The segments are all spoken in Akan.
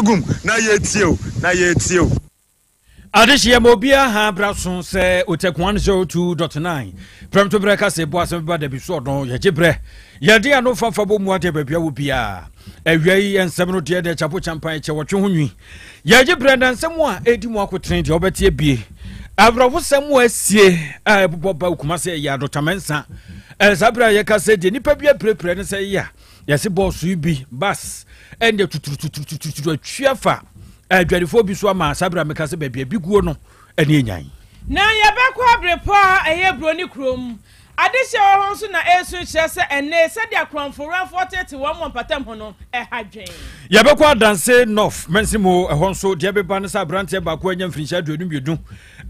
Gum na yɛtie o, na yɛtie o. Adehyeɛ ma obiara ha bra so sɛ Otec 102.9 prɛmto berɛ ka sɛ ɛbɔ asɛm bɛba dabi so ɔdɔn yɛgye berɛ yɛde ano fafa bɔ mu adeɛ baabi a wɔ biara awia yi nsɛm no deɛ deɛ kyapo kyampan kyɛ wɔtwe ho nwi yɛgye berɛ na nsɛm a ɛdi mu akotene deɛ wobɛteɛ bie awerɛhosɛm a asie a ɛbobɔ ba okuma sɛ ɛyɛ adɔtamɛnsa ɛsaa berɛ a yɛka sɛ deɛ nnipa bi apirapira ne sɛ yɛ a Yɛse bɔɔso yi bi, bus, ɛnde tuturututurututu atwi afa adwadifoɔ bi so ama saa berɛ a meka sɛ baabi a bi guo no ɛne anyan. Na yɛbɛkɔ aberepɔ a ɛyɛ Buroni kurom. Adehyeɛ wɔ hɔ nso na ɛresu kyerɛ sɛ ɛnne sɛdeɛ akorɔmfo-werɛmfoɔ tete wɔn wɔ mpatam ho no, ɛha dwen. Yɛbɛkɔ Adanse North mansin mu, ɛhɔ nso deɛ ɛbeba ne sɛ aberanteɛ baako anya mfirinhyia 22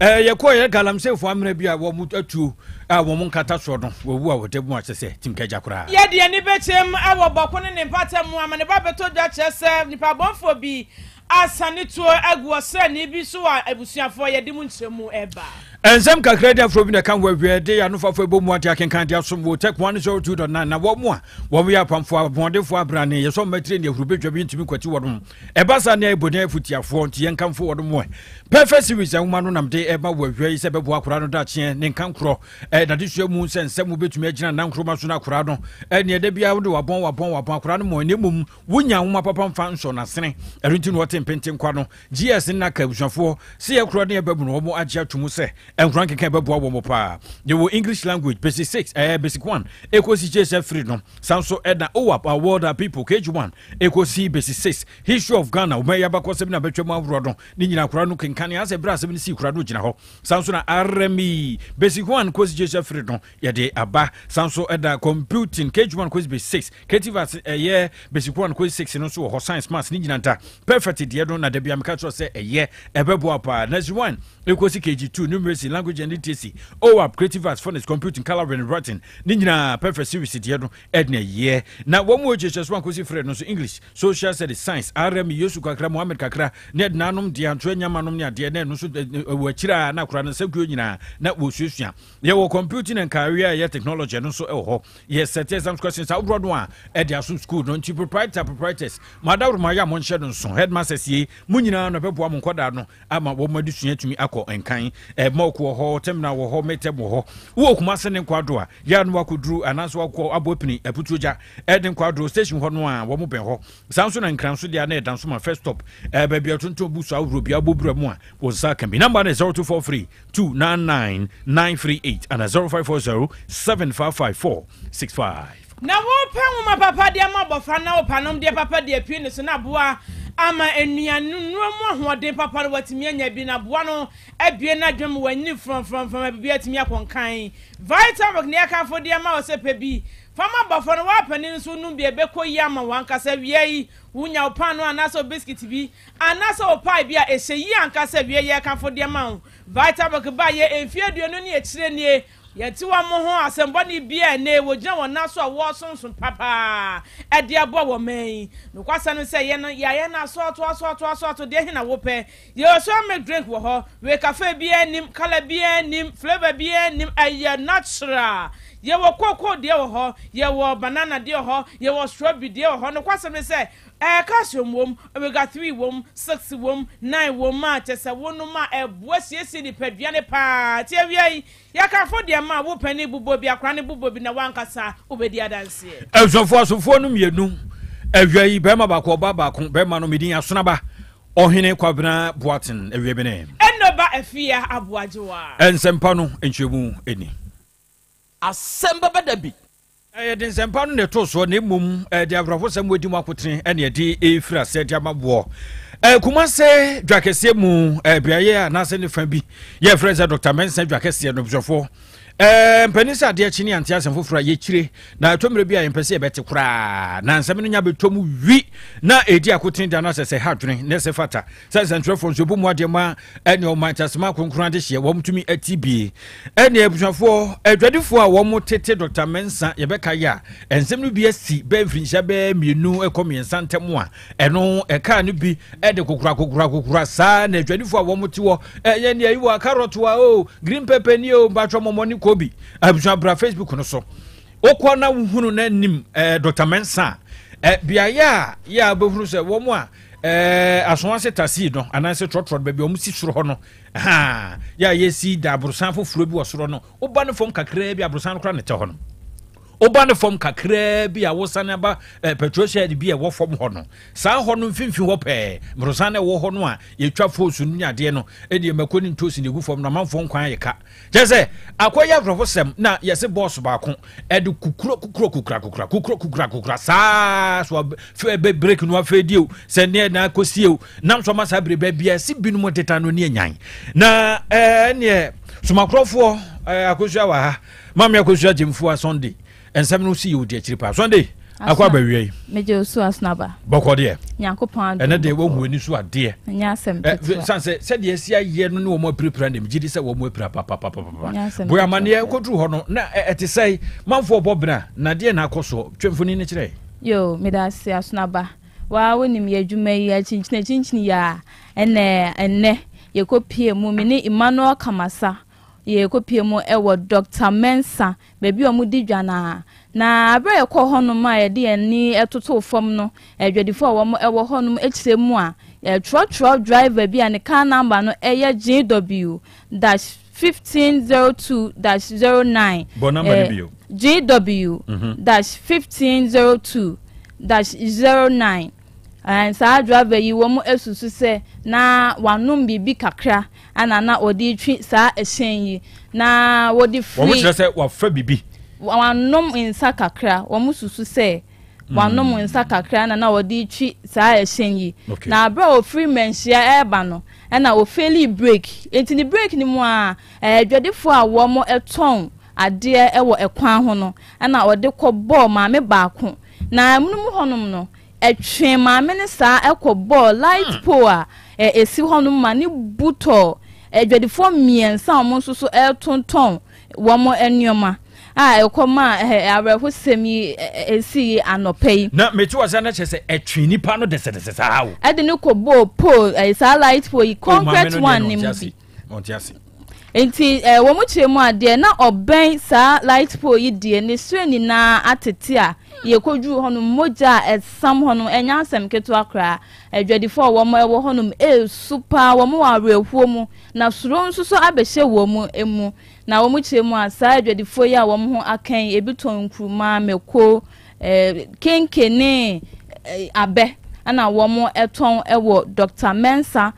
Ɛɛ, yɛkɔɔ yɛ galamseyfoɔ amena bi a wɔn atuo a wɔn nkata soɔ no, wɔawu a wɔda mu a kyerɛ sɛ tim kagya koraa. Yɛde ani bɛkyɛm wɔ Bɔko ne ne mpata mu ama ne ba bɛtɔ dwa kyerɛ sɛ nipa bɔnfoɔ bi asane tuo agu ɔsraani bi so a abusuafoɔ yɛde mu nkyerɛmu reba. Nsɛm kakra di aforɔ bi na ɛka ho awiɛ de anofafo ɛbɔ mu ade akenkan de asom wɔ Tech 102.9 na wɔn a wɔn yɛ apamfoɔ ahoɔdenfoɔ abrane yɛsɔ mmatire ne ahurubɛdwa bi ntumi nkwati wɔn Ɛba saa nea ɛbɔ din afutiafoɔ nti yɛnkamfo wɔn mo ɛ. Perfect Series nwoma no nam de ɛma wɔ awia yi sɛ ɛbɛboa akwadaa no daakyeɛ ne nkankorɔ ɛ n'adesua mu sɛ nsɛm wobɛtumi agyina nankoroma so no akwadaa no ɛ neɛ da biara wode wabɔn wabɔn wabɔn akwadaa no mɔ na mmom wonya nwoma papa mfa nsɔ n'asene ɛno nti na ɔte mpentenkwa no GS ne naka abusuafoɔ sɛ yɛkorɔ ne ɛba mu no wɔn agye ato mu sɛ nkora nkeka ɛbɛboa wɔn paa. Yɛwɔ English language basic 6 ɛɛ basic 1 ɛkɔsi JSF 3 no san so ɛna OWAP Our World Our People KG 1 Ɛkɔsi bɛsi 6 History of Ghana Ɔman yi abakɔsɛm ne abɛtwam ahoroɔ no ne nyinaa akwadaa no kenkane asɛ berɛ a asɛm no sii koraa no gyina hɔ. Saa nso na RME Basic 1 kɔsi JSF 3 no yɛde aba. Saa nso ɛda Computing KG 1 kɔsi bɛsi 6 Creative Arts ɛyɛ Basic 1 kɔsi 6 no nso wɔ hɔ. Science, Maths ne nyinaa nta Perfect deɛ no na da bia meka kyerɛ sɛ ɛyɛ ɛbɛboa paa. Nursery 1 ɛkɔsi KG 2 Numeracy, Language and Literacy, OAP, Creative Arts, Phonics, Computing, Colouring and Writing ne nyinaa Perfect Series deɛ no Edna yɛ na wɔn mu ogyesɛ so ankosi frɛ no nso English, Social Studies, Science, RM, Yesu kakra, Mohammed kakra, ne Edna nom deɛ antoa nyama nom ne adeɛ na ɛno nso wɔ akyire a na akora no nsankuo nyinaa na wɔsuasua. Yɛwɔ Computing and Career ɛyɛ Technology ɛno nso ɛwɔ hɔ. Yɛ set exams questions ahodoɔ no a ɛde asom school no nti proprietor proprietors mo adaworo mo ayɛ a monhyɛ no nso headmasters yei mo nyinaa no ɛbɛboa mo nkɔdaa no ama wɔn adesua atumi akɔ nkan. Mɔk wɔ hɔ, Terminal wɔ hɔ, Metem wɔ hɔ. Wowɔ Kumase ne Nkwado a, yɛ a na wakɔduru anaasɛ wakɔ Aboapini, Aputuogya ne Nkwado station hɔ no a, wɔn bɛn hɔ. Saa nso na Nkran nso deɛ a na ɛda nso ma first stop, baabi a wɔtontɔn books ahoroɔ biara wobɔ bura mu a, wo nsa aka bi. Number no yɛ 0243 299 938 anaa 0540 755 465. Na worepɛ nwoma papa de ama abɔfra na wopɛ anomdeɛ papa de apue ne so na aboa ama nnuanennuro mu ahoɔden papa no watumi anya bi na aboa no abue n'adwene ma wanyini frɔmfrɔmfrɔm ma biribiara atumi akɔ nkan. Vitamilk na yɛkamfo de ama wo sɛ pɛ bi fa ma abɔfra no woapanin nso wonom bi a ɛbɛkɔ yie ama w'ankasa. Awia yi wonya wo paanoo anaasɛ wo biskit bi anaasɛ wo pie bi a ɛhyɛ yie ankasa awia yi yɛkamfo de ama wo. Vitamilk baeɛ mfeɛ 20 ne akyire nie. Yɛnte wɔn ho asɛm bɔne biara ɛnnɛ yi, wɔgyina wɔn nan so a wɔresonsom papa de aboa wɔn man yi. Nokwasɛm ne sɛ, yɛn no, yɛayɛ no asɔɔto, asɔɔto, asɔɔto, deɛ he na wopɛ? Yɛwɔ soya milk drink wɔ hɔ, wei cafe biara nnim, colour biara nnim, flavour biara nnim, ɛyɛ natural. Yɛwɔ cocoa deɛ wɔ hɔ, yɛwɔ banana deɛ wɔ hɔ, yɛwɔ strawberry deɛ wɔ hɔ. Nokwasɛm ne sɛ, ɛɛ calcium wom, omega 3 wom, 6 wom, 9 wom a kyerɛ sɛ wonom a ɛboa siesie nipadua no paa. Nti awia yi, Yɛkamfo deɛ ma wo panin bobɔ bi, akwadaa no bobɔ bi na w'ankasa wobɛdi adanseɛ. Abusuafoɔ asomfoɔ no mmienu awia yi, barima baako, ɔbaa baako. Barima no, medin Asonaba Ɔhene Kwabena Boateng Awiabene. Enoba Afia Aboagyewa. Nsɛmpa no nkyerɛmu ni. Asɛm bɛba da bi. Yɛde nsɛmpa no na ɛtoo soɔ, na mmom yɛde awerɛhosɛm a ɛdi mu akotene na yɛde refiri aseɛ de ama woɔ. Kumase dwakɛseɛ mu beaeɛ anaasɛ ne fa bi yɛfrɛ sɛ Dr. Mensah dwakɛseɛ no abusuafoɔ mpanin sɛ adeɛ kye ne ante asɛm foforɔ a yɛkyire na ɛtɔ mmerɛ bi a yɛmpɛ sɛ yɛbɛte koraa na nsɛm no nya bɛtɔ mu wi na ɛdi akotene da no asɛ sɛ ha adwene na ɛsɛ fata sɛ nsɛntwerɛfoɔ nso ɛbɔ mu adeɛ ma ɛne ɔman ntasema kronkron adehyeɛ wɔn tumi ati bie ɛne abusuafoɔ adwadifoɔ a wɔn tete Dr. Mensah yɛbɛka yɛ a nsɛm no bi asi bɛɛ mfirinhyia bɛɛ mmienu ɛkɔ mmiɛnsa ntam a ɛno ɛkaa no bi ɛde kokora kokora kokora saa na adwadifoɔ a wɔn te hɔ ɛyɛ ne ayi wɔ carrot wa o green pepper ni o mbatwɛ mɔmɔ ne kobi abusua bra Facebook no so wokɔ na wohunu na nim ɛɛ Dr. Mensah ɛ beaeɛ a yɛ a wobɛhunu sɛ wɔn a Ɛɛ Asoase tasii no anaasɛ trɔtrɔ no baabi a wɔsi soro hɔ no haa yɛ a yɛsi da aborosan foforɔ bi wɔ soro no woba ne fam kakraa bi aborosan no koraa na ɛtɛ hɔ no woba ne fam kakraa bi a wosane aba eh, petrol shed bi a ɛwɔ fam hɔ no saa hɔ no mfimfini hɔ pɛɛ mmorosan no ɛwɔ hɔ no a yɛtwa foosu no ne adeɛ no ɛdeɛ mako ne ntoosi na ɛgu fam no amanfoɔ nkwan ayɛ ka Kyerɛ sɛ, akɔyɛ awerɛhosɛm na yɛse bɔs baako ɛde kukuro kukuro kukura kukura kukuro kukura kukura saa so bɛ break no afei die o sɛ neɛ na akɔsie o nam so ama saa bere baabi a ɛse binom deda no ne anyan na ɛɛ neɛ somakorɔfoɔ ɛɛ akosua wɔ ha maame akosua gyemfoɔ Sunday Nsɛm no si yɛ odi akyiri paa. Sunday akɔ aba wia yi. Megye osu asonaba. Bɔkɔ deɛ. Nyankopɔn adom. Ɛnɛ deɛ wahu ani so adeɛ. Nyɛ asɛm ketewa. San sɛ sɛdeɛ asi ayɛ no ne wɔn apirapira deɛ megye di sɛ wɔn apira papapapapa. Boy amaneɛ kɔduru hɔ no na ɛte sɛ manfoɔ bɔ bena na deɛ na akɔ soɔ twa mfoni no kyerɛ. Yo, meda ase asonaba. Waa wonim yɛ adwuma yi akyinkyini akyinkyini yi a ɛnɛ ɛnɛ yɛkɔpie mu me ne Emmanuel Kamasa yɛkɔpie mu ɛwɔ Dr. Mensah baabi a wɔdi dwa no ara. Na berɛ a yɛkɔɔ hɔnom a yɛde yɛn ani totoo fam no, adwadifoɔ a wɔwɔ hɔnom kyerɛ mu a, trɔtrɔ driver bi a ne car number no yɛ GW dash 1502 dash 09. Bɔ number no bio. GW dash 1502 dash 09. Saa driver yi wɔn asusu sɛ na wanom biribi kakra Ɛna na wɔde retwi saa ɛhyɛn yi, na wɔde firi. Wɔn kyerɛ sɛ wafa bibi. Wanom nsa kakra, wɔn susu sɛ wanom mm. nsa kakra na na wɔde retwi saa ɛhyɛn yi. Okay. Na abere a ofiri mmanhyia ɛreba no, ɛna ofeeli break. Nti ne break no mu a, adwadifoɔ a wɔn tɔn adeɛ wɔ ɛkwan ho no, ɛna ɔde kɔ bɔɔ maame baako. Na ɛmono mu hɔnom no, Ɛtwee maame no saa kɔbɔɔ light pole a ɛsi hɔ no ma ne bu tɔɔ adwadifoɔ mmiɛnsa a wɔn nso so retontɔn wɔn nneɛma a ɛkɔmaa awerɛhosɛm yi sii anɔpa yi. Na mete wɔ sɛ na kyerɛ sɛ ɛtwee nipa no dɛsɛdɛsɛ saa o. Ɛde no kɔbɔɔ pole saa light pole yi concrete one no mu bi. Ɔnte ase. Nti eh, wɔn kyerɛ mu a deɛ na ɔbɛn saa light pole yi deɛ ne serɛ nyinaa atete a yɛkɔduru hɔ nom mogya a ɛsam hɔ nom ɛnyɛ asɛm ketewa koraa. Adwadifoɔ a wɔn ɛwɔ hɔ nom ɛresu paa, wɔn wɔ awerɛhoɔ mu na suro nso so abɛhyɛ wɔn mu. Na wɔn kyerɛ mu a saa adwadifoɔ yi a wɔn ho aka yi ebi tɔn nkruma, mako, eh, kenke ne eh, abɛ ɛna wɔn ɛtɔn ɛwɔ Dr. Mensah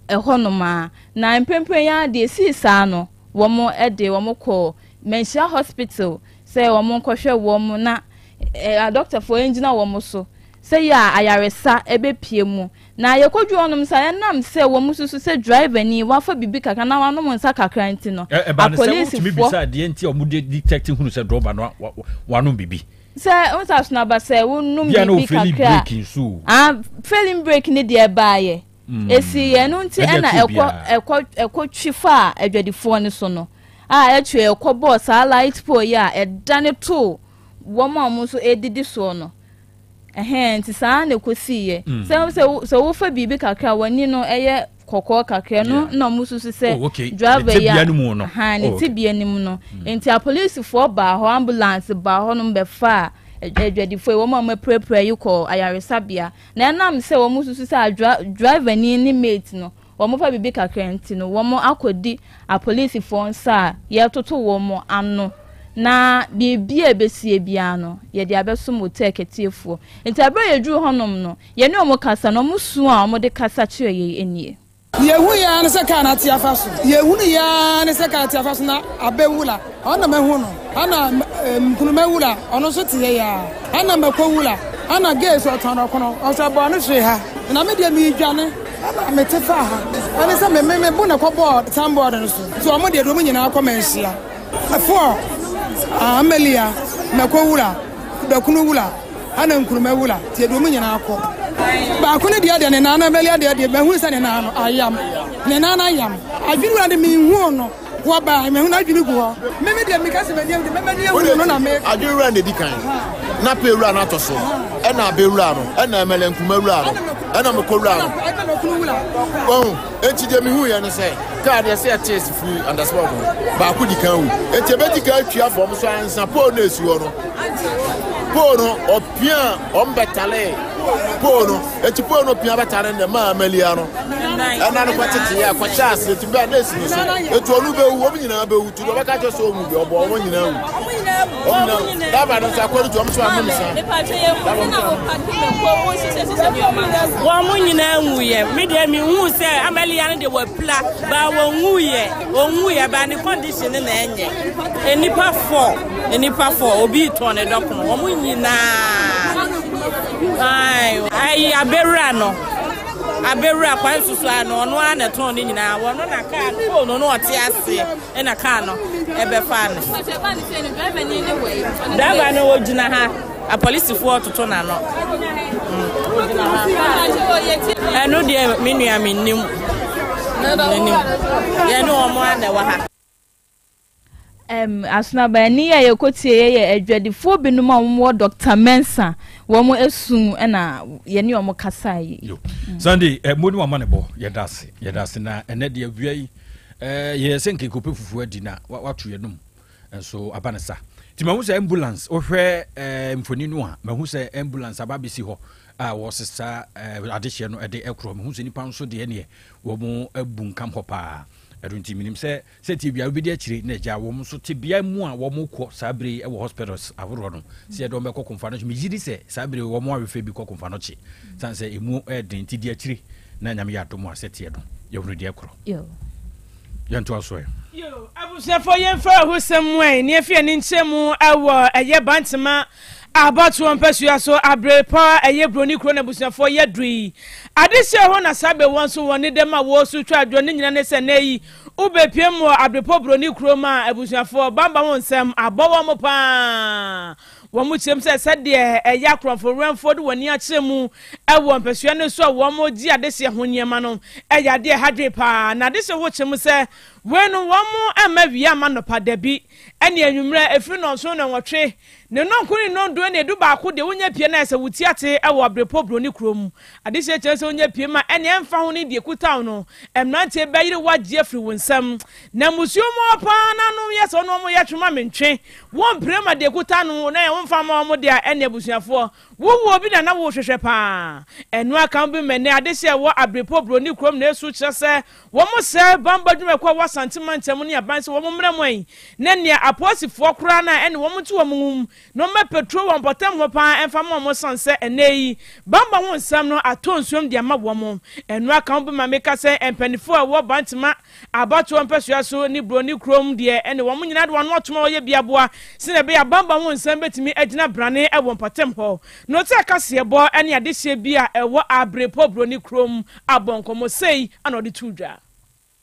ɛhɔnom ara. Na mprempren yi ara deɛ esii saa no, wɔde wɔn kɔɔ Manhyia Hospital sɛ wɔnkɔhwɛ wɔn na adɔktafoɔ ngyina wɔn so sɛ yɛ a ayaresa bɛpue mu. Na yɛkɔduru hɔnom sɛ ɛnam sɛ wɔn susu sɛ driver ni wafa biribi kakra na wanom nsa kakra nti no, Ɛba no sɛ wotumi apolisifoɔ. bisa deɛ nti a wɔde detect hunu sɛ drɔba no wanom biribi. Sɛ wo nsa so no aba sɛ wonom Bia na biribi ofeli kakra a, break nso o. ah, failing break ne deɛ ɛbaeɛ. Esi yɛ ɛno nti Ɛdeɛ ɛna to ɛkɔ biara. ɛkɔ ɛkɔ twi faa adwadifoɔ no so no a ɛtwe ɛkɔ bɔɔ saa light pole yi a ɛdane too wɔn a wɔn nso ɛredidi soɔ no ɛhɛn nti saa na ɛkɔsii yɛ sɛ sɛ sɛ wofa biribi kakra a w'ani no ɛyɛ kɔkɔɔ kakra no Yeah. na wɔn susu sɛ Oh, okay. driver Ne yi a tebea no mu no. ahan ne Oh, okay. tebea no mu no nti apolisifoɔ baa hɔ ambulance baa hɔ nom bɛfaa adwadifoɔ yi wɔn a wɔapirapira yi kɔɔ ayaresabea Na ɛnam sɛ wɔsusu sɛ adwa driverni ne mate no wɔfa biribi kakra nti no, wɔakɔdi apolisifoɔ nsa a yɛretoto wɔn ano na biribi a ɛbɛsie biara no, yɛde abɛsom Otec atiefoɔ. Nti berɛ a yɛduruu hɔnom no, yɛne wɔn kasa no, wɔn su a wɔde kasa kyerɛɛ yɛn nie. Deɛ yɛhuiɛ ara ne sɛ kaa no ate afa so. Deɛ yɛhunuiɛ ara ne sɛ kaa ate afa so na abɛ wura, ɔno na mahu no. Ɛna Nkrumah wura, ɔno nso te yɛn ara. Ɛna Mako wura, ɛna Gay nso ɔtɔn dɔkono, ɔnso ɛbɔɔ no hwee ha. Na me deɛ meredwane, ɛna mete faa ha. Ɛne sɛ me me me bo na ɛkɔbɔɔ signboard no so. Nti wɔn deɛ deɛ wɔn nyinaa kɔ Manhyia. Foɔ, Amelia, Mako wura, Dɔkono wura. Ana nkuruma wura tie deɛ ɔmu nyinaa kɔ. Baako no deɛ deɛ ne nan no Amelia deɛ deɛ mahunu sɛ ne nan no ayam ne nan no ayam adwene wura de menhuu no wɔbaa mahunu adwene gu hɔ meme deɛ meka sɛ m'ani ahu m'ani ahu no na me adwene wura na edi kan na pɛ wura no atɔ so ɛna abɛ wura no ɛna ɛmɛlɛ nkuruma wura no ɛna mekɔ wura no wɔn eti deɛ mehu yɛ no sɛ kaa deɛ sɛ ɛte esi firi undersport no baako di kan wu eti ebedi kan atwia fam so ansa pole no esi hɔ no. Pole no ɔpia wɔn bɛtale Pole no, eti pole no pia bɛtare no dɛ maa amalia no. Ɛna no kɔtete yɛ kɔhyɛ ase eti bɛɛ na esi ne so. Eti ɔno bɛwu, wɔn nyinaa bɛwu. Ti deɛ ɔbɛka kyerɛ sɛ ɔnwu bi ɔbɔ wɔn nyinaa wu. Wɔn nyinaa daba no nso akɔre tu wɔn nso anom nsa. Wɔn nyinaa nwuyɛ. Me deɛ mehu sɛ amalia no deɛ wapira baa wɔnwuyɛ wɔnwuyɛ baa ne condition no na ɛnyɛ. Nnipa fɔ nnipa fɔ obi tɔn ne dɔkono wɔn nyinaa ayi abɛwura no abɛwura kwan soso ano ɔno ara na ɛtɔn ne nyinaa wɔn na kaa no pole no na ɔte aseɛ ɛna kaa no ɛbɛfa no. Driver no ogyina ha apolisifoɔ toto n'ano. Ɛno deɛ me nua me nim nim yɛne wɔn ara na ɛwɔ ha. Um, Asonaba ani a yɛkɔtie yɛ yɛ adwadifoɔ binom a wɔwɔ Dr. Mensah wɔn esu na yɛne wɔn kasa yi. Yo. Sunday, eh, mo ne wama ne bɔ yɛda ase yɛda ase na ɛnɛ deɛ awia yi eh, yɛyɛ sɛ nkenkopɛ fufuo adi na wato yɛnom nso aba ne sa nti mahu sɛ ambulance wohwɛ eh, mfoni no a mahu sɛ ambulance aba bɛsi hɔ a wɔsesa eh, adehyeɛ no ɛde ɛkorɔ mahu sɛ nipa nso deɛ neɛ wɔn abu nkam hɔ paa ɛno nti menim sɛ Sɛ tebea bi bedi akyire na agya wɔn nso tebea mu a wɔkɔ saa bere yi wɔ hospitals ahoroɔ no, sɛ yɛde wɔn bɛkɔ Komfo-Anokye, megye di sɛ saa bere yi wɔn awefɛ bi kɔ Komfo-Anokye, sane sɛ emu yɛ den nti di akyire na Nyame yɛ adom a sɛ teɛ no yɛhunu deɛ ɛkorɔ. Yɛntoa so ɛ. Yo, abusuafoɔ yɛmfa ahusɛm mu ɛ, ne yɛmfa yɛn ani nkyerɛ mu wɔ ɛyɛ Bantama abatoɔ mpasua so abere pa a ɛyɛ Broni kuro na abusuafoɔ yɛ duru yi. Adehyeɛ hɔ na saa bɛ wɔ nso wɔn ne dɛm a wɔresu twa adwoɔ ne nyina ne sɛ nnɛ yi Wobepue mu wɔ Abrepɔ Buroni kurom a abusuafoɔ bamba ho nsɛm abɔ wɔn pa ara. Wɔkyerɛm sɛ sɛdeɛ ɛyɛ akorɔmfo werɛmfoɔ de wɔn ani akyerɛ mu wɔ mpasua no so a wɔgye adehyeɛ ho nneɛma no yɛ adeɛ a ɛha adwene pa ara. Na adehyeɛ ho kyerɛ mu sɛ wei no wɔn mma awia mma nnɔpa dabi ɛne anwummerɛ ɛfiri nnɔnson nnɔnwɔtwe Ne nnɔnkron ne nnɔndu ne dubaako deɛ wonya pie na ɛsɛ wo ti ate wɔ Abrepɔ Broni kurom. Adesua kyerɛ sɛ wonya pie ma ɛnea ɛmfa ho ne deɛ ɛkuta wo no, mmeranteɛ bɛyere wo agye afiri wo nsam. Na mmusuo mu hɔ pa ara no ano yɛ sɛ wo ne wɔn yɛ twe ma mentwe. Wompire ma deɛ ɛkuta no na womfa mma wɔn deɛ a ɛnneɛ abusuafoɔ, wowɔ obi na na worehwehwɛ pa ara. Ɛno aka ho bi ma ɛnnɛ adehyeɛ a ɛwɔ Abrepɔ Broni kurom na ɛsu kyerɛ sɛ Wɔsɛe bambɔ adwumayɛkuo a ɛwɔ Asante mantam ne aban sɛ wɔn mmra mu ayi ne nea apolisifoɔ koraa no a ɛne wɔn nto wɔn nwom na wɔmmɛ patrol wɔ mpɔtam hɔ paa ɛmfa mma wɔn sane sɛ ɛnnɛ yi bambɔ ho nsɛm no atɔ nsuom de ama wɔn. Ɛno aka ho bi ma meka sɛ mpaninfoɔ a ɛwɔ Bantama abatoɔ mpɛsoa so ne Broni kurom deɛ ɛne wɔn nyinaa de wɔn ano atom a wɔyɛ bi aboa sɛdeɛ ɛbɛyɛ a bambɔ ho nsɛm bɛtumi agyina brane wɔ mpɔtam hɔ. Note kaseɛbɔ ne adehyeɛ bi a ɛwɔ Abrepɔ Broni kurom abɔ nkɔmmɔ sei na ɔde too dwa.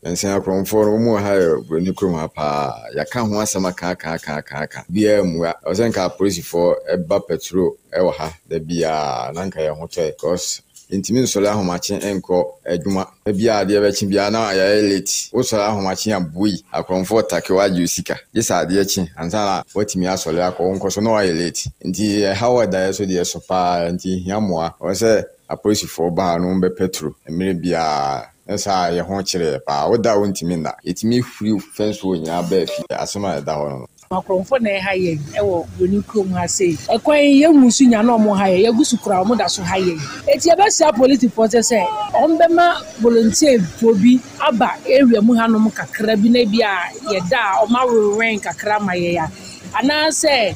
Nansa akorɔmfoɔ no, wɔn wɔ ha yɛ buroni kurom ha paa. Yɛaka ho asɛm akaakaakaakaaka. Obiara mmua. Ɛwɔ sɛ nka apolisifoɔ ba patrol wɔ ha da biara na nka yɛn ho tɔ yɛn. Because yɛntumi nsɔre ahomakye nkɔ adwuma. Da biara adeɛ bɛkye biara na yɛayɛ late. Wosɔre ahomakye a bui, akorɔmfoɔ take wo agye wo sika. Gye sɛ adeɛ kye ansa na woatumi asɔre akɔ. Wonkɔ so na woayɛ late. Nti ɛhaw a ɛda yɛn so deɛ ɛso paa nti yɛhia mmoa. Ɛwɔ sɛ Apolisifoɔ ba ha no wɔbɛ pɛtro mmerɛ biara nyɛ saa a yɛ ho kyere yɛ paa wo da a wontumi nna yɛtumi huri fɛnse wɔ nyinaa baa fie asɛm a ɛda hɔ no no. Akorɔmfo na ɛha yɛn wɔ Broni kurom ha sei. Ɛkwan yi yɛnhu so nya na ɔmo ha yɛn, yɛgu so koraa ɔmo da so ha yɛn. Enti yɛbɛsrɛ apolisifoɔ sɛ sɛ ɔmo bɛma volunteer foɔ bi aba area mu hanom kakra bi na ebi a yɛda a ɔmo awewɛn kakra ama yɛn a, anaasɛ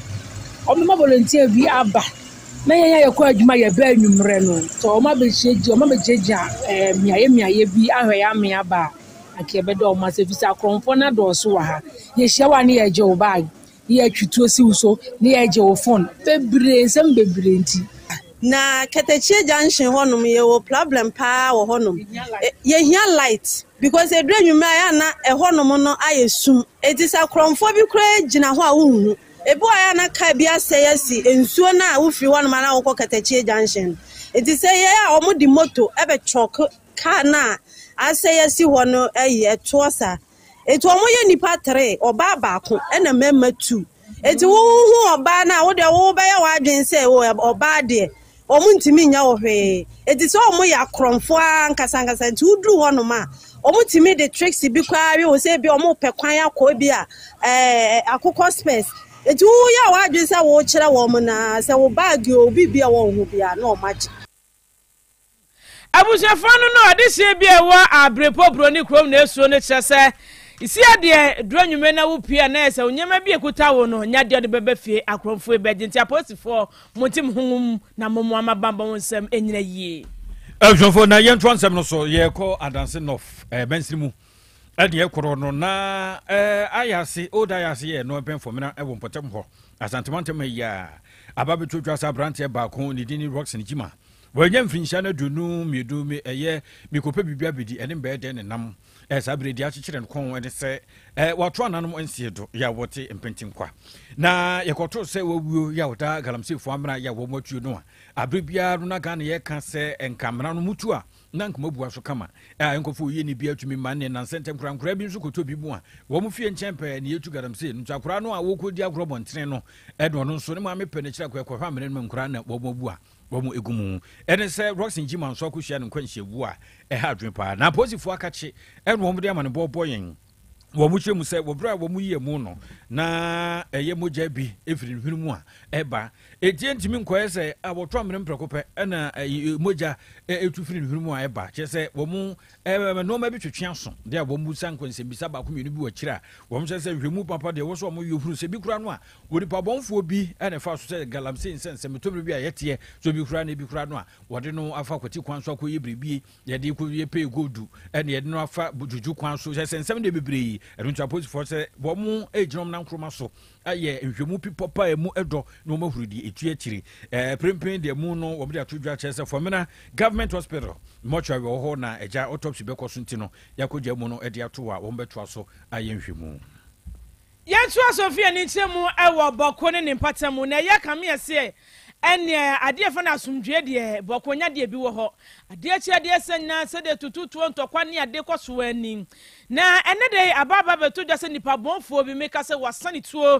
ɔmo bɛma volunteer bi aba Na yɛn a yɛkɔ adwuma yɛba anwummerɛ no, sɛ wɔn abɛhyiagyia, wɔn abɛgyinagyina ɛɛ mmeaeɛ mmeaeɛ bi ahwɛ yɛn amee aba a, anka yɛbɛda wɔn ase ɛfiri sɛ akorɔmfoɔ no adɔɔso wɔ ha. Yɛhyia wo a ne yɛregye wo bag, ne yɛretwe tuo si wo so, ne yɛregye wo phone. Bebree, nsɛm bebree nti. Na Kɛtɛkyeɛ junction hɔ nom yɛwɔ problem paa wɔ hɔ nom. Yɛhia light because ɛduru anwummerɛ a ɛyɛ a na ɛhɔ nom no ayɛ sum. Enti sɛ akorɔmfoɔ bi koraa gyina hɔ a wonhu. Ebi wɔ hɔ a na car bi asɛe asi nsuo no a wofiri hɔnom a na wokɔ Katakyie junction no. Nti sɛ yɛ a wɔde moto bɛ chalk car no a asɛe asi hɔ no ayi ɛtoɔ saa. Nti wɔyɛ nnipa three, ɔbaa baako ɛna mmarima two. Nti wohu ɔbaa no a wo deɛ wobɛyɛ w'adwene sɛ ɔbaa deɛ Wɔntumi nyɛ wo hwee. Enti sɛ wɔyɛ akorɔmfoɔ ara ankasa ankasa nti woduru hɔnom a, wɔtumi de tricks bi koraa we wo sɛ ebi wɔpɛ kwan akɔ ebi a ɛɛ akokɔ spɛs. Enti woyɛ w'adwene sɛ wokyerɛ wɔn no ara sɛ wo baage o biribi a wɔn ho biara na wɔagye. Abusuafoɔ no no adehyeɛ bi a ɛwɔ Abrepɔ Buroni kurom na ɛsuo no kyerɛ sɛ sia deɛ duro anwummerɛ na wopue a na ɛyɛ sɛ wo nneɛma bi a ɛkuta wo no nyɛ adeɛ a wode bɛba fie akorɔmfoɔ yi bɛgye nti apolisifoɔ monte mo ho nwom na mommoa ma bammɔ ho nsɛm nnyina yie. Abusuafoɔ na yɛntoa nsɛm no so yɛkɔ Adanse North eh, mansini mu ɛdeɛ korɔ no na eh, ayase old ayase yɛ no ɛbɛn fɔmena ɛwɔ mpɔtam hɔ Asantemantam ayi a aba bɛto dwa sɛ aberanteɛ baako ne din ne Rockson Gyima Wanya mfirinhyia no 22 me ɛyɛ mekɔpɛ biribi abɛdi ɛne mbɛyɛ dɛn ne nam ɛ saa berɛ di akyekyere no kɔn ɛne sɛ ɛ wato ananom nsie do yɛ a wɔte mpentenkwa na yɛkɔto sɛ wawuo yɛ a wɔda galamseyfoɔ amena yɛ a wɔn atuo no a abere biara no na Ghana yɛka sɛ nka amena no mutu a na nka mabua so kama a nkɔfo yie ne bi atumi ma ne nansa ntɛm koraa nkoraa bi nso kɔtɔ bi mu a wɔn fie nkyɛn pɛɛ ne yɛtu galamsey no nti akoraa no a wɔkɔdi agorɔ bɔntene no ɛne ɔno nso ne maame pɛ n'akyiri akɔ ɛkɔhwɛ amena no mu nkoraa na wɔn abu a wɔagu mu. Ɛne sɛ Rockson Gyimah nso akɔhyia no nkwanhyiawu a ɛha adwene paa. Na apolisifoɔ akakye ɛna wɔn de amanebɔ bɔ yɛn. Wɔn kyerɛ mu sɛ wɔ berɛ a wɔn yi amu no na ɛyɛ mogya bi firi ne hwene mu a ɛba. Enti ɛntumi nkɔyɛ sɛ wɔto amena mu prɛko pɛ ɛna mogya ɛtu firi ne hwene mu a ɛba. Kyerɛ sɛ wɔn nneɛma bi twetwe aso deɛ a wɔn bisa nkwansɛmbisa baako mmienu bi wɔ akyire a wɔn kyerɛ sɛ nhwɛmu papa deɛ ɛwɔ sɛ wɔn yɛ hunu sɛ bi koraa no a Onipa bɔnfoɔ bi na ɛfaa so sɛ galamsey nsɛnsɛm tɔ bere bi a yɛteɛ sɛ obi koraa na ebi koraa no a wɔde no afa kwati kwan so akɔyɛ biribi, yɛde kɔ yɛ pay gold ɛna yɛde no afa juju kwan so, sɛ nsɛm deɛ bebree. Ɛno nti apolisifoɔ sɛ wɔn gyina wɔn nankoroma so ayɛ nhwɛmu pi pɔpa a emu dɔ na wɔn ahuru deɛ ɛtu akyire. Ɛɛ prempren deɛ mu no wɔn de ato dwa kyerɛ sɛ Fomena Government Hospital mortuary wɔ hɔ na agya autopsy bɛkɔ so nti no yɛakɔgya mu no de ato hɔ a wɔn bɛtoa so ayɛ nhwɛmu. Yɛntoa so mfe yɛn nkyerɛmu wɔ Bɔko ne ne mpata mu, na ɛyɛ kame sɛ ɛnneɛ adeɛ a yɛfrɛ no asomdwoeɛ deɛ, Bɔko nya deɛ bi wɔ hɔ. Adeɛ kye adeɛ sa nyinaa sɛdeɛ tututuo, ntɔkwa ne ade kɔ so ara ni. Na ɛnnɛ da yi aba aba abɛto dwa sɛ nnipa bɔnfoɔ bi, meka sɛ wɔasane tuo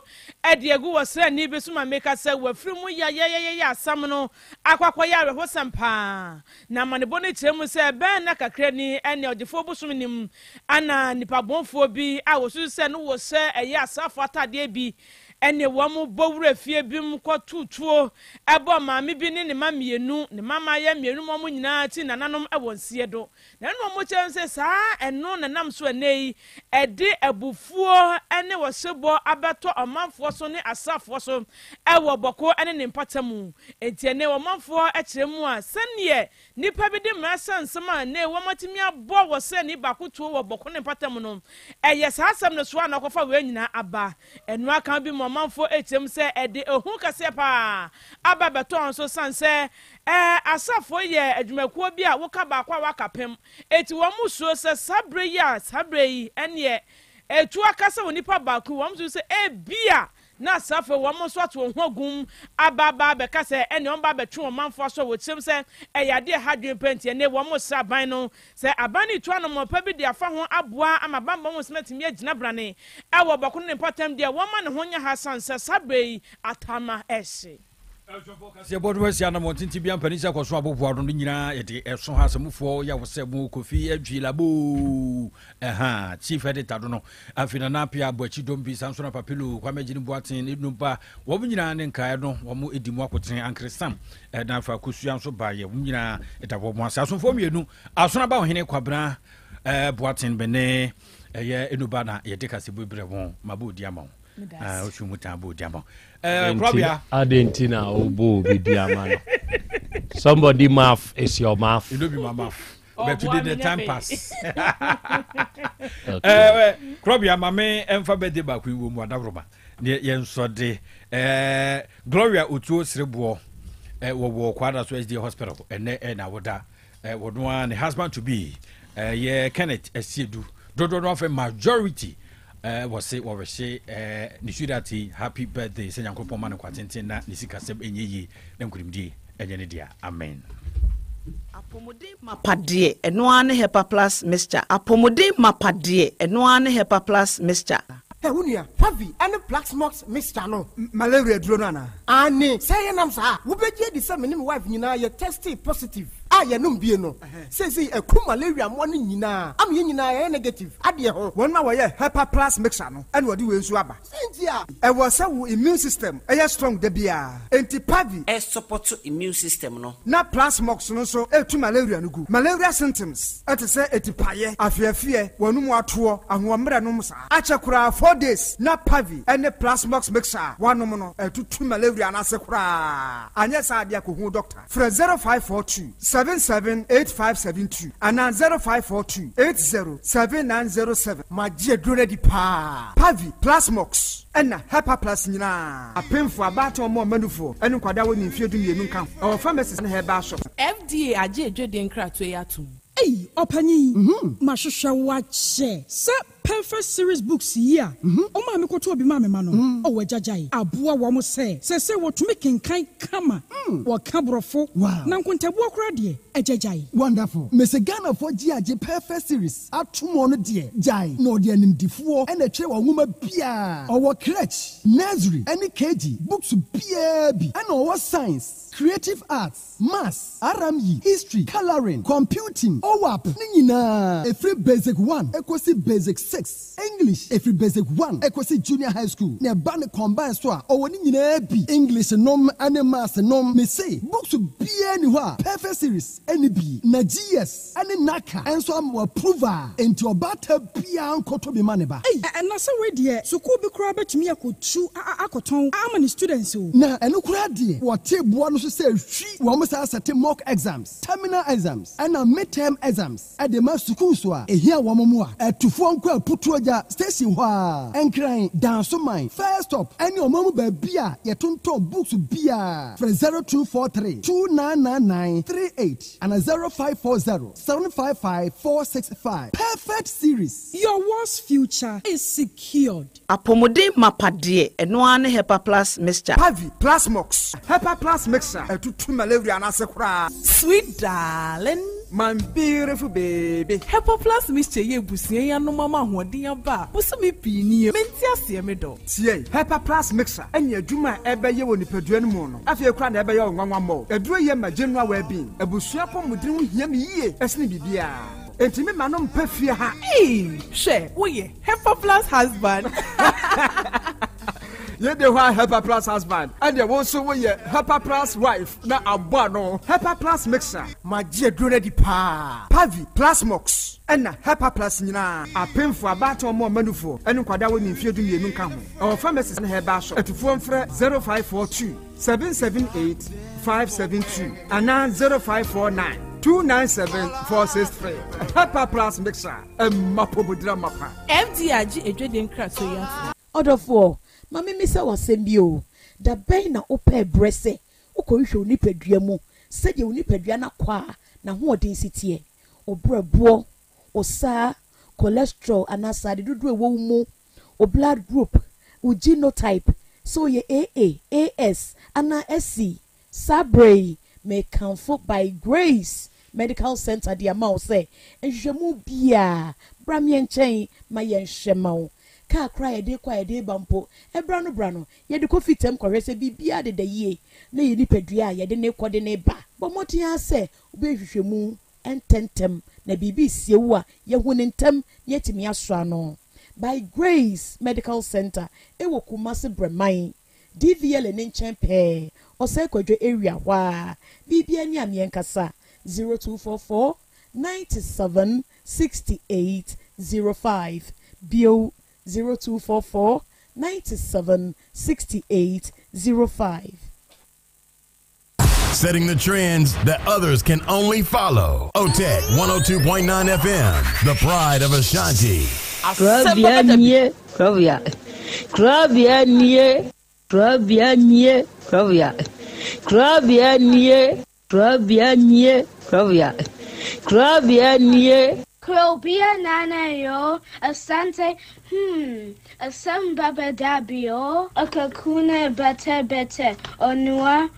de agu wɔ sraani bi so ma meka sɛ wafiri mu yayayayaya asɛm no akɔ akɔyɛ awerɛhosɛm pa ara. Na amanebɔ no kyerɛ mu sɛ ɛbɛn nna kakra ni, ɛnneɛ ɔgyefoɔ bosome no mu, Ana nnipa bɔnfoɔ bi a wɔsusu sɛ no wɔhyɛ ɛyɛ asraafoɔ ataadeɛ bi ne wɔn bɔ wura fie bi mu kɔ too tuo bɔɔ maame bi ne ne mma mmienu, ne mma mmaayɛ mmienu ma wɔn nyinaa ti nananom wɔ nseɛ do. Na ɛno na wɔkyerɛ no sɛ saa ɛno na ɛnam so ɛnnɛ yi ɛde abufuo ne ɔsebɔ abɛtɔ ɔmanfoɔ so ne asraafoɔ so wɔ Bɔko ne ne mpɔtamu. Enti ɛnnɛ ɔmanfoɔ kyerɛ mu a sɛdeɛ Nnipa bi de mmara hyɛ nsɛm a nnɛ wɔatumi abɔ wɔ sɛnni baako tuo wɔ bɔko ne mpata mu no. Ɛyɛ saa asɛm no so a na wɔkɔfa wei nyinaa aba. Ɛno aka bi ma ɔmanfoɔ rekyerɛ mu sɛ ɛde ehu kɛseɛ pa ara aba abɛtɔ wɔn so sane sɛ asraafoɔ yɛ adwumakuo bi a woka baako a woaka pem. Enti wɔn suro sɛ saa berɛ yi a saa berɛ yi ɛneɛ ɛtu aka sɛ onipa baako yi wɔn suro sɛ ebia Na asraafo yi, wɔn nso ato wɔn ho agu mu aba aba abɛka sɛ ɛnneɛ wɔn ba abɛtwe wɔn manfoɔ aso a wɔkyerɛm sɛ ɛyɛ adeɛ a ɛha adwene paa nti ɛnne wɔn resrɛ aban no sɛ aban no retu anammɔn pa bi de afa ho aboa ama bammɔ ho nsɛm atumi agyina brane wɔ bɔko no ne mpɔtam deɛ wɔmma ne ho nyɛ ha sane sɛ saa berɛ yi Atama rehye. Asuafoɔ kaseɛbɔ no asi anammɔn tenten bi ampa ne sɛ kɔso aboboa no no nyinaa yɛde ɛso ha asɛmufoɔ yɛ wosɛ mo Kofi Adwi Laboo ɛha chief editor do no afei Nana Apia Aboakyi Dombi saa nso na Papilo Kwame Agyini Boateng ne Numba wɔn nyinaa ne nkaeɛ no wɔn edi mu akotene Ankere Sam ɛna afei Akosua nso baayɛ wɔn nyinaa ɛda wɔn ase asomfoɔ mmienu Asonaba Ɔhene Kwabena Boateng bɛne ɛyɛ Enuba na yɛde kaseɛbɔ brɛ wɔn mabɔ odi ama wɔn. Wosu mu taa bɔ odi ama Korɔbea. Adɛn nti na wobɔ obi di ama no? Somebody mouth is your mouth. You no be my mouth. But today the time pass. Korɔbea ma me ɛmfa birthday baako yi wɔ mu adaworoma. Ne yɛn nsɔ de Gloria Otuo Sereboɔ wɔwɔ Kwada so SDA Hospital ɛnɛ ɛna woda. Wɔno ara ne husband to be yɛ Kenneth Asiedu dodoɔ no afɛ majority wɔse wɔrehye ne sweetheart yi happy birthday sɛ Nyankopɔn ma no nkwa tenten na ne sikasɛm ɛnyɛ yie na nkunimdie ɛnyɛ ne dea amen. Apɔmuden mapa deɛ, ɛno ara ne Hepa Plus Mixture. Apɔmuden mapa deɛ, ɛno ara ne Hepa Plus Mixture. Hɛ, wo nua, Harvey ne Plaxmox mixture no, malaria aduro no anaa? Aane, sɛ ɛyɛ nam saa a, wobɛgye adi sɛ me ne me wife nyinaa yɛ testee positive. A. a yɛnom bie no, seesei aku malaria mmoa no nyinaa ama yɛn nyinaa yɛayɛ negative adeɛ ho. Wɔn a wɔyɛ Hepa Plus mixture no na wɔde wei nso aba. Sɛn nti a? Ɛwɔ sɛ wo immune system yɛ strong da biara, enti Pavi. Ɛsupɔto immune system no. Na Plasmox no nso tu malaria no gu. Malaria symptoms te sɛ atipaeɛ, afeafeɛ, w'anum atoɔ, ahoɔmmerɛ nom saa. Akyɛ koraa 4 days na Pavi ne Plasmox mixture a woanom no atutu malaria no ase koraa. Anyɛ saa deɛ a kɔhu doctor. Frɛ 0542 77 8572 anaa 0542 80 7907. Magye aduro no adi paa. Pavi, Plasmox, ɛna Hepaplus nyinaa. Apemfoɔ, abaatan, wɔn a wɔma nufoɔ, ne nkwadaa a wɔnni mfeɛ dumienu nka ho. Ɛwɔ pharmacies ne herbal shops. FDA agye adwadie nkratoɔ yi atom. Ei ɔpanyin, mahwehwɛ wo akyɛ. Sɛ Perfect Series Books yi a ɔmaa me kɔtɔɔ bi maa me mma no, oh agya gyae, aboa wɔn sɛ seesei wɔtumi kenkan kama, wɔka Borɔfo, na nkontabuo koraa deɛ, agya gyae. Wonderful. Mese Ghanafoɔ gye agye Perfect Series atom ɔno deɛ gyae na ɔde animdifoɔ na ɛtwerɛ wɔn nwoma biara. Ɔwɔ crèche, nursery ɛne KG books biara bi ɛna ɔwɔ science, creative arts, Maths, RME, History, Colouring, Computing, OAP ne nyinaa ɛfiri Basic one kɔsi Basic 6, English ɛfiri Basic one kɔsi Junior High School na ɛba no combine so a ɔwɔ ne nyinaa bi, English nom ne Maths nom, mese books biara nni hɔ a Perfect Series nni bi na GS ne NaCCA nso ama w'approve a enti ɔbaatan biara nkɔtɔ bi ma ne ba. Ei na sɛ wei deɛ sukuu bi koraa bɛtumi akɔtu akɔtɔn ama ne students o. Na ɛno koraa deɛ wɔte boa no so sɛ hwi wɔn saa sɛte mock exams, terminal exams ɛna mid-term exams de ma sukuus a ɛhia wɔn mmoa. Atufoɔ nkɔ Aputuogya station hɔ ara, Nkran, Dansoman, First Stop ɛne ɔman mu baabi a yɛtontɔn books biara. Frɛ 0243 2999 38. Ana 0540 755 465 Perfect series. Your world's future is secured. Apɔmuden mapa deɛ, ɛno ara ne Hepa Plus Mixture. Pavi, Plasmox, Hepa Plus Mixture ɛtutu malaria no ase koraa. Sweet darling. My beautiful baby. Hepa Plus Mixture yi abusua yi anom ama ahoɔden aba a bosome pii nie. Mente aseɛ me dɔ. Tie! Hepa Plus Mixture ne adwuma a ɛbɛyɛ wɔ nipadua no mu no, afei koraa na ɛbɛyɛ wo nwanwa mmɔ. Aduro yi yɛ ma general well-being. Abusua apɔmuden ho hia me yie sene biribiara. Enti me ma no mpa fie ha. Eii hwɛ woyɛ Hepa Plus husband. Yei de hɔ a Hepa Plus husband, ɛnneɛ wo nso woyɛ Hepa Plus wife na abɔ ano. Hepa Plus Mixture. Magye aduro no adi paa. Pavi, Plasmox, ɛna Hepa Plus nyinaa. Apemfoɔ, abaatan, wɔn a wɔma nufoɔ, ne nkwadaa a wɔnni mfeɛ dumienu nka ho. Ɛwɔ pharmacies ne herbal shop. Atufoɔ mfrɛ 0542 778 572 anaa 0549 297 463. Hepa Plus Mixture, ɛma apɔmuden amapa. FDA agye adwadie nkratoɔ yi atom. Ɔdɔfoɔ, ma memmisa wo asɛm bi o, da bɛn na wopɛɛ berɛ sɛ wokɔhwehwɛ wo nipadua mu sɛdeɛ wo nipadua no akwaa n'ahoɔden si teɛ, wo berɛboɔ, wo saa, cholesterol anaa sradeɛ dodoɔ a ɛwɔ wo mu, wo blood group, wo genotype, sɛ woyɛ AA, AS anaa SC. Saa berɛ yi, mekamfo By Grace Medical Center de ama wo sɛ nhwehwɛmu biara, bra me nkyɛn ma yɛnhwɛ ma wo. Kaa koraa a yɛde rekɔ a yɛde reba mpo, ɛberɛ ano berɛ ano, yɛde kɔ fitam kɔhwɛ sɛ biribiara deda yie na yɛn nipadua a yɛde no rekɔ de no reba. Bɔ mmɔden ara sɛ wobɛyɛ nhwehwɛmu ntɛmntɛm na biribi resie wo a, yɛahu no ntɛm na yɛatumi asɔ ano. By Grace Medical Centre wɔ Kumasi Brɛman, DVLA no nkyɛn pɛɛ, Ɔsɛe Kwadwo area hɔ ara. Biribiara ni a meɛnkasa, 0244 97 68 05, bio 0244 97 68 05. Setting the trends that others can only follow. OTEC 102.9 FM, the pride of Ashanti. Kurabea nie, kurabea. Kurabea nie, kurabea nie, kurabea. Kurabea nie, kurabea nie, kurabea. Kurabea nie. Krobea nana yo, asante, hmm, asem baba dabio, akakuna bete bete, onua,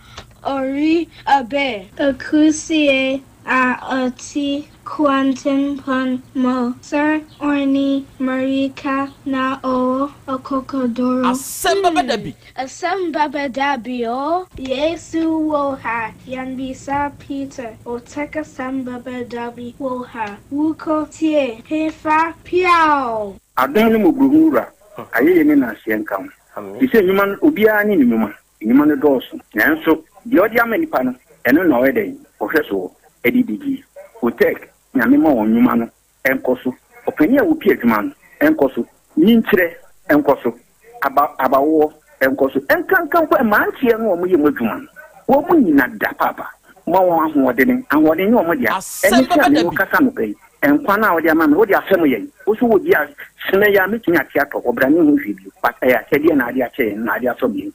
ori abe. Akusie a ɔte. Kwantempɔn mu. Sir Orni Mmirika na ɔwɔ akokoduru. Asɛm bɛba da bi. Asɛm bɛba da bi o. Yesu wɔ ha, yɛnbisa Peter, Otec asɛm bɛba da bi wɔ ha, Wokɔ tie, hefa, piaw! Adom ne mmɔborɔhunu Wura, ayɛyie ne nnaseɛ nka wo. Te sɛ nnwuma no, obiara ne ne nnwuma. Nnwuma no dɔɔso, nanso deɛ ɔde ama nnipa no, ɛno na ɔyɛ dɛn? Ɔhwɛ soɔ de didie. Otec, Nyame ma wɔn nnwuma no nkɔ so. Ɔpanin a ɔpi adwuma no nkɔ so. Nyinkyerɛ nkɔ so. Aba, abawoɔ nkɔ so. Nkanka mpo mmeranteɛ no a wɔyɛ mu adwuma no, wɔn nyina da paapa. Ma wɔn ahoɔdene. Ahoɔden nyɛ wɔn dea. Asɛm Ɛne sɛ bɛba a me da ne wo bi. kasa anɔpa yi, nkwa no a wode ama me, wode afɛm yɛn. Wo nso wogye a, sene yi ara mɛtumi ate atɔ hɔ, bra menhu hwee bio. But ɛyɛ akyɛdeɛ na ade akyɛ yɛn, na ade afɛm yɛn.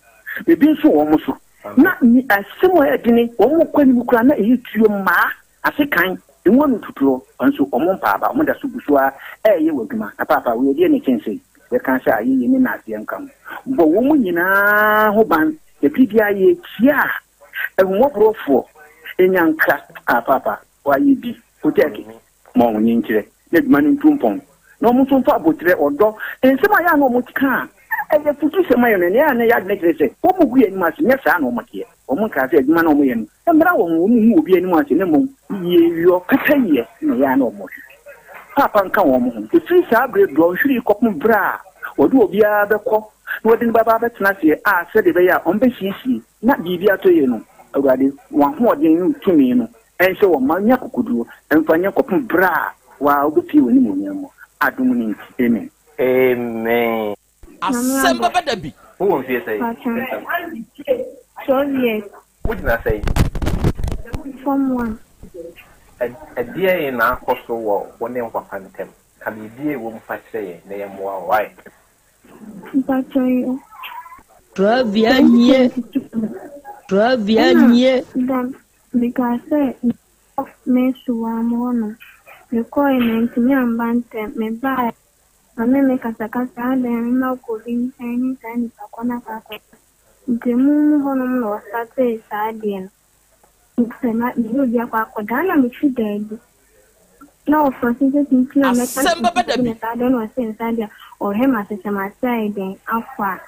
Ebi nso wɔ wɔn so. Na asɛm a ɛyɛ dene, wɔn kɔ anim koraa na ɛyɛ tuo mmaa. Ase kan, emu ano tutuɔ, nso wɔn mpa aba, wɔn da so gu so ara reyɛ wɔ adwuma. Na paapa, wei ɛdeɛn na ɛkyɛn sei? Yɛka sɛ ayeyie ne nnaseɛ nka ho. Bɔ wɔn nyinaa ho ban, na bere biara yɛkyia a, ahummɔborɔfoɔ nya nkra. Ah, paapa, woayɛ bi. Wotɛɛke, ma wɔn nkyerɛ, na adwuma no ntu mpɔn. Na wɔn nso mfa aboterɛ, ɔdɔ, nsɛm a ɛyɛ a na wɔka a ɛyɛ afutusɛm ma yɛn no, ɛnna ɛyɛ a na ɛyɛ adwene kyerɛ sɛ wɔgu yɛn anim ase. Nyɛ saa na wɔteɛ. Wɔnkaa sɛ adwuma no a wɔyɛ no mmra wɔn ho, wɔnhu obi anim ase, na mmom yieyɔ, pɛpɛyɛ na ɛyɛ a na wɔhwehwɛ. Paapa nka wɔn ho. Ɛfiri saa berɛ dɔnhwere yi kɔpem berɛ a wɔde obiara bɛkɔ na wɔde no bɛba abɛtena aseɛ a sɛdeɛ ɛbɛyɛ a wɔbɛsiesie na biribi atɔ yie no, Awurade, wɔn ahoɔden ne wo tumi no nhyɛ wɔn ma wɔnya akokoduo mfa nyɛ kɔpem berɛ a wo ara wobɛpue w'animuonyam mu. Adom no nti, amen. Amen. Asɛm bɛba da bi. Wowɔ mfeɛ sɛn? 12 years. Wogyina sɛn? Form 1. Ɛdeɛn na akɔ so wɔ wo ne wo papa ntam? Ka biribi a ɛwɔ mu fa kyerɛ yɛn na yɛmmoa wo, wai? Mpakyɛ yo. Trɔbea nie, trɔbea nie. Ɛna da mekaa sɛ mekɔ Mesuwa mo hɔ nom. Mekɔe mantumi amba ntɛm. Mebae Ɔne me kasakasa adɛn me ma kɔ obi nkyɛn ne saa nipa kɔ no akɔ akɔsa nti emu mu hɔ nom na ɔsatee saa adeɛ no sɛ ma me ne obi akɔ akɔda na me se daabi na ɔfɔse sɛ tintin a mɛka Asɛm bɛba da bi. na saa adeɛ na ɔse nsa deɛ ɔhwɛ ma sesɛ ma se ayɛ dɛn afɔ a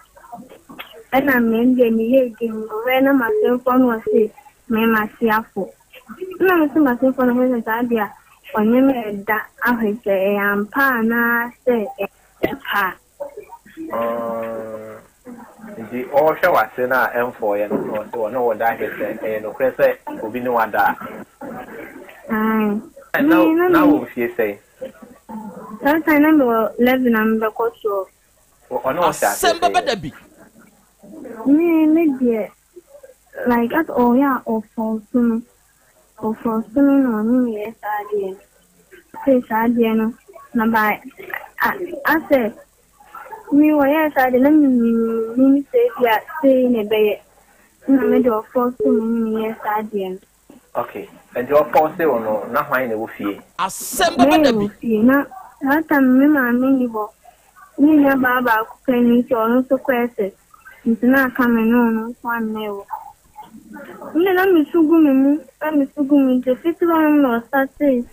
ɛna me deɛ me yɛ din ɔhwɛ na ma se mfɔ no ɔse me ma se afɔ. Nna mese m'asomfo no ho sɛ saa de a ɔne me reda ahwɛ sɛ ɛyɛ ampa anaasɛ ɛnyɛ ampa. Nti ɔrehwɛ w'ase no a ɛmfɔeɛ no na ɔse ɔne wo da ahwɛ sɛ ɛyɛ nokorɛ sɛ obi ne wo ada a. Ae. Na Me na na me. wɔ mfie sɛn? Saa time na mewɔ 11 a mebɛkɔ 12. Ɔne wo hyɛ aseɛ Asɛm sɛn bɛba yɛ? da bi. Me me deɛ Like as ɔyɛ a ɔfɔɔso no, ɔfɔɔso no na ɔne me yɛ saa adeɛ no. Ɔsee saa adeɛ no na by a asɛ me wɔyɛɛ saa adeɛ na me mennim sɛ ebi a sei na ɛbɛyɛ na me de ɔfɔɔso me ne me yɛɛ saa adeɛ no. Ok, nti ɔfɔɔse wo no na hwan na ɛwɔ fie? Asɛm bɛba Na da yɛwɔ bi. fie na saa time no me maame nni hɔ, me nua baa baako pɛ no nti ɔno nso kɔɛ sɛ Nti na aka me ne ɔno nko ara na ɛwɔ hɔ. Me de na mesu gu me mu, na mesu gu me nti fiti hɔnom na ɔstartee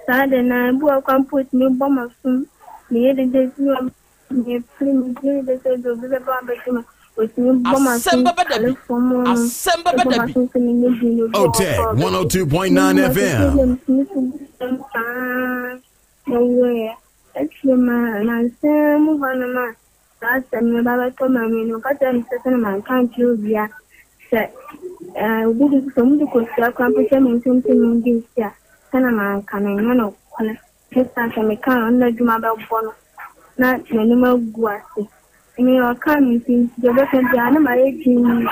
saa de na ebi wɔ hɔ koraa mpo otumi bɔ m'asom, meyɛ dede bi wɔ mepere metumi dede sɛ ebi obi bɛba abɛgye me, otumi bɔ m'asom Asɛm bɛba da tale bi. fam hɔnom, Asɛm bɛba bɔ da bi. m'asom sɛ menyɛ din na obi wɔ hɔ Otec koraa ɔbɛgye. 102.9 Mehu sɛ FM. sɛdeɛ metumi su gu fam saa na ɔwuiɛ. Akyire ma nansa mu hɔnom a Saa asɛm no ba bɛtɔ Maame no, ɔka kyerɛɛ me sɛ sɛnea manka ankyerɛ obiara, sɛ ɛɛ obi de sɛ wɔde kosua koraa mpo hyɛ me nsam sɛ mendi nsi a, sɛnea manka no ɛnyɛ nokorɛ. Esiane sɛ meka a, ɔno n'adwuma bɛbɔ no na n'anim agu ase. Me ɔkaa me nti, deɛ ɔbɛka biara na mayɛ dinn.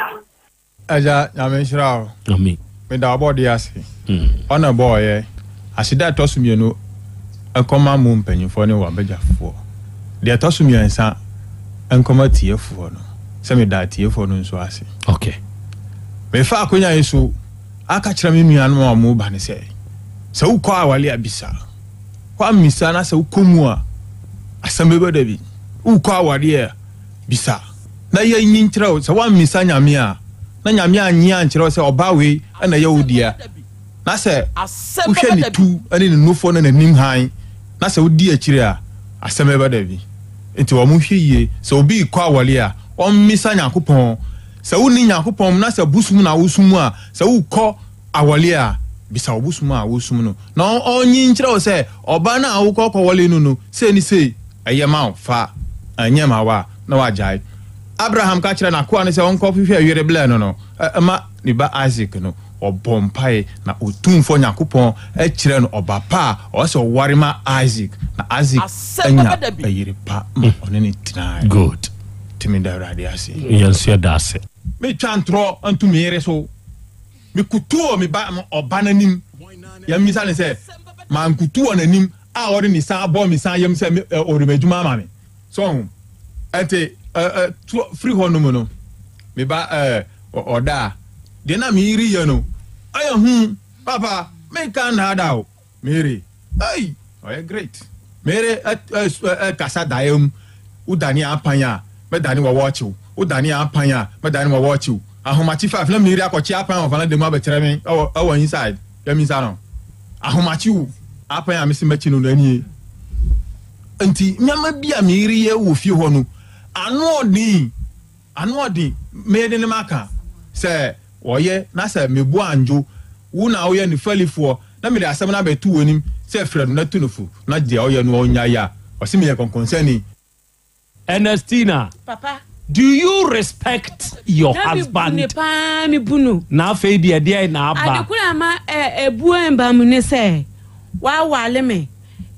Agya Nyame nhyira wo. Amen. Meda ɔbɔdeɛ ase. Ɔna ɛbɔɔyɛ. Aseda a ɛtɔ so mienu nkɔma mo mpanyinfoɔ ne w'abadwafoɔ. Deɛ ɛtɔ so miɛnsa nkɔma atiefoɔ no. Sɛ meda atiefoɔ no nso ase. Okay. Mefa akonya yi so aka kyerɛ me nuanom a wɔn ba no sɛ, sɛ wokɔ awale a bisa. Woammisa na sɛ wokɔ mu a, asɛm bɛba da bi. Wokɔ awadeɛ a, bisa na yɛnyi nkyerɛ wo. Sɛ woammisa Nyame a, na Nyame annye ankyerɛ wo sɛ ɔbaa wei na ɛyɛ wo dea. Na sɛ wohwɛ ne tu ne ne nufoɔ ne n'anim hann, na sɛ wodi akyire a, asɛm bɛba da bi. Nti wɔn hwɛ yie, sɛ obi rekɔ awɔre a, ɔmmisa Nyankopɔn. Sɛ wonni Nyankopɔn mu na sɛ bosom na wosom a, sɛ wokɔ awɔre a, bisa wo bosom a wosom no, na ɔnyi nkyerɛ wo sɛ ɔbaa no a wokɔ kɔwɔre no no, sei ne sei, ɛyɛ ma wo, fa, ɛnyɛ ma wo a, na wagyae. Abraham ka kyerɛɛ n'akoa no sɛ ɔnkɔhwehwɛ yere blɛ no no ma ne ba Isak no, ɔbɔɔ mpae na Otumfoɔ Nyankopɔn kyerɛɛ no ɔba pa a ɔwɔ sɛ ɔware ma Isak, na Isak anya yere pa ma ɔne no tenae. Good. Nti meda Awurade ase. Yɛn nso yɛda ase. Metwa ntorɔ nto me yere so. Mekutu wɔ me ba ɔba no anim. Yɛmmisa no sɛ, mankutu wɔ n'anim a ɔde ne nsa abɔ me nsa yam sɛ ɔde m'adwuma ama me? So ɔho? Ɛnti ɛ ɛ to firi hɔ nom no, me ba ɛ ɔda a, deɛ na me yere yɛ no, ɛyɛ hu. Papa, me nka nnaadaa o, me yere, ei, ɔyɛ great. Me yere ɛ ɛ ɛ kasa daeɛ mu, wo dane apan a, mɛ dane wɔ wɔɔkye wo, wo dane apan a, mɛ dane wɔ wɔɔkye wo. Ahomakye five na me yere akɔkye apan wɔ valanda mu abɛkyerɛ me ɛwɔ ɛwɔ inside, yɛ misa no. Ahomakye o, apan a mese mɛkye no no ɛnie. Nti nneɛma bi a me yere yɛ wɔ fie hɔ no, ano ɔden, ano ɔden. Me de ne maka sɛ ɔyɛ na sɛ me bo andwo, wo na woyɛ ne fɛlifoɔ na mede asɛm no abɛto w'anim sɛ frɛ no na tu no fo na deɛ ɔyɛ no ɔnnyae a, ɔse meyɛ kɔnkɔnsani. Ernestina, Papa. do you respect your Na me bu husband? ne paa, me bu no. Na afei deɛ deɛn na aba? Ade koro a ama ɛ ebuo mba mu ne sɛ wawale me.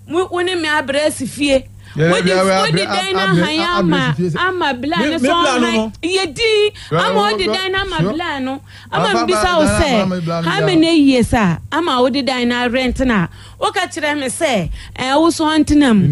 Mo wo ne me abrɛ asi fie. Wode wode dan no ahan ama ama bla no sɛ ɔnhan yɛ din ama wode dan no ama bla no ama mebisa wo sɛ how many years a ama wode dan no arent no a Woka kyerɛ me sɛ, Ɛɛ, wo so ɔntena mu.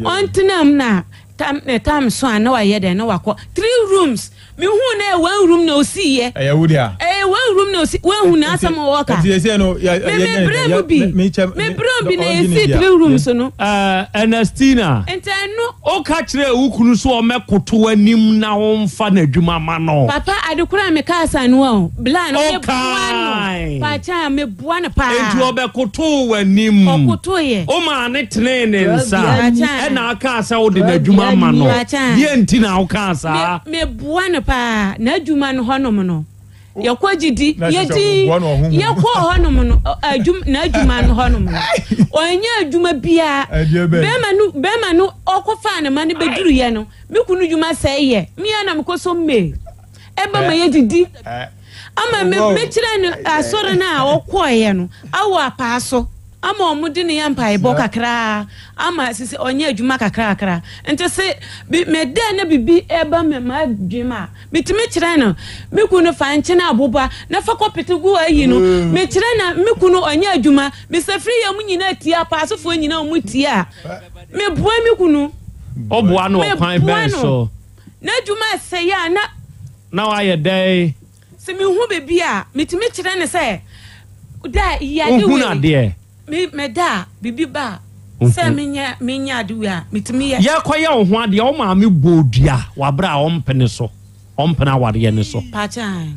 Ɔntena mu na tam ne tam so a na wayɛ dɛn na wakɔ. Three rooms. Mehuu na ɛyɛ one room na osiiɛ. Ɛyɛ wo dea. Ɛyɛ one room na osi. Woahu n'asɛm a wɔka. Nti ɛsɛ no yɛ Me me brɛ mu bi. Me brɛ mu bi na yɛsii three rooms no. Ɛɛ, Ernestina. Nti ɛno. Woka kyerɛɛ wo kunu sɛ ɔmmɛkoto w'anim na womfa n'adwuma mma no. Papa, ade koro a mekaa saa no o, bla no, meboa no. Ɔkae. Paakyɛ a, meboa no paa. Enti ɔbɛkotoo w'anim. Ɔkotoeɛ. Womaa no tenee ne nsa. Paakyɛ. Ɛna akaa sɛ wode n'adwuma ma no. Paakyɛ. Deɛ nti na wokaa saa? Me, meboa no paa. N'adwuma no hɔnom no. Yɛkɔ gyidi, yɛdi, yɛkɔ hɔnom no, adwuma, n'adwuma no hɔnom no. Ɔnyɛ adwuma biara. Bɛrima no, bɛrima no ɔkɔfaa ne ma no bɛduruyɛ no, me kunu dwuma sɛe yɛ. Me ara na mekɔ so mmee. Ɛba ma yɛdidi. Ama me, mekyerɛ no asɔre no a ɔkɔeɛ no, awɔ apaa so. Ama ɔmo de no yɛ mpaebɔ kakraa ama sisi ɔnyɛ adwuma kakrakra nti se bi me dɛ na bibi ɛba me m'adwene mu a metumi kyerɛ no me kunu fa nkyene aboba na fa kɔ pete gu ayi no me kyerɛ na me kunu ɔnyɛ adwuma me safiri yɛ ɔmo nyinaa tie apaasofoɔ nyinaa ɔmo tie a me boa me kunu Ɔboa no ɔkwan me boa bɛn no so? n'adwuma ɛsɛe a na. Na wayɛ dɛn? Sɛ mehu baabi a, metumi kyerɛ no sɛ, da yi ade Wohunu wei. adeɛ. Me meda a, biribi ba a, sɛ menyɛ menyɛ ade wei a, metumi yɛ. Yɛrekɔyɛ wo ho adeɛ, wo maame bɔɔ dua wɔ aberɛ a ɔmpene so, ɔmpene awareɛ no so. Pakyɛ ae.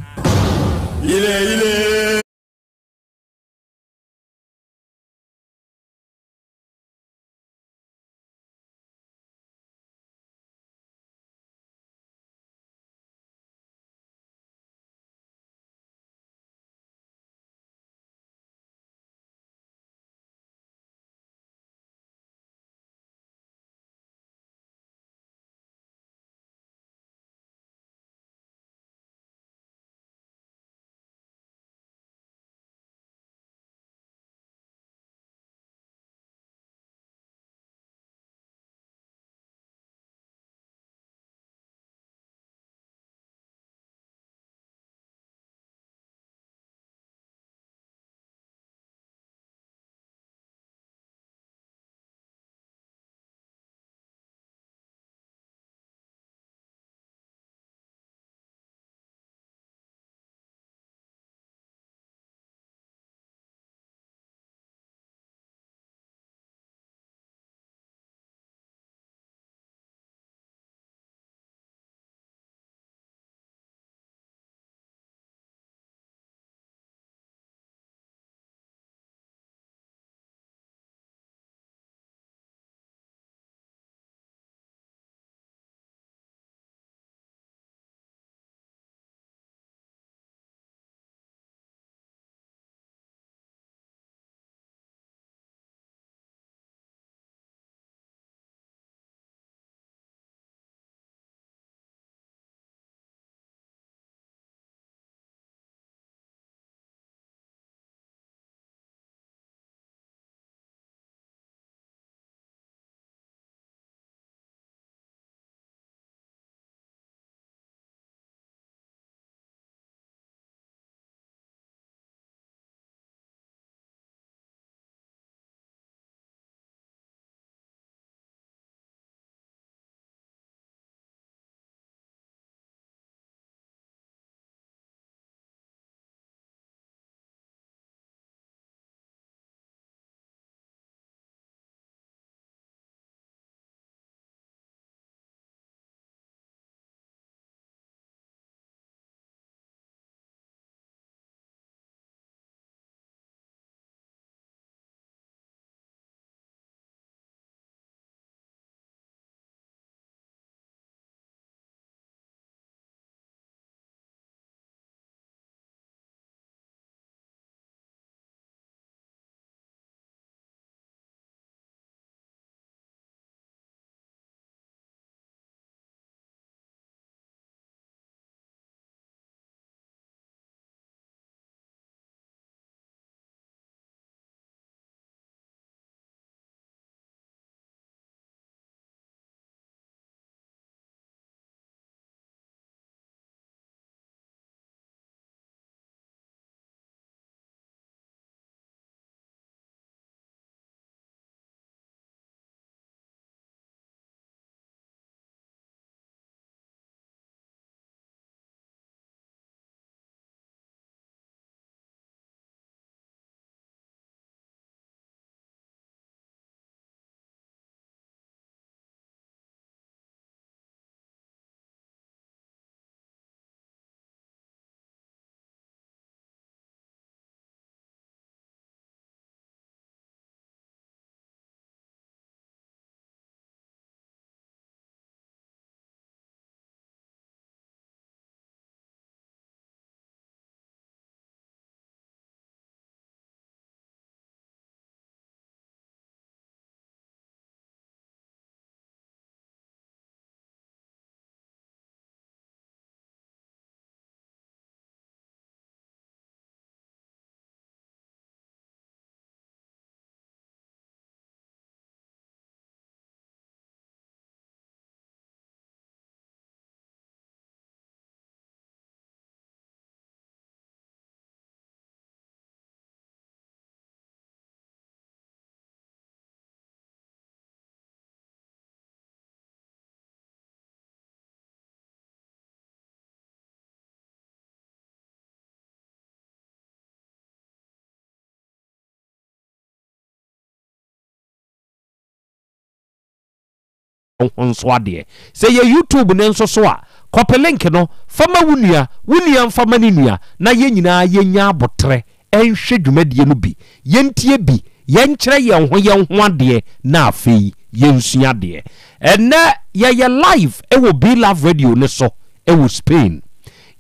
ho nso adeɛ. Sɛ ɛyɛ YouTube no nso so a, kɔpe link no fa ma wo nua, wo nua mfa ma ne nua, na yɛn nyinaa yɛnya aboterɛ nhwɛ dwumadie no bi, yɛntie bi, yɛnkyerɛ yɛn ho yɛn ho adeɛ na afei yɛnsua adeɛ. Ɛnnɛ yɛyɛ live wɔ Be Love Radio no so wɔ Spain.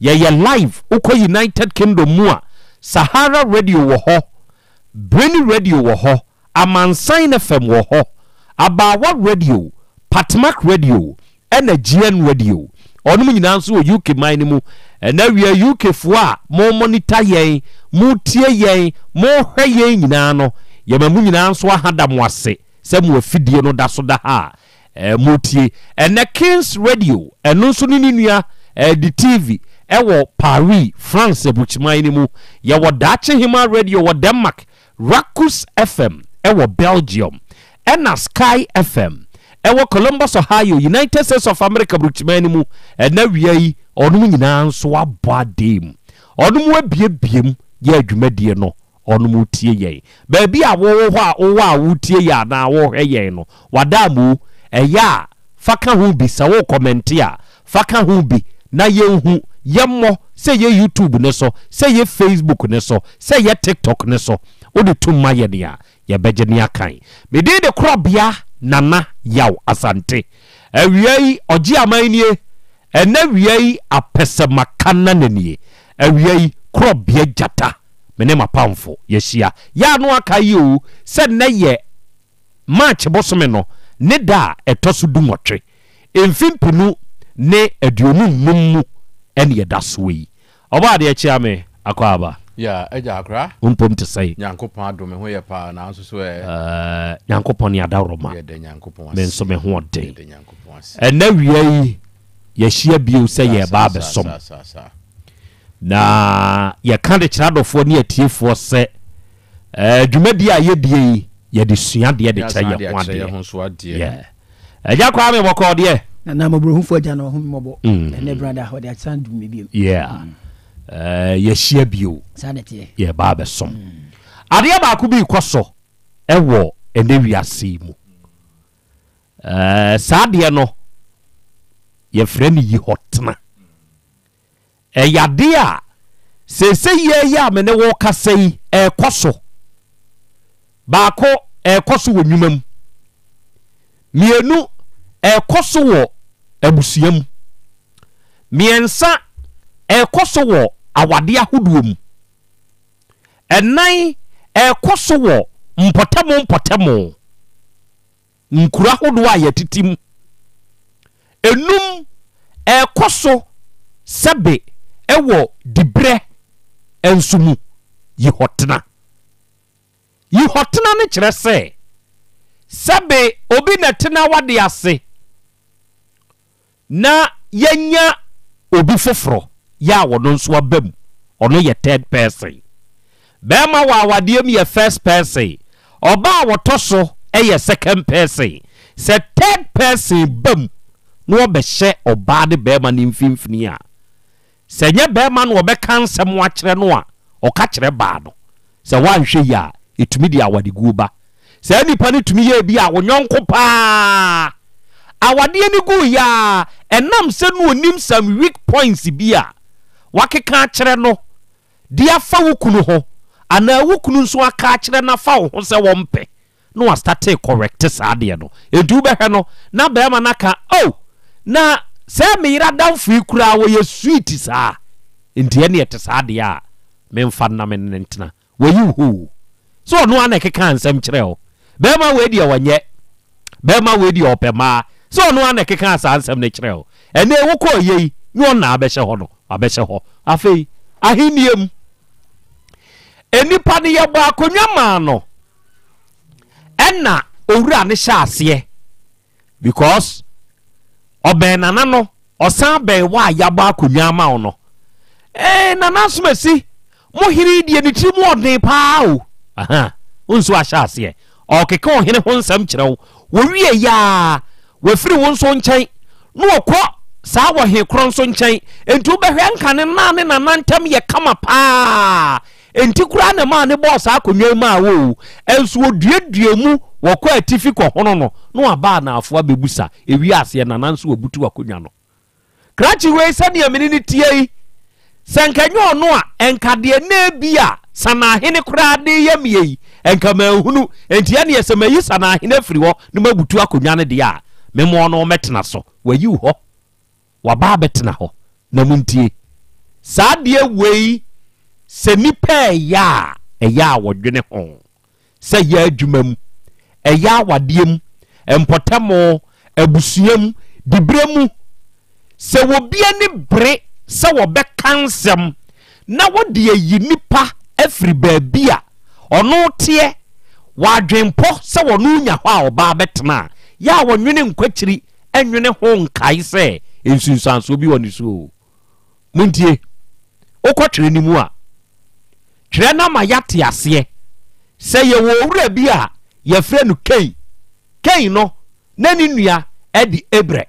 Yɛyɛ live, wokɔ United Kingdom mu a, Sahara Radio wɔ hɔ, Brainy Radio wɔ hɔ, Amansan FM wɔ hɔ, Abaawa Radio, Patmak Radio, ɛna GN Radio. Ɔnom nyinaa nso wɔ UK man no mu. Ɛna awia UK foɔ a mo monitor yɛn, mo tie yɛn, mo hwɛ yɛn nyinaa no, yɛma mo nyinaa nso aha da mo ase sɛ mo afidie no da so da ha a mo tie. Ɛnɛ Kings Radio, ɛno nso ne ne nua eh, de TV ɛwɔ Paris, France aburukyiman no mu. Yɛwɔ Daakye Hema Radio wɔ Denmark, Rakus FM wɔ Belgium, ɛna Sky FM wɔ Columbus, Ohio, United States of America burukyiman no mu. Ɛna awia yi, ɔnom nyinaa nso abɔ adee mu. Ɔnom abiebie mu yɛ adwumadie no, ɔnom tie yɛn. Baabi a wowɔ hɔ a wowɔ a wotie yɛn anaa wohwɛ yɛn no, wada mu, ɛyɛ a fa ka ho bi, sɛ wo kɔmɛnte a, fa ka ho bi na yɛnhu, yɛmmɔ, sɛ yɛ YouTube no so, sɛ yɛ Facebook no so, sɛ yɛ TikTok no so, wode tum ma yɛn a, yɛbɛgye ne akan. Me din de Korɔbea Nana Yaw Asante. Awia yi, ɔgye aman nie. Ɛnɛ awia yi, apɛsɛmakanana nie. Awia yi, Korɔbea Gyata, me ne m'apamfo yɛahyia. Yɛ ano aka yi o, sɛ nnɛ yɛ March bosome no ne da a ɛtɔ so dunwɔtwe, mfe 2025 mu ɛne ɛda soɔ yi. Ɔbɔ adeɛ kyea me, Akwaaba. Yeah, agya akra. Wo mpom te sɛn? Nyankopɔn adom, me ho yɛ paa, nanso so ɛ? Ɛɛ, Nyankopɔn ne adaworoma. Yɛda Nyankopɔn ase. Me nso me ho ɔden. Yɛda Nyankopɔn ase. Ɛnɛ wia yi, yɛahyia bio sɛ yɛreba abɛsom. Saa, saa, saa. Na yɛka de kyerɛ adɔfoɔ ne atiefoɔ sɛ, ɛɛ, dwumadie a yɛdie yi, yɛde sua adeɛ de kyerɛ yɛn ho adeɛ. Yeah. Agya Kwame bɔkɔɔ deɛ. Nana mmɔborɔhufo agya na wahu me mmɔbɔ. Ɛnɛ brada ɔde asan dum me bio. Yeah. Yɛahyia bio. Saa na ɛteɛ. Yɛreba abɛsom. Adeɛ baako bi rekɔ so wɔ ɛnɛ wiase yi mu. Saa adeɛ no, yɛfrɛ no yihɔtena. Ɛyɛ adeɛ a seesei yi ara yi a me ne wo rekasa yi, ɛrekɔ so. Baako, ɛrekɔ so wɔ nnwuma mu. Mmienu, ɛrekɔ so wɔ abusua mu. Mmiɛnsa, ɛrekɔ so wɔ awadeɛ ahodoɔ mu. Ɛnan, ɛrekɔ so wɔ mpɔtamu mpɔtamu. Nkuro ahodoɔ a yɛtete mu. Enum, ɛrekɔ so sɛbe wɔ diberɛ nso mu, yihɔtena. Yihɔtena no kyerɛ sɛ, sɛbe obi na ɛte n'awadeɛ ase na yɛanya obi foforɔ yɛ a ɔno nso aba mu, ɔno yɛ third person. Barima wɔ awadeɛ mu yɛ first person, ɔbaa a ɔtɔ so yɛ second person. Sɛ third person ba mu na ɔbɛhyɛ ɔbaa ne barima no mfimfini a, Sɛ ɛnyɛ barima na ɔbɛka nsɛm akyerɛ no a, ɔka kyerɛ baa no. Sɛ woanhwɛ yie a, ɛtumi de awadeguo ba. Saa nipa no tumi yɛ bi a wo yɔnko paa. Awadeɛ no guiɛ ara, ɛnam sɛ na ɔnim some weak points bi a wakeka akyerɛ no de afa wo kunu ho anaa wo kunu nso aka akyerɛ no afa wo ho sɛ wɔmpɛ na wastate correct saa adeɛ no. Enti wobɛhwɛ no na barima no aka, oh, na sɛ me yere adamfo yi koraa wɔyɛ sweet saa, enti ɛne ɛte saa deɛ a, memfa no na me ne no ntena. Wayi wo hɔ o. Sɛ ɔno ara na ɛkekaa nsɛm kyerɛɛ wo. Barima wei deɛ ɔnyɛ. Barima wei deɛ ɔpɛ mmaa. Sɛ ɔno ara na ɛkekaa saa nsɛm no kyerɛɛ wo. Ɛnnɛ wokɔɔ yei, nyɛ ɔno na abɛhyɛ hɔ no, wabɛhyɛ hɔ. Afei, ahennie mu, nnipa no yɛbɔɔ akonnwa maa no. Ɛna owura no hyɛ aseɛ because ɔbɛn nana no, ɔsan bɛn wɔ a yabɔ akonnwa ama wo no. Ee nana asomasi, mo hene yi deɛ ne tiri mu ɔden paa o. Aha, wo nso ahyɛ aseɛ. Ɔkeka ɔhene ho nsɛm kyerɛ wo. Wɔwie yaa, wafiri wo nso nkyɛn na ɔkɔ saa ɔhe korɔ nso nkyɛn. Enti wobɛhwɛ nka ne naa ne nana ntam yɛ kama paa. Enti koraa na ɛmaa no bɔɔ saa akonnwa yi maa wo o. Nso oduaduaa mu Wɔkɔ atifi kɔhono no na waba anaafoɔ abɛbusa. Ɛwie aseɛ Nana nso wabutu akonnwa no. Krakye wei sɛdeɛ mene no tie yi, sɛ nka ɛnyɛ ɔno a, nka deɛ na ebia Sanahene koraa de reyɛ meɛ yi, nka manhunu. Enti ɛneɛ sɛ mayi Sanahene afiri hɔ na mabutu akonnwa no deɛ a, mema ɔno mmɛtena so. Wayi wo hɔ, waba abɛtena hɔ. Na montie, saa adeɛ wei, sɛ nnipa reyɛ a, ɛyɛ a wɔdwene ho. sɛ ɛyɛ adwuma mu, ɛyɛ awadeɛ mu, mpɔtam, abusua mu, diberɛ mu. Sɛ obi ani bere sɛ wɔbɛka nsɛm na wɔde ayi nipa afiri baabi a ɔno teɛ, wɔ adwenpɔ sɛ ɔno nya hɔ a ɔbaa bɛtena a, yɛ a wɔnwene nkwakyiri nwene ho nkae sɛ nsunsuansoɔ bi wɔ ne so o. Montie, wokɔ twerɛ no mu a, twerɛ no ama yɛate aseɛ sɛ yɛwɔ owura bi a yɛfrɛ no Kain. Kain no, na ne nua de Ebrɛ.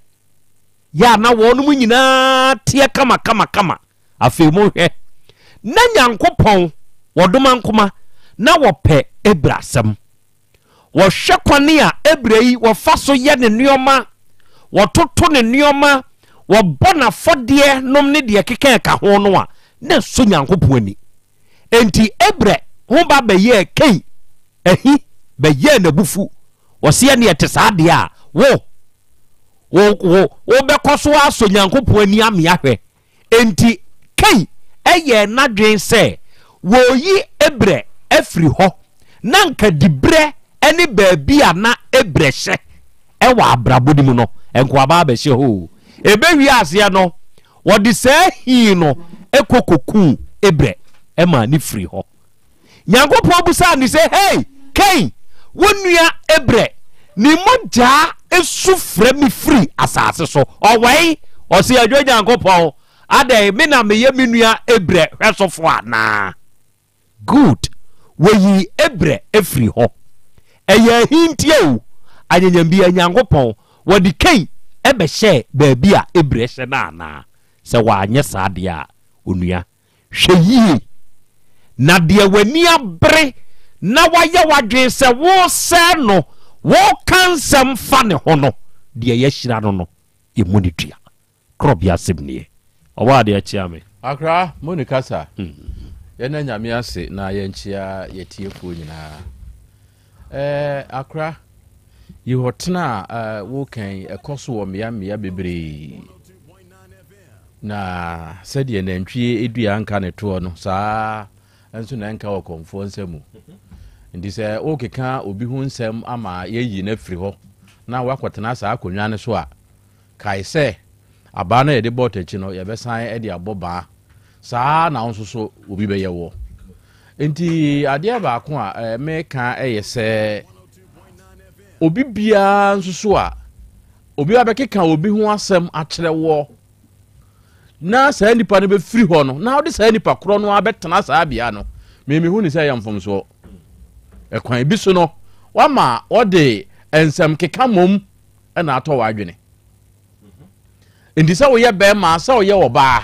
Yɛ a na wɔnom nyinaa teɛ kama kama kama. Afei monhwɛ, na Nyankopɔn, wɔdomankoma, na wɔpɛ Ebrɛ asɛm. Wɔhwɛ kwan a ɛberɛ yi wɔfa so yɛ ne nneɛma, wɔtoto ne nneɛma, wɔbɔ n'afɔdeɛ nom ne deɛ ɛkeka ɛka ho no a, na ɛsɔ Nyankopɔn ani. Enti ɛberɛ ho ba bɛyɛɛ Kain ahi, bɛyɛɛ n'abufu. Wɔse ɛne ɛte saa deɛ a, wo, wo, wo, wobɛkɔ so asɔ Nyankopɔn ani ame ahwɛ. Enti Kain yɛɛ n'adwene sɛ wɔreyi Ebrɛ afiri hɔ na anka diberɛ ne baabi a na Ebrɛ hyɛ wɔ abrabɔ no mu no, nkoaba abɛhyɛ hɔ o. Ɛbɛwie aseɛ no, wɔde saa hi no kɔ kɔkuu Ebrɛ maa no firii hɔ. Nyankopɔn bisaa no sɛ, Hei, Kain, wo nua Ebrɛ, ne mogyaa su frɛ me firi asase so. Ɔwɛn? Ɔse, Adwo Nyankopɔn, adɛn, me na meyɛ me nua Ebrɛ hwɛsofoɔ anaa? Good. Wɔyii Ebrɛ firii hɔ. Ɛyɛ ahintia o, anyanyambia Nyankopɔn, wɔde Kain bɛhyɛɛ baabi a Ebrɛ hyɛ no anaa? Sɛ wanyɛ saa deɛ a, onua, Hwɛ yie, na deɛ w'ani abere na wayɛ w'adwene sɛ woresɛe no, woreka nsɛm fa ne ho no, deɛ yɛahyira no no, yɛmmɔ no dua. Korɔbea asɛm nie. Ɔbɔ adeɛ kyea me. Accra, Moni kasa. Yɛnna Nyame ase na yɛnkyea yɛtiefoɔ nyinaa. Eh, Accra, yihɔtena a woka yi, ɛkɔ so wɔ mmea mmea bebree. Na sɛdeɛ nantwie dua nka ne toɔ no, saa ara nso na ɛnka ɔkɔmfoɔ nsa mu. Nti sɛ wokeka obi ho nsɛm ama yɛayi no afiri hɔ na wakɔtena saa akonnwa no so a, kae sɛ abaa no a yɛde bɔɔ takyi no, yɛbɛsan de abɔ baa. Saa ara na wo nso so obi bɛyɛ woɔ. Nti adeɛ baako a meka yɛ sɛ obi biara nso so a Obi abɛkeka obi ho asɛm akyerɛ woɔ na saa nipa no bɛfiri hɔ no na wode saa nipa korɔ no abɛtena saa bea no, memehu ne sɛ ɛyɛ mfomsoɔ. Ɛkwan bi so no, wama wɔde nsɛm keka mmom na atɔ w'adwene. Nti sɛ woyɛ bɛrima sɛ woyɛ ɔbaa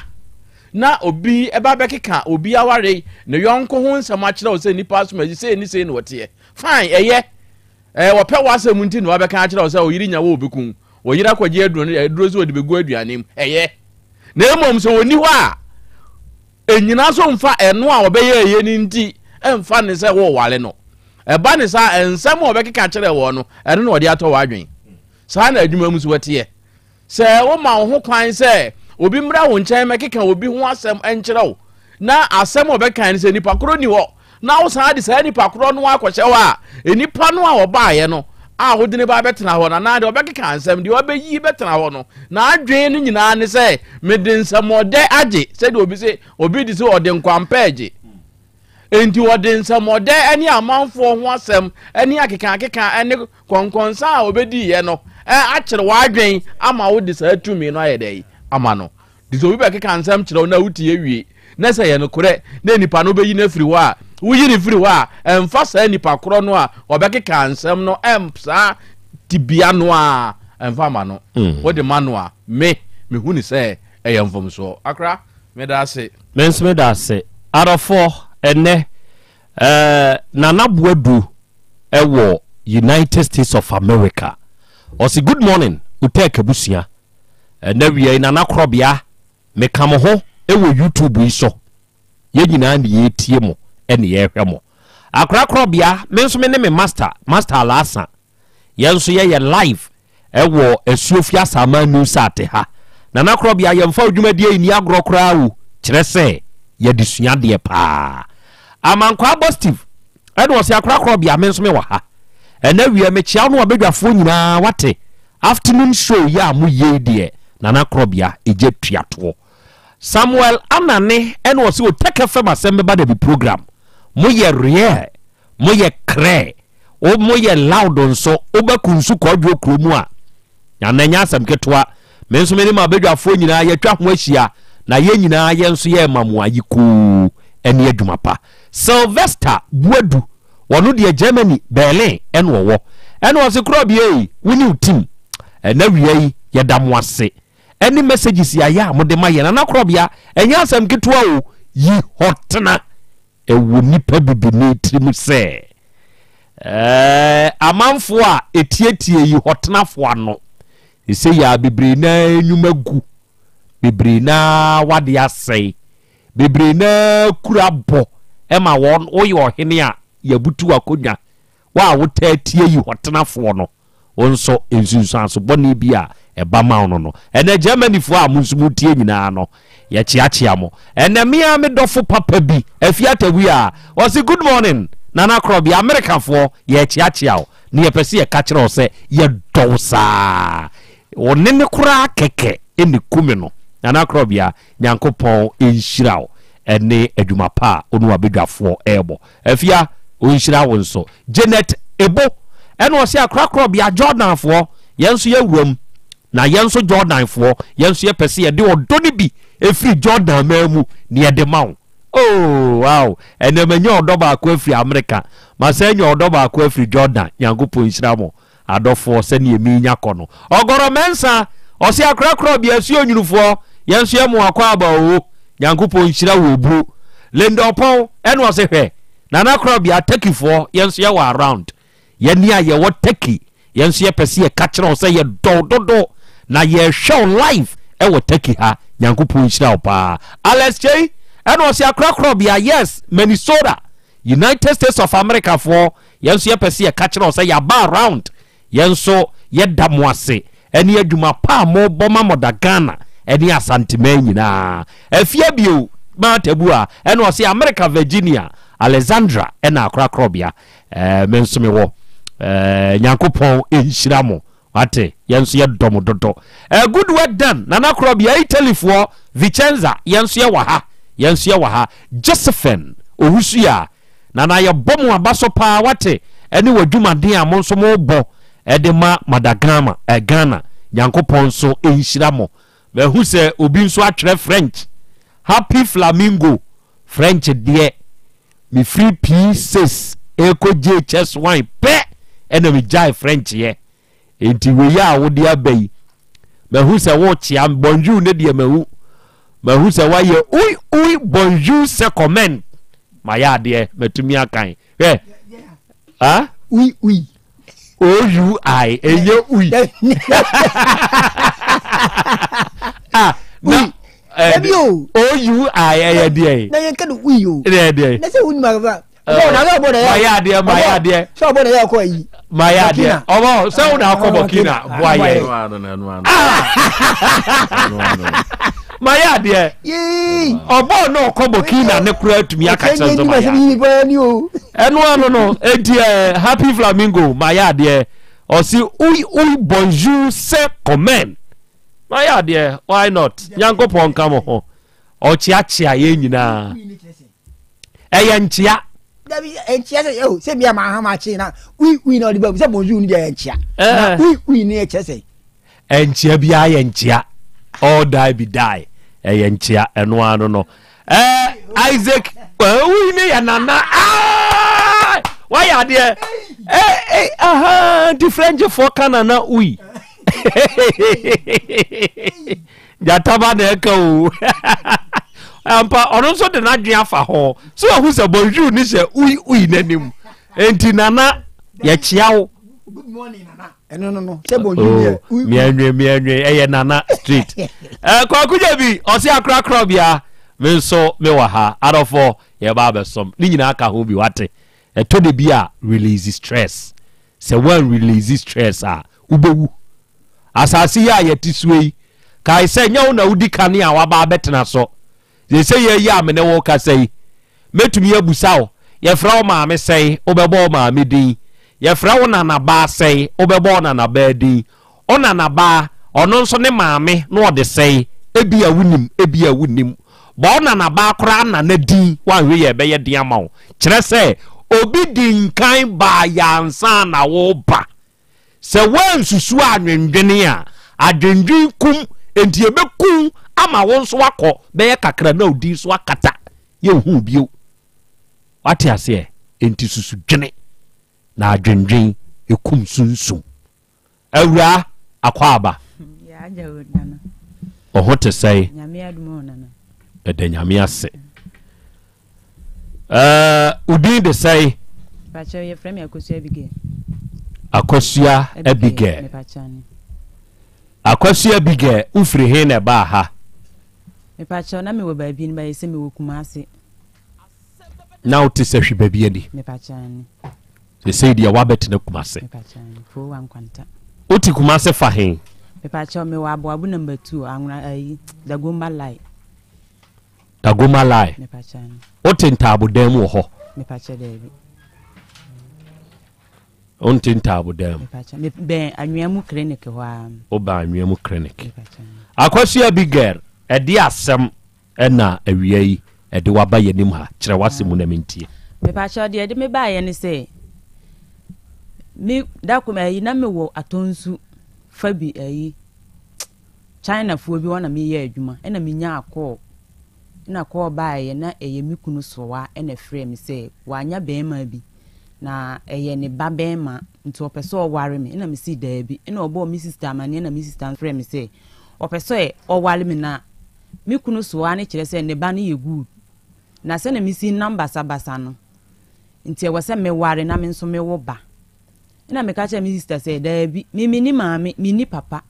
na obi ɛba bɛkeka obi aware ne yɔnko ho nsɛm akyerɛ wo sɛ nipa asoma yi sei ne sei na ɔteɛ, fine, ɛyɛ. Ɛɛ, wɔpɛ w'asɛm nti na wɔabɛka akyerɛ wo sɛ wo yere nya wo a obeku wo. Wo yere akɔgye aduro no, aduro sɛ ɔde bɛgu aduane mu. Ɛyɛ. Na mmom sɛ ɔnni hɔ a, ɛnyina so mfa ɛno a ɔbɛyɛ ɛyɛ no nti mfa ne sɛ woreware no. Ɛba ne saa a, nsɛm a ɔbɛkeka kyerɛ wɔ no, ɛno na ɔde atɔ w'adwene. Saa na adwuma mu nso ɛteɛ. Sɛ woma wo ho kwan sɛ obi mmra wo nkyɛn mmɛkeka obi ho asɛm nkyerɛ wo, na asɛm a ɔbɛka ne sɛ nipa korɔ nni hɔ, na wosan de saa nipa korɔ no akɔhyɛ hɔ a, nipa no a ɔbaeɛ no a wode ne ba bɛtena hɔ no anaa deɛ ɔbɛkeka nsɛm deɛ ɔbɛyi bɛtena hɔ no, n'adwene no nyinaa ne sɛ mede nsɛmɔdɛ agye, sɛdeɛ obi se obi de sɛ ɔde nkwampɛ agye. Enti ɔde nsɛmɔdɛ ne amanfoɔ ho asɛm ne akekaakeka ne kɔnkɔnsa a ɔbɛdiiɛ no akyere w'adwen ama wode saa tumi no ayɛ dɛn ama no. Nti sɛ obi bɛkeka nsɛm kyerɛ wo na wotie wie na sɛ ɛyɛ nokorɛ na nipa no wobɛyi no afiri hɔ a, woyi no firi hɔ a, ɛmfa saa nipa korɔ no a ɔbɛkeka nsɛm no saa tibea no a ɛmfa ma no. Wode ma no a, me, mehu no sɛ ɛyɛ mfomsoɔ. Akra, meda ase. Me nso meda ase. Adɔfoɔ, ɛnnɛ, eh, Nana Boadu wɔ. United States of America. Ɔse good morning Utek abusua. Ɛnɛ wia yi Nana Korɔbea meka mo ho wɔ YouTube yi so. Yɛn nyinaa ne yɛretie mo ne yɛrehwɛ mo. Akora Korɔbea me nso me ne me master, Master Alasa Yɛn nso yɛyɛ live ɛwɔ Asuofie Asaman New Sat ha. Nana Korɔbea yɛmfa wo dwumadie yi nni agorɔ koraa o, kyerɛ sɛ yɛde sua adeɛ paa. Amankwaa Bostive ɛna ɔse Akora Korɔbea me nso me wɔ ha. Ɛnɛ wiɛ mekyea wo ne wabadwafoɔ nyinaa wate. Afternoon show yi a mo yɛ yi deɛ Nana Korɔbea egya tua toɔ. Samuel Anane ɛna ɔse Otec FM asɛm bɛba dabi program mo yɛ rare. Mo yɛ krɛ o mo yɛ loud nso wo ba kunsu kɔɔdwoɔ kuro mu a na ɛnyɛ asɛm ketewa me nso me ne m'abadwafoɔ nyinaa yɛatwa ho ahyia na yɛn nyinaa yɛn nso yɛrema mo ayikoo ɛne adwuma pa Sylvester Buadu wɔno deɛ Germany Berlin ɛna ɔwɔ ɛna ɔse korɔ bie wo ne wo team ɛna wia yi yɛda mo ase ɛne messages yɛayɛ a mode ma yɛn nana korɔbea ɛnyɛ asɛm ketewa o yi hɔ tena Ɛwɔ nipa bibini tirim sɛ ɛɛ amanfoɔ a ɛtietie yi hɔtenafoɔ ano. Ɛsɛ yɛ a bebree no ara nnwuma gu, bebree no ara wade asɛe, bebree no ara kura bɔ ma wɔn woyɛ ɔhene a yɛabutu w'akonnwa, wo a wotaa tie yi hɔtenafoɔ no. Wo nso, nsunsuanso bɔne bi a ɛba ma wo no no. Ɛnnɛ, Germanyfoɔ a mo nso motie nyinaa no, yɛkyeakyea mo. Ɛnnɛ, me ara me dɔfo papa bi, Afie Atawui a, ɔse, Good morning, Nana Korɔbea, Amerikafoɔ, yɛrekyeakyea wo, na yɛpɛ sɛ yɛka kyerɛ wo sɛ yɛdɔ wo saa. Wo ne no koraa kɛkɛ na ɛku me no. Nana Korɔbea, Nyankopɔn nhyira wo ne adwuma pa a wo ne w'abadwafoɔ rebɔ. Afia, ɔnhyira wo nso. Janet Ebo, ɛna ɔse akorakorɔbea Jordanfoɔ, yɛn nso yɛawura mu. Na yɛn nso Jordanfoɔ, yɛn nso yɛpɛ sɛ yɛde ɔdɔ no bi ɛfiri Jordan man mu na yɛde ma wo. Oh, wow. Ɛnɛ manya ɔdɔ baako afiri Amerika. Masan anya ɔdɔ baako afiri Jordan. Nyankopɔn nhyira mo. Adɔfoɔ sɛdeɛ menya kɔ no. Ɔgɔrɔ Mensah, ɔse akorakorɔ bea asuo nwunufoɔ, yɛn nso yɛ mo akwaaba oo, Nyankopɔn nhyira wo obro. Linda Ɔpɔn, ɛna ɔse hwɛ, Nana Korɔbea, Turkeyfoɔ, yɛn nso yɛwɔ around. Yɛne a yɛwɔ Turkey, yɛn nso yɛpɛ sɛ yɛka kyerɛ wo sɛ yɛdɔ wo dodo, na yɛrehwɛ wo live ɛwɔ Turkey ha, Nyankopɔn nhyira wo paa. Alex Kyei, ɛna ɔse akorakorɔ bea, yes, Minnesota, United States of America foɔ, Yɛn nso yɛpɛ sɛ yɛka kyerɛ wo sɛ yɛaba around. Yɛn nso yɛda mo ase ɛne adwuma pa a mobɔ ma mɔda Ghana ɛne Asanteman nyinaa. Afie bio Martha Bua ɛna ɔse America Virginia Alexandra ɛna akorakorɔbea ɛɛ me nso mewɔ ɛɛ Nyankopɔn nhyira mo wate yɛn nso yɛdɔ mo dodo. Ɛɛ good work done Nana Korɔbea Italyfoɔ Vicenza yɛn nso yɛwɔ ha yɛn nso yɛwɔ ha Josephine Owusu a Nana yɛbɔ mo aba so paa wate ɛne wadwumaden a mo nso mo bɔ ɛde ma Madagrama eh, Ghana Nyankopɔn nso nhyira mo mahu sɛ obi nso atwerɛ French Happy Flamingo French deɛ mefiri P6 ɛkɔ JHS 1 pɛ ɛna megyae French yɛ Enti wei a wode aba yi, mahu sɛ wokyea bonjour ne deɛ mahu. Mahu sɛ woayɛ ui ui bonjour sɛ comment. Mayɛ adeɛ, matumi akan. Hwɛ. Ah? Ui ui. O U I, ɛnyɛ ui. ah, na, Dabi o. O U I ɛyɛ deɛ. Na yɛn ka no ui o. Ɛyɛ deɛ. Na sɛ wunim akaba. Mayɛ adeɛ mayɛ adeɛ. Sɛ ɔbɔ na yɛ akɔ ayi. Mayɛ adeɛ ɔbɔ sɛ wo na akɔ Burkina boa yɛ. Mayɛ adeɛ ɔbɔ na ɔkɔ Burkina ne kura atumi aka kyerɛ nso mayɛ adeɛ. Ɛno ano no eti ɛ Happy Flamingo mayɛ adeɛ ɔsi ui ui bonjour sɛ comment mayɛ adeɛ why not Nyankopɔn nka mo ho ɔkyeakyea yɛn nyinaa. Ɛyɛ nkyea. Dabi nkyea sɛ ɛo sɛ bia maa hama akye na ui ui na ɔde ba sɛ bonjour no deɛ ɛyɛ nkyea. Na ui ui no yɛ kyerɛ sɛ. Nkyea biara yɛ nkyea. All die be die. Ɛyɛ nkyea ɛno ano no. Ɛɛ Isaac ui ne yɛ nana. Aa wayɛ adeɛ. Ɛɛ ɛɛ aha nti Frenchfoɔ ka nana ui. Gyata ba na ɛka o. Ampa ɔno nso de n'adwene afa ho. So wahu sɛ bonjour ne hyɛ ui ui n'anim. Enti nana yɛkyea wo. Good morning nana. Ɛno no no sɛ bonjour deɛ. Oh, mianwe mianwe ɛyɛ nana street. Ɛɛ Kwaku Gyabi ɔsi akorakora bia me nso me wɔ ha adɔfo yɛba abɛsom ne nyinaa ka ho bi wate. Ɛtɔ de bi a release stress. Sɛ woan release stress a wobɛwu. Asase yi a yɛte soɔ yi kae sɛ nyɛ wo na wodi kane a waba abɛtena so. Seesei yɛ yi a me ne wo kasa yi, mɛtumi abusa wo, yɛfrɛ wo maame sɛn? Wobɛbɔ wo maame din. Yɛfrɛ wo nanabaa sɛn? Wobɛbɔ wo nanabaa din. Wo nanabaa, ɔno nso ne maame na ɔde sɛn? Ebia wonim, ebia wonnim. Bɔ wo nanabaa koraa nana din, woanhwɛ yie a ɛbɛyɛ den ama wo. Kyerɛ sɛ, obi di nkan baeɛ ansa na woreba. Sɛ woansusu anwendwene a, adwendwen kum, enti ɛbɛku wo ama wo nso woakɔ bɛyɛ kakra na wo din nso akata, yɛnhu wo bio. Wate aseɛ? Enti susu dwene, na adwendwen ɛkum sunsum. Awuraa, akwaaba. Wo ho te sɛn? Ɛda Nyame ase. Ɛɛ, wo din de sɛn? Pakyɛ yɛfrɛ me Akosua Abigail. Akosua Abigail. Akosua Abigail, wofiri he na ɛbaa ha? Mepakyɛ na mewɔ baabi no bayɛ sɛ mewɔ Kumase. Na wote sɛ hwe baabi ani? Mepakyɛ ane. Sesei deɛ woabɛtena Kumase. Mepakyɛ ane, Foowa Nkwanta. Wote Kumase fa he? Mepakyɛ mewɔ Aboabo number 2, Anwona ayi, Dagomba line. Tagoma line. Wote ntaabodan mu wɔ hɔ? Wonte ntaabodan mu? Bɛn anwea mu clinic hɔ ara. Wobɛn anwea mu clinic. Akwasu Abigail, ɛde asɛm ɛna awia yi ɛde waba yɛn anim ha. Kyerɛ w'asɛm mu na mentie. Mepakyɛw deɛ ɛde me baeɛ ne sɛ me da ko ayi na mewɔ atɔnsu fa bi ayi Chinafoɔ bi hɔ na meyɛ adwuma ɛna menyaa call ɛna call baeɛ na ɛyɛ me kunu soa ɛna ɛfrɛɛ me sɛ wanya bɛɛma bi na ɛyɛ ne ba bɛɛma nti ɔpɛ sɛ ɔware me ɛna mesi daabi ɛna ɔbɔɔ me sister amaneɛ na me sister nso frɛɛ me sɛ ɔpɛ sɛ ɔware me na me kunu soa no kyerɛ sɛ ne ba no yɛ good na sɛna mesi nam basabasa no nti ɛwɔ sɛ meware na me nso mewo ba Ɛnna meka kyerɛɛ me sista sɛ, Dabi, me minni maame, minni papa.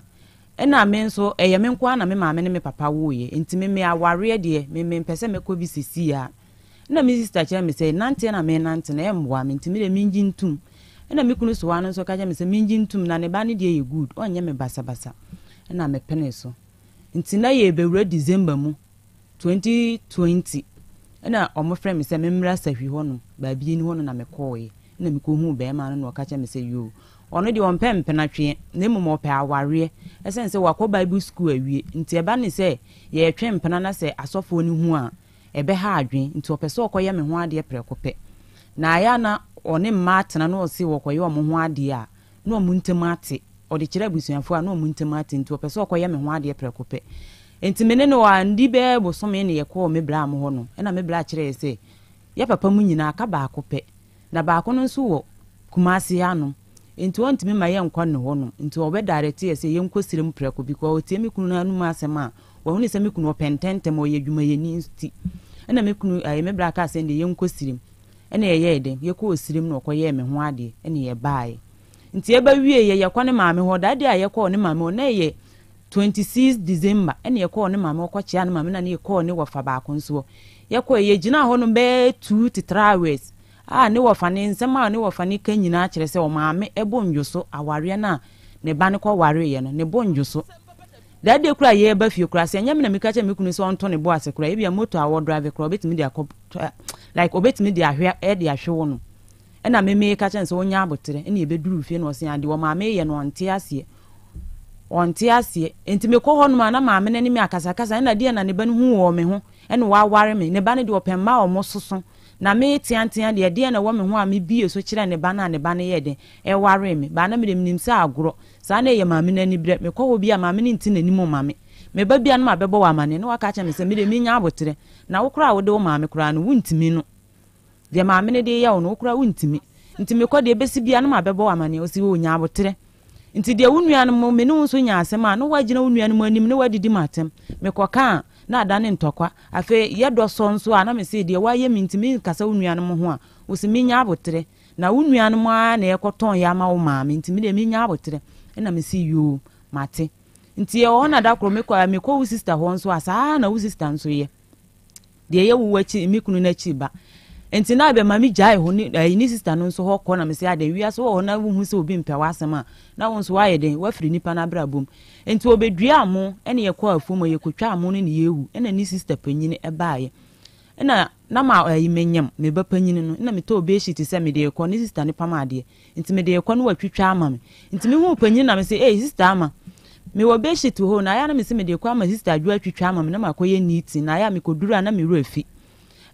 Ɛnna me nso, ɛyɛ me nko ara na me maame ne me papa woeɛ, enti me me awareɛ deɛ, me mempɛ sɛ mɛkɔ bi seesei ara. Ɛnna me sista kyerɛɛ me sɛ, Nanteɛ na merenante no, ɛremmoa me, enti me deɛ mennye ntom. Ɛnna me kunu Soa no nso ka kyerɛɛ me sɛ mennye ntom, na ne ba no deɛ yɛ good, ɔnyɛ me basabasa. Ɛnna mepenee so. Enti na yɛrebɛwura December mu. 2020 ɛna ɔmo frɛ me sɛ me mmra sahwi hɔ nom baabi ni hɔ nom na me kɔɔɛ ɛna me kɔ huu bɛɛma no na ɔka kyerɛ me sɛ yoo ɔno deɛ ɔmpɛ mpena tweɛ na mmom ɔpɛ awareɛ ɛsɛne sɛ wakɔ bible school awie nti ɛba ne sɛ yɛɛtwe mpena na sɛ asɔfoɔ no hu a ɛbɛha adwen nti ɔpɛ sɛ ɔkɔyɛ me ho adeɛ prɛko pɛ na ayɛ a na ɔne mmaa tena na ɔse wɔkɔyɛ ɔmo ho adeɛ a na ɔmo ntem ate ɔde kyerɛ abusuafoɔ a na ɔmo ntem ate nti ɔpɛ sɛ ɔkɔyɛ me ho adeɛ prɛko pɛ Enti me ne no anndi bɛyɛ bosome na yɛkɔɔ me bra mo hɔ no, ɛna me bra kyerɛɛ sɛ yɛ papa mu nyinaa aka baako pɛ, na baako no nso wɔ Kumasi hanom, enti ɔntumi mma yɛnkɔ ne hɔ nom, nti ɔbɛ direct yɛ sɛ yɛnkɔ serem prɛko because ɔtie me kunu no anum asɛm a, wahunu sɛ me kunu ɔpɛ ntɛntɛm, ɔyɛ adwumayɛni nti, ɛna me kunu, ɛɛ me bra kaa sɛ ɛndeɛ yɛnkɔ serem, ɛna yɛyɛɛ dɛn, yɛkɔɔ serem na ɔkɔyɛɛ me ho adeɛ, ɛna yɛbaaɛ. Nti yɛba wieɛ yɛkɔ ne maame hɔ, that day a yɛkɔɔ ne maame hɔ na ɛyɛ 26 December ɛna yɛkɔɔ ne maame hɔ kɔkyea ne maame na ne yɛkɔɔ ne wɔfa baako nso hɔ. Yɛkɔɛ yɛgyinaa hɔ nom bɛyɛ 2 to 3 hours a ne wɔfa ne nsɛm a ne wɔfa ne ka nyinaa kyerɛ sɛ ɔmaame ɛbo ndwo so awareɛ no a ne ba no kɔ wareeɛ no ne bo ndwo so. That day koraa yɛreba fie koraa sɛ ɛnyɛ me na meka kyerɛ me kunu sɛ ɔnto ne bo ase koraa ebia moto a ɔdrive koraa ɔbɛtumi de akɔ like ɔbɛtumi de ahwe ɛde ahwe wo no. Ɛna me meka kyerɛ no sɛ ɔnya aboterɛ ɛna yɛbɛduruu fie na ɔse adeɛ ɔmaame yɛ no ɔnte aseɛ ɔnte aseɛ nti mekɔ hɔ nom a na maame no ne me akasakasa ɛna deɛ na ne ba no hu wɔ me ho ɛna waware me ne ba no deɛ ɔpɛ mma a ɔmo soso na me teatea deɛ deɛ na ɛwɔ me ho a me bie so kyerɛ ne ba no a ne ba no yɛ den ɛware me baa na me deɛ menim sɛ agorɔ saa na ɛyɛ maame no ani berɛ mekɔ hɔ bi a maame no nti n'anim ma me me ba bi a no ma bɛbɔ wɔ amaneɛ na waka kyerɛ me sɛ me deɛ menya aboterɛ na wo koraa a wode wo maame koraa no wontumi no Deɛ maame no de reyɛ wo no, wo koraa wontumi. Nti mekɔ deɛ ɛbɛsi biara na mabɛbɔ wo amaneɛ. Ɔsi oo, nya aboterɛ. Nti deɛ wo nuanom, me ne wo nso nya asɛm a, na woagyina wo nuanom anim na woadidi m'atɛm. Mekɔka a, na adane ntɔkwa. Afei yɛdɔ sɔ nso a, na mese deɛ woayɛ me nti menkasa wo nuanom ho a, ɔsi menya aboterɛ. Na wo nuanom ara na ɛrekɔtɔn yɛ ama wo maame nti me deɛ menya aboterɛ. Ɛna mese yoo, mate. Nti ɛwɔ hɔ na da koro mekɔ a mekɔ wo sister hɔ nso a saa ara na wo sister nso yɛ. Deɛ ɛyɛ wo akyi me kunu no akyi ba. Nti na ɛbɛma me gyae hɔ ne ɛyi ne sister no nso hɔ kɔ na mese adɛn wiase wɔ hɔ na wohu sɛ obi mpɛ w'asɛm a na wo nso woayɛ dɛn woafiri nipa no abrabɔ mu. Nti ɔbɛduaa mo ɛne yɛkɔɔ afuom hɔ yɛkɔtwaa mo no ne yɛhu ɛna ne sister panyini ɛbaeɛ. Ɛna na ma ɛyi menyam me ba panyini no ɛna metɔɔ bedsheet sɛ mede rekɔ ne sister no pam adeɛ Nti mede rekɔ na watwitwa ama me. Nti mehuu panyin na mese, Ei, Sista Ama, mewɔ bedsheet wɔ hɔ o, na ayɛ a na mese mede rekɔ ama Sista Adwoa atwitwa ama me na makɔyɛ knitting, na ayɛ a mekɔduru a na me werɛ afi.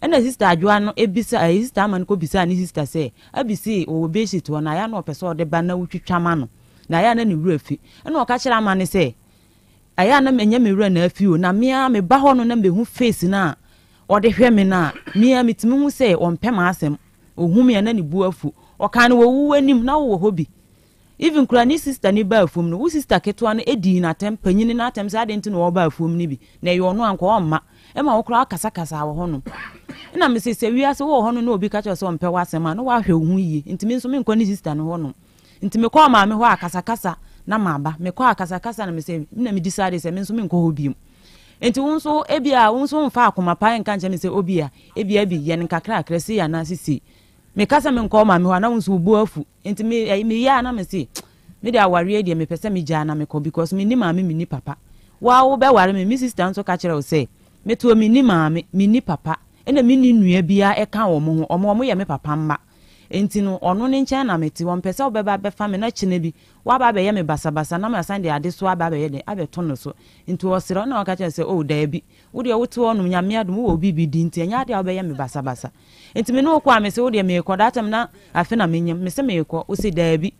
Ɛna Sista Adwoa no bisa, ɛɛ, Sista Ama no kɔbisaa ne sista sɛ, Abi se ɔwɔ bedsheet hɔ, na ayɛ a na ɔpɛ sɛ ɔde ba na wotwitwa ma no, na ayɛ a na ne werɛ afi. Ɛna ɔka kyerɛɛ Ama no sɛ, Ɛyɛ a na ɛnyɛ me werɛ na afi o, na me ara meba hɔ no na mehu face no a ɔde hwɛ me no a, me ara metumi hu sɛ ɔmpɛ m'asɛm. Ohu me a na ne bo afu. Ɔkaa no wɔ wo anim na wowɔ hɔ bi. Even koraa ne sister no baa afuom no, wo sister ketewa no dii no atɛm, panyini no atɛm sɛ adɛn nti na ɔreba afuom no bi, na ɛyɛ ɔno a anka ɔmma. Ɛma wo koraa wokasakasaa wɔ hɔnom. Ɛna mese sɛ wiase wowɔ hɔnom na obi ka kyerɛ wo sɛ ɔmpɛ w'asɛm a, na woahwɛ wo ho yie. Nti me nso menkɔ ne sister no hɔnom. Nti mekɔɔ maame hɔ a kasakasa na maba. Mekɔɔ a kasakasa na mesɛ na me decide sɛ me nso menkɔ hɔ biom. Nti wo nso ebia wo nso womfa akoma pa nka nkyerɛ me sɛ obia ebia bi yɛ no nkakrakra sei anaase sei. Meka sɛ menkɔ wo maame hɔ a na wo nso wo bo afu. Nti me meyɛ a na mese me de awareɛ deɛ mepɛ sɛ megyaa na mekɔ because menni maame menni papa. Wo a wobɛware me, me sister nso ka kyerɛ wo sɛ metoɔ menni maame menni papa ɛna menni nua biara ɛka wɔn ho, wɔn wɔyɛ me papa mma. Enti no, ɔno ne nkyɛn na mete. Ɔmpɛ sɛ wobɛba abɛfa me na kyena bi woaba abɛyɛ me basabasa na masan de adesoa aba abɛyɛ dɛn? Abɛto no so. Enti ɔsrɛ wo na ɔka kyerɛ no sɛ, Oh, daabi. Wo deɛ wote hɔ nom, Nyame adom, wowɔ biribi di nti ɛnyɛ adeɛ a wobɛyɛ me basabasa. Enti me ne wo kɔ a, mese wo deɛ merekɔ. That time na afe na menyem. Mese merekɔ. Ose daabi.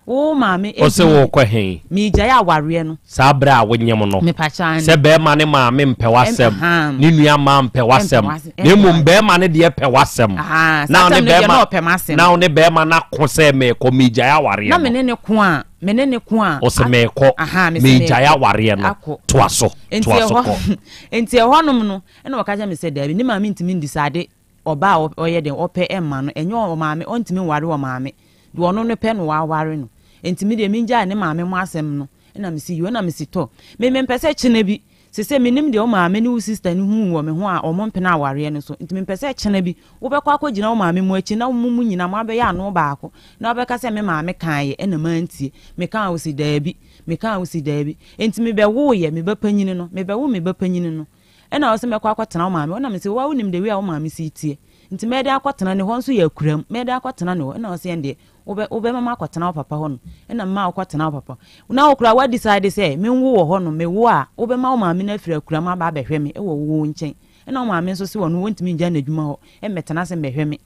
Wo maame Wo se ntumi. worekɔ he? Meregyae awareɛ no. Saa berɛ a wonyem no. Mepakyɛ aane. Sɛ bɛɛma ne maame mpɛ w'asɛm, Ɛm, ne nua mmaa mpɛ w'asɛm, Ɛmpɛ w'asɛm, na ɛmpɛ mmom w'asɛm. bɛɛma no deɛ pɛ w'asɛm. Ahaa, Na saa wo ne tam no deɛ bɛɛma, na ɔpɛ m'asɛm. na wo ne bɛɛma no ako sɛ merekɔ, meregyae awareɛ Na no. me ne no ko a, me ne no ko a. Wo se merekɔ, Ahaa, mese meregyae merekɔ, awareɛ no. akɔ. Toa so, Nti toa so ɛhɔ, kɔ. nti ɛhɔnom no, ɛna ɔka kyerɛ me sɛ daabi, ne maame ntumi ndecide ɔbaa a ɔyɛ dɛn, ɔpɛ mma no, ɛnyɛ ɔmaame, ɔntumi nware ɔmaame. Deɛ ɔno no pɛ no waware no. Enti me deɛ mengyae ne maame mo asɛm no. Ɛna mese yoo, ɛna mese tɔ. Me mempɛ sɛ kyena bi, sesei mennim deɛ wo maame ne wo sister no huu wɔ me ho a wɔn mpene awareɛ no so. Nti mempɛ sɛ kyena bi wobɛkɔ akɔgyina wo maame mo akyi na mo mu nyinaa moabɛyɛ ano baako na wobɛka sɛ me maame kaeɛ ɛna mantie. Mekaa wo se daabi, mekaa wo se daabi. Enti mebɛwoeɛ, me ba panyini no, mebɛwo me ba panyini no. Ɛna ɔse mɛkɔ akɔtena wo maame hɔ, ɛna mese woa wonim the way a wo maame si teɛ, nti mɛyɛ dɛn akɔtena ne hɔ nso yɛ akuram, mɛyɛ dɛn akɔtena ne hɔ, ɛna ɔse ɛndeɛ wobɛ wobɛma makɔtena wo papa hɔ nom, ɛna memaa wokɔtena wo papa hɔ, na wo koraa wa decide sɛ menwo wɔ hɔ nom, mewo a wobɛma wo maame no afiri akuram aba abɛhwɛ me wɔ wo nkyɛn, ɛna wo maame nso se ɔno ɔntumi ngya n'adwuma hɔ mmɛtena ase mmɛhwɛ me,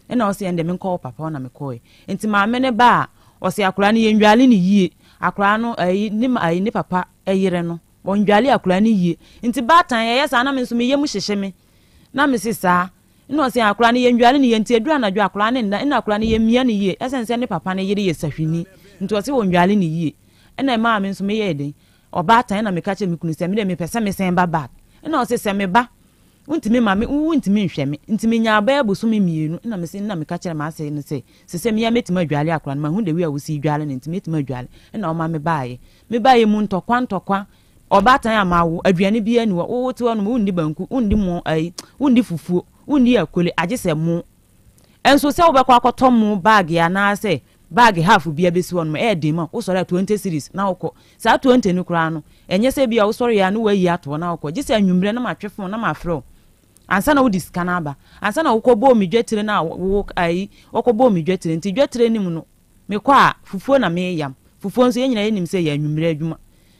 ɛna ɔse ɛndeɛ menkɔ wo papa hɔ na mekɔɔɛ, nti maame no ba a ɔse akwadaa no yɛndwale no yie, akwadaa no ayi ne ayi ne papa yere no. Ɔndwale akwadaa no yie. Nti baatan yɛyɛ saa na me nso me yam hyehye me. Na me se saa. Nna ɔse akwadaa no yɛndwale no yie nti ɛduru anadwo a akwadaa no nna nna akwadaa no yɛmmia no yie ɛsane sɛ ne papa no yere yɛ sahwini nti ɔse ɔndwale no yie. Ɛna ɛmaa me nso me yɛɛ den. Ɔbaatan ɛna meka kyerɛɛ me kunu sɛ me deɛ mepɛ sɛ me sɛn ba back. Ɛna ɔse sɛ me ba wontumi ma me wontumi nhwɛ me nti menyaa bɛyɛ bosome mmienu ɛna mese ɛna meka kyerɛɛ m'ase no sɛ sesɛ me ara mɛtumi adwale akwadaa no mahu the way a wosi dwale no nti mɛtumi adwale ɛna ɔma me baeɛ. Mebaeɛ mu ntɔkwa ntɔkwa, ɔbaatan a mawo, aduane biara nni hɔ, wote hɔ nom wonni banku, wonni mo ayi, wonni fufuo, wonni akole, agye sɛ mo. Nso sɛ wobɛkɔ akɔtɔ mo baage anaasɛ baage half bi abɛsi hɔ nom, ɛyɛ den ma wosɔre a 20 cedis na wokɔ. Saa 20 no koraa no, ɛnyɛ sɛ ebia wosɔre a na woayi ato hɔ na wokɔ, gye sɛ anwummerɛ na matwe fon na mafrɛ wo ansa na wode sika no aba. Ansa na wokɔbɔɔ me dwatire no a wo ayi, wɔkɔbɔɔ me dwatire nti dwatire no mu no, Mekɔ a, fufuo na meyam. Fufuo nso, yɛn nyinaa yɛnim sɛ ɛyɛ anwummerɛ adwuma.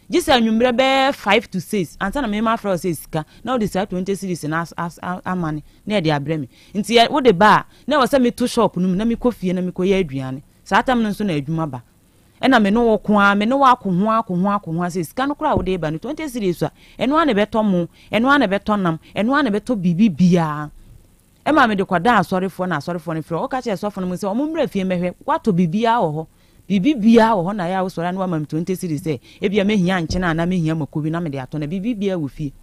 Gye sɛ anwummerɛ bɛyɛ 5 to 6 ansa na mema afrɛ wo sɛ sika, na wode saa 20 cedis no as, as, amane na ɛde abrɛ me. Nti yɛ, wode ba a, na ɛwɔ sɛ meto shop no mu na mekɔ fie na mekɔyɛ aduane. Saa tam no nso na adwuma ba. Ɛna me ne wo ko ara, me ne wo ako ho ako ho ako ho ara sɛ sika no koraa a wode reba no, 20 cedis a, ɛno ara na ɛbɛtɔ mo, ɛno ara na ɛbɛtɔ nam, ɛno ara na ɛbɛtɔ biribi biara. Ɛma mede kɔdaa asɔrefoɔ na asɔrefoɔ no frɛ wɔka kyerɛɛ sɔfo no mu sɛ wɔn mmra fie mmɛhwɛ, woatɔ biribiara wɔ hɔ, biribi biara wɔ hɔ na ɛyɛ a wosɔre a na woama me 20 cedis sɛ ebia mɛhia nkyene anaa mɛhia mako bi na mede atɔ na biribi biara wɔ fie.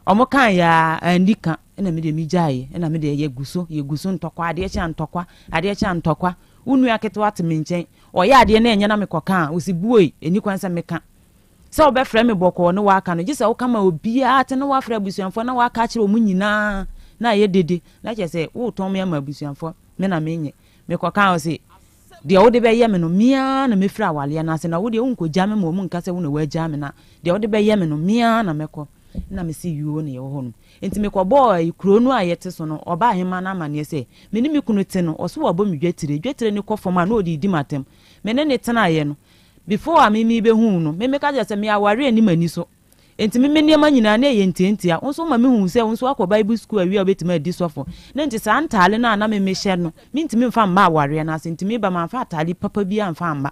Wɔn kaeɛ ara anni ka ɛna me deɛ megyaeɛ ɛna me deɛ yɛgu so yɛgu so ntɔkwa adeɛ kye a ntɔkwa adeɛ kye a ntɔkwa. Wo nua ketewa te me nkyɛn, ɔyɛ adeɛ na ɛnyɛ na mekɔka a, ɔsi buoi, ɛnni kwan sɛ meka. Sɛ wobɛfrɛ me bɔkɔɔ ne woaka no, gye sɛ woka ma obiara te na woafrɛ abusuafoɔ na woaka akyerɛ wɔn nyinaa na ayɛ dede. Na kyerɛ sɛ woretɔn me ama abusuafoɔ, me na menyɛ. Mekɔka a, ɔse, Deɛ wode bɛyɛ me no, me ara na mɛfiri awareɛ no ase, na wo deɛ wonkɔgya me ma wɔn nka sɛ wo na woagyaa me na deɛ wode bɛyɛ me no, me ara na mɛkɔ. Ɛna mese, Yoo, na yɛwɔ hɔ nom. Enti mekɔbɔɔ ayi, kuro no a yɛte so no, ɔbaa hemaa no amanneɛ sɛ, me ne me kunu te no, ɔse wabɔ me dwatire, dwatire no kɔ fam a na ɔde redi m'atɛm. Me ne no tenaeɛ no, before a me merebɛhu wo no, me meka kyerɛɛ no sɛ me awareɛ nni m'ani so. Enti me me nneɛma nyinaa na ɛyɛ ntiantia. Wo nso woma mehuu sɛ wo nso woakɔ Bible sukuu awie a wobɛtumi adi sɔfo. Na enti saa ntaale no a na me mehyɛ no, mentumi mfa mma awareɛ no ase. Enti meba mamfa ataale papa biara amfa amma.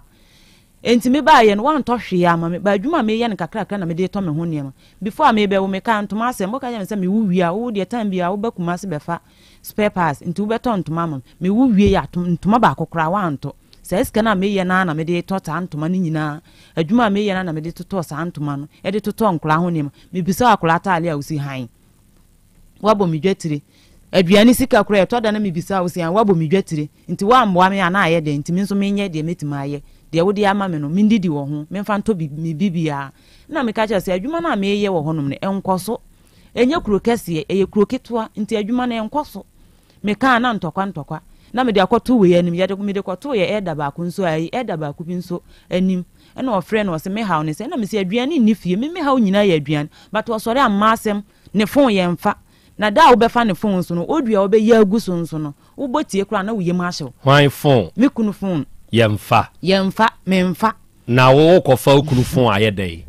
Enti mebaeɛ no, woantɔ hwee amma me. But adwuma a meyɛ no kakrakra na mede retɔ me ho nneɛma. Before a merebɛwo, mekaa ntoma asɛm. Woka kyerɛɛ me sɛ mewo wie a, wo deɛ time biara woba Kumasi bɛfa spare parts, nti wobɛtɔ ntoma ama me. Mewo wieeɛ a, ntoma baako koraa woantɔ. Saa sika no a meyɛ no ara na mede retɔ saa ntoma no nyinaa. Adwuma a meyɛ no ara na mede totɔɔ saa ntoma no, de totɔɔ nkwadaa ho nneɛma. Mebisa wo akwadaa atadeɛ a, wosi hann. Woabɔ me dwatire. Aduane sika koraa, ɛtɔ da na mebisa wo, wosi hann. Woabɔ me dwatire. Nti woammoa me a, na ayɛ dɛn? Nti me nso menyɛ deɛ mɛtumi ayɛ. Deɛ wode ama me no, mendidi wɔ ho, memfa ntɔ bi, me biribiara. Ɛna meka kyerɛɛ no sɛ, adwuma no a meyɛ wɔ hɔnom no, ɛnkɔ so. Ɛnyɛ kuro kɛseɛ, ɛyɛ kuro ketewa, nti adwuma no ɛnkɔ so. Mekaa na ntɔkwa ntɔkwa. Na mede akɔto wei anim. Yɛde, mede kɔtoo yɛ elder baako nso, ayi, elder baako bi nso anim. Ɛna ɔfrɛɛ no, ɔse me haw ne sɛ, ɛna mese aduane nni fie, me me haw nyinaa yɛ aduane. But ɔsɔre a mma asɛm, ne phone yɛmfa. Na da a wobɛfa ne phone nso no, audio a wobɛyi agu so nso no, wobɔ tie koraa na wo yam ahye wo. Hwan phone? Me kunu phone. Yɛmfa. Yɛmfa, memfa. Na wo wokɔfa wo kunu phone ayɛ dɛn?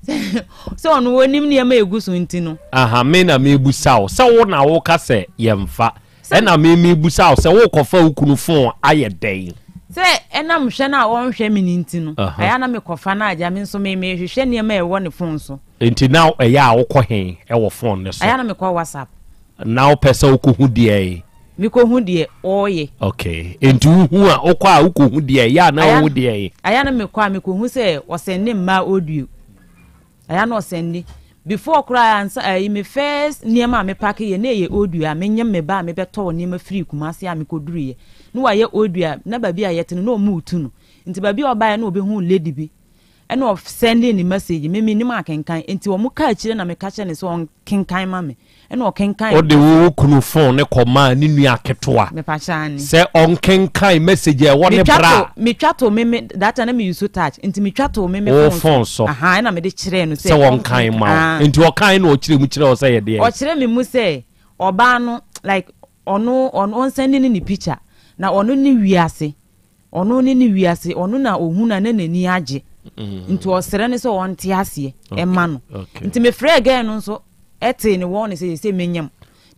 Sɛ ɔno onim nneɛma a egu so nti no. Aha, me na mebusa wo. Sɛ wo na woka sɛ yɛmfa. Ɛna me mebusa wo sɛ wokɔfa wo kunu phone ayɛ dɛn? Sɛ ɛnam hwɛ no a ɔnhwɛ me no nti no, ɛyɛ a na mekɔfa no agya, me nso me mehwehwɛ nneɛma a ɛwɔ ne phone so. Nti na ɛyɛ a wokɔ he wɔ phone no so? Ɛyɛ a na mekɔ WhatsApp. Na wopɛ sɛ wokɔhu deɛn? Mekɔhu deɛ ɔreyɛ. Okay. Nti wohu a, wokɔ a wokɔhu deɛn? Ɛyɛ a na wohu deɛn? Ɛyɛ a na mekɔ a mekɔhu sɛ ɔsɛnde mmaa audio. Ɛyɛ a na ɔsɛnde. Before koraa ansa ayi me first nneɛma a mepake yɛ na ɛyɛ audio a menyem me ba a mebɛtɔɔ nneɛma firii Kumasi a mekɔduruiɛ. Na wayɛ audio a na baabi a yɛte no na wɔretu no. Nti baabi a ɔbaeɛ na ɔbɛhuu lady bi. Ɛna ɔ sɛndee ne message, me mennim akenkan, nti wɔn kaa akyire na meka kyerɛ no sɛ ɔnkenkan ma me, ɛna ɔkenkan Ɔde wo wo kunu phone no kɔmaa ne nua ketewa Mepakyɛ aane. sɛ ɔnkenkan message a ɛwɔ ne Metwa bra to, metwa to me me, that time na me use touch, nti metwa to me me Wo phone phone so, so. ahaa, ɛna mede kyerɛɛ no sɛ sɛ ɔnkan ma wo. aah. Nti ɔkan na ɔkyerɛ mu kyerɛ wo sɛ yɛ deɛn? Ɔkyerɛ me mu sɛ ɔbaa no like ɔno ɔno ɔnsɛnde no ne picture, na ɔno ne wiase. Ɔno ne ne wiase, ɔno na ɔhunu a na n'ani agye. Nti ɔsrɛ no sɛ ɔnte aseɛ ɛma no. Nti mefrɛɛ girl no nso ɛtee ne wɔn sɛ sɛ menyam.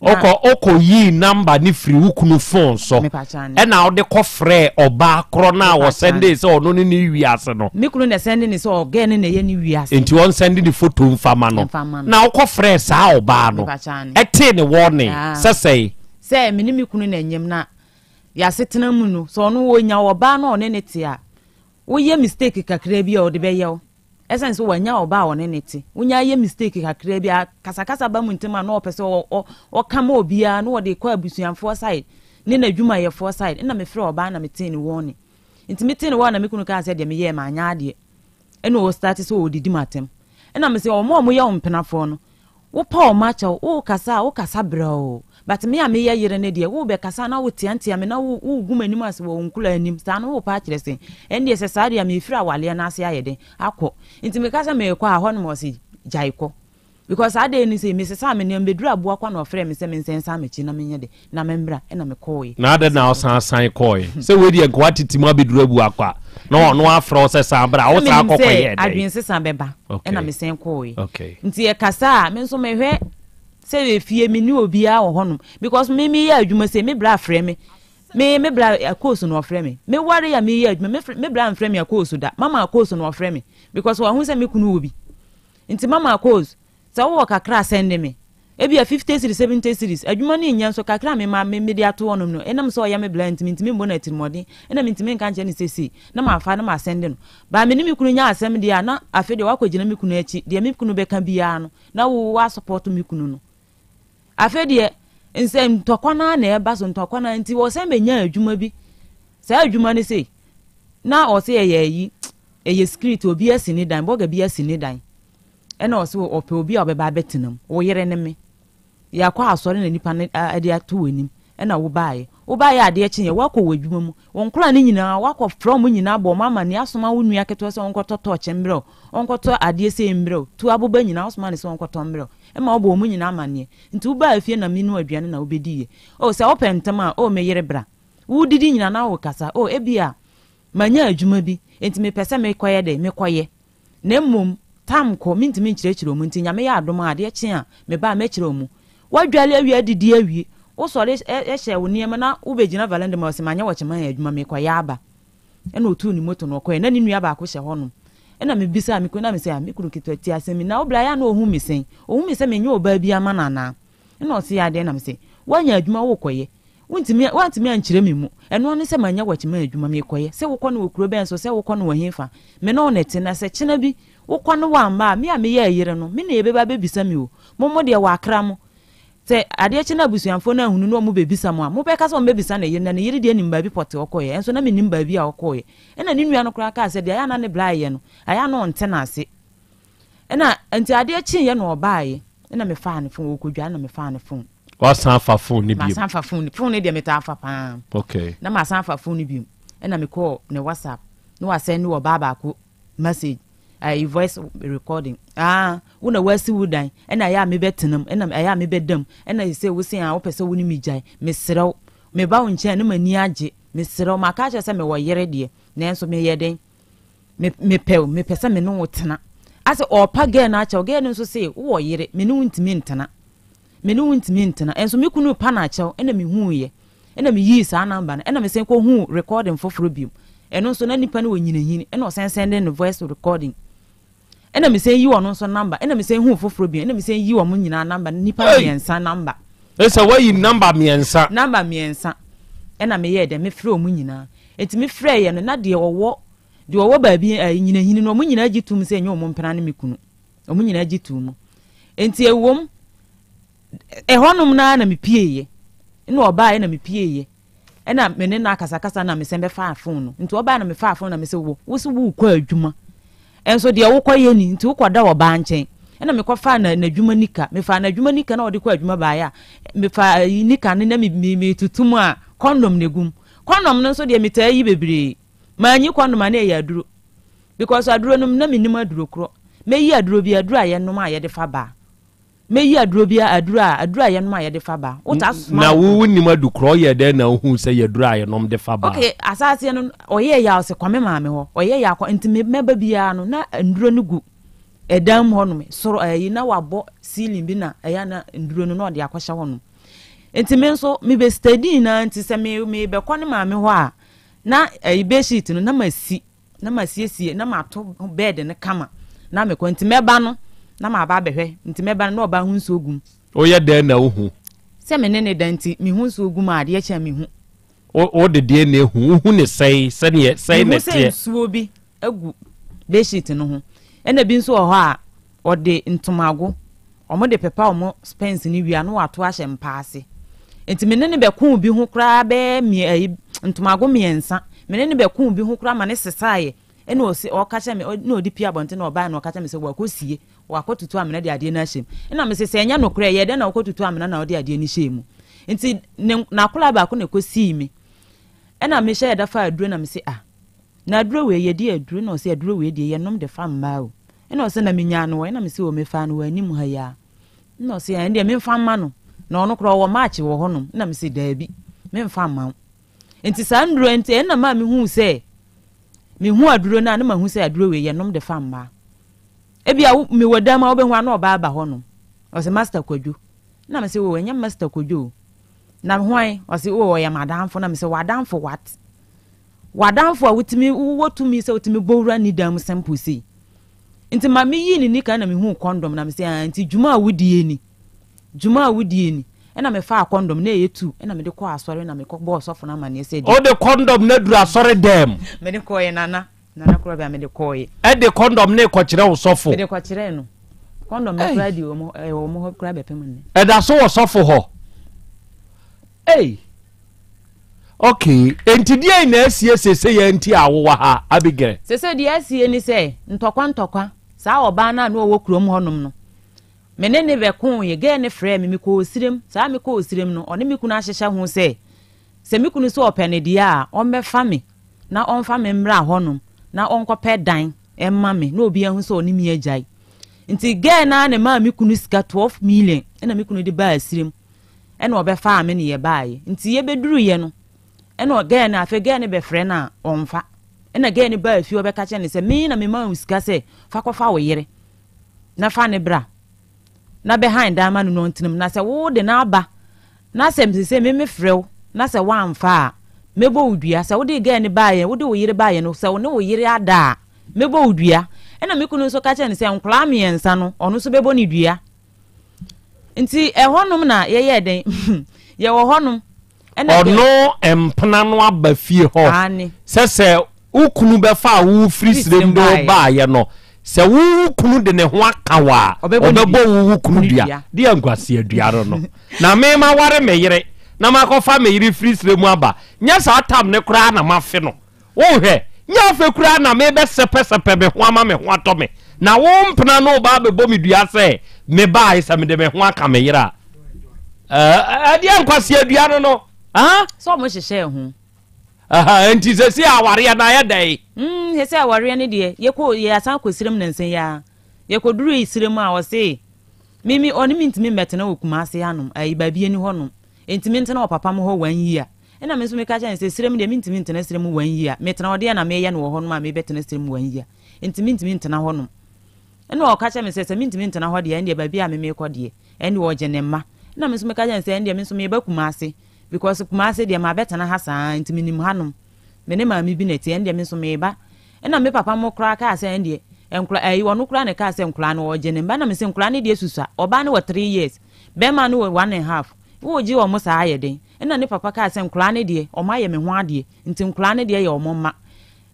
Ɔkɔ ɔkɔ yii number ne firi wo kunu phone so ɛna ɔde kɔ frɛɛ ɔbaa korɔ no a ɔsɛndee sɛ ɔno ne ne wiase no. Me kunu na ɛsɛnde ne sɛ girl no na ɛyɛ ne wiase. Nti ɔnsɛnde ne photo nfa ma no. Na ɔkɔ frɛɛ saa ɔbaa no ɛtee ne warning sɛ sɛn. Sɛ me ne me kunu na ɛnyam na Y'asetena mu no, sɛ ɔno ɔnya ɔbaa na ɔne no te a, woyɛ mistake kakraa bi a ɔde bɛyɛ wo. Ɛsiane sɛ wanya ɔbaa a ɔne no te. Wonya yɛ mistake kakraa bi a, kasakasa ba mu ntɛm a na ɔpɛ sɛ ɔka ma obiara na ɔde kɔ abusuafoɔ side ne n'adwumayɛfoɔ side. Ɛna mefrɛ ɔbaa na metee ne warning. Nti metee ne warning na me kunu kaa sɛ deɛ meyɛɛ manyɛ adeɛ. Ɛna ɔstarte sɛ ɔredidi m'atɛm. Ɛna mese wɔn a wɔyɛ wo mpenafoɔ no, Wo pa wɔn akyɛw, wo kasa a wo kasa brɛoo, but me a me yɛ yere no deɛ, wo bɛ kasa na wo teantea me na wo wo gu m'anim ase wɔ wo nkoraa anim, saa no wo pa akyerɛ sɛn? Ɛndeɛ sɛ saa deɛ a me firi awaleɛ no ase ayɛ dɛn akɔ? Nti me ka sɛ me rekɔ a, hɔ nom ɔse gyae kɔ. Because saa day no sei, me sesaa me nneɛma, me bɛduru Aboakwa na ɔfrɛɛ me sɛ me nsan nsan m'akyi na me nyɛ dɛn na me mmra, ɛna me kɔɔɛ. Na adɛn na ɔsan san kɔɔɛ? Sɛ wei deɛ nka watete mu abɛduru Abuakwa na ɔno afrɛ wo sɛ san bra, wo san kɔ kɔyɛɛ dɛn? Adwene sesa bɛba, ɛna me san kɔɔɛ. Nti yɛkasa a, me nso mehwɛ sɛ efie me ne obiara wɔ hɔnom because me meyɛ adwuma sei, me bra frɛ me, me me bra akoosu na ɔfrɛ me. Me ware a meyɛ adwuma, me me bra mfrɛ me akoosu da, mama akoosu na ɔfrɛ me because wahu sɛ me kunu wɔ bi. Nti mama akoosu, Sɛ wowɔ kakra a sɛnde me. Ebia 50 cedis, 70 cedis. Adwuma no nnya nso kakra a mema me mede ato hɔnom no, ɛnam sɛ ɔyɛ me bra nti mentumi mmɔ no atirimuɔden, ɛna mentumi nka nkyerɛ no sɛ sei, na mafa na masɛnde no. But me ne me kunu nya asɛm deɛ a, na afei deɛ woakɔgyina me kunu akyi, deɛ me kunu bɛka biara no, na wo woasɔpɔto me kunu no. Afei deɛ, nsɛ ntɔkwa no ara na ɛba so, ntɔkwa no ara nti wɔsan bɛnyaa adwuma bi. Saa adwuma no sei, na ɔse ɛyɛ ayi, ɛyɛ security, obi asi ne dan, bɔga bi asi ne dan. Ɛna ɔse ɔpɛ obi a ɔbɛba abɛtena mu. Wo yere ne me. Yɛakɔ asɔre na nipa no de ato w'anim ɛna wobaeɛ. Wobaeɛ a adeɛ kyeeɛ, woakɔ w'adwuma mu. Wo nkwadaa no nyinaa, woakɔfrɛ wɔn nyinaa abɔ wɔn amanneɛ asoma wo nua ketewa sɛ ɔnkɔtɔ tɔɔkye mmerɛ wo, ɔnkɔtɔ adeɛ sei mmerɛ wo, tu aboba nyinaa wosoma no sɛ ɔnkɔtɔ mmerɛ wo. Ɛma wobɔ wɔn nyinaa amanneɛ. Nti wobaa fie na menoa aduane na wobɛdiiɛ. Oh, sɛ wopɛ ntɛm a, oh me yere bra. Wodidi nyinaa na wokasa, oh ebia manya adwuma bi, enti mepɛ sɛ mekɔyɛ dɛn, mekɔyɛ. Na mmom tam kɔ, mentumi nkyerɛkyerɛ wɔn nti Nyame yɛ adom a adeɛ kye a meba a mɛkyerɛ wɔn. Woadwale awie adidi awie, wosɔre hyɛ wo nneɛma na wobɛgyina valanda mu a ɔse manyɛ wɔkyeman adwuma mekɔyɛ aba. Ɛna ɔtuu ne moto na ɔkɔɛ na ne nua baako hyɛ hɔnom. Ɛna mebisaa me kunu na mese ah me kunu ketewa tie asɛm yi na wo bra ɛyɛ a na ɔhu me sɛn? Ɔhu me sɛ menyɛ ɔbaa bi ama no anaa? Ɛna ɔse adɛn na mese woanya adwuma wokɔyɛ Wontumi, woantumi ankyerɛ me mu. Ɛno ara ne sɛ manya w'akyima adwuma, merekɔyɛ. Sɛ wokɔ no wɔ kuro bɛn so, sɛ wokɔ no wɔ hefa, me ne wo na ɛte. Na sɛ kyena bi wokɔ na woamma a, me a meyɛ ɛyere no, me na yɛbɛba abɛbisa me o. Mo, mo deɛ wɔakra mo. Sɛ adeɛ kye na abusuafoɔ no anhunu na wɔbɛbisa mo a, mobɛka sɛ wɔbɛbisa ne yere, na ne yere deɛ nim baabi pɔtee ɔkɔeɛ, ɛnso na mennim baabi a ɔkɔeɛ. Ɛnna ne nua no koraa kaa sɛ, deɛ ɛyɛ a na ne bra reyɛ no, ɛyɛ a na ɔnte no ase. Ɛna nti adeɛ kyeeɛ na ɔbaeɛ, ɛna mefaa ne fon, ɔrekɔdware na mefaa ne fon. Wasan afa fon no bio? Masan afa fon no, fon no deɛ metaa fa paa. Okay. Na masan afa fon no bio, ɛna mekɔɔ ne WhatsApp, na wasɛn ne ɔbaa baako message, ayi voice recording. Ah, wo na wasi wo dan, ɛna ɛyɛ a mebɛtena mu, ɛna ɛyɛ a mebɛda mu, ɛna sɛ wo se a wopɛ sɛ wo ne me gyae, mesrɛ wo, meba wo nkyɛn na m'ani agye, mesrɛ wo, maka akyerɛ sɛ mewɔ yere deɛ, nanso meyɛ dɛn? Me mepɛ wo, mepɛ sɛ me ne wo tena. Asɛ ɔɔpa girl no akyɛw, girl no nso se wowɔ yere, me ne wo ntumi ntena. Me ne wo ntumi ntena. Ɛnso me kunu repa no akyɛw, ɛna mehuuiɛ. Ɛna meyii saa number no, ɛna mesan kɔhuu recording foforɔ biom. Ɛno nso na nipa no wɔ nyinahini, ɛna ɔsan sɛnde no voice recording. Ɛna mesan yi ɔno nso number, ɛna mesan huu foforɔ biom, ɛna mesan yi wɔn nyinaa number, nipa mmiɛnsa number. Ɛsɛ wayi number mmiɛnsa. Number mmiɛnsa, ɛna meyɛɛ dɛ, mefrɛ wɔn nyinaa. Enti mefrɛeɛ no, na deɛ ɔwɔ deɛ ɔwɔ baabi ɛɛ nyinahini no, wɔn nyinaa gye tom sɛ ɛnyɛ wɔn mpena ne me kunu. Wɔn nyinaa gye too mu. Enti ɛwom, ɛhɔnom no ara na mepieeɛ. Ɛna ɔbaeɛ na mepieeɛ. Ɛna me ne no akasakasa na mesɛn bɛfaa fon no. Nti ɔbaeɛ na mefaa fon na mesɛ wo, wo se wokɔ adwuma. Ɛnso deɛ wokɔyɛ ni, nti wokɔda ɔbaa nkyɛn. Ɛna mekɔfaa na n'adwuma nika. Mefaa n'adwuma nika na ɔde kɔ adwuma baeɛ a, mefaa ayi nika no na me me metutu mu a, kɔndɔm na egu mu. Kɔndɔm no nso deɛ metaa yi bebree. Manyi kɔndɔm a na ɛyɛ aduro. Because aduro no na mennim aduro korɔ. Mɛyi aduro bi, aduro a yɛnom a yɛde fa baa. Mɛyi aduro bi, aduro a, aduro a yɛnom a yɛde fa baa. Wotaa soma Na wo wonim adu korɔ, ɔyɛɛ dɛn na wohuu sɛ yɛ aduro a yɛnom de fa baa? Okay, asaseɛ no ɔyɛɛ yɛ a ɔsɛ kɔ me maame hɔ. Ɔyɛɛ yɛ akɔ, nti me mɛba biara no na nnuro no gu ɛdan mu hɔnom. Soro ɛyi na wabɔ ceiling bi na ɛyɛ na nnuro no na ɔde akɔhyɛ hɔnom. Nti me nso mebɛ study na nti sɛ me mebɛkɔ ne maame hɔ a na ɛyi bedsheet no na masi. na masiesie na mato bed no kama na mekɔ nti mɛba no na maba abɛhwɛ nti mɛba no na ɔbaa ho nsuo gum. Woyɛ dɛn na wohu? Sɛ me ne ne da nti mehu nsuo gum a adeɛ kye a mehu. Wo de deɛ na ehu wohu ne sɛe sɛdeɛ sɛe na Mehu sɛ ɛteɛ. nsuo bi agu bedsheet no ho ɛna bi nso wɔ hɔ a Wɔde ntomago, wɔde pepa wɔn spɛns no wie a na wɔato ahyɛ mpa ase. Nti me ne no bɛkoo bi ho koraa bɛyɛ mmiɛ ayi ntomago mmiɛnsa. Me ne no bɛkoo bi ho koraa ma ne sesaeɛ. Ɛna ɔsi ɔka kyerɛ me na ɔde pie abɔnten na ɔbaeɛ na ɔka kyerɛ me sɛ wakɔsie, wakɔtutu amena de adeɛ no ahyɛ mu. Ɛna mese sɛ ɛnyɛ nokorɛ ɛyɛɛ dɛn na wokɔtutu amena na wode adeɛ no hyɛɛ mu. Nti ne n'akwadaa baako na ɛkɔsii me. Ɛna mehyɛɛ da faa aduro na mese ah Na aduro wei yɛdi aduro ɛna ɔse aduro wei deɛ yɛnom de fa mmaa o ɛna ɔse na menyaa no wɔ ɛna mese o mefaa no wɔ anim ha yi ara ɛna ɔse ɛn deɛ memfa mma no na ɔno koraa ɔwɔ match wɔ hɔnom ɛna mese daabi memfa mma wo nti saa nnuro nti ɛna maa mehu sɛ mehu aduro no a na mahu sɛ aduro wei yɛnom de fa mmaa ebi a mewɔ dan mu a wobɛhu ano ɔbaa ba hɔnom ɔse master kwadwo na mese o ɛnyɛ master kwadwo o na hwan ɔse o ɔyɛ madamfo na mese wadamfo what W'adamfo a wotumi wowɔ tumi sɛ wotumi bɔ wura ne dan mu simple sei. Nti ma me yii ne nika na me huu kɔndɔm na me sɛ ah nti dwuma a wodie ni. Dwuma a wodie ni. Ɛna me faa kɔndɔm na ɛyɛ tu ɛna me de kɔɔ asɔre na me kɔ bɔɔ sɔfo no amaneɛ sɛ Wode kɔndɔm no aduru asɔre dɛm? Me de kɔɔɛ nana. Nana korɔ bɛ a me de kɔɔɛ. Ɛde kɔndɔm no rekɔkyerɛ wo sɔfo? Me de kɔkyerɛɛ no. Kɔndɔm no koraa di wɔn ɛwɔ wɔn hɔ koraa bɛpem nnɛ. Ɛda so wɔ sɔfo hɔ? Ei! Okay, enti deɛn na asie seesei a nti a wowɔ ha, Abigail? Seesei deɛ asie ne sɛ, ntɔkwa ntɔkwa, saa ɔbaa no a na ɔwɔ kurom hɔnom no, me ne no bɛkoeɛ, girl no frɛɛ me, mekɔɔ serem, saa mekɔɔ serem no, ɔne me kunu ahyehyɛ ho sɛ, sɛ me kunu sɛ ɔpɛ no deɛ a, ɔmmɛfa me na ɔmfa me mmra hɔnom na ɔnkɔpɛ dan mma me na obiara hu sɛ ɔne me agyae. Nti girl no ara na ɛmaa me kunu sika 12 million ɛna me kunu de baa serem. ɛna ɔbɛfaa me ne yɛbaeɛ nti yɛbɛduruiɛ no ɛna gɛɛ no afei gɛɛ no bɛfrɛ no a ɔmfa ɛna gɛɛ no baa fie ɔbɛka kyerɛ no sɛ me na mema wo sika sɛ fa kɔfa wo yere na fa ne bra na bɛhan dan ma no na ɔntenam na sɛ wo de no aba na sɛ sɛ me mefrɛ wo na sɛ woamfa a mɛbɔ wo dua sɛ wode gɛɛ no baeɛ wode wo yere baeɛ no sɛ wo ne wo yere ada a mɛbɔ wo dua ɛna me kunu nso ka kyerɛ no sɛ nkoraa mmiɛnsa no ɔno nso bɛbɔ ne dua Nti ɛhɔnom na yɛyɛɛ dɛn? Yɛwɔ hɔnom. Ɛna Ɔno mpena no aba fie hɔ Aane. sɛ sɛ wo kunu bɛfa a wo firi serem de wo baeɛ no, sɛ wo wo kunu de ne ho aka wo a, ɔbɛbɔ wo wo kunu dua. Deɛ nkwasea dua no no. Na me maware me yere na makɔfa me yere firi serem aba. Nyɛ saa tam no koraa na mafe no. Wohwɛ, nyɛ afei koraa na merebɛsɛpɛsɛpɛ me ho ama me ho atɔ me, na wo mpena no reba abɛbɔ me dua sɛ mebae sɛ mede me ho aka me yere a. Ɛdeɛ nkwasea dua no no. Sɛ ɔmo hyehyɛɛ ho. Nti sɛsi awareɛ no ayɛ dɛn? Mm, sɛsi awareɛ no deɛ, yɛkɔ yɛasan kɔ sirem nansa yi ara. Yɛkɔdurui sirem a ɔse, mimi ɔne me ntumi mmɛtena wɔ Kumase hanom, ayi baabi ani hɔnom. Enti mentena wɔ papa mo hɔ one year. Ɛnna me nso meka kyerɛɛ no sɛ, Serɛ mu deɛ, mentumi ntena serɛ mu one year. Metena hɔ, deɛn na mereyɛ no wɔ hɔnom a merebɛtena serɛ mu one year? Enti mentumi ntena hɔnom. Ɛnna ɔka kyerɛɛ me sɛ, Sɛ mentumi ntena hɔ deɛ, ɛndeɛ baabi a me merekɔ deɛ, ɛndeɛ ɔgye ne mma. Ɛnna me nso meka kyerɛɛ no sɛ, Ɛndeɛ me nso mereba Kumasi, because Kumasi deɛ mabɛtena ha saa ara, enti menim hanom. Me ne maame bi na ɛte, ɛndeɛ me nso mereba. Ɛnna me papa mo koraa kaa sɛ, Ɛndeɛ, nkora, ɛyi, ɔno koraa na ɛkaa sɛ nkoraa no, ɔregye ne mma. Ɛnna mese, Nkoraa no deɛ susua. Ɔbaa no wɔ three years, barima no wɔ one and half. Woregye wɔn saa ayɛ den? Ɛnna ne papa kaa sɛ, Nkwadaa no deɛ, wɔayɛ me ho adeɛ, nti nkwadaa no deɛ yɛ wɔn mma.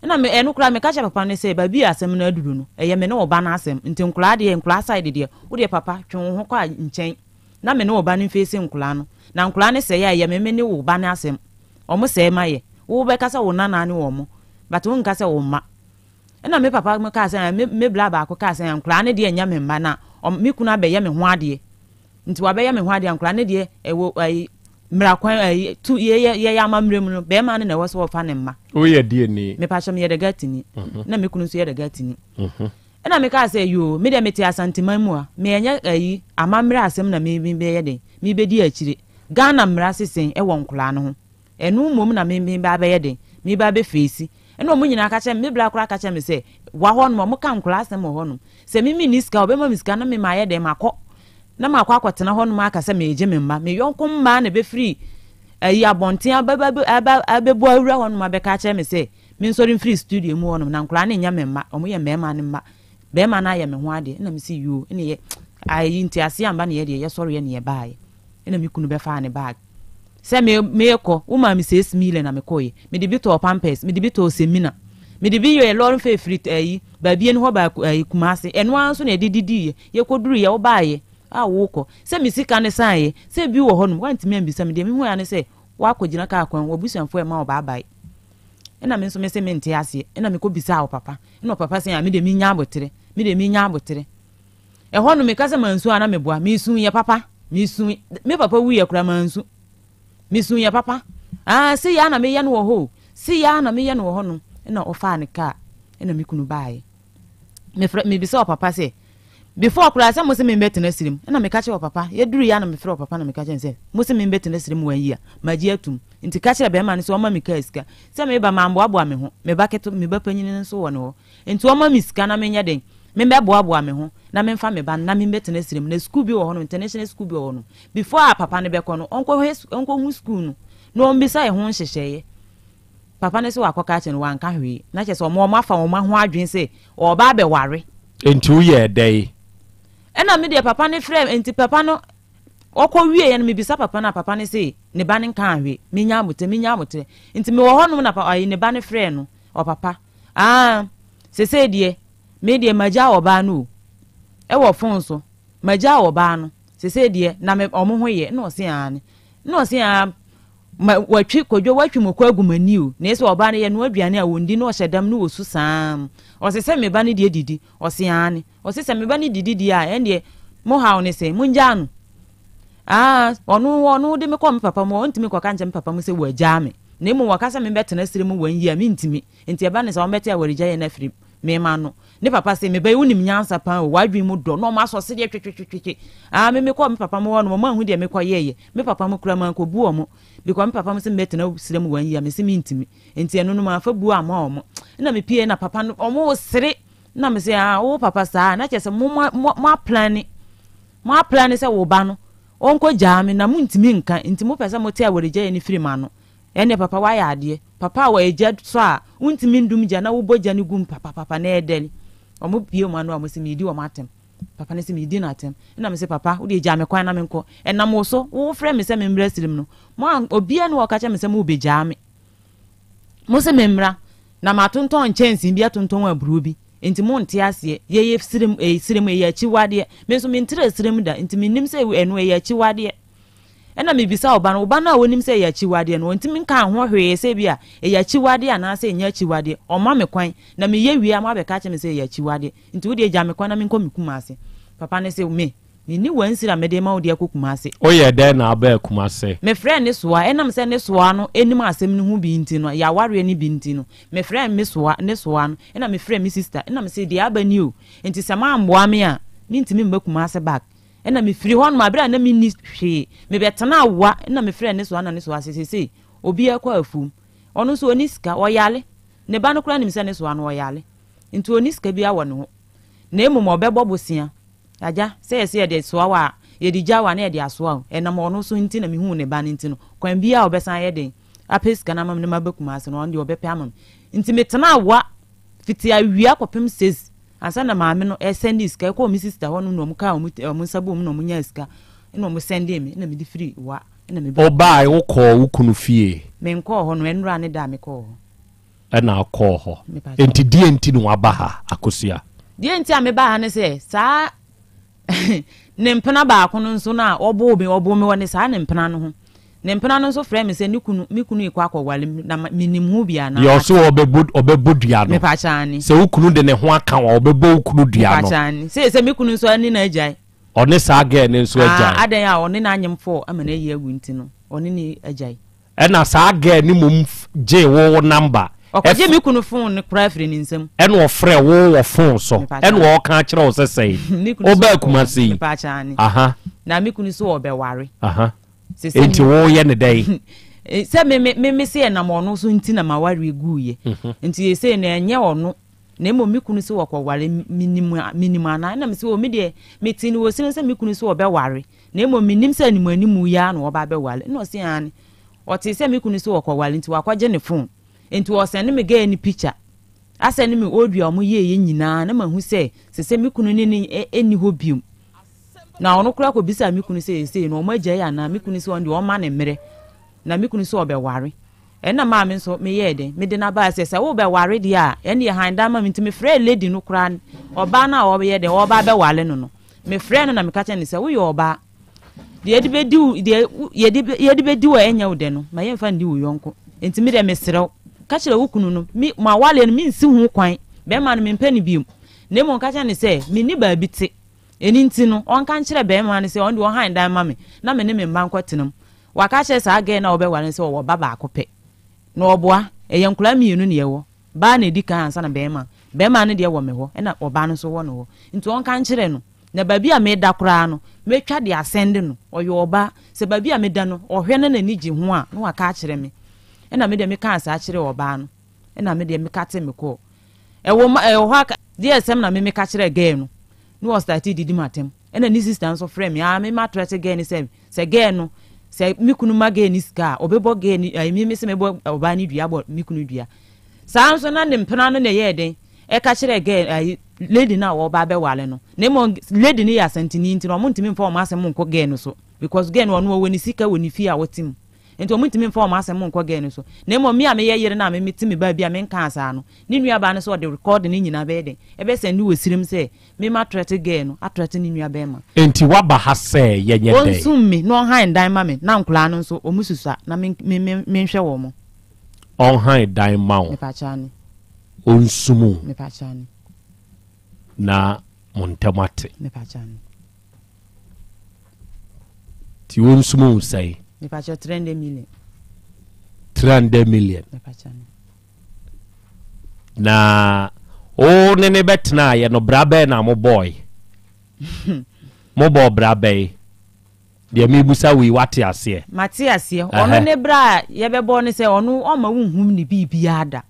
Ɛnna me, ɛno koraa, meka kyerɛɛ papa no sɛ, baabi a asɛm no aduru no, ɛyɛ me ne wo ba no asɛm, nti nkwadaa deɛ, nkwadaa side deɛ, wo deɛ papa, twe wo ho kɔ nkyɛn na me ne wo ba no mfeesi nkwadaa no. Na nkwadaa no sɛe a, ɛyɛ me, me ne wo ba no asɛm. Wɔsɛe ma yɛ. Wobɛka sɛ wo nana ne wɔn, but wonka sɛ wo mma. Ɛnna me papa kaa sɛ, me, me bra baako kaa sɛ, nkwadaa no deɛ nyɛ me mma, na wɔn, me kunu abɛyɛ me ho adeɛ. Nti wabɛyɛ me ho adeɛ a nkwadaa no deɛ ɛwɔ ayi mmara kwan ayi tu yɛyɛ yɛyɛ amammerɛ mu no bɛrima no na ɛwɔ sɛ ɔfa ne mma. Woyɛ deɛ ni? Mepakyɛ meyɛ dagatini mhm. na me kunu nso yɛ dagatini. Mhm. Ɛna mekaa sɛ yoo me deɛ mete Asanteman mu a meɛnyɛ ayi amammerɛ asɛm na me mebɛyɛ den mebɛdi akyire Ghana mmara sesen ɛwɔ nkwadaa no ho. Ɛno mmom na me meba abɛyɛ den? Meba abɛfeesi. Ɛna wɔn nyinaa ka kyerɛɛ me, me bra koraa ka kyerɛɛ me sɛ, wa hɔnom, wɔka nkwadaa asɛm wɔ hɔnom. Sɛ me menni sika a, wɔbɛma me sika na me mayɛ dɛn? Makɔ na makɔ akɔtena hɔnom aka sɛ meregye me mma. Me yɔnko mmaa na ɛbɛfiri ayi abɔnten aba aba abɛbu awura hɔnom abɛka akyerɛ me sɛ mensɔre mfiri studio mu hɔnom na nkwadaa no nyɛ me mma, wɔyɛ mmarima no mma. Barima no ayɛ me ho adeɛ. Ɛna mese yoo, ɛna yɛ ayi nteaseɛ amba na yɛ deɛ yɛsɔreɛ na yɛbaeɛ. Ɛna me kunu bɛfaa ne bag. Sɛ me meekɔ, wo maa me seis million na mekɔeɛ. Mede bi tɔɔ pampers, mede bi tɔɔ semina, mede bi yɛɛ lɔre fare firi ayi baabi ɛni hɔ baa ayi Kumasi. Ɛno ara nso na yɛde didiiɛ. Yɛkɔduruiɛ, wobaeɛ a worekɔ. Sɛ me sika no saeɛ, sɛ bi wɔ hɔnom, woantumi ammisa me. Deɛ mehuiɛ ara ne sɛ woakɔgyina kaa kwan mu, w'abusuafoɔ rema wo baabae. Ɛna me nso mese mente aseɛ. Ɛna mekɔbisaa ɔpapa. Ɛna ɔpapa se, ah, me deɛ mennya aboterɛ. Me deɛ mennya aboterɛ. Ɛhɔ no meka sɛ mansu a na meboa. Mesuiɛ papa. Mesui. Me papa wuiɛ koraa mansu. Mesuiɛ papa. Ah, sei ara na meyɛ no wɔ hɔ o. Sei ara na meyɛ no wɔ hɔ no. Ɛna ɔfaa ne kaa. Ɛna me kunu baeɛ. Mefrɛ, mebisa ɔpapa sɛ, before koraa sɛ mo se membɛtena sirem. Ɛna meka kyerɛ ɔpapa, yɛduru yɛ a na mefrɛ ɔpapa na meka kyerɛ no sɛ, mo se membɛtena sirem wɔn yi a, magye atum. Nti ka kyerɛ bɛrima no sɛ ɔma me kaa sika. Sɛ meba mamboaboa me ho. Me ba ketewa, me ba panyin no nso wɔ ne hɔ. Nti ɔma me sika na menyɛ dɛn? Membɛboaboa me ho na memfa me ba no na membɛtena serɛ mu. Na sukuu bi wɔ hɔnom, international sukuu bi wɔ hɔnom. Before a papa no bɛkɔ no, ɔnkɔhwɛ ɔnkɔhu sukuu no na ɔmmisa ɛho nhyehyɛeɛ. Papa no sɛ wakɔka akyerɛ no, wanka hwee. Na kyerɛ sɛ wɔn wɔn afa wɔn ho adwene sɛ ɔreba abɛware. Nti woyɛɛ dɛn? Ɛna me deɛ papa no frɛɛ me, nti papa no ɔkɔ wieɛ no mebisa papa no a papa no se ne ba no nkaa hwee. Menya aboterɛ, menya aboterɛ. Nti mewɔ hɔnom na pa ayi ne ba no frɛɛ no, ɔpapa. Aah sesei deɛ me deɛ magyaa ɔbaa no o ɛwɔ phone so magyaa ɔbaa no sesei deɛ na me ɔmo ho yɛ ɛna ɔse aane ɛna ɔse aa Ma watwi Kwadwo watwi moko agu m'ani o. Na ese ɔbaa no yɛnoa aduane a ɔndi na ɔhyɛ dam na ɔsu saa. Ɔse sɛ me ba no deɛ didi. Ɔse aane. Ɔse sɛ me ba no didi deɛ a ɛndeɛ mo haw ne sɛn? Mongyaa no. Aa ɔno ɔno de me kɔɔ me papa mu hɔ, ɔntumi nkɔka nkyerɛ me papa mu sɛ wagyaa me. Na mmom ɔka sɛ mebɛtena serɛ mu one year a mentumi. Nti ɛba no saa wɔbɛte awaregyaeɛ no afiri me ma no. Ne papa se, me ba yi wonim nyansa paa o, w'adwene mu dɔ. Na wɔn asɔ sedeɛ twetwetwetwe. Aa me mekɔɔ me papa mu hɔ no wɔn anhu deɛ mekɔyɛeɛ. Me papa mu koraa mankɔbu wɔn. Because me papa mu se mebɛtena serɛ mu one year a mese mentumi. Nti ɛno no mamfa buo amma wɔn. Ɛna mepieeɛ na papa no wɔn resere. Na mese aa wo papa saa a na kyerɛ sɛ mo mo mo aplane mo aplane sɛ wo ba no ɔnkɔ gyaa me na montumi nka nti mopɛ sɛ mote awaregyaeɛ no firi m'ano. Ɛnneɛ papa woayɛ adeɛ. Papa a wɔyɛ gya sɔ a wontumi ndum gya na wobɔ gya no gu mu papapapa na ɛdɛre. Wɔn bue wɔn ano a wɔse meredi wɔn atɛm. Papa no se meredi no atɛm. Ɛna mese papa wodeɛ gyaa me kwan na menkɔ. Ɛnam wo so wofrɛ me sɛ memmra sirim no mo a obiara nni hɔ a ɔka kyerɛ me sɛ morebɛgyaa me. Mo se memmra na matontɔn nkyɛnsee bi atontɔn aburoo bi nti monte aseɛ. Yɛyɛ serem, ɛyɛ serem, ɛyɛ akyiwadeɛ. Me nso mentra serem da nti mennim sɛ ɛno ɛyɛ akyiwadeɛ. Ɛna mebisa wo ba no, wo ba no a ɔnim sɛ ɛyɛ akyiwadeɛ no, ɔntumi nkaa ho hwee sɛ bi a ɛyɛ akyiwadeɛ anaasɛ ɛnyɛ akyiwadeɛ. Ɔmma me kwan na meyɛ wie a moabɛka akyerɛ me sɛ ɛyɛ akyiwadeɛ. Nti wo deɛ gya me kwan na menkɔ me Kumase. Papa no se me, Menni wansiri a mede rema wo de akɔ Kumase. Woyɛɛ dɛn na wobaa Kumase? Mefrɛɛ ne soa, ɛnam sɛ ne soa no nim asɛm no ho bi nti no, yɛn awareɛ no bi nti no, mefrɛɛ me soa, ne soa no, ɛna mefrɛɛ me sister, ɛna mese deɛ aba ni o, nti sɛ moammoa me a, mentumi mma Kumase back. Ɛna mefiri hɔ nom, aberɛ a na menni hwee, mebɛtenaa Wa, ɛna mefrɛɛ ne soa na ne soa se seesei obiara kɔ afuom, ɔno nso ɔnni sika, ɔyare, ne ba no koraa nim sɛ ne soa no ɔyare, nti ɔnni sika biara wɔ ne ho, na mmom ɔbɛbɔ bosea. Agya, sɛ yɛse yɛde soa wo a, yɛde gya wo a na yɛde asoa wo. Ɛnam ɔno so nti na mehuu ne ba no nti no, kwan biara a ɔbɛsan ayɛ den apɛ sika no ama me na maba Kumasi no, ɔno deɛ ɔbɛpɛ ama me. Nti metenaa Wa fiti awia kɔpem six ansa na maame no ɛsɛndee sika. Ɛkɔɔ me sista hɔ nom na wɔn kaa wɔn nsa bɔɔ mu na wɔn nyaa sika na wɔn sɛndee me na mede firi Wa na mebaa Kumasi. Wobae, wokɔɔ wo kunu fie? Menkɔɔ hɔ no, ɛnora ne da a mekɔɔ hɔ. Ɛna ɔkɔɔ hɔ. Enti deɛn nti na waba ha, Akosua? Deɛ nti a mebaa ha ne sɛ, saa ne mpena baako no nso no a ɔboo me, ɔboo me wɔ ne saa ne mpena no ho. Ne mpena no nso frɛɛ me sɛ ne kunu, me kunu rekɔ akɔware me, na menim ho bi anaa? Deɛ ɔse ɔbɛbɔ, ɔbɛbɔ dua no. Mepa kyɛw aane. Sɛ wo kunu de ne ho aka wo a, ɔbɛbɔ wo kunu dua no. Mepa kyɛw aane. Seesei me kunu nso ne no agyae. Ɔne saa girl no nso agyae. Aa, adɛn a ɔne no anyem fɔɔ ama no ayi agu nti no, ɔne no agyae. Ɛna saa girl no mmom gyee wo wo number. Ɔkɔgyee me kunu phone no koraa firii ne nsam. Ɛna ɔfrɛɛ wo wɔ phone so. Ɛna ɔɔka akyerɛ wo sɛ sɛn? Wobaa Kumasi yi? Mepaakyɛw aane. Aha. Na me kunu so ɔɔbɛware. Aha. Enti woyɛ no dɛn? Sɛ me me me se ɛnam ɔno so nti na m'awareɛ guiɛ. Nti seesei no ɛnyɛ ɔno na mmom me kunu se ɔkɔware menim menim anaa? Ɛna mese oo me deɛ metee no wɔ sini sɛ me kunu se ɔbɛware. Na mmom mennim sɛ animuanimu yi ara na ɔreba abɛware. Ɛna ɔse aane. Ɔtee sɛ me kunu se ɔkɔware nti wakɔgye ne phone. Nti ɔsɛnde me girl no picture, asɛnde me audio a wɔyɛeɛ nyinaa na mahu sɛ sesɛ me kunu ne no nni hɔ biom. Na ɔno koraa kɔbisaa me kunu sɛ sesei no wɔagyae anaa, me kunu se ɔno deɛ ɔmma no mmerɛ. Na me kunu se ɔbɛware. Ɛna maa me nso meyɛɛ dɛn, mede no abaa sɛ sɛ worebɛware deɛ a ɛnneɛ han dan ma me. Nti mefrɛɛ lady no koraa, ɔbaa no a ɔreyɛ dɛn, ɔreba abɛware no no. Mefrɛɛ no na meka kyerɛɛ no sɛ, Woyɛ ɔbaa. Deɛ yɛde bɛdi wo, deɛ yɛde yɛde bɛdi wo a ɛnyɛ wo dɛ no, ma yɛmfa nni wo yɔnko. Enti me deɛ mesrɛ wo, ka kyerɛ wo kunu no, me, m'awareɛ no, mensi ho kwan. Barima no, mempɛ no bio. Na mmom ka kyerɛ no sɛ, menni baabi te. Ɛno nti no, ɔnka nkyerɛ barima no sɛ ɔno deɛ ɔnhan dan mma me, na me ne me mma nkɔtena mu. Waka akyerɛ saa girl no a ɔbɛware no sɛ ɔwɔ ba baako pɛ. Na ɔboa, ɛyɛ nkwadaa mmienu na yɛwɔ. Baa na ɛdi kan ansa na bɛɛma. Bɛɛma no deɛ wɔ me hɔ ɛna ɔbaa no nso wɔ ne hɔ. Nti ɔnka nkyerɛ no. Na baabi a meda koraa no, mɛtwa de asɛnde no. Ɔyɛ ɔbaa. Sɛ baabi a meda no, ɔhwɛ na n'ani gye ho a, na waka akyerɛ me. Ɛna me deɛ mekaa saa kyerɛɛ ɔbaa no. Ɛna me deɛ mekate me kɔɔ. Ɛwɔ ma ɛwɔ hɔ a, deɛ asɛm na me meka kyerɛɛ girl no. Na ɔstartee didi m'atɛm. Ɛna ne sister nso frɛɛ me. Aa me matrɛte girl no sɛ, sɛ girl no, sɛ me kunu ma girl no sika a, ɔbɛbɔ girl no, ɛɛ me me sɛ mɛbɔ ɔbaa no dua abɔ me kunu dua. Saa nso na ne mpena no na ɛyɛɛ dɛn ɛka kyerɛɛ girl ayi lady no a wɔreba abɛware no. Na mmom lady no yɛ Asanteni nti no wɔntumi mfa wɔn asɛm nkɔ girl no so because girl no ɔno ɔwɔ ne sika wɔ ne fie a ɔte mu. Nti wɔn ntumi mfa wɔn asɛm nkɔ girl no so. Na mmom me a meyɛ yere no a me mete me baabi a menkaa saa no, ne nua baa no sɛ ɔde record no nyinaa bɛyɛ dɛn? Ɛbɛ sɛnde wɔ sirim sɛ me ma threat girl no, athreat ne nua bɛɛma. Enti woaba ha sɛ yɛnyɛ dɛn? Ɔnsum me na ɔnhan dan ma me na nkoraa no nso wɔn susua na me me me menhwɛ wɔn. Ɔnhan dan ma wo. Mepakyɛ ane. Ɔnsum wo. Mepakyɛ ane. Na mo ntam ate. Mepakyɛ ane. Ti ɔnsum wo sɛn? Mepakyɛ 300 million. 300 million. Mepakyɛ ane. Na wo ne ne bɛtenaeɛ no bra bɛn na mobɔɔe? Mobɔɔ bra bɛn? Deɛ mebusa wo yi wate aseɛ? Mate aseɛ. Ɔno ne bra a yɛbɛbɔ ne sɛ ɔno ɔmma wonhu ne biribiara da.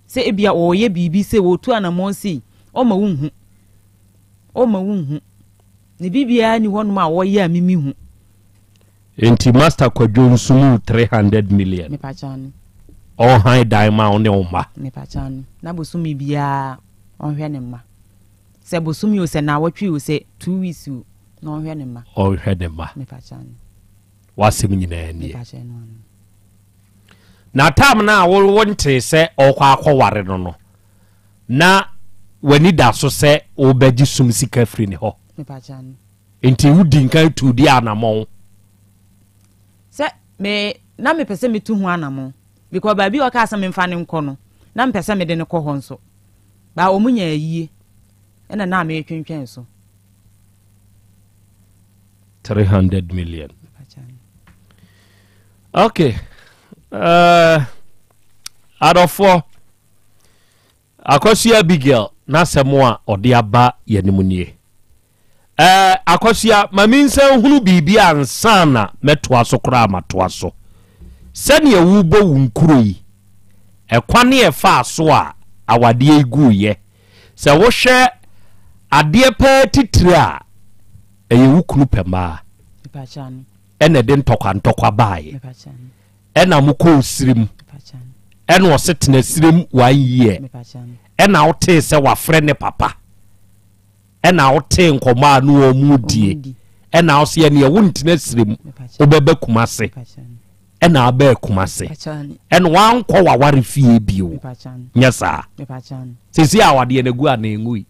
Sɛ ebia ɔreyɛ biribi sɛ ɔretu anammɔn sei, ɔmma wonhu. Ɔmma wonhu. Ne biribiara nni hɔnom a ɔyɛ a mimi hu. Enti Master Kwadwo nsumu 300 million. Mepakyɛ ane. Ɔnhan dan ma wo ne wo mma. Mepakyɛ ane. Na bosome biara ɔnhwɛ ne mma. Sɛ bosome o, sɛ naawɔtwe o, sɛ 2 weeks o, na ɔnhwɛ ne mma. Ɔnhwɛ ne mma. Mepakyɛ ane. W'asɛm nyinaa nie. Mepakyɛ no ano. Na tam no a wo wontee sɛ ɔrekɔ akɔware no no, na w'ani da so sɛ wobɛgye sum sika firi ne hɔ. Mepakyɛ ane. Nti wodi nkan tuu di anamɔn. Sɛ me na mepɛ sɛ metu ho anamɔn because baabi a ɔkaa sɛ memfa no nkɔ no na mepɛ sɛ mede no kɔ hɔ nso baa wɔn nya ayie ɛna na meretwentwɛn so. 300 million. Okay. Uh, adɔfoɔ Akosua Abigail n'asɛm a ɔde aba yɛn anim nie. Ɛɛ, Akosua, ma mensan nhunu biribi ansa na mɛtoa so koraa matoa so. Sɛdeɛ worebɔ wo nkuro yi, ɛkwan a ɛfaa so a awadeɛ yi guiɛ, sɛ wohwɛ adeɛ paa titire a, ɛyɛ wo kunu pɛ mmaa ɛna ɛde ntɔkwa ntɔkwa baeɛ. Ɛna mo kɔɔ sirem ɛna ɔse tena sirem one year ɛna wotee sɛ wafrɛ ne papa ɛna wotee nkɔmɔ a ne wɔn mu die ɛna wose ɛneɛ wontena sirem wobɛba Kumase ɛna abaa Kumase ɛna wankɔ waware fie bio nyɛ saa sɛsi a awadeɛ no agu a na ɛngui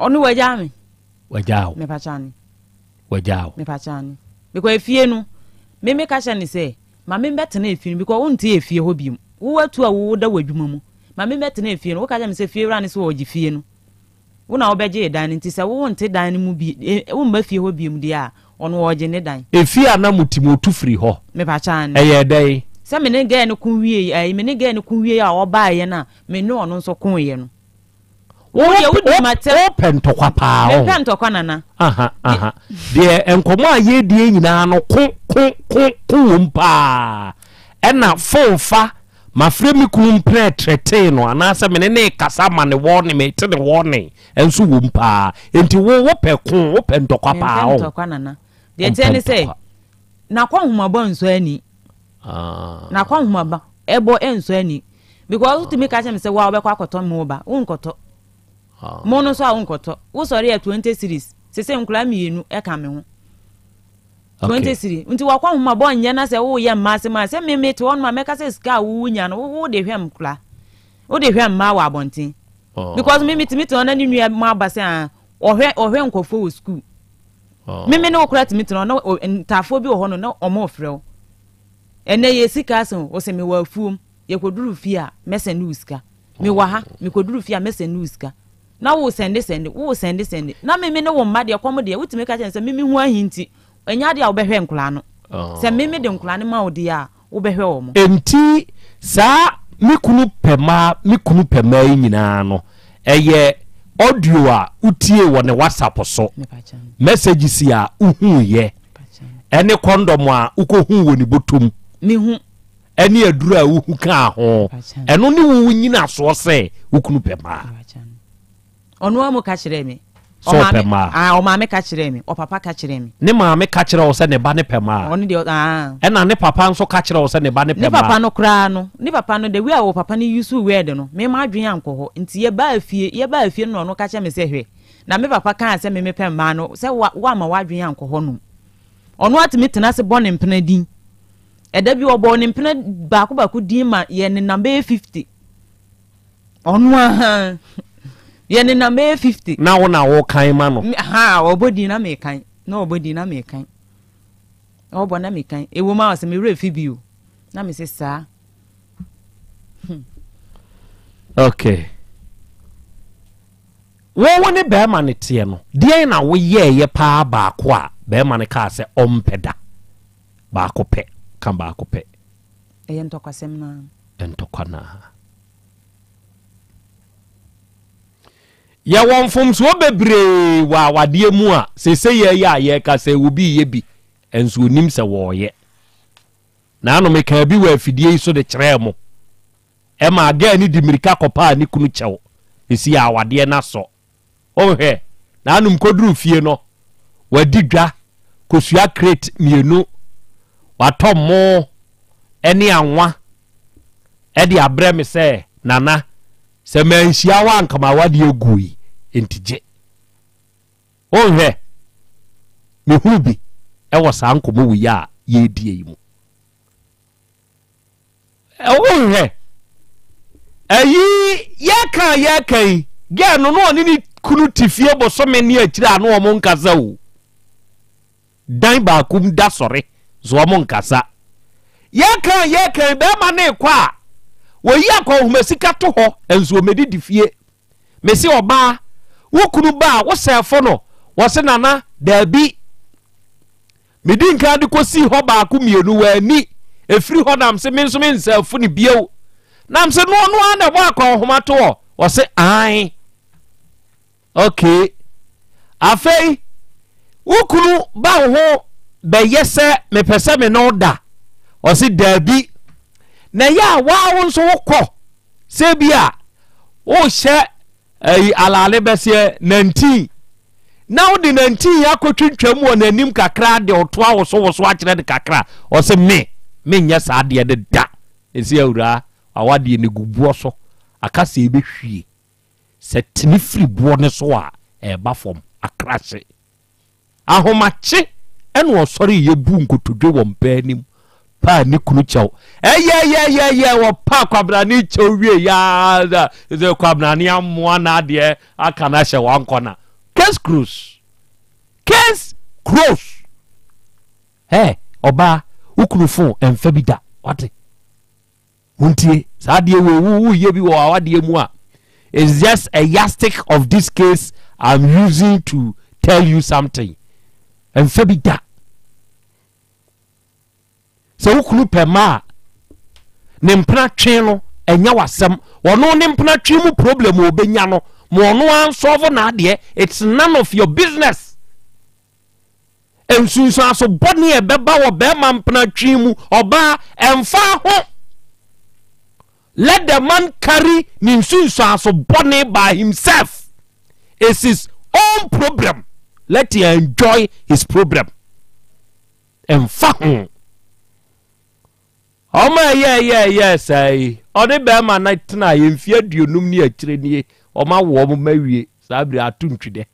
ɔno wagyaa me wagyaa wo wagyaa wo. Mepakyɛ aane. Because efie no, me me ka kyerɛ no sɛ, ma me mbɛtena efie no because wonte efie hɔ biom. Wo atu a wo da w'adwuma mu. Ma me mbɛtena efie no. Wo ka kyerɛ me sɛ fie wura no sɛ ɔgye fie no. Wo na wobɛgyee dan no nti sɛ wo wonte dan no mu bi, eh, womma fie hɔ biom deɛ a, ɔno ɔgye ne dan. Efie a na mote mu otu firi hɔ. Mepakyɛ aane. Ɛyɛɛ dɛn? Sɛ me ne girl no ko wiei, ɛɛ, me ne girl no ko wiei a ɔbaeɛ no a, me ne ɔno nso koeɛ no. Wo deɛ wodi m'atɛm. Wopɛ ntɔkwa paa ɔho. Mempɛ ntɔkwa nana. Aha aha deɛ nkɔmɔ a yɛredie nyinaa no ko ko ko ko wom paa ɛna phone fa mafrɛ me kunu mprɛ trɛtee no anaasɛ mene ne kasa ma ne wɔne mete ne wɔne nso wom paa nti wo wopɛ ko wopɛ ntɔkwa paa ɔho. Mempɛ ntɔkwa nana. Deɛ ɛteɛ ne sɛ n'akɔnhomabɔ nsɔ ani. Ah. N'akɔnhomaba ɛbɔ ɛnsɔ ani. Because wotumi ka kyerɛ me sɛ wo a wobɛkɔ akɔtɔ mo ba, wonkɔtɔ. Ah. Mo no nso a wonkɔtɔ. Wosɔre a 20 series. Sese nkwadaa mmienu ɛka me ho. 20 series. Nti wakɔnhomabɔ nyɛ na sɛ woyɛ mmaa asɛm a sɛ me mete hɔ nom a mɛka sɛ sika a wonya no wo de hwɛ nkwadaa. Wo de hwɛ mmaa wɔ abɔnten. Ah. Because me metumi te hɔ na ne nua mo aba sɛ ah ɔhwɛ ɔhwɛ nkurɔfoɔ wɔ school. Ah. Me me ne wo koraa tumi tena hɔ na ntaafoɔ bi wɔ hɔ no na wɔn refrɛ wo. Ɛnɛ yɛ sika asɛm o, ɔsɛ mewɔ afuom, yɛkɔduru fie a mɛsɛnde wo sika. Mewɔ ha, mekɔduru fie a mɛsɛnde wo sika. Na wo sɛnde sɛnde, wo sɛnde sɛnde. Na me me ne wo mma deɛ kɔm deɛ, wotumi ka kyerɛ no sɛ me me ho ahi nti, ɛnyɛ adeɛ a wobɛhwɛ nkwadaa no. Sɛ me me de nkwadaa no ma wo deɛ a, wobɛhwɛ wɔn. Enti saa me kunu pɛ mmaa, me kunu pɛ mmaa yi nyinaa no, ɛyɛ audio a wotiee wɔ ne WhatsApp so, messages a wohuiɛ, ɛne kɔndɔm a wokɔhuu wɔ ne bɔtɔm, Mehu. ɛne aduro a wohu kaa ho. Ɛno ne wo nyinasoɔ sɛ wo kunu pɛ mmaa. Ɔno ara mu ka kyerɛɛ me. Sɛ ɔpɛ mmaa. Ah, ɔmaame ka kyerɛɛ me. Ɔpapa ka kyerɛɛ me. Ne maame ka kyerɛɛ wo sɛ ne ba no pɛ mmaa. Ɔno deɛ, ah. Ɛna ne papa nso ka kyerɛɛ wo sɛ ne ba no pɛ mmaa. Ne papa no koraa no, ne papa no, the way a ɔpapa no use word no, me m'adwene ankɔ hɔ. Nti yɛbaa fie, yɛbaa fie no na ɔno ka kyerɛ me sɛ, hwɛ, na me papa kaa sɛ me mepɛ mmaa no, sɛ wa, woamma w'adwene ankɔ hɔ nom. Ɔno atumi tena ase bɔ ne mpena din. Ɛda bi ɔbɔɔ ne mpena baako baako din ma yɛ nenam bɛyɛ 50. Ɔno aha yɛ nenam bɛyɛ 50. Na wo na wokan ma no? Ha ɔbɔ din na mekan. Na ɔbɔ din na mekan. Ɔbɔ na mekan. Ɛwɔ mu a ɔsɛ me werɛ fi bi o. Na me se saa. Okay. Wo wo ne bɛrima no teɛ no, deɛn na woyɛɛyɛ paa baako a bɛrima no kaa sɛ ɔmpɛ da? Baako pɛ, ka baako pɛ. Ɛyɛ ntɔkwasɛm no ara. Ntɔkwa no ara. Yɛwɔ mfomsoɔ bebree wɔ awadeɛ mu a seesei yɛyɛ a yɛreka sɛ obi reyɛ bi nso onim sɛ wɔreyɛ. Naano mekaa bi wɔ afidie yi so de kyerɛɛ mo. Ɛmaa girl no de mmirika kɔpaa ne kunu kyɛw. Ɛsii awadeɛ no asɔ. Wonhwɛ, nanom kɔduruu fie no, wadi dwa, kosua crate mmienu, watɔ mmoo ne anwa de abrɛ me sɛ, Nana, sɛ manhyia wo a anka m'awadeɛ gui, enti gye. Wonhwɛ, mehunu bi wɔ saa nkɔmmɔ wei a yɛredie yi mu. Wonhwɛ, ayi yɛka a yɛka yi, girl no na ɔne ne kunu te fie bosome ne akyire a na wɔn nkasa o. Dan baako mu da sɔre, so wɔn nkasa. Yɛka a yɛka yi, bɛrima no rekɔ a, wɔyi akɔnhoma sika to hɔ, nso wɔmɛdidi fie. Mese ɔbaa, wo kunu ba a, wo sɛɛfo no, wɔse nana, daabi. Medi nkan de kɔsii hɔ baako mmienu, wanni. Ɛfiri hɔ na mese me nso mensɛɛfo no bio. Na mese no ɔno ara na ɛbɔ akɔnhoma to hɔ. Ɔse ae. Okay. Afei, wo kunu ba wo ho bɛyɛ sɛ mepɛ sɛ me ne wo da. Ɔse daabi. Na ɛyɛ a waa wo nso wokɔ sɛ bi a wohyɛ Ayi alaale bɛseɛ nantin na wode nantin akɔtwintwam wɔ n'anim kakra de ɔto awosowoso akyerɛ no kakra ɔse me menyɛ saa adeɛ no da ɛsi awuraa awadeɛ no gu boɔ so aka sɛ ɛbɛhwie sɛ tene firi boɔ no so a ɛba fam akrahye Ahomakye na ɔsɔreeɛ buu nkotodwe wɔ mpa anim paa ne kunu kyɛw. Ɛyɛyɛyɛyɛ wɔpaa Kwabrane kyɛw wie yaa sɛ Kwabrane amoa n'adeɛ aka no ahyɛ wankɔ na. Case close. Case close. Ɛ ɔbaa wo kunu fon ɛmfa bi da wate. Montie, saa adeɛ wei wo woyɛ bi wɔ awadeɛ mu a, it's just a yardstick of this case I'm using to tell you something. Ɛmfa bi da. Sɛ wo kunu pɛ ma a, ne mpena twe no ɛnyɛ w'asɛm. Ɔno ne mpena twe mu problem a ɔbɛnya no, ma ɔno ansɔlvo n'adeɛ. It's none of your business. Nsunsuanso bɔne a ɛbɛba wɔ bɛrima mpenatwe mu, ɔbaa, ɛmfa ho. Let the man carry ne nsunsuanso bɔne by himself. It's his own problem. Let him enjoy his problem. Ɛmfa ho. Ɔma ɛyɛɛyɛɛyɛɛ saa yi, ɔne bɛrima no tena yɛ mfeɛ aduonum ne akyire nie, ɔma wɔn ma wie saa bere ato ntwidɛ.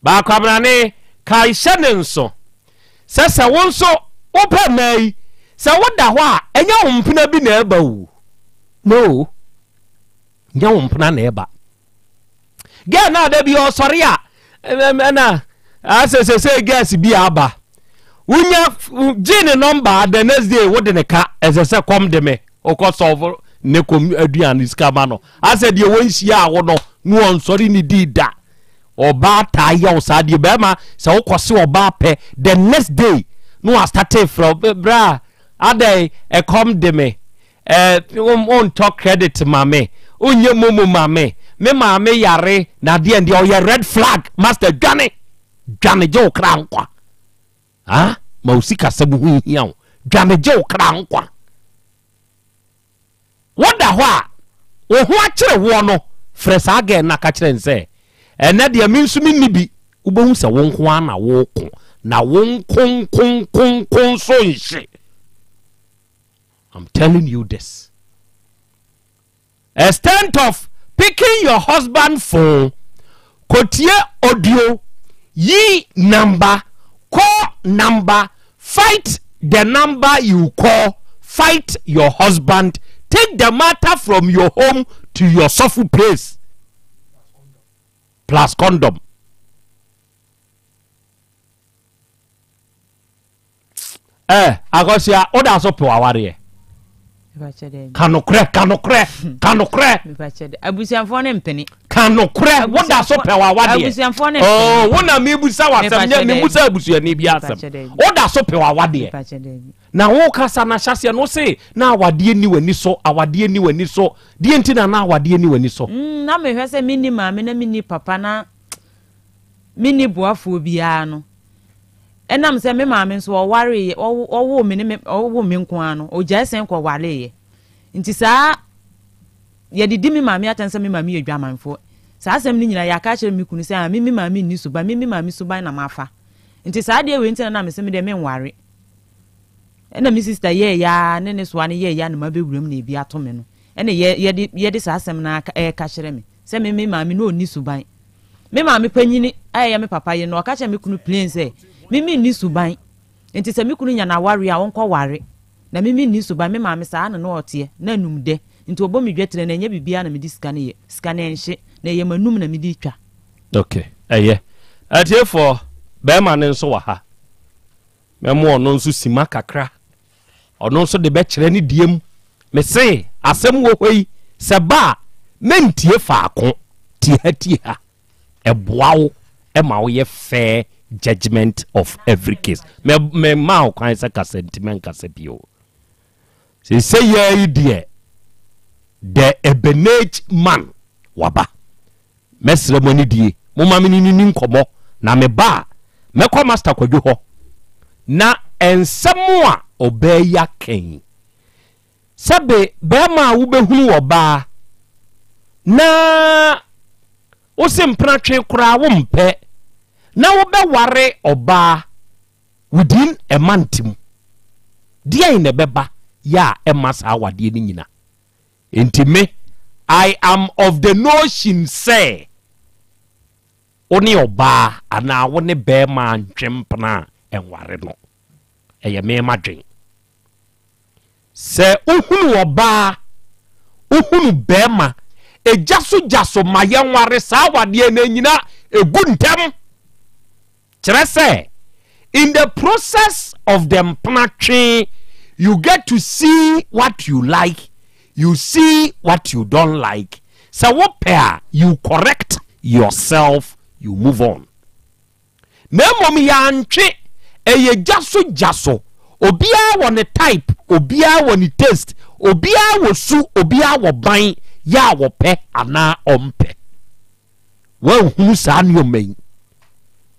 Baakwabrane, kae hyɛ no nso sɛ sɛ wo nso wopɛ mmaa yi, sɛ woda hɔ a, ɛnyɛ wo mpena bi na ɛba o. No, nyɛ wo mpena na ɛba. Girl no a da bi ɔsɔre a, ɛna asɛ sɛ sɛ girls bi aba. Wonya gye ne nɔmba the next day wode ne ka ɛsɛ sɛ kɔm de me wokɔ sɔfo ne kɔm aduane sika ma no asɛ deɛ wɔnhyia awo no na wɔnsɔre ne dii da. Ɔbaa taa yɛ wo saa deɛ bɛrima sɛ wokɔ se ɔbaa pɛ the next day na wastate frɛ wo bra adɛn ɛkɔm de me ɛɛ wontɔ credit ma me wonyɛ momo ma me me maame yare na adeɛ ndeɛ ɔyɛ red flag master dwane dwane gye wo kra nkwa ah ma wo sikasɛm ho hia wo dwane gye wo kra nkwa. Woda hɔ a, wo ho akyere woɔ no, frɛ saa girl no na ka kyerɛ no sɛ, Ɛnnɛ deɛ me nso menni bi. Wobɛhu sɛ wo nko ara na woreko, na wo nko nko nko nko nso nhye. I'm telling you this. Extent of picking your husband phone, kɔtie audio, yi number, call number, fight. the number you call, fight your husband, take the matter from your home to your sɔfo place plus condom. Eh, Akosua, woda so pe w'awareɛ? Ka nokorɛ, ka nokorɛ, ka nokorɛ. Abusuafoɔ no mpene. Ka nokorɛ, woda so pɛ w'awadeɛ. Abusuafoɔ no mpene. Oh, wo na mebusa w'asɛm, nyɛ memusa abusuani bi asɛm. Woda so pɛ w'awadeɛ. Na wo kasa na hyɛseɛ no se na awadeɛ ni w'ani so, awadeɛ ni w'ani so. Deɛ nti na na awadeɛ ni w'ani so? Mm, na mehwɛ sɛ menni maame na menni papa na menni boafoɔ biara no. Ɛnam sɛ me maame nso ɔwareeɛ, ɔwoo me ne me ɔwoo me nko ara no, ɔgyae sɛn kɔwareeɛ. Nti saa yɛde di me maame atɛn sɛ me maame yɛ dwamanfoɔ. Saa asɛm no nyinaa yɛaka akyerɛ me kunu sɛ ah me me maame nni suban, me me maame suban na mafa. Nti saa adeɛ wei nti na na mese me deɛ menware. Ɛna me sista yɛɛyɛ ara ne ne soa no yɛɛyɛ ara na mabɛwura mu na ebi ato me no. Ɛna yɛ yɛde yɛde saa asɛm no ara ɛreka kyerɛ me sɛ me me maame no ɔnni suban. Me maame panyini a ɛyɛ me papa yere no, ɔka kyerɛɛ me kunu plain sɛ, Me menni suban, enti sɛ me kunu nya no awareɛ a, ɔnkɔware. Na me menni suban, me maame saa na na ɔteɛ, na anum dɛ, nti ɔbɔ me dwatire no, ɛnyɛ biribiara na mede sika no yɛ, sika no ɛnhye, na ɛyɛ m'anum na mede twa. Ok, ɛyɛ. Atiefoɔ, bɛrima no nso wɔ ha. Mɛmo ɔno nso sima kakra. Ɔno nso de bɛkyerɛ ne deɛ mu. Mese, asɛm wɔ hɔ yi, sɛ ba a, mɛntie faako, tie ha tie ha. Ɛboa wo ma woyɛ fair judgement of every case. Me memmaa wo kwan sɛ kasa nti mɛnkasa bio. Seesei yɛ yi deɛ, the Ebenage man waba. Mɛsrɛ mo anidie, momma me ne no nni nkɔmmɔ, na meba a, mɛkɔ Master Kwadwo hɔ, na nsɛm a ɔbaa yi aka yi, sɛbe barima a wobɛhunu ɔbaa na wose mpenatwe koraa wompɛ, na wobɛware ɔbaa within a month mu, deɛn na ɛbɛba yɛ a ɛmma saa awadeɛ no nyina? Enti me, I am of the notion sɛ wo ne ɔbaa anaa wo ne barima ntwe mpena a, nware no. Ɛyɛ me m'adwen. Sɛ wohunu ɔbaa, wohunu barima, egya so gya so ma yɛnware saa awadeɛ no anyina egu ntɛm. Kyerɛ sɛ, in the process of the mpena twe, you get to see what you like, you see what you don't like. Sɛ wopɛ a, you correct yourself, you move on. Na mmom yɛantwe, ɛyɛ gya so gya so. Obiara wɔ ne type, obiara wɔ ne taste, obiara wɔ su, obiara wɔ ban yɛ a wɔpɛ anaa ɔmpɛ. Woanhunu saa nneɛma yi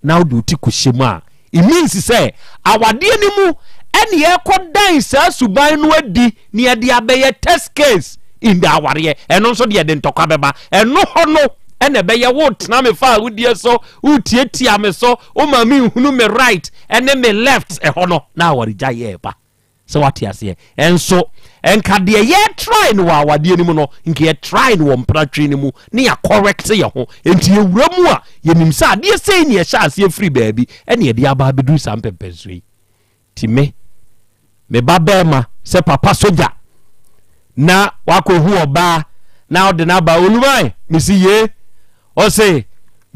na wode wo ti kɔhyɛ mu a, it means sɛ awadeɛ no mu ɛne ɛkɔdan saa suban no adi na yɛde abɛyɛ test case in the awareɛ. Ɛno nso deɛ ɛde ntɔkwa bɛba. Ɛno hɔ no ɛna ɛbɛyɛ wotena me fa awodie so, wotiatia me so, woma menhunu me right ɛne me left. Ɛhɔ no na awaregyaeɛ reba. Sɛ wate aseɛ? Nso, nka deɛ yɛ try no wɔ awadeɛ no mu no, nka yɛ try no wɔ mpratwe no mu ne yɛ correct yɛ ho. Nti yɛwura mu a, yɛnim sɛ adeɛ sei ne yɛhyɛ aseɛ firi baabi ɛne yɛde aba abɛduru saa mpɛmpɛnsoɔ yi. Nti me, me ba bɛɛma sɛ papa sogya na wakɔhu ɔbaa na ɔde no aba Oluman, mesi yee. Ɔse,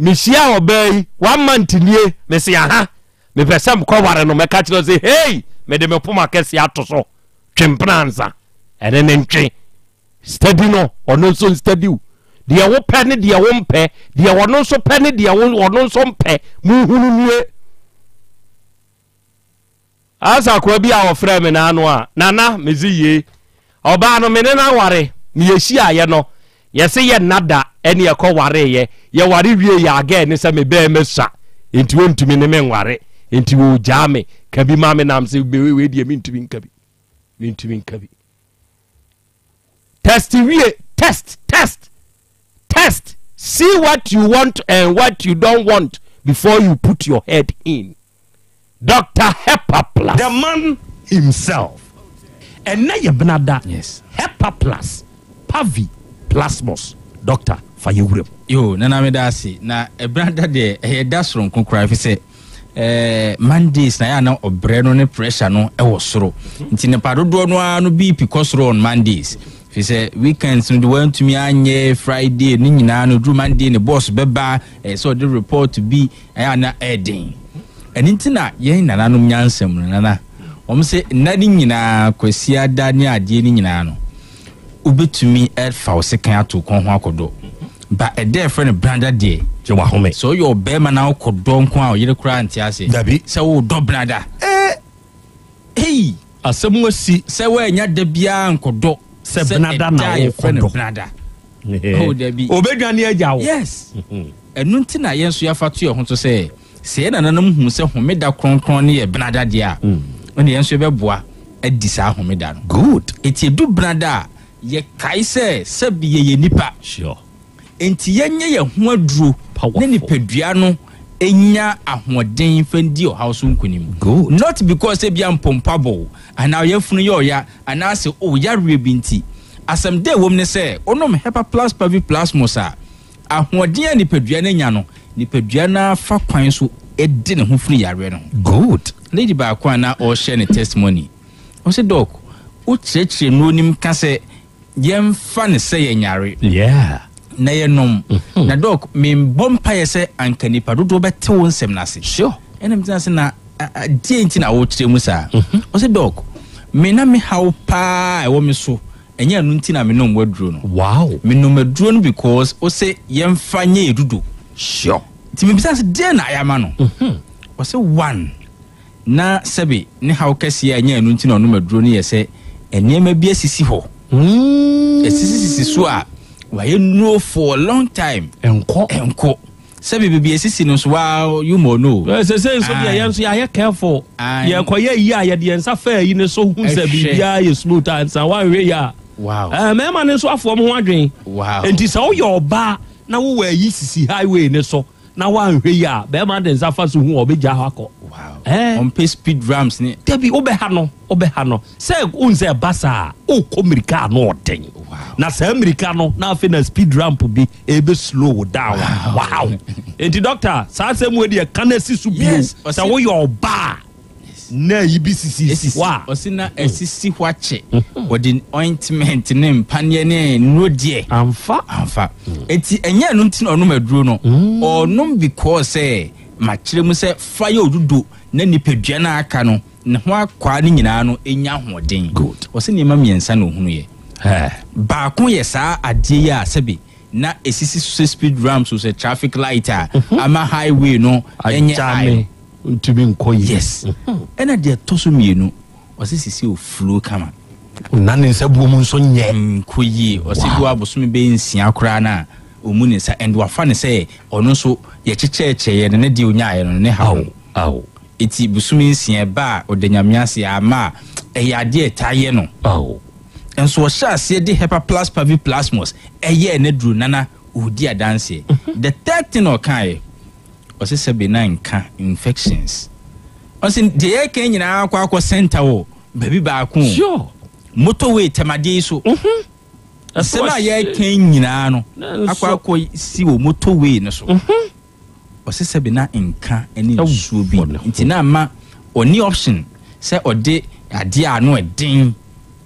mehyia ɔbaa yi, one month nie, mese aha. Mepɛ sɛ mekɔware no, mɛka kyerɛ sɛ, hei, mede me poma kɛseɛ ato so, twe mpena ansa, ɛne ne ntwe. Steady no, ɔno nso nsteady wo. Deɛ wopɛ ne deɛ wompɛ, deɛ ɔno nso pɛ ne deɛ ɔno nso mpɛ, monhunu nwie. Asa akoa bi a ɔfrɛɛ me n'ano a, Nana, medze yie. Ɔbaa no, me ne no aware, na yɛhyiaeɛ no, yɛse yɛ nna da ɛne yɛkɔ wareeɛ. Yɛware wieeɛ a, gɛɛ ne sɛ me bɛɛma sua, nti ɔntumi ne me nware, nti ɔgyaa me. Ka bi ma me na mese, wei deɛ mentumi nka bi, mentumi nka bi. Test wie, test, test, test, see what you want and what you don't want before you put your head in. Doctor Hepa Plus. The man himself. Ɛnnɛ yɛ benada. Yes. Hepa Plus, Pavi, Plasmos. Doctor, fa yɛ wuram. Yoo, Nana meda ase. Na ɛbenada deɛ ɛyɛ da soronko koraa efisɛ. Eh, Mondays na yɛ a na ɔbrɛ no ne pressure no wɔ soro. Nti nipa dodoɔ no ara no BP kɔ soro on Mondays. Fi sɛ weekends no de wantumi anyɛ Friday ne nyinaa no duru Monday ne boss bɛba ɛyɛ sɛ ɔde report bi ɛyɛ a na ɛyɛ Ɛno nti na yɛn nananom nyansa mu no nana wɔn sɛ nna no nyinaa Kwasiada ne adeɛ no nyinaa no wobɛtumi fa wo sekan ato kɔn ho akɔdɔ ba ɛdɛ ɛfrɛ no brada deɛ gye wahome sɛ woyɛ ɔbɛrima na wokɔdɔ nko a ɔyere koraa nte ase dabi sɛ wodɔ brada eh hey asɛm asi sɛ woanya da biara nkɔdɔ sɛ benada na wokɔdɔ wokɔdɔ benada oh dabi obɛdwane agya wo yes ɛno nti na yɛn nso yɛafa to yɛn ho so sɛ Sɛ yɛn nananom hu sɛ Homeda kronkron no yɛ Benada deɛ a, ɛnna yɛn nso yɛbɛboa adi saa Homeda no. Good. Enti ɛdu Benada a, yɛkae sɛ sɛbe yɛyɛ nnipa. Sure. Enti yɛnyɛ yɛn ho aduro na nipadua no nya ahoɔden fa ndi ɔhaw so nkonim. Good. Not because ebia mpompa bɔ wo, anaa ɔyafunu yɛ ɔya, anaasɛ oh yareɛ bi nti. Asɛm da ɛwom ne sɛ, wonom Hepaplus Paviplasmus a, Ahoɔden a nipadua no nya no, nipadua no ara fa kwan so de ne ho firi yareɛ no ho. Good. Lady baako a na ɔrehyɛ ne testimony, ɔse Doc, wo kyerɛkyerɛ nnuro no mu ka sɛ yɛmfa no sɛ yɛnyare. Yeah. Na yɛnom. Na Doc, mebɔ mpaeɛ sɛ anka nipa dodoɔ bɛte wo nsɛm no ase. Sure. Ɛna metena ase na deɛ nti na wokyerɛ mu saa? Ɔse Doc, me na me haw paa a ɛwɔ me so Ɛnyɛ ɛno nti na menom w'aduro no. Wow. Menom aduro no because wose yɛmfa nyɛ yɛ Sure. Nti mebisa sɛ deɛn na ayɛ ama no? Ɔse one, na sɛbe ne haw kɛseɛ a ɛnyɛ ɛno nti na ɔnom aduro no yɛ sɛ nneɛma bi asisi hɔ. Asisisisi so a wayɛ nnuro for a long time. Ɛnkɔ. Ɛnkɔ. Sɛbi baabi esisi no nso waa you more know. Ɛ sese nso deɛ yɛn nso yɛayɛ careful. Yɛkɔyɛ yi a yɛde yɛn nsa faa yi ne so hu sɛ biribiara yɛ smooth a nsa wanhwɛ yi a. Wow. Ɛɛ mmarima no nso afoɔ ho adwen. Wow. Nti sɛ woyɛ ɔbaa na wowɔ ayi sisi highway ne so na wanhwɛ yi a bɛrima de nsa fa so hu ɔbɛgya hɔ akɔ. Wow. Ɛɛ. Ɔmpɛ speed ramps ne. Dabi wobɛha no wobɛha no sɛ wohu sɛ ɛba saa wokɔ mmirika ano ɔden. Wow. Na saa mmirika no na afei na speed ramp bi ebe slow wo down a wahaw nti doctor saa asɛm wei deɛ ka na si so bio sɛ woyɛ ɔbaa na ayi bi sisi hɔ a ɔsi na esisi hɔ akyɛ wɔde ointment ne mpaneɛ ne nnuro deɛ amfa amfa eti ɛnyɛ ɛno nti na ɔnom aduro no ɔnom because sɛ makyerɛ mu sɛ fa yɛ odudo na nipadua no aka no ne ho akwaa no nyinaa no nya ahoɔden. Good. Ɔsɛ nneɛma mmiɛnsa na ohunu yɛ. Baako yɛ saa adeɛ yi a sɛbi na esisi so sɛ speed ramps o sɛ traffic light a mhm. ama highway no ɛnyɛ high. Ntumi nkɔ yie. Yes. Mhm. Ɛna deɛ ɛtɔ so mmienu ɔsɛ sisi ofulo kama. Na ne nsa buo mu nso nyɛ. Nkɔ yie. Ɔsɛ bi wa abosome bɛyɛ nsia koraa na ɔmu ne nsa and wafa ne sɛ ɔno nso yɛkyekyɛɛkyɛ yɛ no ne deɛ ɔnyaeɛ no ne haw. Aw. Eti bosome nsia ɛba a ɔda Nyame ase ama a ɛyɛ adeɛ a ɛtaa yɛ no. Nso ɔhyɛ aseɛ de Hepaplus Paviplasmus ɛyɛɛ n'aduro nana ɔredi adanseɛ. The third thing a ɔkaeɛ, ɔse sɛbe na nka infections. Ɔse deɛ yɛreka yi nyinaa akɔ akɔ center wɔ baabi baako o. Sure. Motorway tɛmadeɛ yi so. Nsɛm a yɛreka yi nyinaa no akɔ akɔ si wɔ motorway no so. Ɔse sɛbe na nka ne nsuo bi nti na ama ɔnni option sɛ ɔde adeɛ a ano ɛden,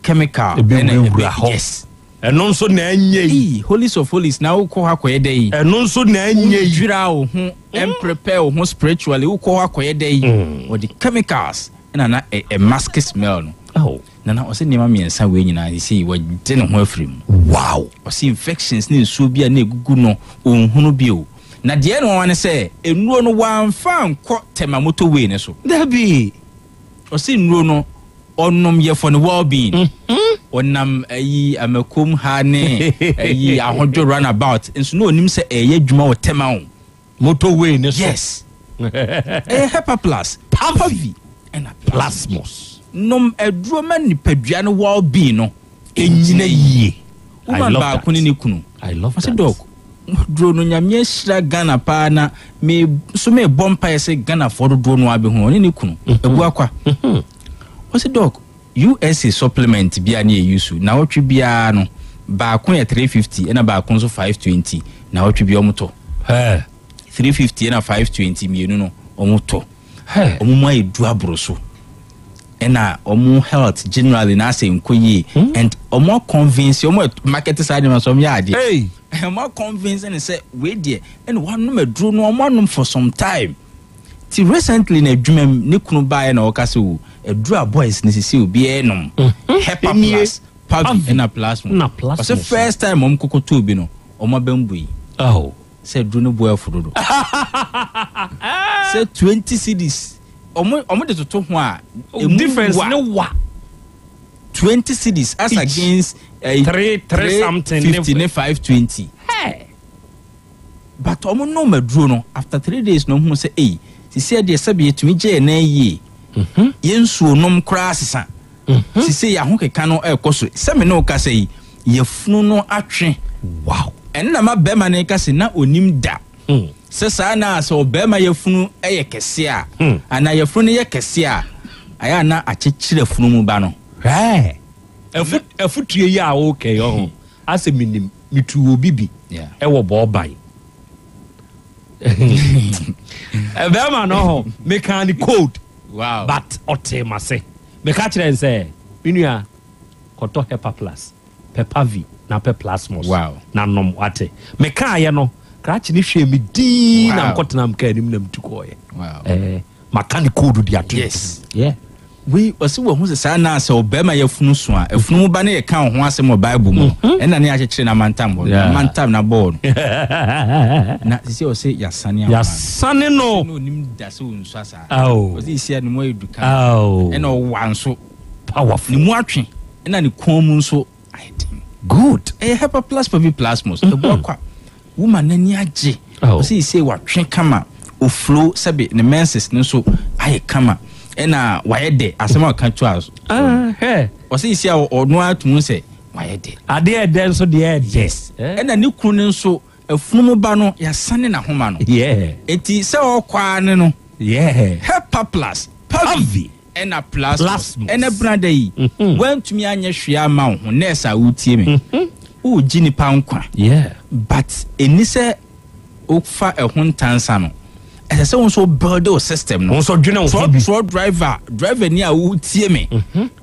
chemical, ɛna ɛbɛwura hɔ. Yes. Ɛno nso na ɛnyɛ yi. Ei, holies of holies, na wokɔ hɔ akɔyɛ dɛ yi? Ɛno nso na ɛnyɛ yi. Wondwira wo ho, ɛmprepare wo ho spiritually, wokɔ hɔ akɔyɛ dɛ yi? Ɔde chemicals ɛna na ɛ mask smell no. Nana ɔse nneɛma mmiɛnsa wei nyinaa seesei wagye ne ho afiri mu. Wow! Ɔse infections ne nsuo bi a na ɛgugu no ɔnhunu bio. Na deɛ ɛyɛ no nwanwa ne sɛ nnuro no wamfa ankɔ Tema motorway no so. Dabi! Ɔse nnuro no ɔnom yɛ for ne well being. Ɔnam ayi Amakom ha ne ayi Ahodwo runabout nso na ɔnim sɛ ɛyɛ adwuma wɔ Tema o. Motorway no so. Yes. Ɛyɛ Hepaplus, Pavi ɛna Plasmos. Nom aduro ma nipadua no well being no ɛnyina yie. Woman baako ne ne kunu. I love that. Ɔse doc, duro no Nyame ahyira Ghana paa na me so me bɔ mpaeɛ sɛ Ghanafoɔ dodoɔ no abɛhu ɔne ne kunu. Abu akwa. Ɔse doc, USA supplement bi a ne yɛ use nawɔtwe biara no baako yɛ 350 ɛna baako nso 520 nawɔtwe bi ɔmo tɔ. 350 ɛna 520 mmienu no ɔmo tɔ. Wɔn mu ayɛ du aboro so. Ɛna wɔn health generally na asɛ nkɔ yie. And wɔn aconvince wɔn market saa nneɛma so wɔn yɛ adeɛ. Wɔn aconvince ne sɛ wei deɛ ɛna wɔanom aduro no wɔn anom for some time. Ti recently na adwuma mu ne kunu baeɛ na ɔka sɛ o aduro a boys ne sisi obiara nom. Hepa plus Pavi ɛna plasma. Ɔsɛ first time wɔn kɔkɔtɔɔ bi no wɔn abam bui. Oh. Sɛ aduro no bo afu dodo. Sɛ 20 cedis ɔmo ɔmo de toto ho a emu difference wa. Ne wa. 20 cedis as Each. against eh, Three something ne- 50 ne 520. Hey. But ɔmo nom aduro no after 3 days na ɔmo hu sɛ ei sisi ɛdeɛ sɛbi yɛtumi gye yɛn nan yie. Yɛn nsuo nom koraa sesa. Sisi yɛn ahokeka no ɛrekɔ so sɛ me ne wo kasa yi yɛfunu no atwe. Wow. Ɛno na ma bɛrima no ka sɛ na onim da. Sɛ saa na sɛ ɔbɛrima yɛfunu yɛ kɛse a anaa yɛfunu no yɛ kɛse a ayɛ a na akyekyere afunu mu ba no. Hwɛ afutuo yi a wokɛ yɛ ho asɛ menim metu obi bi ɛwɔ bɔɔban bɛrima no ho mekaa ne code. Wow. But ɔtee m'ase. Meka kyerɛ n sɛ me nua kɔtɔ Hepa Plus, Pɛpavi na pɛ Plasmos Wow. na nom wate. Mekaeɛ no krakye ne hwɛɛ me dinn na Wow. mekɔtenaa me kaa anim na metu kɔeɛ. Wow. Eh, maka ne code de ato. Yes. Yeah. Wei ɔsɛ wahu sɛ saa na sɛ ɔbarima yafunu so a afunu mu ba no yɛ ka wo ho asɛm wɔ Bible mu ɛna ne akyekyere no amantam hɔ no amantam na bɔɔ no na sisi ɔsɛ yasane ama yasane no na onim da sɛ onsua saa Oh. ɔsɛ esi a ne mu ayɛ du ka Oh. ɛna ɔwa nso powerful ne mu atwe ɛna ne kɔn mu nso ayɛ den. Good. Ɛyɛ Hepa Plus Pavi Plasmos. Ɛboa kwa. Woma n'ani agye. Oh. Ɔsɛ sɛ watwe kama. Oflo sɛbe ne menses no nso ayɛ kama. Ɛna wayɛ dɛ. Asɛm a ɔka to a. Ah, hɛ. Ɔsɛ sɛ a ɔno ara tumi sɛ wayɛ dɛ. Adeɛ ɛdɛ nso deɛ ɛdɛ. Yes. Ɛna ne kunu no nso afunumu ba no yasane n'ahoma no. Yeah. Eti sɛ ɔkɔ ara ne no. Yeah. Hepa Plus Pavi. Ɛna plasmos. Ɛnɛ benada yi, woantumi anyɛ hwee amma wo ho, nurse a woretie me, woregye nipa nkwa, but ɛnni sɛ wofa ɛho ntansa no. Ɛsɛ sɛ wo nso wo build wo system no. Wo nso dwene wo ho bi. Trɔtrɔ driver, driver ni a woretie me,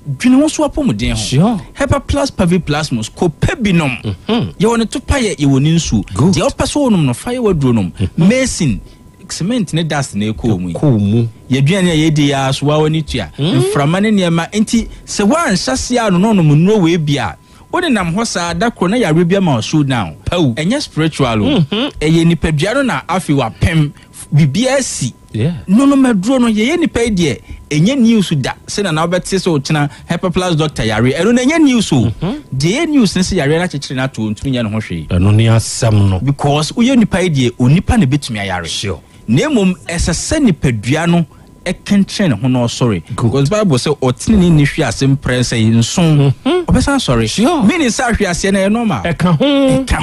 dwene wo nso apɔmuden ho. Sure. Hepa Plus Pavi Plasmos, kɔpɛ bi nom. Yɛwɔ ne topayɛ, yɛwɔ ne nsuo. Deɛ wopɛ sɛ wonom no, fa yɛ w'aduro nom. Mason, cement ne dust na ɛkɔɔ mu yi. Ɛkɔɔ mu. Yɛaduane a yɛdi yi ara so waa w'ani tua. Mframa ne nneɛma nti sɛ woanhyɛ aseɛ anononom nnuro wei bi a, wonenam hɔ saa da koro na yareɛ bi ama wo showdown. Pawu. Ɛnyɛ spiritual o. Ɛyɛ nipadua no na afei wapem. Biribiara asi. Nonom aduro no. Yɛyɛ nipa yi deɛ, ɛnyɛ news da sɛ nana wobɛte sɛ ɔkyena Hepaplus doctor yare. Ɛno no ɛnyɛ news o. Deɛ ɛyɛ news ne sɛ yareɛ no akyekyere no ato ɔntumi nyɛ ne ho hwee. Ɛno ne asɛm no. Because woyɛ nipa yi deɛ onipa na ɛbɛtumi ayare. Sure. Na mmom ɛsɛ sɛ nipadua no kentene ne ho na ɔsɔre. Because Bible sɛ ɔteneneeni hwe ase mprɛnsa yi nson, ɔbɛsan asɔre. Sure. Meaning sɛ ahweaseɛ no ɛyɛ normal. Ɛka ho. Ɛka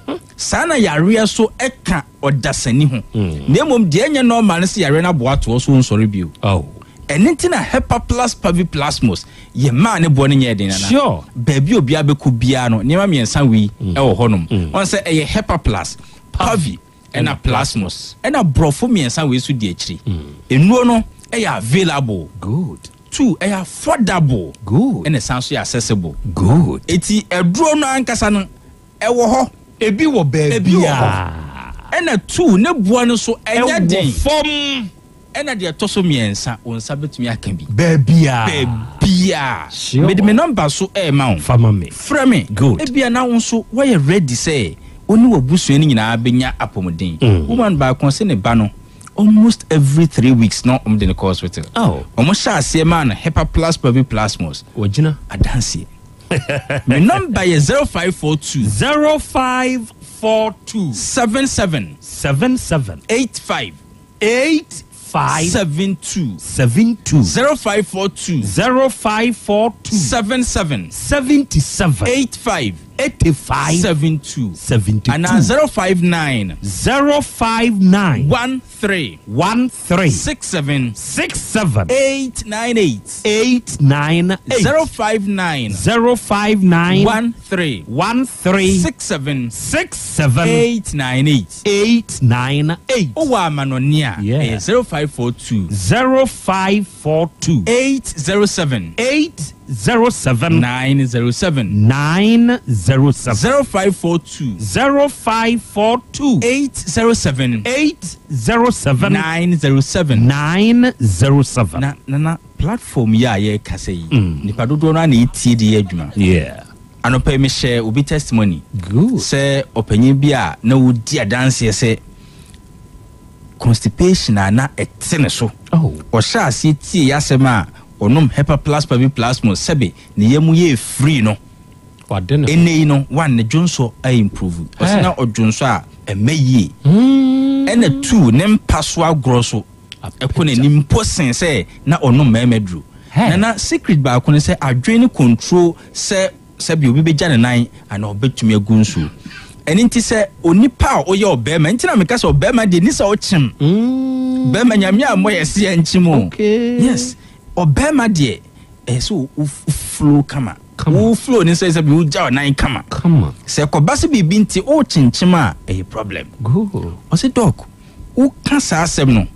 ho. Saa na yareɛ so ɛka ɔdasani ho. Na mmom deɛ ɛnyɛ normal ne sɛ yareɛ no aboa toɔ so ɔnsɔre bio. Oh. Ɛno nti na Hepaplus paviplasmus yɛ maa ne boɔ no nyɛɛ den nana. Sure. Baabi a obiara bɛkɔ biara no nneɛma mmiɛnsa wei ɛwɔ hɔnom. Wɔn sɛ ɛyɛ Hepaplus, pavi ɛna plasmus. Ɛna borɔfo mmiɛnsa wei nso di akyiri. Nnuro no ɛyɛ available. Good. Two, ɛyɛ affordable. Good. Ɛna ɛsan so yɛ accessible. Good. Eti aduro no ankasa no ɛwɔ hɔ. Ebi wɔ baabi Ebi wɔ hɔ. Ɛna two, ne boɔ no so ɛnyɛ den. Ɛwɔ fam. Ɛna deɛ ɛtɔ so mmiɛnsa, wo nsa bɛtumi aka bi. Baabiara. Baabiara. Sure. Mede me nɔmba so ɛrema wo. Fa ma me. Frɛ me. Good. Ebia na wo nso woayɛ ready sɛ wo ne w'abusua no nyinaa bɛnya apɔmuden. Woman baako ɔse ne ba no, almost every 3 weeks na wɔde no kɔ hospital. Oh. Wɔn hyɛ aseɛ maa no Hepaplus Paviplasmos. Wɔgyina. Adanseɛ. Me nɔmba yɛ 0542. 0542. 77. 77. 85. 85. 72. 72. 0542. 0542. 77. 77. 85. 85 72 72 anaa 059 059 13 13 67 67 898 898 059 059 13 13 67 67 898 898. Wowɔ amanɔne a, ɛyɛ 0542 0542 807 807 907 907 0542 0542 807 807 907 907. Na nana platform yi a yɛrekasa yi, nipa dodoɔ no ara na ɛtie de yɛ adwuma. Yeah. Anɔpa yi mehyɛ obi testimony Good. sɛ ɔpanyin bi a na ɔdi adanseɛ sɛ constipation a na ɛte ne so. Oh. Ɔhyɛ aseɛ tie asɛm a ɔnom Hepa Plus Pavi Plasmos sɛbe ne yam yɛ free no. Wade ne ho. Ɛnɛ yi no one ne dwonsɔ ayɛ improve. Ɔsɛ na ɔdwonsɔ a ɛmɛ yie. Ɛna two ne mpa so agorɔ so ɛkɔ n'anim mpo sen sɛ na ɔnom mmarima duro. Hey. Na na secret baako ne sɛ adwene ne control sɛ sɛbi obi bɛgya ne nan anaa ɔbɛtumi agu nsuo. Ɛno nti sɛ onipa a ɔyɛ ɔbɛrima nti na meka sɛ ɔbɛrima deɛ ni sɛ ɔkyem. Bɛrima nyame a mmɔ yɛ se yɛ nkyem o. Okay. Yes. Ɔbɛrima deɛ ɛyɛ sɛ wo flow kama. Wo flow ne sɛ sɛ bi wogya ɔnan kama. Kama. Sɛ kɔba sɛ biribi nti wokyenkyem a ɛyɛ problem. Good. Ɔsɛ doc woka saa asɛm no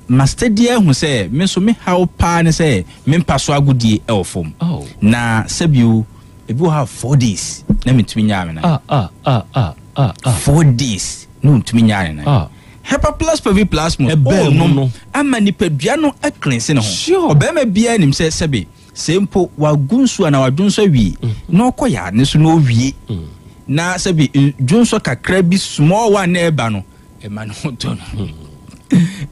master di ahu sɛ me nso me haw paa ne sɛ mempa so agodie ɛwɔ fam. Oh. Na sɛbio ebi wɔ ha 4 days na mentumi nyaa me nan. Ah ah ah ah ah ah. 4 days na ontumi nyaa ne nan. Ah. Hepa Plus Pavi Plasmos Ɛbɛn mu ɔnom no. ama nipadua no aklense ne ho. Sure. Ɔbarima biara nim sɛ sɛbe sɛ mpo wagu nsuo anaa wadwonsɔ awie na ɔkɔ yaa ne so na ɔwie na sɛbe dwonsɔ kakra bi small one na ɛba no ɛma ne ho tɔ no.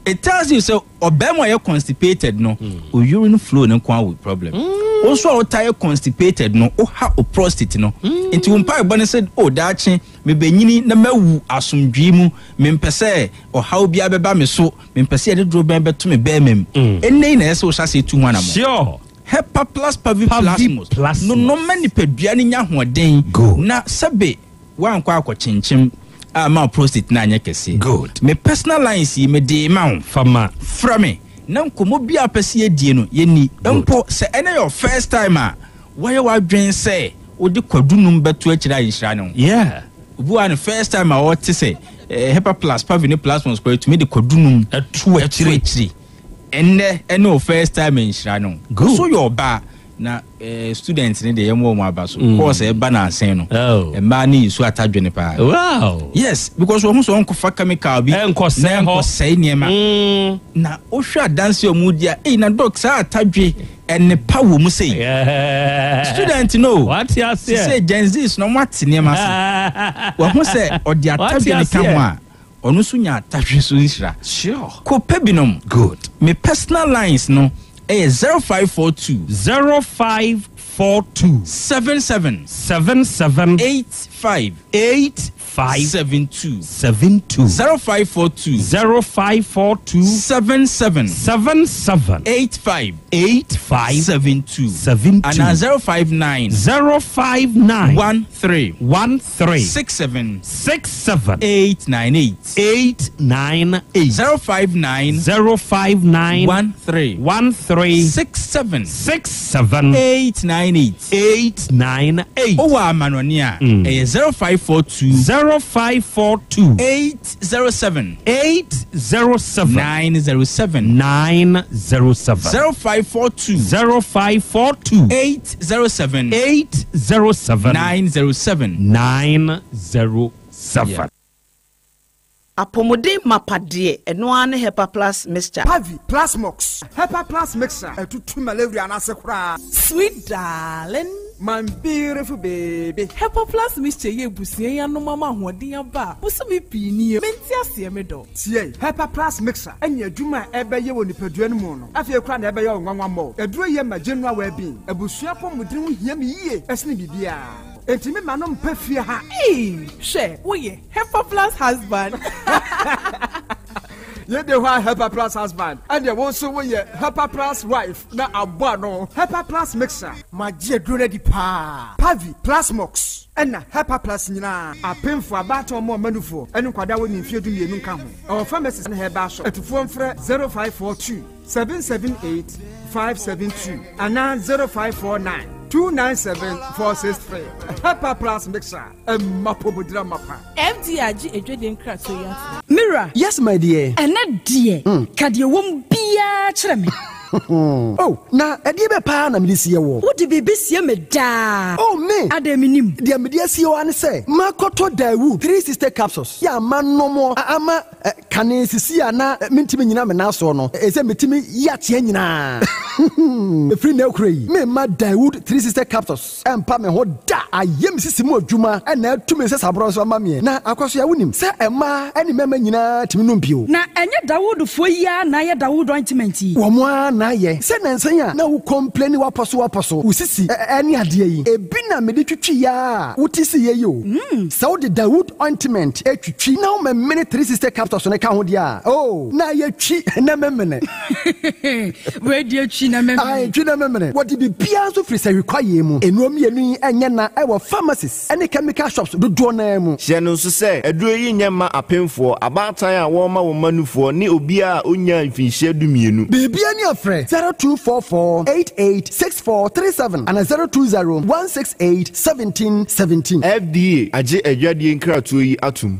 It tells you sɛ ɔbarima a ɔyɛ constipated no o urine flow ne nko awo problem. Wo nso a wotaa yɛ constipated no woha o prostate no. Nti wo mpaebɔ ne sɛ o daakye mebɛnyini na mawu asomdwee mu, mempɛ sɛ ɔhaw biara bɛba me so, mempɛ sɛ yɛde doro bɛn bɛto me bɛrima mu. Ɛnnɛ yi na ɛsɛ sɛ wohyɛ aseɛ tu ho anammɔn. Sure. Hepa Plus Pavi Pavi Plasmos Plasmos. no no ma nipadua no nya ahoɔden. Good. Na sɛbe woankɔ akɔkyenkyem a ma wo prostate no anyɛ kɛseɛ. Good. Me personal lines yi mede ma wo. Fama. Frɛ me na nkɔmmɔ bi a pɛ sɛ yɛdie no yɛnni. Mpo sɛ ɛnɛ yɛ first time a woayɛ w'adwen sɛ wode kwadu num bɛto akyire a nhyira ne ho. Yeah. Obi wa no first time a ɔte sɛ Hepa Plus Pavi ne Plasmos kora tumi de kwadu num ɛto akyire. akyire. Ɛnnɛ ɛne o first time nhyira ne ho. Good. So yɛ ɔbaa na student ne deɛ yɛmɔ wɔn aba so. Course ɛba nansen no. Oh. Mmaa ne yi so atadwene paa. Wow. Yes, because wɔn ho sɛ wɔnkɔfa chemical bi. Ɛnkɔsɛe na hɔ. ɛnkɔsɛe nneɛma. Na wohwɛ adanse a wɔn di a, eyi na doc saa atadwe ɛnepa wɔ mu sei. Yeah. Student no. Wate aseɛ. Sise Gen Zs na wɔn ate nneɛma ase. Wɔn ho sɛ ɔde Wate atadwe ne ka ho aseɛ. a, ɔno nso nya atadwe so nhyira. Sure. Kɔpɛ binom. Good. Me personal lines no ɛyɛ 0542 0542 77 77 85 85 72 72 0542 0542 77 77 85 85 72 72 anaa 059 059 13 13 67 67 898 898 059 059 13 13 67 67 898 898 Wowɔ amanɔne a ɛyɛ 0542 0542 807 807 907 907 0542 0542 807 807 907 907. Yeah. Apɔmuden mapa deɛ ɛno ara ne Hepa Plus mixture. Pavi Plasmox Hepa Plus mixture ɛtutu malaria n'ase koraa. Sweet darling. My beautiful baby. Hepa Plus mixture yɛ abusua yi anom ama ahoɔden aba a bosome pii nie. Mente aseɛ me dɔ. Tie, Hepa Plus mixture ɛnyɛ adwuma a ɛbɛyɛ wɔ nipadua no mu no. Afei koraa na ɛbɛyɛ wo nwanwa mmɔ. Aduro yɛ ma general well-being. Abusua apɔmuden ho hia me yie ɛsene biribiara. Enti me ma no mpɛ fie ha. Ee, hwɛ, woyɛ Hepa Plus husband. Yei de hɔ a Helper Plus husband, ɛnneɛ wo nso woyɛ Helper Plus wife na abɔ ano. Helper Plus mixture. Magye aduro no adi paa. Pavi, Plasmox, ɛna Helper Plus nyinaa. Apemfoɔ, abaatan mma ɔmanufoɔ, ɛne nkwadaa a wɔnni mfeɛ 12 nka ho. Ɛwɔ pharmacies ne herbal shop. Atufoɔ mfrɛ 0542 778 572 anaa 0549 297 463. Helper Plus mixture, ɛma apɔmudira mapa. FDA agye adwadie nkratoɔ yi atom. Me wura. Yes my dear. Ɛnɛ deɛ, ka deɛ ɛwɔ mu biara kyerɛ me. Oh, na ɛdeɛ bɛ paa na mede sie woɔ? Wode biribi sie me daa. Oh, me! Adɛn mennim? Deɛ mede asie wo ara ne sɛ, makɔtɔ Daewoo 360 capsules yɛ a manom a ama kane sisi a na mentumi nnyina me nan soɔ no, ɛsɛ metumi yi ateɛ nyinaa. Ɛfiri nnɛ rekora yi, meremma Daewoo 360 capsules. Ɛmpa me ho da. Ayɛ me sisi mu adwuma na atu me nsasaborɔ nso ama meɛ. Na Akwasoa, wonim sɛ mmaa ne mmarima nyinaa tumi nom bio. Na ɛnyɛ Dawoodfoɔ yi ara na ayɛ Dawood ointment yi? Wɔn ara na ayɛ. Sɛ nnansa yi a na wo complaini w'apɔ so w'apɔ so, wo sisi ne adeɛ yi, ebi na mede twitwi ara a wote siiɛ yi o. Sɛ wode Dawood ointment twitwi na womemene 360 capsules no ka ho deɛ a, oh, na ayɛ twi na memene. Wei deɛ twi na memene. Ae, twi na memene. Wɔde biribiara nso firi sahwi kwaeɛ mu. Nnuro mmienu yi nyɛ na wɔ pharmacies ne chemical shops dodoɔ no ara mu. Hyɛ no nso sɛ, aduro yi nyɛ mma apemfoɔ, abaatan a wɔrema wɔn mma nufoɔ, ne obiara a ɔnnyaa mfinhyia dumienu. Biribiara ni a frɛ 0244 88 64 37 anaa 020 168 17 17. FDA agye adwadie nkratoɔ yi atom.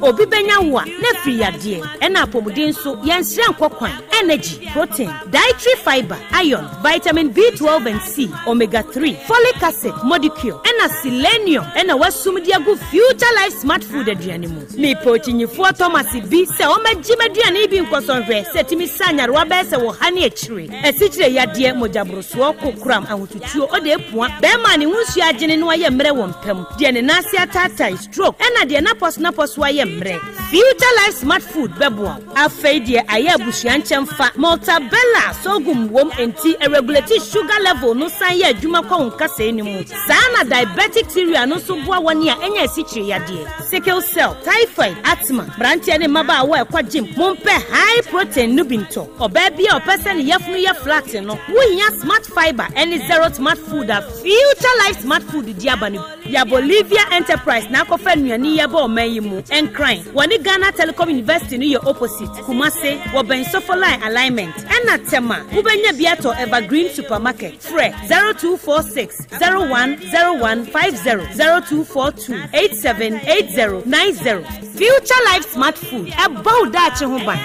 Obi bɛnya wo a, na afiri yadeɛ, ɛna apɔmuden nso, yɛnsrɛ nkɔ kwan, energy, protein, dietary fibre, iron, vitamin B12 and C, omega 3, folic acid, modicure, ɛna selenium ɛna wasum de agu Future Life Smart Food aduane mu. Mepɛ okyinyifoɔ Thomas bi sɛ ɔmmɛgye m'aduane yi bi nkɔsɔ nhwɛ sɛ ɛtumi sa nyarewa bɛyɛ sɛ wɔ ha ne akyire, asikyire yadeɛ, mogyaborosoɔ, kokoram, ahotutuo, ɔde apua, bɛrima a ne ho nsuo agyene na wayɛ mmerɛ wɔ mpa mu, deɛ ne nan ase ataatae, stroke, ɛna deɛ n'apɔso-n'apɔso ayɛ mmerɛ. Future Life Smart Food bɛboa wo. Afei deɛ ayɛ abusua nkyɛmfa, Maltabella sorghum wom enti ɛregulate sugar level no san yɛ adwuma kɔ wo nkasɛɛ no mu. Saa na diabetic cereal no nso boa wɔn a anya asikyire yadeɛ, sickle cell, typhoid, asthma. Mmeranteɛ ne mmabaawa a ɛkɔ gym, mompɛ high protein no bi ntɔ. Ɔbaa bi a ɔpɛ sɛ ne yafunu yɛ flat no, wohia Smart Fibre ne Zero Smart Food a Future Life Smart Food de aba no bi. Ya Bolivia Enterprise na akɔfa nnuane yi aba ɔman yi mu. Nkran, wɔne Ghana Telecom University no yɛ opposite. Kumase, wɔbɛn Sofoline Alignment. Ɛna Tema, wobɛnya bi atɔ Evergreen Supermarket. Frɛ 0246 010150, 0242 878090. Future Life Smart Food, ɛbɔ wo daakye ho ban.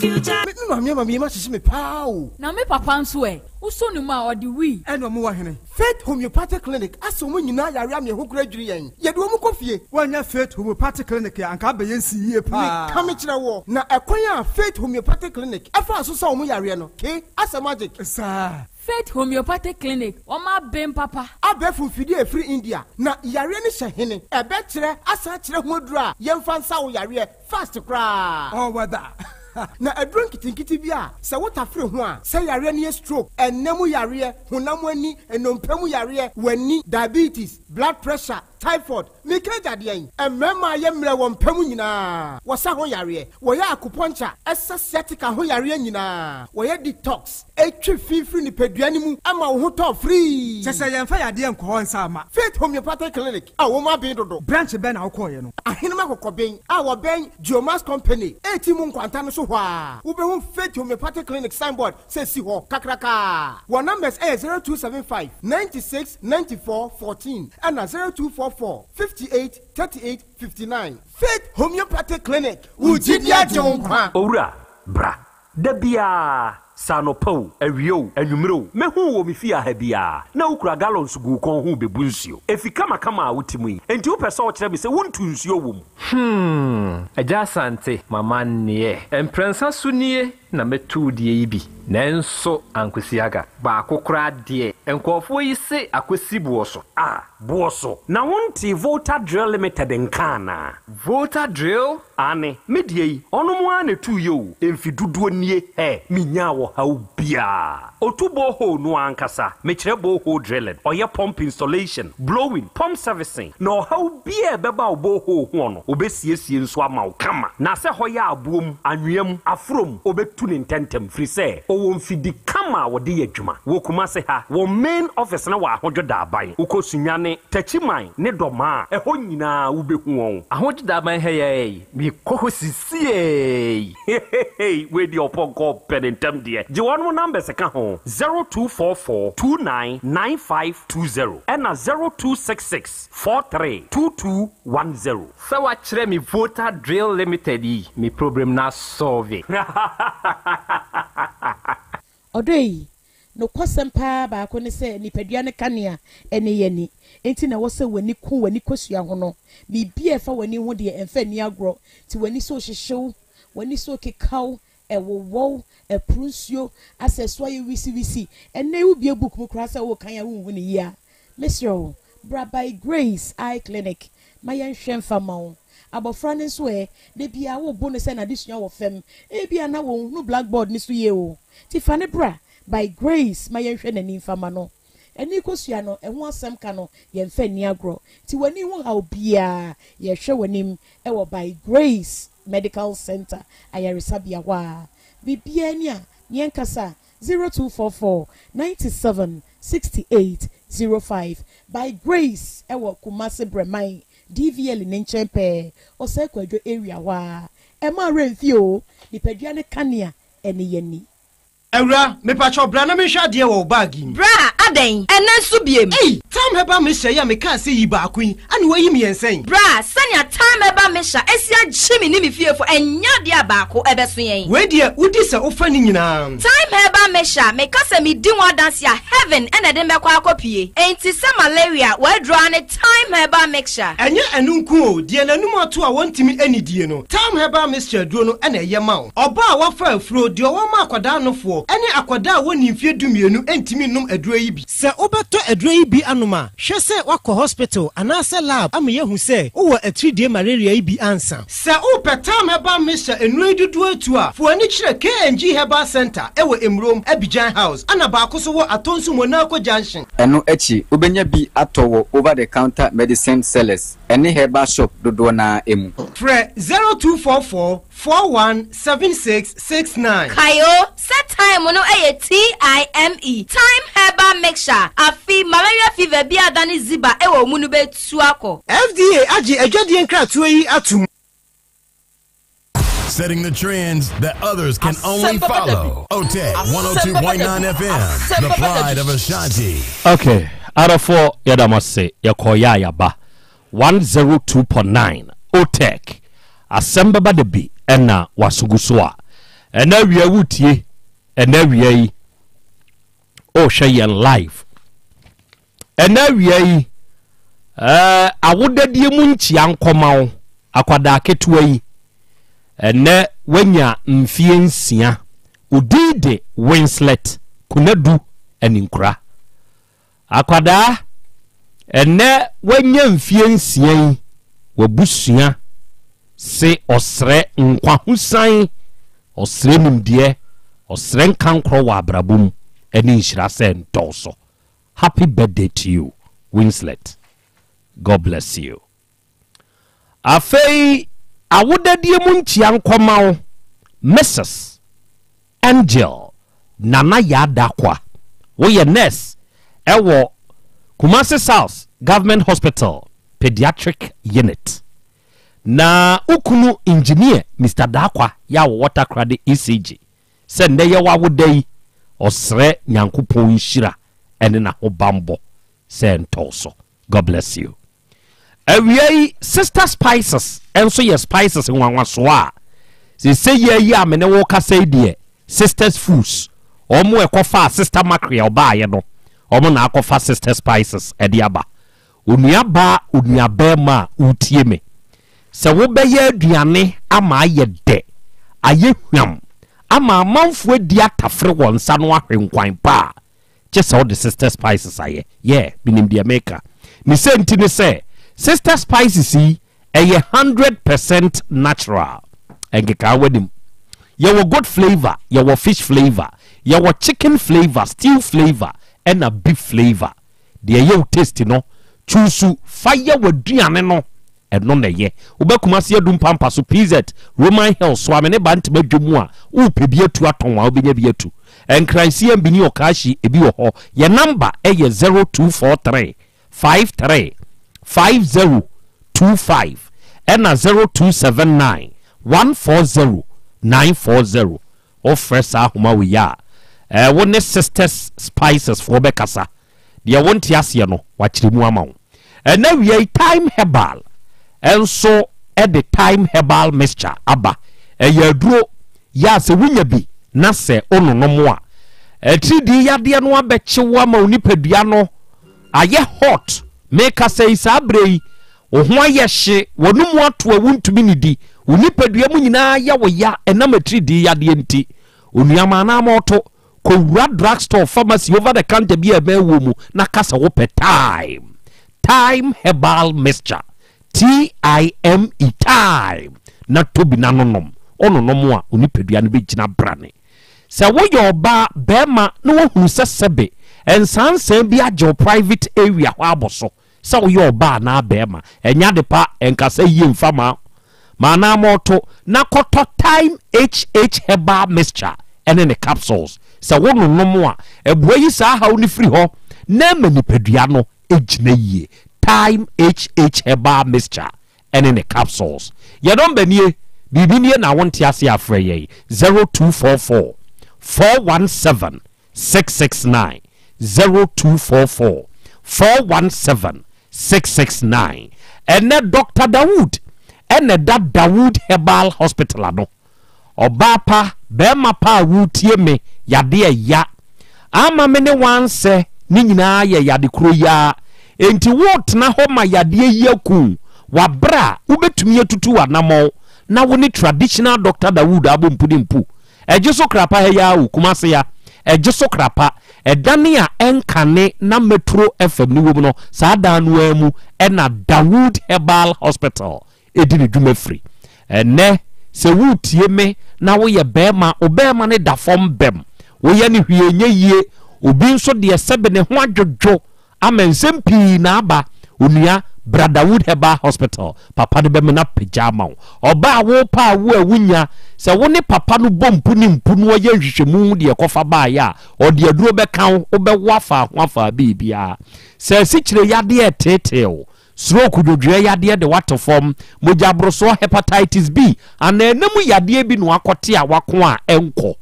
Me maame ama me yam ahyehye me paa o. Na me papa nso ɛ? Wosɔ ne mu a, ɔde wii. Ɛna ɔmo wɔ hene? Faith Homeopathic Clinic asɛ wɔn nyinaa yare ama ɛho kora dwiri yɛn. Yɛde wɔn kɔ fie. Woannya Faith Homeopathic Clinic a, anka abɛyɛ nsi yie paa. Meka mekyerɛ woɔ, na ɛkwan a Faith Homeopathic Clinic faa so sa wɔn yareɛ no, ke, asɛ magic. Saa. Faith Homeopathic Clinic, wɔn aben papa. Abɛɛfo mfidie a ɛfiri India, na yareɛ no hyɛ hene? Ɛbɛkyerɛ asan akyerɛ ho aduro a yɛmfa nsa wo yareɛ fast koraa. All weather. Na aduro nketenkete bi a sɛ wotafere ho a, sɛ yareɛ no yɛ stroke, ɛnna mu yareɛ, honam ani, nnompe mu yareɛ, w'ani, diabetes, blood pressure, typhoid, meka agya deɛn? Mmarima a yɛ mmerɛ wɔ mpa mu nyinaa, wɔsa ho yareɛ, wɔyɛ acupuncture, ɛsa sciatica ho yareɛ nyinaa, wɔyɛ detox, ɛtwe fi firi nipadua no mu ma wo ho tɔ firii. Kyɛ sɛ yɛmfa yadeɛ nkɔ hɔ nsa mma. Faith Homeopathic Clinic a wɔn aben dodo. Branch bɛn na wokɔeɛ no? Ahenem Akɔkɔben a wɔbɛn Geomas Company reti mu nkwanta no so hɔ ara, wobɛhu Faith Homeopathic Clinic signboard sɛ si hɔ kakrakaa. Wɔn numbers yɛ 0275 96 94 14 ɛna 0244 58 38 59. Faith Homeopathic Clinic, wo gyidi agye wo nkwa. Owura, bra. Da biara, sɛ anɔpa o, awia o, anwummere o, mehu wo wɔ me fie ha biara, na wokura gallons gu wo kɔn ho rebebu nsuo. Efi kamakama a wote mu yi, enti wopɛ sɛ wokyerɛ me sɛ wontu nsuo wɔ mu? Hmm, Agya Asante, m'amanneɛ. Mprɛnsa so nie na mɛtu wo deɛ yi bi, nanso ankosi aga. Baako koraa deɛ, nkurɔfoɔ yi se akɔsi boɔ so. Ah, boɔ so? Na wontee Volta Drill Limited nka anaa? Volta Drill? Aane, me deɛ yi, ɔnom ara na ɛtuiɛ o, mfe dodoɔ nie, hɛ, menyaa ɔhaw biara. Ɔtu borehole no ara ankasa, mekyerɛ borehole drilling, ɔyɛ pump installation, blowing, pump servicing, na ɔhaw biara a ɛbɛba wo borehole ho no, ɔbɛsiesie nso ama wo kama. Na sɛ hɔ yɛ aboɔ mu, anwea mu, aforɔ mu, ɔbɛtu no ntɛntɛm firi sɛ ɔwɔ mfidi kama a wɔde yɛ adwuma. Wɔ Kumase ha, wɔn main office no wɔ Ahodwo Daaban. Wokɔ Sunyani, Takyiman ne Dɔmaa a, ɛhɔ nyinaa wobɛhu wɔn. Ahodwo Daaban ha yi ara yi, mekɔ hɔ sisiei. Hehehe wei deɛ ɔpɔnkɔ ɔpɛ ne ntɛm deɛ. Gye wɔnom numbers ka ho, 0244 29 9520 ɛna 0266 43 2210. Sɛ wakyerɛ me Volta Drill Limited yi me problem no asɔlve. Ɔdɔ yi, nokwasɛm paa baako ne sɛ nipadua no kanea ne yɛn ani. Enti na ɛwɔ sɛ w'ani ku w'ani kosua ho no. Biribi a ɛfa w'ani ho deɛ, ɛmfa nni agorɔ. Nti w'ani so rehyehye wo, w'ani so rekeka wo, ɛwowɔ wo, ɛporo nsuo, asɛ ɛso ayɛ wisiwisi. Ɛnnɛ yi wobue book mu koraa sɛ worekan a wonhu no yie a, mesrɛ wo, bra By Grace Eye Clinic ma yɛnhwɛ mfa mma wo. Abɔfra no nso ɛ, da biara wobo no sɛ n'adesua wɔ fam. Ebia na ɔnhunu blackboard no so yie o. Nti fa no bra By Grace ma yɛnhwɛ n'ani mfa mma no. Ani kosua no, ɛho asɛm ka no, yɛmfa nni agorɔ. Nti w'ani ho haw biara, yɛhwɛ w'anim wɔ By Grace Medical Centre ayaresabea hɔ ara. Biribiara ni a, yɛnkasa 0244 97 68 05 By Grace wɔ Kumasi Brɛman DVL ne nkyɛn pɛɛ, Osei Kwadwo area hɔ ara. Ɛmma werɛ mfi o, nipadua no kanea ne yɛn ani. Awura, mepakyɛw bra na menhwɛ adeɛ wɔ wo bag yi mu. Bra, adɛn? Ɛnnɛ nso biem? Ei! Tam Herbal Mixture yi a mekaa sɛ yi baako yi, ɛna woayi mmiɛnsa yi? Bra, sɛnea Tam Herbal Mixture asi agye me ne me fiefo, ɛnyɛ adeɛ a baako ɛbɛso yɛn. Wei deɛ, wodi sɛ wofa ne nyinaa. Thyme Herbal Mixture, meka sɛ medi ho adanse a, heaven na ɛde me bɛkɔ akɔpue. Enti sɛ malaria, w'aduro ara ne Thyme Herbal Mixture. Ɛnyɛ ɛno nko o, deɛ n'anum ato a wɔntumi nnidie no, Thyme Herbal Mixture aduro no na ɛyɛ ma wo. Ɔbaa a wafa afuro, deɛ ɔwɔ ma akwadaa nofoɔ, ne akwadaa a wɔnnii mfeɛ dumienu ntumi nnom aduro yi bi. Sɛ wobɛtɔ aduro yi bi anom a, hwɛ sɛ woakɔ hospital anaasɛ lab ama yɛahu sɛ wowɔ atiridie malaria yi bi ansa. Sɛ wopɛ Thyme Herbal Mixture nnuro yi dodoɔ atu a, fa w'ani kyerɛ KNG Herbal Centre wɔ Emurom, Abidjan House, ɛna baako nso wɔ Atonsu Monaco Junction. Ɛno akyi, wobɛnya bi atɔ wɔ over the counter medicine sellers ne herbal shop dodoɔ no ara mu. Frɛ 0244 41 76 69. Kae o, sɛ thyme no yɛ TIME, Thyme Herbal Mixture, afe malaria fever bi a adane ziba wɔ wo mu no bɛtu akɔ. FDA agye adwadie nkratoɔ yi atom. Setting the trends that others can only follow. OTEC 102.9 FM, the pride of Ashanti. Okay, adɔfoɔ yɛda mo ase yɛkɔɔ yɛ a yɛaba 102.9 OTEC asɛm bɛba da bi ɛna waso gu so a ɛna awia wotie ɛna awia yi ɔrehwɛ yɛn live Ɛnnɛ awia yi, eh, awodadie mu nkyia nkɔma wo, akwadaa ketewa yi. Ɛnnɛ wanya mfeɛ nsia. Wo din de Winslet Kunadu Aninkura. Akwadaa, ɛnnɛ wanya mfeɛ nsia yi, w'abusua se ɔsrɛ nkwahosan, ɔsrɛ nimdeɛ, ɔsrɛ nkankorɔ wɔ abrabɔ mu, ɛne nhyira sɛ ntɔ so. Happy birthday to you Winslet God bless you Afei awodadie mu nkyia nkɔma wo Mrs Angel Nana Yaa Darkwa Woyɛ nurse ɛwɔ Kumasi South Government Hospital Pediatric Unit Na wo kunu Engineer Mister Darkwa yɛ a wɔwɔ Takoradi ECG Sɛ nnɛ yɛ w'awoda yi, ɔsrɛ Nyankopɔn nhyira ɛne n'ahobanbɔ sɛ ɛntɔ wo so. God bless you. Awia yi, Sister Spices nso yɛ spices nwanwasoɔ a sese yɛ yi a me ne wo kasa yi deɛ, Sisters Foods, wɔn ɛkɔfaa Sister Mackerel baayɛ no, wɔn na akɔfa Sister Spices ɛde aba. Onuabaa, onuabarima a woretie me, sɛ wobɛyɛ aduane ama ayɛ dɛ, ayɛ hwam, ama amanfoɔ adi atafere wɔn nsa no ahwe nkwan pa a, gye sɛ wode Sister Spices ayɛ. Yeah, menim deɛ meka. Ne sɛ nti ne sɛ, Sister Spices yi, ɛyɛ 100% natural. Ɛnkekaa w'anim. Yɛwɔ goat flavour, yɛwɔ fish flavour. Yɛwɔ chicken flavour, stew flavour ɛna beef flavour. Deɛ ɛyɛ wo taste no, choose fa yɛ w'aduane no, ɛno na ɛyɛ. Woba Kumasi Adum Pampa so, PZ, Roman Hill, Soame ne Bantama dwa mu a, wopɛ bi atu atɔn a, wobɛnya bi atu. Nkran CMB ne Okaahyi, ebi wɔ hɔ. Yɛn number yɛ 0243 53 50 25 ɛna 0279 140 940. Wofrɛ saa ahoma wei a, eh, wo ne Sisters Spices foɔ bɛkasa. Deɛ wonte aseɛ no, wakyerɛ mu ama wo. Ɛnɛ awia yi, Thyme Herbal nso de Thyme Herbal Mixture aba. Ɛyɛ aduro yɛ a sɛ wonya bi na sɛ wononom a, atiridii yadeɛ no abɛkye wo ama wo nipadua no ayɛ hot. Mekasa yi saa berɛ yi, wo ho ayɛ hye, w'anomu ato a wontumi nnidi, wo nipadua mu nyinaa yɛ wo ya ɛnam atiridii yadeɛ nti. Onua ma anaa ma ɔto, kɔwura drug store, pharmacy, over the counter bi a ɛbɛn wuo mu na ka sɛ wopɛ Thyme, Thyme Herbal Mixture, T-I-M-E, Thyme, na tɔ bi na nonom. Wononom a, wo nipadua no bɛgyina brane. Sɛ woyɛ ɔbaa, barima na woahunu sɛ sɛbe nsaansaa bi agye wo private area hɔ abɔ so, sɛ woyɛ ɔbaa anaa barima, ɛnyɛ ade pa, ɛnkasa yie mfa ma ma anaa mɔɔto, na kɔtɔ Thyme HH Herbal Mixture ne ne capsules. Sɛ wononom a, ɛboa yi saa haw no firi hɔ na ɛma nipadua no gyina yie. Thyme HH Herbal Mixture ne ne capsules. Yɛn nɔmba nie, biribi nie na wonte ase a frɛ yɛn, 0244 417 669, 0244 417 669. Ɛnnɛ Doctor Dawood na ɛda Dawood Herbal Hospital ano. Ɔbaa pa, barima pa a woretie me, yadeɛ ya. Ama me ne wansɛ ne nyinaa yɛ yade koro yi ara. Enti woretena hɔ ma yadeɛ yi aku wo wɔ aberɛ a wobɛtumi atutu w'anammɔn na wo ne traditional doctor Dawood abɔ mpu ne mpu. Ɛgye so kra pa ha yi ara o, Kumase ya. Ɛgye so kra pa. Ɛdane a ɛnkane na Metro FM no wom no, saa dan no ara mu na Dawood Herbal Hospital di ne dwuma firi. Ɛnnɛ, sɛ woretie me na woyɛ barima, wo barima no da fam bɛm, woyɛ no hwee nyɛ yie, obi nso deɛ sɛbe ne ho adwodwo ama nsɛm pii na aba, onua, bra Dawood Herbal Hospital, papa no bɛmena apagya ama wo. Ɔbaa a worepɛ awo a wonnya, sɛ wo ne papa no bɔ mpu ne mpu na ɔyɛ nhwehwɛmu hu deɛ ɛkɔfa baeɛ a, ɔde aduro bɛka wo, wobɛwo afa ho afa biribiara. Sɛ asikyire yadeɛ reteetee wo, Stroke, dwodwoeɛ yadeɛ de woato fam, mogyaborosoɔ, hepatitis B, anaa ɛna mu yadeɛ bi na woakɔte a woako a ɛnkɔ.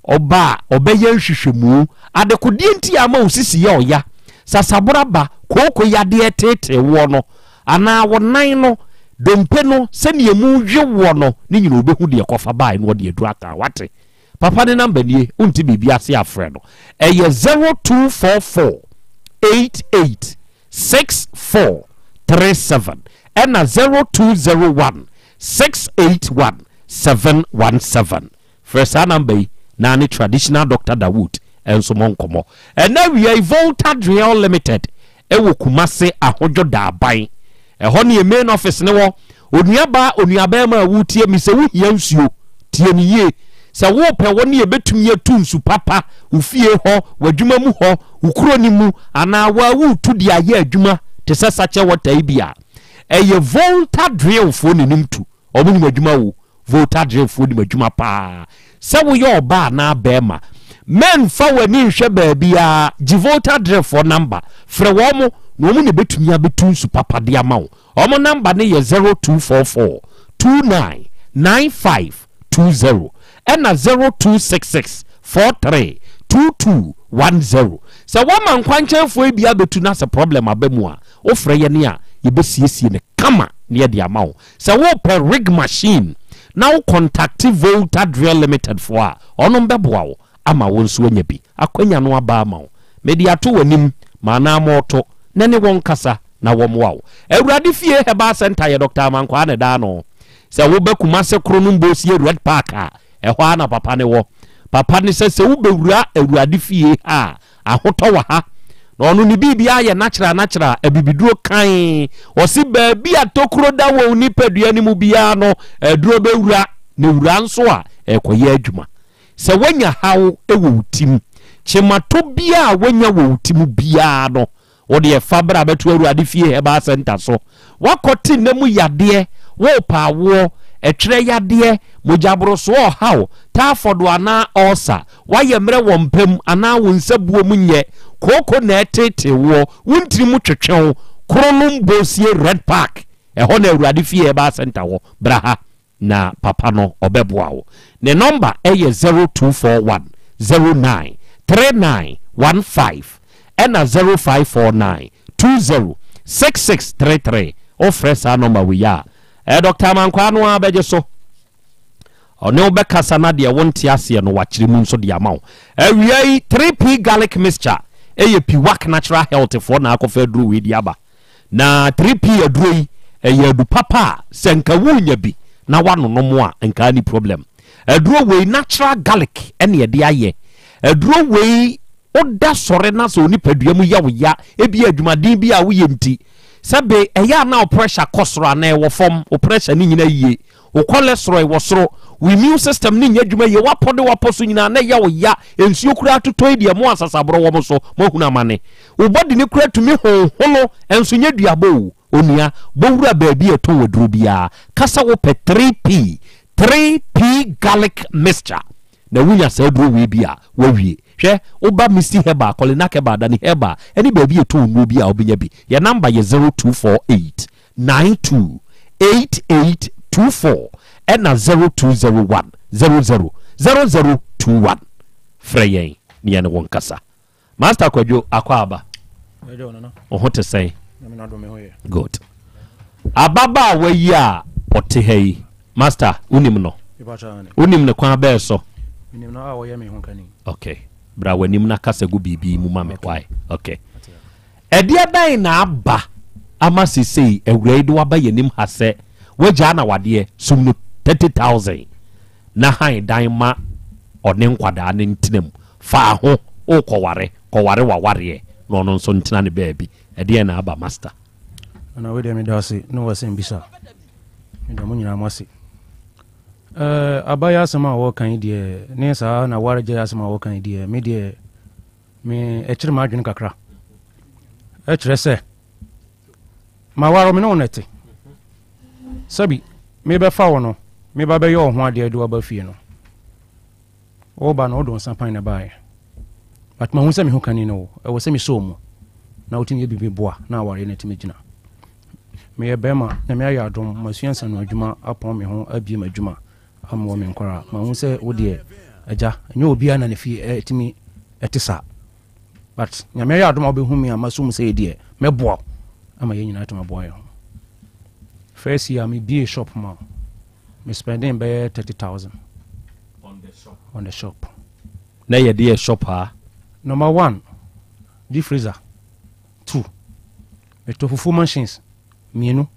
Ɔba a, ɔbɛyɛ nhwehwɛmu. Adekodeɛ nti a ama wo sisi yɛ ɔya, sasabora ba, kooko yadeɛ reteetee woɔ no, anaa wo nan no, dompe no, sɛdeɛ emu we woɔ no, ne nyinaa ɔbɛhu deɛ ɛkɔfa baeɛ na ɔde aduro aka. Woate? Papa ne number nie, wonte biribi ase a frɛ no. Ɛyɛ 0244 88 6437 ɛna 0201 681 717. Frɛ saa number yi na ne Traditional Doctor Dawood nso mmɔ nkɔmmɔ. Ɛnnɛ awia yi Volta Driel Limited wɔ Kumase Ahodwo Daaban. Ɛhɔ ne yɛn main office no wɔ. Onuabaa, onuabarima a woretie me, sɛ wohia nsuo, tie me yie. Sɛ worepɛ wɔn a ɛbɛtumi atu nsu papa wo fie hɔ, w'adwuma mu hɔ, wo kuro no mu, anaa wo a woretu de ayɛ adwuma te sɛ sachet water yi bi a, ɛyɛ Volta Drillfoɔ na ɛnim tu. Wɔn nim adwuma o. Volta Drillfoɔ nim adwuma paa. Sɛ woyɛ ɔbaa anaa bɛrima, mɛnfa w'ani nhwɛ baabiara, gye Volta Drillfoɔ namba, frɛ wɔn na wɔn na ɛbɛtumi abɛtu nsu papa de ama wo. Wɔn namba no yɛ 0244 29 95 20 ɛna 0266 43 22 10. Sɛ woama nkwankyɛnfoɔ yi bi abɛtu na sɛ problem aba mu a, wofrɛ yɛn a, yɛbɛsiesie no kama na yɛde ama wo. Sɛ wopɛ rig machine na wo contacte Volta Drill Limited foɔ a, wɔnom bɛboa wo ama wo nso anya bi. Akwanya no aba ama wo. Mede ato w'anim, ma anammɔn to na ne wɔn kasa na wɔmmoa wo. Awurade Fie Herbal Centre yɛ Dɔkta Amankwaa na ɛda ano. Sɛ woba Kumase Kronom Bosie Red Park a, ɛhɔ ara na papa no wɔ. Papa no sɛ sɛ wobɛwura Awurade fie ha a, ahotɔ wɔ ha. Na ɔno ne biribiara yɛ natural natural, abibiduro kann. Ɔse baabi a tokuro da wɔ wo nipadua no mu biara no, aduro bɛwura, na ɛwura nso a, ɛrekɔyɛ adwuma. Sɛ woanya haw wɔ wo ti mu, kyematɔ biara a woanya wɔ wo ti mu biara no, wo deɛ fa bra bɛto Awurade Fie Herbal Centre so. Woakɔte nna mu yadeɛ, worepɛ awoɔ, ɛtwerɛ yadeɛ, mogyaborosoɔ ɔhaw, taafɔdo anaa ɔɔsa, woayɛ mmerɛ wɔ mpa mu anaa wo nsa buo mu nyɛ, kooko na ɛreteetee woɔ, wo ntini mu twetwe wo, Kronom Bosie Red Park, ɛhɔ na Awurade Fie Herbal Centre wɔ. Bra ha. Na papa no ɔbɛboa wo. Ne nɔmba yɛ 0241 09 39 15 ɛna 0549 20 66 33. Wofrɛ saa nɔmba wei a, ɛɛ Dɔkta Amankwaa no ara bɛgye so. Ɔne wo bɛkasa na deɛ wonte aseɛ no wakyerɛ mu nso de ama wo. Awia yi 3P Garlic Mixture yɛ Piwak Natural Health foɔ na akɔfa aduro wei de aba. Na 3P aduro yi ɛyɛ adu papa a sɛ nka wonya bi na woanonom a nka ni problem. Aduro wei natural garlic ɛne ɛde ayɛ. Aduro wei woda sɔre na sɛ onipadua mu yɛ wo ya ebi adwumaden bi a woyɛ nti sɛbe ɛyɛ a na wo pressure kɔ soro anaa ɛwɔ fam, wo pressure ne nyina yie, wo cholesterol wɔ soro, wo immune system ne nyɛ adwuma yie, wapɔ de wapɔ so nyinaa na ɛyɛ wo ya, nsuo koraa totɔ yi deɛ mo asasaborɔ wɔ mo so, moahunu amane. Wo body no koraa tumi honhono nso nyɛ duabɔ o, onua, bɔ wura baabi a ɛtɔn aduro biara, ka sɛ wopɛ 3P, 3P garlic mixture, na wonya saa aduro wei bi a, woawie. Hwɛ, woba Misty Herbal, Kolinak Herbal, Dani Herbal, ɛne baabi a ɛtɔn nnuro bi a wobɛnya bi. Yɛn number yɛ 0248 92 8824 ɛna 0201 00 0021. Frɛ yɛn na yɛne wo nkasa. Master Kwadwo Akwaaba, wo ho te sɛn? Good. Ababaawa yi a ɔte ha yi, Master, wonim no? Wonim no kwan bɛɛ so? Okay. Bra w'anim na kasa gu biribi mu ma me. Why? Okay. Ɛdeɛ bɛn na aba ama sesei awura yi de waba yɛnim ha sɛ wagyaa na wadeɛ sum no 30,000 na han dan ma ɔne nkwadaa no ntena mu. Fa ho, wokɔware, kɔware w'awareɛ na ɔno nso ntena ne baabi. Ɛdeɛn na aba Master? Nana wei deɛ meda ase ne w'asɛm bisa. Meda mo nyinaa mo ase. Eh, abayɛ asɛm a wɔka yi deɛ ne saa na waregyae asɛm a wɔka yi deɛ me deɛ me ɛkyere m'adwene kakra. Ɛkyerɛ sɛ maware me ne wo na ɛte. Sɛbi mebɛfa wo no meba bɛyɛ wo ho adeɛ de waba fie no. Woreba no, wode wo nsa pan na ɛbaeɛ. But mahu sɛ me ho kani ne wo. Ɛwɔ sɛ mesɔ wo mu na wotumi yɛ biribi boa na awareɛ no atumi agyina. Meyɛ bɛrima, Nyame ayɛ adom, masua nsano adwuma apɔn me ho abie m'adwuma amoa me nkwaraa. Mahu sɛ wo deɛ, agya, ɛnyɛ obiara na ne fie ɛtumi ɛte saa. But Nyame ayɛ adom a wobɛhu me a masɔ mu sɛ deɛ, mɛboa wo ama yɛn nyinaa atumi aboa yɛn ho. First year mebie shop ma wo. Me spending bɛyɛ 30,000. On the shop. Na yɛ de yɛ shop a. Number one, deep freezer. Two, metɔ fufuo machines mmienu.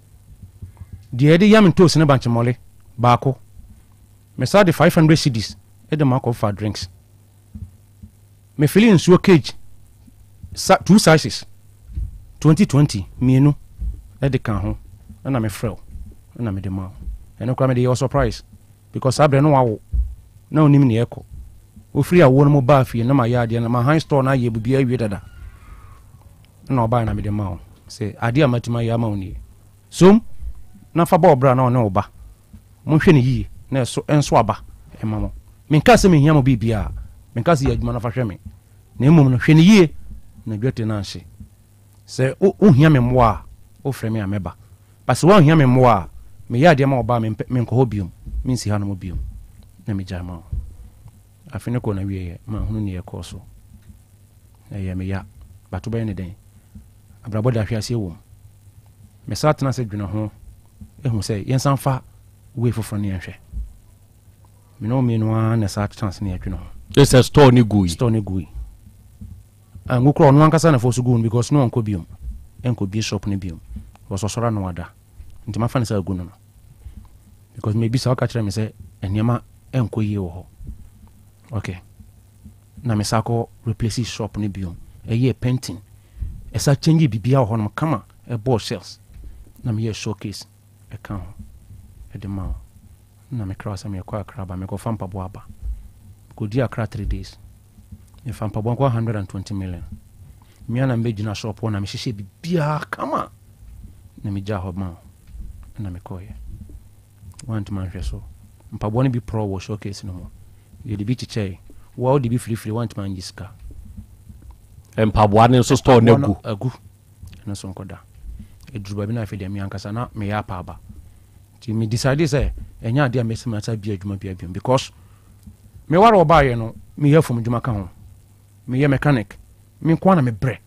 Deɛ yɛde yam ntoos ne bankye mɔle baako. Mesan de 500 cedis de ma akɔfa drinks. Me fili nsuo cage sa two sizes 2020 mmienu de ka ho ɛna me frɛ wo ɛna mede ma wo. Ɛno koraa mede yɛ wo surprise. Because saa berɛ no wawo na onim nea ɛkɔ. Ofiri awoɔ no mu baa fie no na mayɛ adeɛ no mahan store no ayɛ biribiara awie dada. Ɛna ɔbaeɛ na mede ma wo sɛ adeɛ a matumi ayɛ ama wo nie. Som na fa bɔ wo bra na ɔne wo ba. Monhwɛ no yie na ɛso ɛnso aba mma mo. Menkaa sɛ menhia mo biribiara. Menkaa sɛ yɛ adwuma na fa hwɛ me. Na mmom no hwɛ no yie na dwetire no anhye. Sɛ wo wohia me mmoa a, wofrɛ me a mɛba. But sɛ woanhia me mmoa a, meyɛ adeɛ ma wo ba a mempɛ menkɔ hɔ biom, mensi hanom biom na megyae ma wo. Afe no kɔɔ n'awieɛ, manhunu neɛ ɛkɔɔ so. Ɛyɛɛ me ya, but wobɛyɛ no dɛn? Abrabɔ de ahweaseɛ wom. Mesan tena ase dwene ho hu sɛ yɛnsan mfa way foforɔ no yɛnhwɛ. Me ne wo mmienu ara na ɛsan tena ase na yɛdwene ho. Sɛ store no gui. Store no gui. Angu koraa ɔno ankasa na force guu no because na ɔnkɔ biom ɛnkɔ bie shop no biom because ɔsɔre a na wada nti mafa no sɛ agu no no because mebisa ɔka kyerɛ me sɛ nneɛma ɛnkɔ yie wɔ hɔ okay na me sa kɔ replace shop no biom ɛyɛ painting ɛsa change biribiara wɔ hɔ nom kama ɛbɔɔ shells na meyɛ showcase ɛka ho ɛde ma wo na mekra sɛ mekɔ akra ba mekɔfa mpaboa aba. Mekɔdii Accra 3 days. Mefa mpaboa nko 120 million. Me ara na mebɛgyina shop hɔ na mehyehyɛ biribiara kama na megyaa hɔ ma wo na mekɔeɛ. Woantumi anhwɛ so. Mpaboa no bi porɔw wɔ showcase no mu. Yɛde bi kyekyɛe. Wo a wode bi firifiri woantumi annye sika. Mpaboa no nso store no agu. Agu. Ɛno nso nkɔda. Ɛduru baabi na afei deɛ me ankasa na meyɛ apaaba. Nti me decide sɛ ɛnyɛ adeɛ a mɛsi m'asa bi adwuma bia biom because meware ɔbaayɛ no meyɛ afom dwuma ka ho. Meyɛ mechanic. Me nko ara na mebrɛ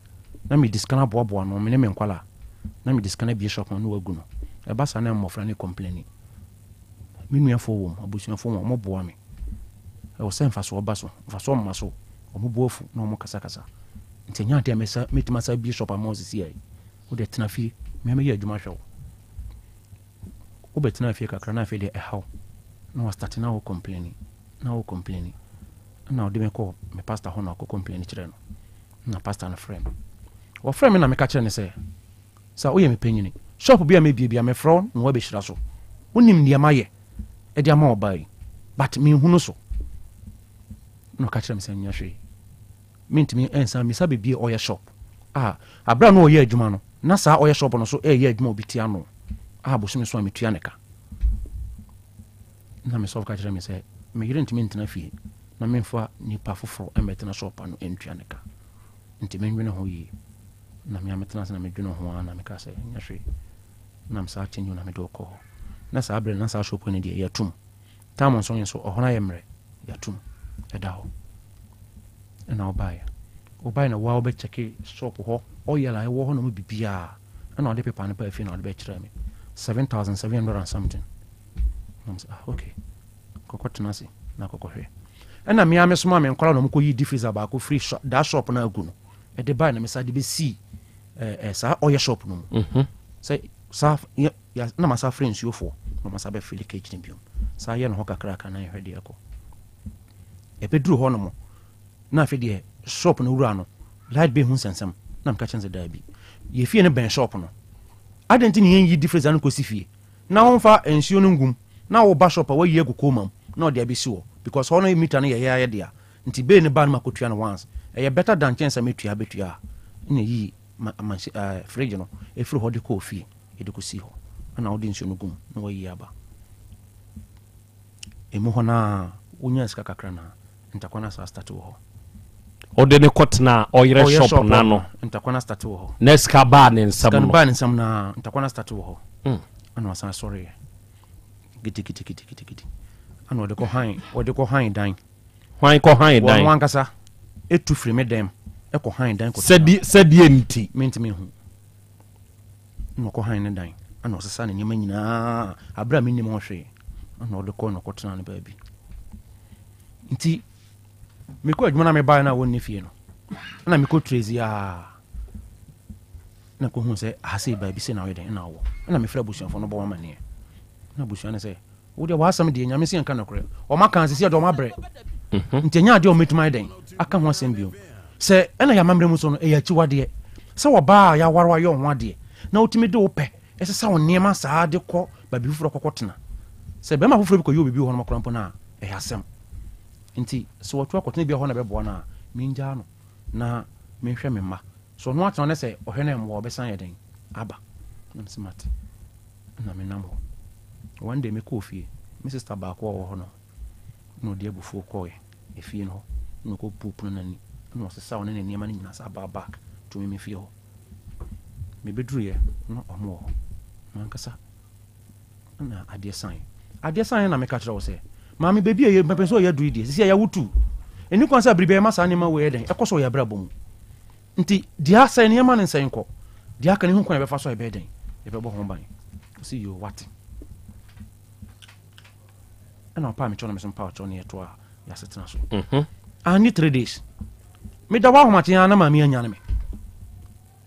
na mede sika no aboaboa ano, me ne me nkwadaa, na mede sika no abue shop no na wagu no. Ɛba saa na mmɔfra no complaini. Me nuafoɔ wɔ mu, abusuafoɔ wɔ mu, wɔboa me. Ɛwɔ sɛ mfasoɔ ba so, mfasoɔ mma so, wɔn bo afu na wɔn kasakasa. Nti ɛnyɛ adeɛ a mɛsa, mɛtumi asa abue shop ama wo sisi yi. Wo deɛ tena fie, me ara mɛyɛ adwuma ahwɛ wo. Wobɛtena fie kakra na afei deɛ ɛha wo, na wastate na wo complaini, na wo complaini. Ɛna ɔde me kɔɔ me pastor hɔ na ɔkɔ complain kyerɛɛ no. Na pastor no frɛɛ me. Ɔfrɛɛ me na meka kyerɛɛ no sɛ, Sir, woyɛ me panyini. Shop bi a mebie bia mefrɛ wo na woabɛhyira so. Wonim deɛ mayɛ de ama ɔbaa yi, but menhunu so. Na ɔka kyerɛɛ me sɛ nyɛ hwee. Mentumi nsan misa bebie ɔyɛ shop a aberɛ a na ɔyɛ adwuma no, na saa ɔyɛ shop no so ɛyɛ adwuma obi ti ano a bosome so a metua ne ka. Nna me sɔfo ka kyerɛ me sɛ me yere ntumi ntena fie na memfa nipa foforo mmɛtena shop ano ntua ne ka. Nti mennwene ho yie. Na me ara metena ase na medwene ho ara na mekaa sɛ ɛnyɛ hwee. Na me saa change na mede kɔɔ hɔ. Na saa berɛ no na saa shop no deɛ yɛatum. Tam nso nso ɛhɔ no ayɛ mmerɛ yɛatum ɛda hɔ. Ɛna ɔbaeɛ. Ɔbaeɛ na woa wobɛkyɛke shop hɔ oil a ɛwɔ hɔ nom biribiara. Ɛna ɔde paper no baa fie na ɔde bɛkyerɛɛ me. 7,700 and something. Na mo sɛ ah okay kɔkɔ tena ase na kɔkɔ hwɛ. Ɛna mmea me soma me nkɔla na wɔn kɔ yi deep freezer baako firi shop that shop na agu no ɛde baa na me sa de bɛ si ɛɛ ɛɛ saa ɔyɛ shop no mu. Mhm. Sɛ saa yɛ ya na ma sa frɛ nsuofoɔ na ma sa bɛ fili cage no biom saa yɛ no hɔ kakraka na yɛhwɛ deɛ ɛkɔ. Ɛbɛduru hɔ nom na afei deɛ shop no wura no light bill ho nsɛnsɛm na meka kyerɛ no sɛ daabi yɛ fie no bɛn shop no adɛn nti ne yɛnyi deep freezer no kɔsi fie na womfa nsuo no ngum na wo ba shop a wayi agu coma mu na ɔde abɛsi hɔ because hɔ no meter no yɛ yɛayɛ dea nti bay no ba no makɔtua no once ɛyɛ better than kyɛn sɛ mɛtua abɛtua a na ɛyi ma, ma, uh, fridge no ɛfiri hɔ de kɔɔ fie yɛde kɔsi hɔ ɛna wode nsuo no gum na wayi aba ɛmu hɔ no a wonya sika kakra no a ntakwa no asa start wɔ hɔ Ɔde no kɔtenaa ɔyerɛ shop no ano. Ntakwa no astate wɔ hɔ. Na sika baa ne nsam no. Sika no baa ne nsam no a, ntakwa no astate wɔ hɔ. Mm. Ɛna ɔsan sɔreeɛ. Gidigidigidigidi. Ɛna ɔde kɔ han, ɔde kɔ han dan. Hwan kɔ han dan? Wɔn ankasa etu firi me dɛm ɛkɔ han dan kɔ. Sɛdi sɛdeɛ nti. Mentumi nhu. Ɛna ɔkɔ han ne dan. Ɛna ɔsesa ne nneɛma nyinaa abere a mennim ho hwee. Ɛna ɔde kɔ na ɔkɔtena ne baabi. Nti mekɔ adwuma na mebaeɛ no a wɔnni fie no na mekɔ Tracy a na kɔhu sɛ aha sei baabi sei na ɔyɛ dɛn na ɔwɔ na mefrɛ abusuafoɔ no bɔ wɔn amanneɛ na abusua no sɛ wo deɛ w'asɛm deɛ nyame sɛ yɛnka nokorɛ ɔma kan sisi ɛde ɔma brɛ mhm. nti ɛnyɛ adeɛ ɔmɛtumi ayɛ dɛn aka ho asɛm bio sɛ ɛna yɛ amammerɛ mu so no ɛyɛ akyiwadeɛ sɛ wɔbaa a yɛaware ayɛ ɔho adeɛ na wotumi de wo pɛ ɛsesa wo nneɛma saa de kɔ baabi foforɔ kɔkɔ tena sɛ bɛrima foforɔ bi kɔyɛ obibi wɔ hɔ nom koraa mpo no a ɛyɛ asɛm Nti sɛ watu akɔtena bi a hɔ na ɛbɛboa no a, mengyaa no na menhwɛ me mma. Sɛ ɔno atena hɔ na sɛ ɔhwɛ no ɛmmoa a, ɔbɛsan ayɛ dɛn aba? Na mese mate. Ɛna menam hɔ. One day mekɔɔ fie, me sister baako a ɔwɔ hɔ no, na ɔde abufuo kɔɔɛ efie no hɔ, na ɔkɔbuu pono no ani, na ɔsesaw ne ne nneɛma no nyinaa san baa back to me me fie hɔ. Mebɛduruiɛ na ɔmo wɔ hɔ. M'ankasa Ɛna adeɛ saeɛ. Adeɛ saeɛ na meka kyerɛ wo sɛ, maame, baabi a yɛ mpɛmpɛn sɛ ɔyɛ aduru yi deɛ, sisi a yɛawo tu. Ɛni kwan sɛ biribi a yɛma saa nneɛma wei yɛ dɛn, ɛkɔ so wɔ yɛn abrabɔ mu. Nti deɛ asɛe no yɛma no nsɛe nkɔ. Deɛ aka no yɛhu kwan a yɛbɛfa so a yɛbɛyɛ dɛn, yɛbɛbɔ ho ban. Ɔsi yoo, wate. Ɛna ɔpaa me kyɛw na me so mpaa ɔkyɛw ne yɛtoa yɛasetena so. Mhm. Anni 3 days. Meda hɔ ahomakye ara na maame anyane me.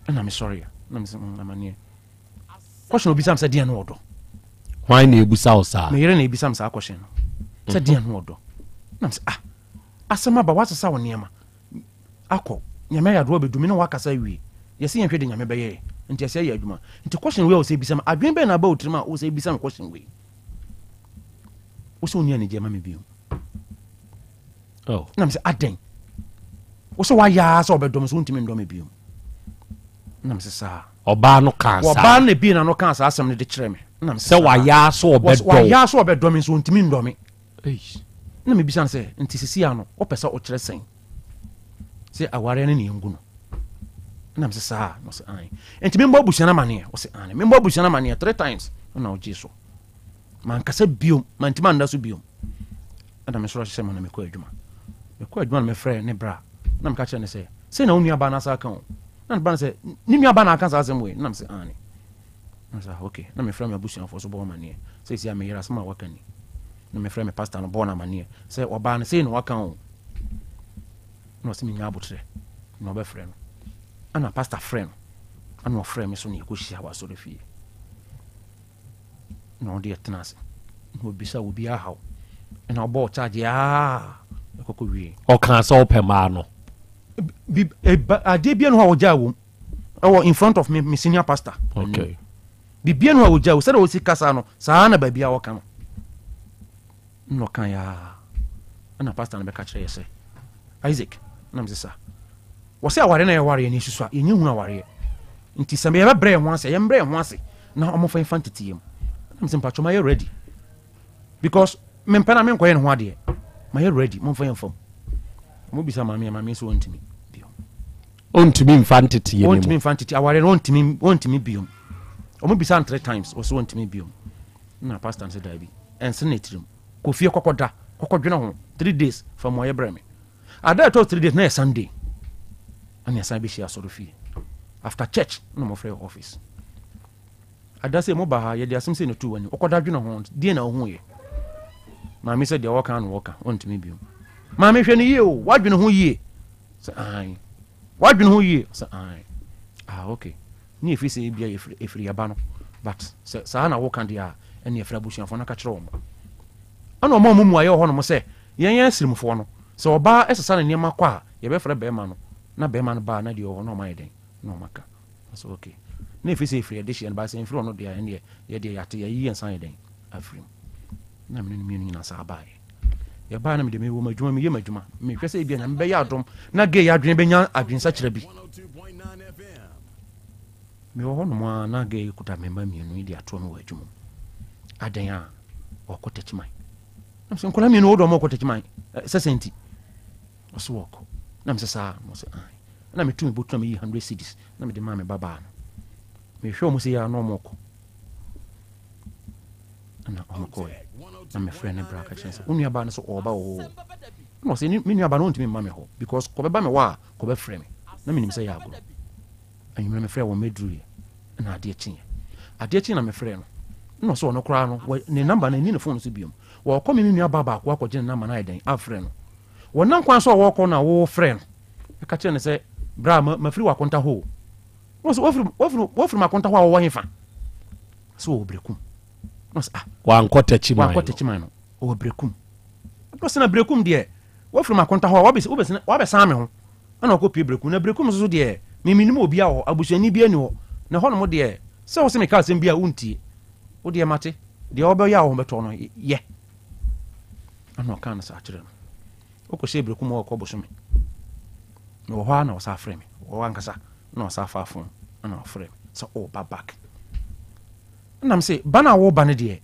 Ɛna mesɔreɛ na mesɛ mm, amaneɛ. Question obisa me sɛ deɛn ne ɔdɔ? Hwan na ebisa wo saa? Me yere na ebisa me saa question no. Sɛ mhm. deɛn ne ɔdɔ? Na me sɛ ah asɛm aba wasesa wo nneɛma akɔ nyame ayɛ adoa bɛdu me ne wakasa awie yɛsɛ yɛnhwɛ de nyame bɛyɛ nti ɛsɛ yɛ adwuma nti question wei a wɔsɛ ebisa me adwene bɛn na aba wo tirim a wɔsɛ ebisa me question wei wo sɛ wonni anigyeɛ ma me bio. Oh. Na mesɛ adɛn? Wo sɛ woayɛ ara sɛ ɔbɛdɔ me so wontumi ndɔ me biom. Na mesɛ saa. Ɔbaa no kaa saa. Ɔbaa no na ebie n'ano kaa saa asɛm no de kyerɛ me. Na mesɛ sɛ wayɛ ara sɛ ɔbɛdɔ wo. Wayɛ ara sɛ ɔbɛdɔ me nso ɔntumi ndɔ me. Na mebisa no sɛ nti sisi ano wopɛ sɛ ɔkyerɛ sɛn? Sɛ awareɛ no ne yɛngu no. Na mesɛ saa. Na ɔsɛ ae. Nti membɔ abusua no amaneɛ? Ɔsɛ aane. Membɔ abusua no amaneɛ three times. Na ɔgye so. Mankasa biom, mantumi anda so biom. Ɛna me sɔre hyehyɛ me ho na mekɔ adwuma. Mekɔ adwuma na mefrɛ ne bra na meka kyerɛ no sɛ, sei na wo nuabaa no asa aka o. Na ne bra no sɛ, ne nuabaa na aka saa asɛm wei? Na mesɛ, aane. Na mesɛ, ah, okay. Na mefrɛ me abusuafoɔ so bɔ wɔn amaneɛ sɛ si a meyere asɛm a waka ni. Na mefrɛ me pastor no bɔɔ no amaneɛ sɛ ɔbaa no sei na waka o. Na ɔsɛ menya abotrɛ na ɔbɛfrɛ no. Ɛna pastor frɛ no. Ɛna ɔfrɛ me so na yɛkɔhyia wɔ asɔre fie. Na ɔde ɛtena ase na ɔbisa obi ahaw ɛna ɔbɔɔ charge aa ɛkɔkɔ wie. Ɔkaa sɛ ɔpɛ maa no. Bi eba adeɛ bia no hɔ a ɔgyaa wom ɛwɔ in front of me me senior pastor. Okay. Bibia no hɔ a ɔgyaa wom sɛdeɛ ɔsi kasa no saa na baabi a ɔka no. Nna ɔkae ara na pastor no bɛka kyerɛɛ yɛ sɛ, Isaac, na mese sa, wɔse awareɛ na yɛwareɛ no yɛsusua, yɛnyɛ hunu awareɛ. Nti sɛ yɛbɛbrɛ yɛn ho ase a, yɛmbrɛ yɛn ho ase na wɔmfa yɛmfa nteteyɛ mu. Na mese mpakyɛw mayɛ ready because mempɛ na menkɔyɛ ne ho adeɛ. Mayɛ ready, momfa yɛmfa mu. Wɔbisa maame a, maame nso ɔntumi bio. Ɔntumi mfa nteteyɛ no mu. Ɔntumi mfa ntete awareɛ no ɔntumi ɔntumi biom. Wɔbisa no three times, ɔse ɔntumi biom. Na pastor no sɛ daabi. Ɛnsene ne tirim. Kɔ fie kɔkɔ da, kɔkɔ dwene ho, three days fa mmuaeɛ brɛ me. Ada a ɛtɔ three days na yɛ Sunday. Ɛna yɛsan bɛhyia asɔre fie. After church na wɔfrɛ yɛ office. Ada sɛ mo ba ha yɛde asɛm sɛ na tu w'ani. Wokɔda dwene ho, deɛ na wohu yɛ. Maame sɛ deɛ wɔka na wɔka, ɔntumi bio. Maame hwɛ no yie o, wadwene ho yie. Sɛ ae. Wadwene ho yie. Sɛ ae. Ah okay. Ne ɛfiri sɛ ebia yɛfiri ɛfiri yɛba no but sɛ saa na woka deɛ a ɛne ɛfrɛ abusuafoɔ no ka kyerɛ wɔn. Ɛna ɔma wɔn mmuaeɛ wɔ hɔnom sɛ yɛn yɛn asirimfoɔ no sɛ ɔbaa ɛsesa ne nneɛma kɔ a yɛbɛfrɛ bɛrima no na bɛrima no ba a na deɛ ɔwɔ hɔ na ɔma yɛ dɛn na ɔma ka. Ɔsɛ okay. Na ɛfiri sɛ ɛfiri yɛde hyeɛ no ba sɛ ɛmfiri ɔno deɛ a ɛneɛ yɛdeɛ yɛate yɛayi yɛn nsa ayɛ dɛn afiri mu. Na mene no mmienu nyinaa saa baeɛ. Yɛbaeɛ na mede mewɔ m'adwuma meyɛ m'adwuma mehwɛ sɛ ebia Nyame bɛyɛ adom na gay adwene bɛnya adwensakyera bi. Mewɔ hɔ nom a na gay kuta me mma mmienu yi de atoɔ me wɔ adwuma mu. Adɛn a ɔkɔ Takyiman. Na mesɛ nkwadaa mmienu wodɔ ɔmo ɔkɔ Takyiman sɛ sɛ nti. Ɔso ɔkɔ. Na mesɛ saa na ɔsɛ ae. Na metu me botu na meyi 100 cedis na mede maa me babaa no. Mehwɛ ɔmo sɛ yɛ a na ɔmo kɔ. Ɛna ɔmo kɔɛ. Na mefrɛ ne bra ka kyerɛ sɛ wo nuabaa no so ɔɔba wɔ hɔ. Na ɔsɛ me nuabaa no ɔntumi mma me hɔ because kɔbɛba me hɔ a kɔbɛfrɛ me. Na menim sɛ yɛ agorɔ. Anwummerɛ mefrɛɛ wɔn mɛduruiɛ ɛna adeɛ kyeeɛ. Adeɛ kyeeɛ na mefrɛɛ no ɛna ɔsɛ ɔno koraa no ne number no ɛnni ne phone so biom. Wɔkɔ me me nua baa baako akɔgye ne number no ayɛ dɛn afrɛ no. Wɔnam kwan so a wɔrekɔ no a wofrɛ no ɛka kyerɛ no sɛ bra mafiri w'akonta hɔ o. Na ɔsɛ wafiri wafiri wafiri m'akonta hɔ a wɔwɔ hefa? Sɛ wɔwɔ Berekum. Na ɔsɛ ah. Wankɔ Takyiman no. Wankɔ Takyiman no. Ɔwɔ Berekum. Na ɔsɛ na Berekum deɛ wafiri m'akonta hɔ a wabɛsan me ho. Ɛna ɔkɔ pue Berekum. Na Berekum nso so deɛ, me mennim obiara wɔ hɔ, abusuani biara nni hɔ. Na ɛhɔnom deɛ, sɛ wose meka asɛm bi a, wontie. Wo deɛ mate, deɛ wobɛyɛ a wo ho bɛtɔ wo no, yɛ. Ɛna ɔkaa no saa kyerɛɛ no. Ɔkɔhyɛɛ Berekum hɔ ɔkɔ bosome. Mewɔ hɔ ara na ɔsan frɛ me. Wɔ hɔ ankasa na ɔsan faa fon ɛna ɔfrɛ me sɛ ɔreba back. Ɛna mese, ba no a woreba no deɛ,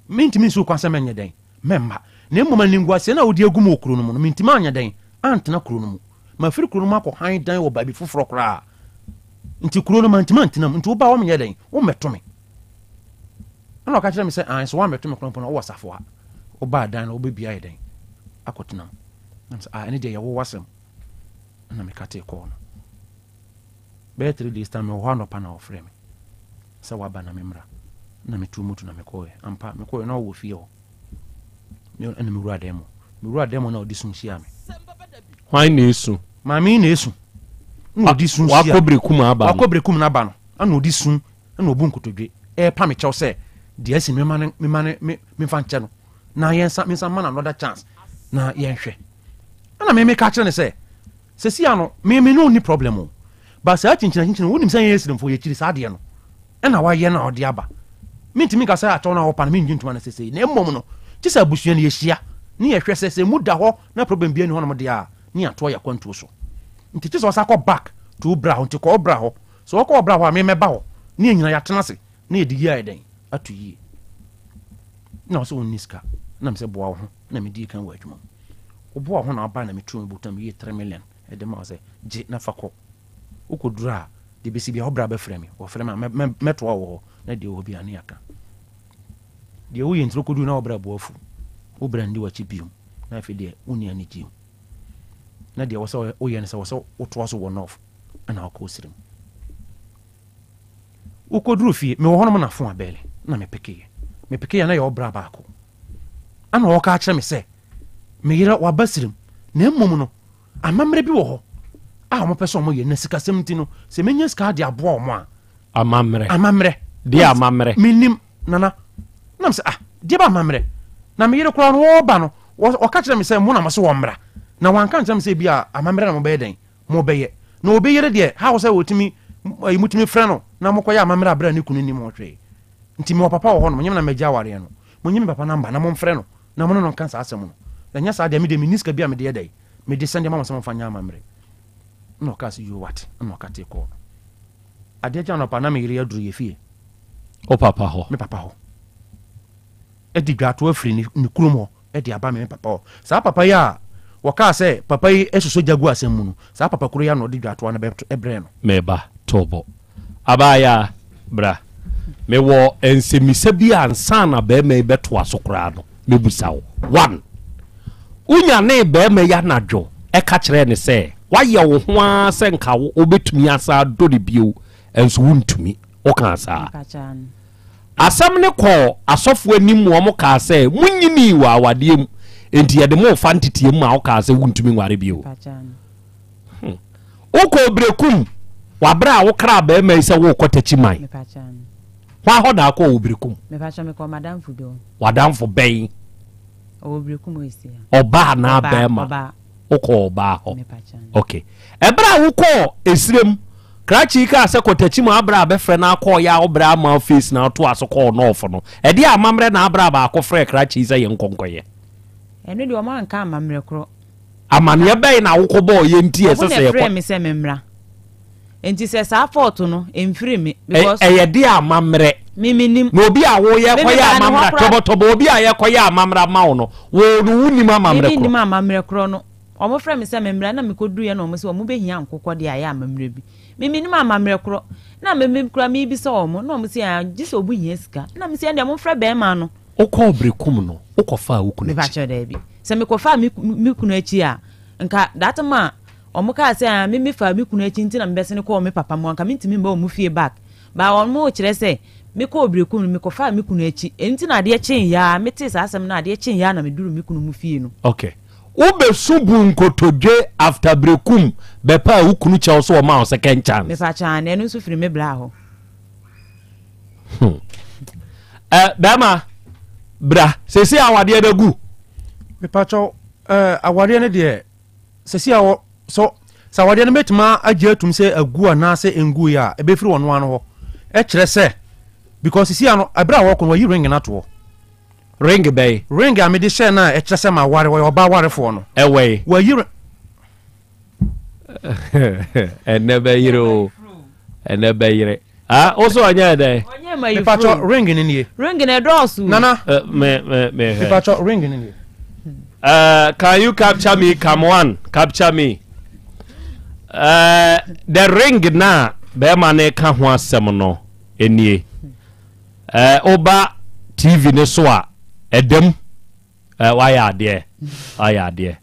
mentumi nsi wo kwan sɛ mɛnyɛ dɛn. Mɛmma, na mmom animguaseɛ no a wode agu me wɔ kuro no mu no, mentumi anyɛ dɛn antena kuro no mu. Mafiri kuro no mu akɔ hann dan wɔ baabi foforɔ koraa. Nti kuro no, mantumi antena mu. Nti woba a womenyɛ dɛn? Wommɛto me. Ɛna ɔka kyerɛ me sɛ, aane, sɛ woammɛto me koraa mpo no, wowɔ asafo ha. Wobaa dan no, wobɛbia ayɛ dɛn akɔtena mu. Na mesɛ, ah, ɛne deɛ yɛwo w'asɛm. Ɛna mekatee kɔɔ no. Bɛyɛ 3 days time, mewɔ hɔ anɔpa na ɔfrɛ me sɛ waba na memmra. Na metuu moto na mekɔɔɛ. Ampa, mekɔɔɛ na ɔwɔ fie hɔ. Me ɛna mewura dan mu. Mewura dan mu na ɔde su hyia me. Hwan na esu? Maame yi na esu. Na ɔde su hyia. Wakɔ berekum aba no. Wakɔ berekum n'aba no. Ɛna ɔde su ɛna ɔbu nkotodwe ɛrepa me kyɛw sɛ deɛ asi mema no mema no me memfa nkyɛ no na yɛnsa mensa ma no another chance na yɛnhwɛ. Ɛna me meka kyerɛ no sɛ sɛsi ano me me ne ɔnni problem o. But saa kyinkyina kyinkyina wonim sɛ yɛn Asirimfoɔ yɛkyiri saa adeɛ no. Ɛna wayɛ no a ɔde aba. Mentumi nka sɛ akyɛw no a wɔpa no mennye ntoma no sesei na mmom no gye sɛ abusua no yɛhyia. ne yɛhwɛ sɛ sɛ emu da hɔ na problem biara nni hɔnom deɛ a, ne yɛatoa yɛn akwantuo so. Nti kye sɛ ɔsan kɔ back to wo bra hɔ. Nti kɔ wo bra hɔ. Sɛ ɔkɔ wo bra hɔ a, me mɛba hɔ ne yɛn nyinaa yɛatena ase na yɛde yie ayɛ dɛn? Ato yie. Na ɔsɛ ɔnni sika. Na mesɛ boa wo ho na medii kan wɔ adwuma mu. Woboa wo ho na wobae na metuu me bɔtɔ mu yii 3 million de maa wo sɛ gye na fa kɔ. Wokɔduru a, deɛ ɛbɛsi biara wo bra bɛfrɛ me. Wɔfrɛ me a, mɛtoa wo wɔ hɔ na deɛ ɛwɔ hɔ biara ne yɛaka. Deɛ woyɛ nti wokɔduru na wo bra bo afu. Wo bra nni w'akyi bio. Na afei deɛ wonni anigyeɛ mu. Na deɛ ɛwɔ sɛ woyɛ ne sɛ ɛwɔ sɛ wotoa so wɔ North ɛna wokɔ Osirim. Wokɔduru fie, mewɔ hɔnom na fon abɛɛle na mepekeeɛ. Mepekeeɛ na ɛyɛ ɔbra baako. Ɛna ɔka akyerɛ me sɛ, me yere waba Sirim na mmom no amammerɛ bi wɔ hɔ a wɔpɛ sɛ wɔyɛ na sikasɛm nti no sɛ menya sika de aboa wɔn a. Amammerɛ. Amammerɛ. Deɛ amammerɛ. Menim nana. Nam sɛ ah deɛ ba amammerɛ na me yere koraa no wɔreba no wɔka kyerɛ me sɛ mo na mo se wɔn mmra na wɔanka nkyerɛ me sɛ ebi a amammerɛ na mobɛyɛ dɛn mobɛyɛ na obi yere deɛ how sɛ wɔtumi ayi motumi frɛ no na mokɔyɛ amammerɛ aberɛ a ne kunu nim ho hwee nti mewɔ papa wɔ hɔ nom nyɛ me na magya awareɛ no monye me papa namba na momfrɛ no na mo ne no nka saa asɛm no na nyɛ saa deɛ me deɛ menni sika bi a mede yɛ dɛn mede sɛnde ma mo sɛ momfa nyɛ amammerɛ na ɔkaa sɛ yoo wate na ɔkatee kɔɔ no adeɛ kye anɔpa na me yere aduru yɛ fie o papa hɔ me papa hɔ ɛde dwato afiri ne kurom hɔ de aba me me papa hɔ. Saa papa yi a wɔkaa sɛ papa yi sosɔ gya gu asɛm mu no, saa papa koro yi ara na ɔde dwatoa no brɛɛ no. Me ba, to bo. Abaayaa, bra. Mewɔ nsɛmmisa bi a ansa na barima yi bɛtoa so koraa no, mɛbusa wo. One, wonyanee barima yi anadwo ka kyerɛɛ no sɛ woayɛ wo ho ara sɛ nka wobɛtumi asan adɔ no bio, nso wontumi. Wokaa saa? Asɛm no kɔɔ asɔfoɔ anim ma wɔkaa sɛ, Monyinii wɔ awadeɛ mu, enti yɛde mo refa nteteɛ mu ma wokaa sɛ wontumi nware bio. Hmm. Wokɔɔ Berekum wɔ aberɛ a wokraa barima yi sɛ worekɔ Takyiman. Hwan hɔ na akɔɔ wɔ Berekum? W'adamfo bɛn? Ɔbaa anaa bɛrima? Wokɔɔ ɔbaa hɔ. Ok. Ɛberɛ a wokɔɔ esirem, krakye yi kaa sɛ kɔ Takyi mu aberɛ a bɛfrɛ no akɔɔ yɛ a wobrɛ ama face na wotoa so kɔɔ nɔɔfo no. Ɛdeɛ amammerɛ na aberɛ a baako frɛɛ krakye yi sɛ yɛnkɔ nkɔyɛ? Ɛno deɛ wɔn anka amammerɛ korɔ. Amaneɛ bɛn na wokɔbɔɔ yɛ nti ɛsɛ Ɔmo na sɛ yɛkɔ? ɛfrɛɛ me sɛ memmra. Nti sɛ saa fault no ɛmfiri me because. Ɛyɛ deɛ amammerɛ. Me mennim. Na obi a wo yɛ Me kɔyɛ mebaa ne hɔ amammerɛ koraa. tɔbɔtɔbɔ obi a yɛ kɔyɛ amammerɛ ama wo no wo no wo nim amammerɛ Me korɔ. mennim amammerɛ korɔ no. Wɔn frɛ me sɛ memmra na mekɔ duruiɛ na wɔn se wɔn bɛhia nkokɔ de ayɛ amammerɛ bi. Me mennim amammerɛ korɔ. Na me me koraa mebisa wɔn na wɔn se ah gye sɛ wɔn hia sika. Na me se ɛndeɛ momfrɛ bɛɛma no. Wokɔɔ Berekum no wokɔ faa wo kunu akyi? Mepakyɛw daabi. Sɛ mekɔ faa me me kunu akyi a nka that time a Wɔn kaa sɛ, Ah, me me faa me kunu akyi nti na me bɛsene kɔɔ me papa mu, anka me ntumi mma wɔn fie back. But wɔn rekyerɛ sɛ, me kɔɔ Berekum no, me kɔ faa me kunu akyi. Ɛno nti na adeɛ kyee yɛ ara, me tee saa asɛm no adeɛ kyee yɛ ara na me duru me kunu mu fie no. Ok. Wo bɛ su bu nkotodwe after Berekum bɛ paa wo kunu kyɛw sɛ ɔma wo second chance? Me pa kyɛw, aane, ɛno nso firi me bra hɔ. Hmm. Eh, bɛrima, bra, seesei awadeɛ no agu? Me pa kyɛw, eh, awadeɛ no deɛ, Sɛsi a wɔ sɛ sɛ awadeɛ no bɛtumi agye atum sɛ agu anaasɛ ɛnguiɛ a ɛbɛfiri ɔno ano hɔ ɛkyerɛ sɛ because sisi ano ɛberɛ a wɔkɔ no wayi ring no ato hɔ. Ring bɛn? Ring a mede hyɛɛ no a ɛkyerɛ sɛ maware wɔyɛ ɔbaa warefoɔ no. Ɛwɔ yi? Wayi ring. Ɛnɛ bɛyere o ɛnɛ bɛyere. Ah, wo so ɔnyɛ dɛn? Ɔnyɛ ma yi furo. Mepatɔ ring ni nie. Ring na ɛdɔɔso. Nana. Uh, me me me hwɛ. Mepatɔ ring ni nie. Uh, can you capture me? Come on, capture me. Uh, the ring na bɛrima ne ka ho asɛm no nie. Uh, oba TV ne so a ɛdɛm uh, wayɛ adeɛ wayɛ adeɛ.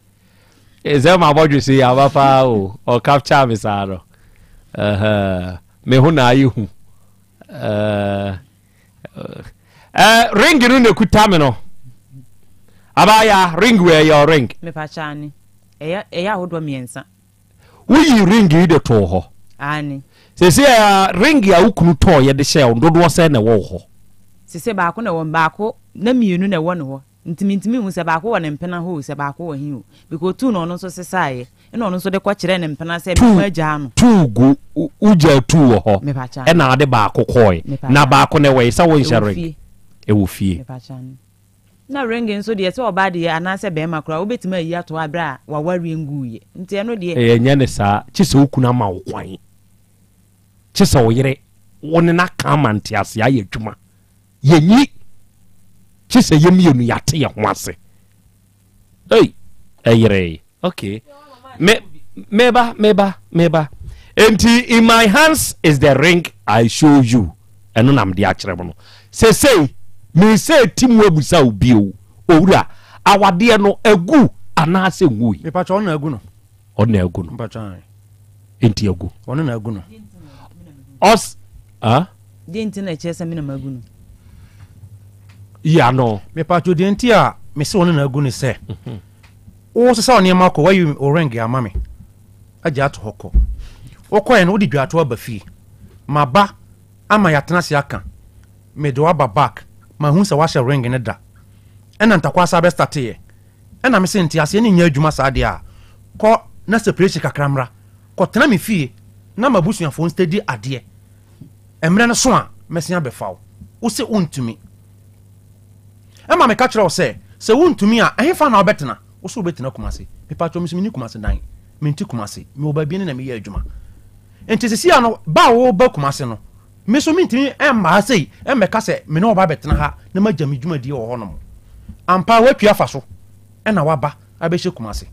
Sɛ ma bɔdwe se aba paa o ɔ capture me saa no. Uh, me ho na ayɛ hu uh, uh, ring no na ekuta me no abaya ring wɔ ɛyɛ ring. mepakyɛ ane ɛyɛ ɛyɛ ahodoɔ mmiɛnsa. woyi ring yi de too hɔ. ane. sese a ring a wo kunu tɔɔ yɛ de hyɛ wo dodoɔ sɛn na ɛwɔ wo hɔ. Sese baako na ɛwɔ baako na mmienu na ɛwɔ ne hɔ Nti mentumi nhu sɛ baako wɔ ne mpena hɔ o, sɛ baako wɔ he o. Because tuu na ɔno nso sesaeɛ, ɛna ɔno nso de kɔkyerɛɛ ne mpena sɛ me ho agyaa no. Tuu gu, wogyaa tuu wɔ hɔ, Mepakyɛ. ɛna ade baako kɔɔe. Mepakyɛ. Na baako no ɛwɔ he? Sɛ wonhyɛ Ɛwɔ ring? fie. Ɛwɔ fie. Mepakyɛ. Na ring nso deɛ sɛ ɔbaa deɛ anaasɛ bɛɛma koraa wobɛtumi ayi ato hɔ aberɛ a wawareɛ nguuiɛ nti ɛno deɛ. Ɛyɛ nyɛ ne saa kye sɛ wo kunu ama wo kwan kye sɛ wo yere wo ne no aka ama nteaseɛ ayɛ adwuma yɛnyi kye sɛ yɛ mmienu yɛate yɛ ho ase Ei, ɛyeree. Okay. Me, meba, meba, meba. Enti, in my hands is the ring I show you. Ɛno na mede akyerɛ mo no. Sesei, mesɛ ti mu abusa wo bio. Owura, awadeɛ no agu anaasɛ ngui? Mepakyɛ ɔno na agu no. Ɔno na agu no. Mepakyɛ ae. Enti agu. Ɔno na agu no. Ɔs, ah? Deɛ nti na ɛkyerɛ sɛ me na magu no? Yi ano. Mepatwo deɛ nti a mese ɔno na agu ne sɛ wosesa wo nneɛma kɔ wayi wo ring ama me agya ato hɔ kɔ wokɔɛ no wode dwato aba fie maba ama yɛatena ase aka mede waba back mahu sɛ wahyɛ ring no da ɛna ntakwa asa bɛstateɛ ɛna mese nteaseɛ ne nyɛ adwuma saa deɛ a kɔ na separation kakra mmra kɔtena me fie na m'abusuafoɔ nstadi adeɛ Mmerɛ no so a, mɛsen abɛfa wo. Wo se wontumi. Ɛma meka kyerɛ wo sɛ, sɛ wontumi a, ɛhefa na wobɛtena? Wo se wobɛtena Kumasi. Mepakyɛw, me nso menni Kumasi dan. Mente Kumasi. Mewɔ baabi ne na meyɛ adwuma. Nti seesei ara no, ba a woreba Kumasi no, me nso mentumi mma ha sei mmɛka sɛ me ne wo ba abɛtena ha na magya me dwumadie wɔ hɔnom. Ampa ara woatwi afa so na woaba. abɛhyɛ Kumasi.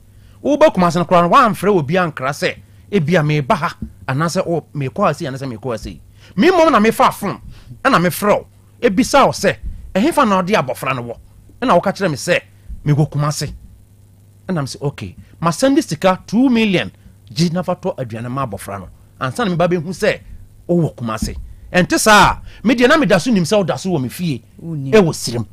Woreba Kumasi no koraa no, woamfrɛ obi ankra sɛ ebia mereba ha anaasɛ o merekɔ ha sei anaasɛ merekɔ ha sei. Me mmom na mefaa fon na mefrɛ wo bisaa wo sɛ ɛhefa na wode abɔfra no wɔ? Ɛna woka kyerɛɛ me sɛ mewɔ Kumasi. Ɛna mese okay, masɛnde sika 2 million gye na fa tɔ aduane ma abɔfra no ansa na meba bɛhu sɛ wowɔ Kumasi. Ɛnte saa a, me deɛ na meda so nim sɛ woda so wɔ me fie wɔ Sirem.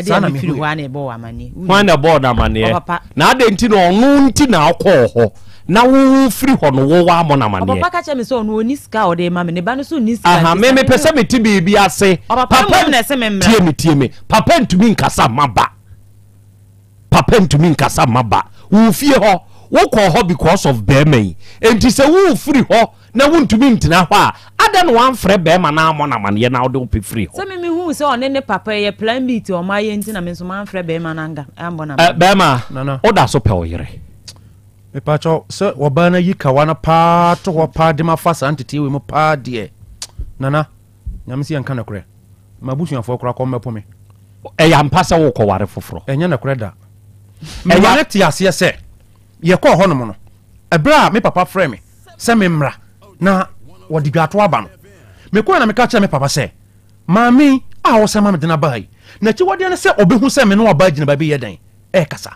Saa na mehu yɛ. Hwan na ɛbɔɔ no amaneɛ? Na adɛn nti na ɔno nti na ɔkɔɔ hɔ na wo firi hɔ no wo woammɔ no amaneɛ? Ɔpapa ka kyerɛ me sɛ ɔno ɔnni sika a ɔde rema me, ne ba no nso nni sika Aha, nti me sɛ mepɛ sɛ mete biribi ase. Ɔpapa mmom na ɛse me mmra. Tie me, tie me. Papa ntumi nkasa mma ba. Papa ntumi nkasa mma ba. Wo fie hɔ, wokɔɔ hɔ because of bɛrima yi. Enti sɛ wofiri hɔ na wontumi ntena hɔ a, adɛn na woamfrɛ bɛrima no ammɔ no amaneɛ na wode wo pɛ firii hɔ? Sɛ me mehuu sɛ ɔne ne papa ɛyɛ plan B ti ɔmo ayɛ nti na me nso mamfrɛ bɛrima no anka ammɔ no Eh, amaneɛ. bɛrima, Nana. woda so pɛ wo yere? Mepakyɛw, sɛ ɔbaa no ayi kawa no paa to hɔ paa de mafa saa ntetee wei mu paa deɛ, Nana, Nyame se yɛnka nokorɛ. M'abusuafoɔ koraa kɔm bɛpo me. Ɛyɛ ampa sɛ worekɔware foforɔ? Ɛnyɛ nokorɛ da. Mema no te aseɛ sɛ, yɛkɔɔ hɔnom no, ɛberɛ a me papa frɛɛ me sɛ memmra na wɔde dwaato aba no, mekɔeɛ na meka kyerɛɛ me papa sɛ, Maame yi a ɔsan ma mede no aba ha yi, n'akyiwadeɛ ne sɛ ɔbɛhu sɛ me ne ɔbaa gyina baabi reyɛ dɛn? Rekasa.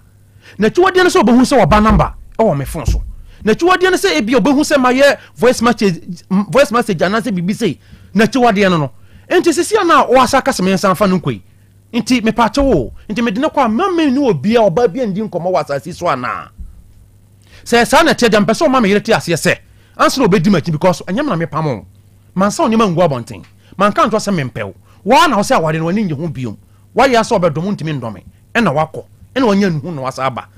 N'akyiwadeɛ ne sɛ ɔbɛhu sɛ waba namba wɔ me fon so. N'akyiwadeɛ ne sɛ ebia ɔbɛhu sɛ mayɛ voice message, voice message anaasɛ biribi sei. N'akyiwadeɛ no no. Nti sisi a na wasa aka sɛ mensan mfa no nkɔ yi. Nti mepaakyɛw o, nti mede no kɔ a mma me ne obiara, ɔbaa biara ndi nkɔmmɔ wɔ asase yi so anaa? Sɛ saa na ɛteɛ deɛ mepɛ sɛ ɔma me yere te aseɛ sɛ ansa na ɔbɛdi m'akyi because ɛnyɛ me na mepamo wo. Mansa wo nneɛma ngu abɔnten. Manka anto sɛ mempɛ wo. Wo ara na wo sɛ awareɛ no w'ani nnye ho biom. Woayɛ ara sɛ ɔbɛdɔ me wontumi nnɔ me. Ɛna woakɔ. Ɛna wanya nnuhu na woasan aba.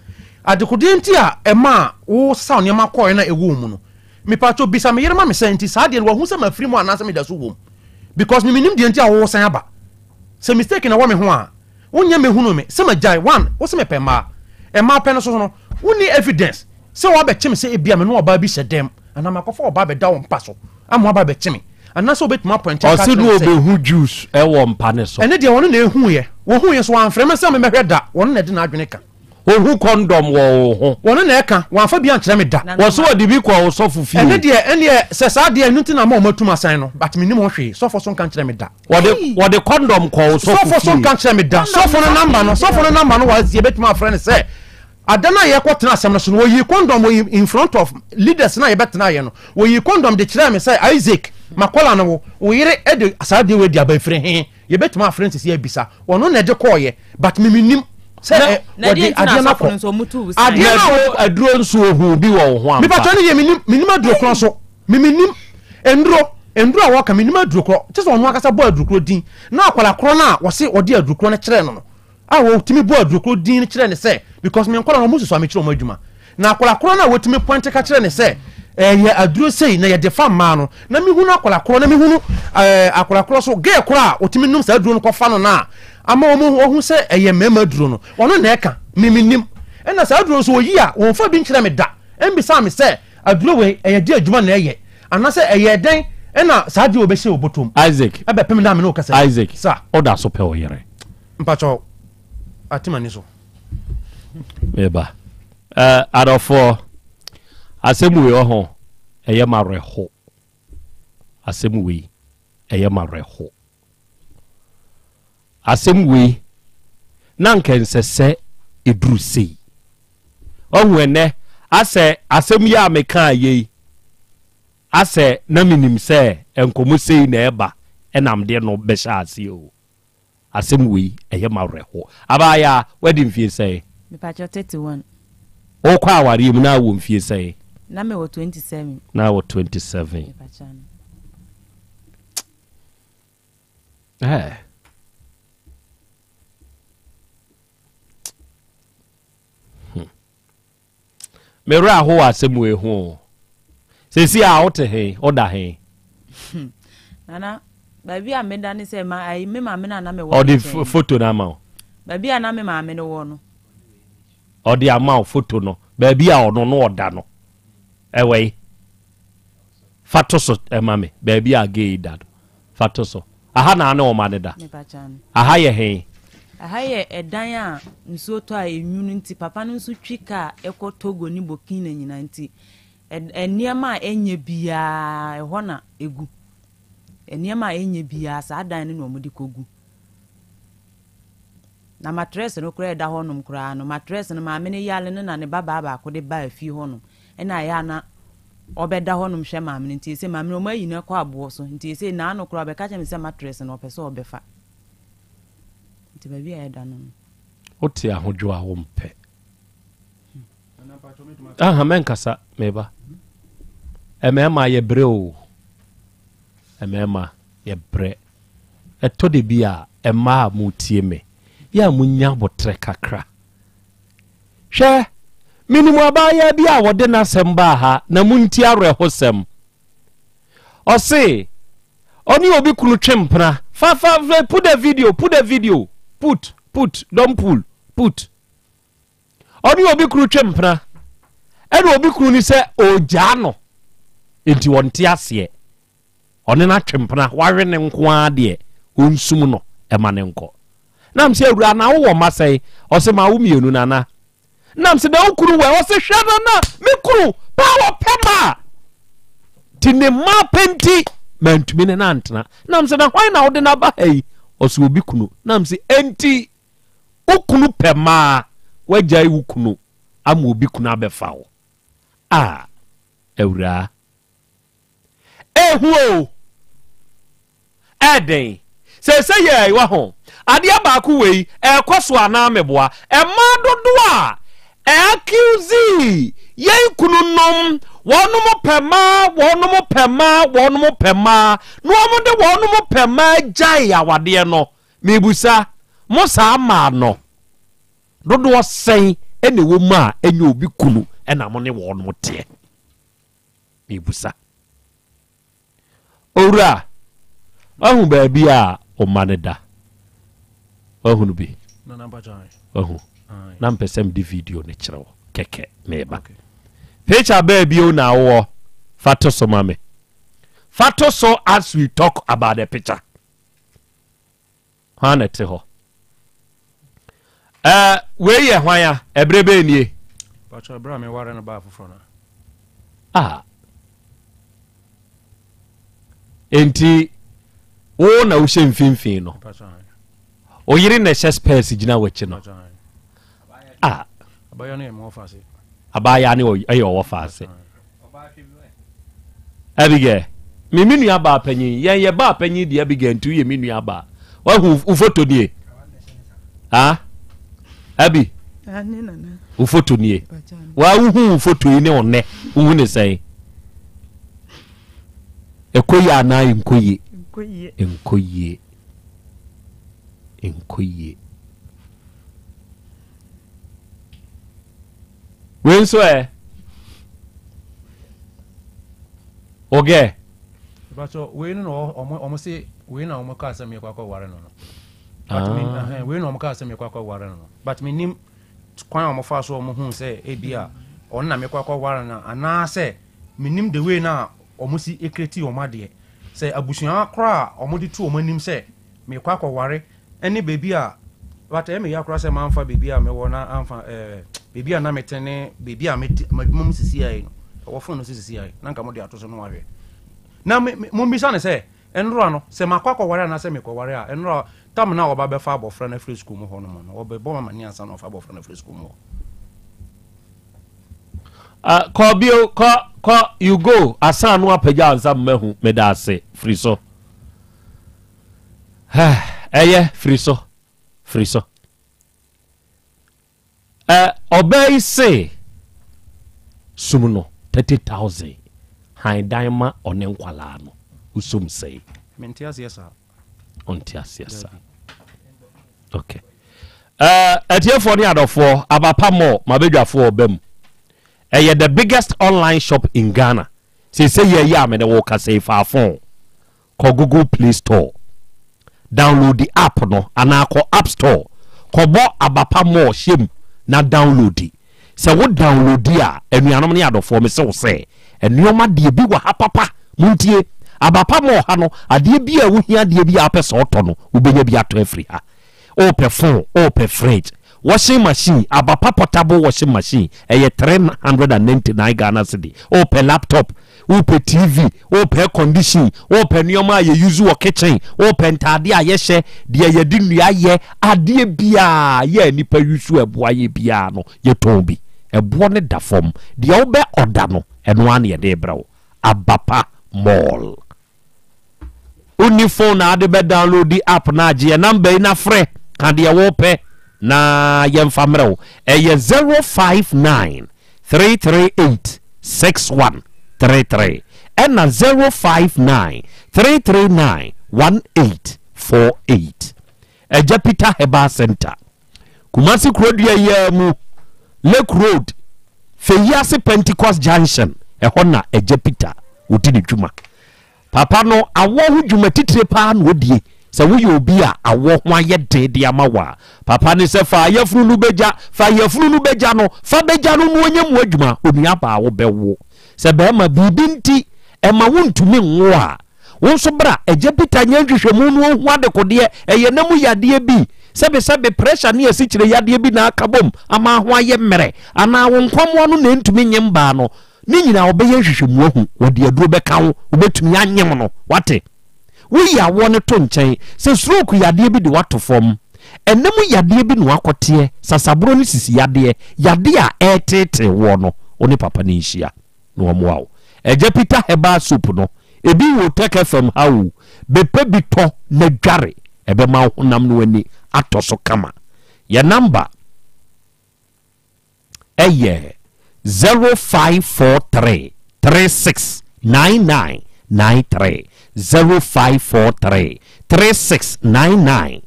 Adekodeɛ nti a ɛmaa wo sesaw nneɛma kɔeɛ na ɛwɔ wo mu no, mepatwo bisa me yere ma me sɛ nti saa adeɛ no wahu sɛ mafiri mu anaasɛ meda so wɔ mu? Because me mennim deɛ nti a woresan aba. Sɛ mistake na ɛwɔ me ho a, wonyɛ mmɛhunu me sɛ magyae. One, wo se mepɛ mmaa. Mmaa pɛ no so no, wonni evidence sɛ woabɛkye me sɛ ebia me ne ɔbaa bi hyɛ dɛm anaa makɔfa ɔbaa bɛda wo mpa so ama woaba abɛkye me anaasɛ wobɛtumi apɔinte aka Ɔse akyerɛ na me sɛ. ɔbɛhu juice wɔ mpa no so. Ɛno deɛ ɔno na ɛhuiɛ. Wɔhuiɛ nso wamfrɛ me sɛ memmɛhwɛ da. Ɔno na ɛde n'adwene ka. Ɔhu kɔndɔm wɔ wo ho. Ɔno na ɛka. Wamfa bi ankyerɛ me da. Wɔse wɔde bi kɔɔ wo sɔfo fie. Ɛno deɛ, ɛnneɛ sɛ saa deɛ ɛno nti na ama wɔatum asan no, but mennim ho hwee. Sɔfo nso nka nkyerɛ me da. Wɔde wɔde kɔndɔm kɔɔ wo sɔfo fie. Sɔfo nso nka nkyerɛ me da. Sɔfo no namba no, sɔfo no namba no wɔ ha, yɛbɛtumi afrɛ no sɛ ada no a yɛkɔtena asɛm no so no, wɔyii kɔndɔm wɔ in front of leaders no a yɛbɛtenaeɛ no, wɔyii kɔndɔm de kyerɛɛ me sɛ Isaac, makɔla no wo, wo yere de saa adeɛ wei de aba ɛfiri he? Yɛbɛtumi afrɛ no sisi abisa. Ɔno na ɛde kɔɔeɛ, but me mennim sɛ ɛ, wɔde adeɛ no akɔ. Adeɛ no a aduro nso ohun bi wɔ wo ho ampa. Mepatwa no yɛ menim, menim aduro korɔ nso. Me mennim nnuro, nnuro a wɔka mennim aduro korɔ. Kyɛ sɛ ɔno ankasa bɔ aduro korɔ din. Na akwadaa korɔ no a wɔse ɔde aduro korɔ no kyerɛɛ no no, a wɔtumi bɔ aduro korɔ din no kyerɛɛ no sɛ, because me nkwadaa no wɔn susu a mekyerɛ wɔn adwuma. Na akwadaa korɔ no a wɔtumi pɔinte ka kyerɛ no sɛ ɛyɛ aduro sei na yɛde fa mmaa no, na mehunu akwadaa korɔ na mehunu ɛɛ akwadaa korɔ so girl korɔ a wɔtumi nom saa aduro no kɔfa no no a, ama wɔn wɔhu sɛ ɛyɛ mmarima aduro no, ɔno na ɛka, me mennim. Ɛna saa aduro nso wɔyi a, wɔmfa bi nkyerɛ me da, ɛmbisaa me sɛ aduro wei ɛyɛ deɛ adwuma na ɛyɛ, anaasɛ ɛyɛɛ dɛn ɛna saa adeɛ wei bɛhyɛ wo bɔtɔm. Isaac. Ɛbɛpem da a me ne wo kasa yi. Isaac, Sir. woda so pɛ wo yere? Mpakyɛw, ate m'ani so. Meba. Eh, adɔfoɔ, asɛm wei ɔho, ɛyɛ m'awerɛho. Asɛm wei, ɛyɛ m'awerɛho. Asɛm wei, na anka ɛnsɛ sɛ ɛduru sei. Wahu ɛnnɛ, asɛ asɛm yi a mekaa yei, asɛ na menim sɛ nkɔmmɔ sei na ɛba ɛna mede no bɛhyɛ aseɛ o. Asɛm wei, ɛyɛ m'awerɛho. Abaayaa, woadi mfie sɛn? Mepakyɛw, 31. Wokɔ awareɛ mu na wowɔ mfie sɛn? Na mewɔ 27. Na wɔ 27. Mepakyɛw. Eh. Hmm. Me werɛ aho wɔ asɛm wei ho o. Sɛsi a wote he, woda he? Nana, baabi a meda ne sɛ ma ayi me maame no a na mewɔ Ɔde foto no ama wo. Baabi a na me maame no wɔ no. Ɔde ama wo foto no, baabi a ɔno no ɔda no. Ɛwɔ yi. Fa to so ma me, baabi a gay yi da no. Fa to so. Aha na ne ɔma no da? Aha yɛ he? Aha yɛ ɛdan a nsuo tɔ a enwunu nti papa no nso twi kaa ɛkɔ Togo ne Burkina nyinaa nti nneɛma a ɛnyɛ biara ɛhɔ na egu. Nneɛma a ɛnyɛ biara saa dan no na wɔde kɔgu. Na matress no koraa a ɛda hɔnom koraa no, matress no maame no yare no na ne babaa baako de baa fie hɔnom. Ɛna ɛyɛ a na ɔbɛda hɔnom hwɛ maame no. Nti ɛsei maame no wɔayi no akɔ aboɔ so. Nti ɛsei naano koraa ɔbɛka kyerɛ me sɛ matress no ɔpɛ sɛ ɔbɛfa. Nti baabi a ɛda no no. Wote ahodwo a wompɛ. Aha mɛnkasa meba. Mmarima yɛbrɛ o. Mmarima yɛbrɛ. Ɛtɔ da bi a, mmaa a moretie me, yɛ a monnya aboterɛ kakra. Hwɛ, menim abaayaa bi a wɔde n'asɛm baa ha, na montie awerɛhosɛm. Ɔse, ɔne obi kunu twe mpena. Fa, fa, fa, put the video, put the video, put, put, don't pull, put. Ɔne obi kunu twe mpena, ɛna obi kunu ni sɛ ɔgyaa no, nti ɔnte aseɛ. Ɔne no atwe mpena, wawe no nko ara deɛ, ɔnsum no ma no nkɔ. Nam sɛ, awura, na wowɔ mma sɛn? Ɔse, mawo mmienu, nana. Nam sɛ, na wo kunu wɔ? Ɔse, hwɛ nana, me kunu paa ɔpɛ mma. Nti ne mma pɛ nti, mantumi ne no antena. Nam sɛ, na hwan na wode no aba ha yi? Ɔse, obi kunu. Nam sɛ, enti wo kunu pɛ mmaa, woagyae wo kunu ama obi kunu abɛfa wo? Ah, awuraa. Ehu o! Ɛɛden. Seesei yɛ waho. Adeɛ baako wei, ɛɛkɔ so anaa meboa? Mmaa dodoɔ a ɛ-accuse yɛn kununom, wɔnom pɛ mmaa, wɔnom pɛ mmaa, wɔnom pɛ mmaa, na wɔn de wɔnom pɛ mmaa gyae awadeɛ no, mebusa, mo saa mmaa no, dodoɔ sɛn na ɛwɔ mu a ɛnyɛ obi kunu na mo ne wɔnom teɛ? Mebisa. Owura, wahu baabi a wo mma no da? Wahunu bi? Wahu. Na mpɛ sɛ mede video no kyerɛ wo kɛkɛ meba. Picture bɛɛ bio na wowɔ fa to so ma me. Fa to so as we talk about the picture. Hwan na ɛte hɔ? Ɛɛ wei yɛ hwan a? Ɛberɛ bɛn nie? Pakyɛ ɛberɛ a meware no baa foforɔ no. Ah. Enti wo na wohyɛ mfimfini no. Wo yere na ɛhyɛ spɛs gyina w'akyi no. Ah. Abaayewa no yɛ mewɔ faase. Abaayewa no yɛ ɔwɔ faase. Abigail, me me nua baa panyin, yɛn yɛ baa panyin di Abigail nti woyɛ me nua baa. Wahu wo foto nie? Ah? Abi? Wo foto nie? Wa wohu wo foto yi ne wo nnɛ, wohu ne sɛn? Ɛkɔ yie anaa nkɔ yie? Nkɔ yie. Nkɔ yie. Wei nso ɛ? Ogɛ. Ìbàtɔ wei no na ɔmo ɔmo se wei na ɔmo kaa sɛ mi kɔ akɔ ware no no. But me, Ah. ɛhɛn, wei na wɔn kaa sɛ mekɔ akɔware no no. But menim kwan a wɔfaa so a wɔhuu sɛ ebi a ɔno na mekɔ akɔware no anaasɛ menim the way no a wɔn si ekreti wɔn adeɛ. Sɛ abusua koraa a wɔde to wɔn anim sɛ mekɔ akɔware ɛne baabi a but ɛyɛ me ya koraa sɛ mamfa baabi a mewɔ na amfa ɛɛ baabi a na mete ne baabi a mete m'adwuma mu sisi ayɛ no ɛwɔ phone no so sisi ayɛ na nka mode ato so no wahwɛ na me me mommisa no sɛ Nnora no, sɛ makɔ akɔware anaasɛ mekɔware a, nnora, tam no a wɔba bɛfa abɔfra no afiri sukuu mu hɔ nom no, wɔbɛbɔ me amanneɛ ansa na wɔafa abɔfra no afiri sukuu mu hɔ. Ah, kɔ bio, kɔ, kɔ, you go, asan no apagya ansa mmahu, meda ase, firi so. Ɛyɛ, firi so, firi so. Ɛ ɔbaa yi se sum no 30,000 han dan ma ɔne nkwalaa no wosom sɛe. Mente aseɛ saa. Ɔnte aseɛ saa. Okay. Uh, atiefoɔ ne adɔfoɔ abapa mɔ mabadwafoɔ ɔba mu ɛyɛ the biggest online shop in Ghana sese yɛ yɛ a mene wo kasa yi fa phone Kɔ Google Play Store, downloadi app no anaa kɔ App Store kɔbɔ Abapa More hyɛ mu na downloadi. Sɛ wo downloadi a, anuanom ne adɔfoɔ mese wo sɛ, nnoɔma deɛ bi wɔ ha papa. Montie, Abapa More ha no, adeɛ bi a wohia adeɛ bi a wopɛ sɛ wotɔ no, wobɛnya bi atɔ afiri ha. Wopɛ phone, wopɛ fridge, washing machine, Abapa portable washing machine, ɛyɛ 399 Ghana cedi. Wopɛ laptop, wopɛ TV, wopɛ air condition, wopɛ nneɛma a yɛ use wɔ kitchen, wopɛ ntaade a yɛhyɛ, deɛ yɛde nnua yɛ, adeɛ biara yɛ a nipa use ɛboa yɛ biara no, yɛtɔn bi. Ɛboɔ no da fam. Deɛ wobɛ ɔda no, ɛno ara na yɛde rebrɛ wo. Abapa Mall. Wonni phone na ade bɛ download app no agye yɛ number yi na frɛ ka deɛ wopɛ na yɛmfa mmerɛ wo. Ɛyɛ 059 338 6133 ɛna 059 339 1848. Agya Peter Herbal Center, Kumasi Kurodua yi ara mu, Lake Road, Feyiase Pentecost Junction, ɛhɔ na Agya Peter ɔdi ne dwuma. Papa no, awoɔ ho dwuma titire paa na ɔdie. Sɛ woyɛ obi a awoɔ ho ayɛ den de ama wo a, papa ne sɛ fa ayafunu no bɛgya, fa ayafunu no bɛgya no, fa bɛgya no na ɔnyɛ mu adwuma, onuabaa wobɛwo. Sɛ bɛrima, biribi nti ɛma wontumi nwo a, Wo nso bra, Agya Peter nyɛ nhwehwɛmu na ɔnhu adekodeɛ, ɛyɛ na mu yadeɛ bi, sɛbesɛbe pressure ne asikyire yadeɛ bi na aka bom ama ho ayɛ mmerɛ, anaa wo nkwammoa no na ɛntumi nye mbaa no, ne nyinaa ɔbɛyɛ nhwehwɛmu ahu, wɔde aduro bɛka wo, wobɛtumi anyem no, wate? Woyi awoɔ no to nkyɛn, sɛ stroke yadeɛ bi de wo ato fam, ɛna mu yadeɛ bi na wakɔteɛ, sasaborɔ ne sisi yadeɛ, yadeɛ a ɛreteetee woɔ no, wo ne papa no nhyia. na wɔmmoa wo. Agya Peter Herbal Soap no, ebi wɔ Tech FM ha o, bɛpɛ bi tɔ na dware, ɛbɛma wo honam no ani atɔ so kama. Yɛn namba ɛyɛ 0543 36 99 93, 0543 36 99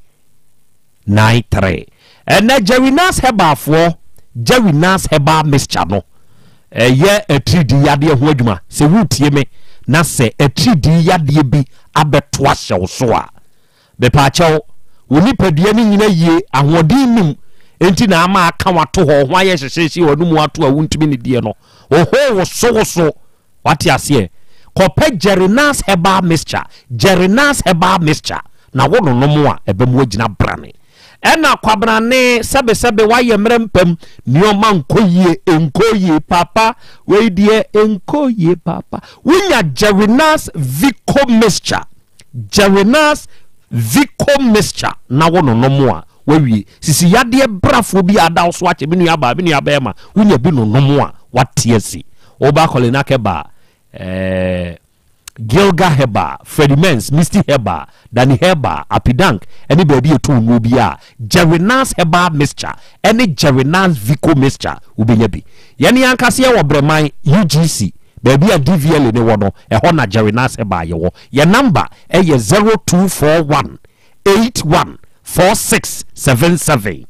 93. Ɛnɛ Jerry Nas Herbal foɔ Jerry Nas Herbal Mixture no ɛyɛ atiridii yadeɛ ho adwuma. Sɛ woretie me na sɛ atiridii yadeɛ bi abɛto ahyɛ wo so a, mepaakyɛw, wo nipadua no nyina yie, ahoɔden nnim enti na ama aka wato hɔ, ho ayɛ hyehyeehye, w'anomu ato a wontumi nnidiɛ no, wo ho wosowoso. Wate aseɛ? Kɔpɛ Jerinas Herbal Mixture, Jerinas Herbal Mixture, na wo nonom a, ɛbɛma woagyina brane. Ɛna kwabrane, sɛbesɛbe woayɛ mmerɛ mpam, nneɛma nkɔ yie, ɛnkɔ yie papa, wei deɛ ɛnkɔ yie papa. Wonya Jerinas Vico Mixture, Jerinas Vico Mixture na wo nonom a, Wawie. Sisi yadeɛ brafoɔ bi a ada wo so akyɛ, me nua baa, me nua bɛɛma, wonya bi nonom a, wate asi. Woba Kolinak Herbal, eh, Gilga Herbal, Freddie Mens, Misty Herbal, Danny Herbal, Apidank, ɛne baabi a ɛtɔn nnuro bi a, Jerinas Herbal Mixture ɛne Jerinas Vico Mixture, wobɛnya bi. Yɛne yɛn ankasa yɛwɔ Brɛman, UGC, baabi a DVLA no wɔ no, ɛhɔ na Jerinas Herbal yɛwɔ. Yɛn number ɛyɛ 0241 81 46 77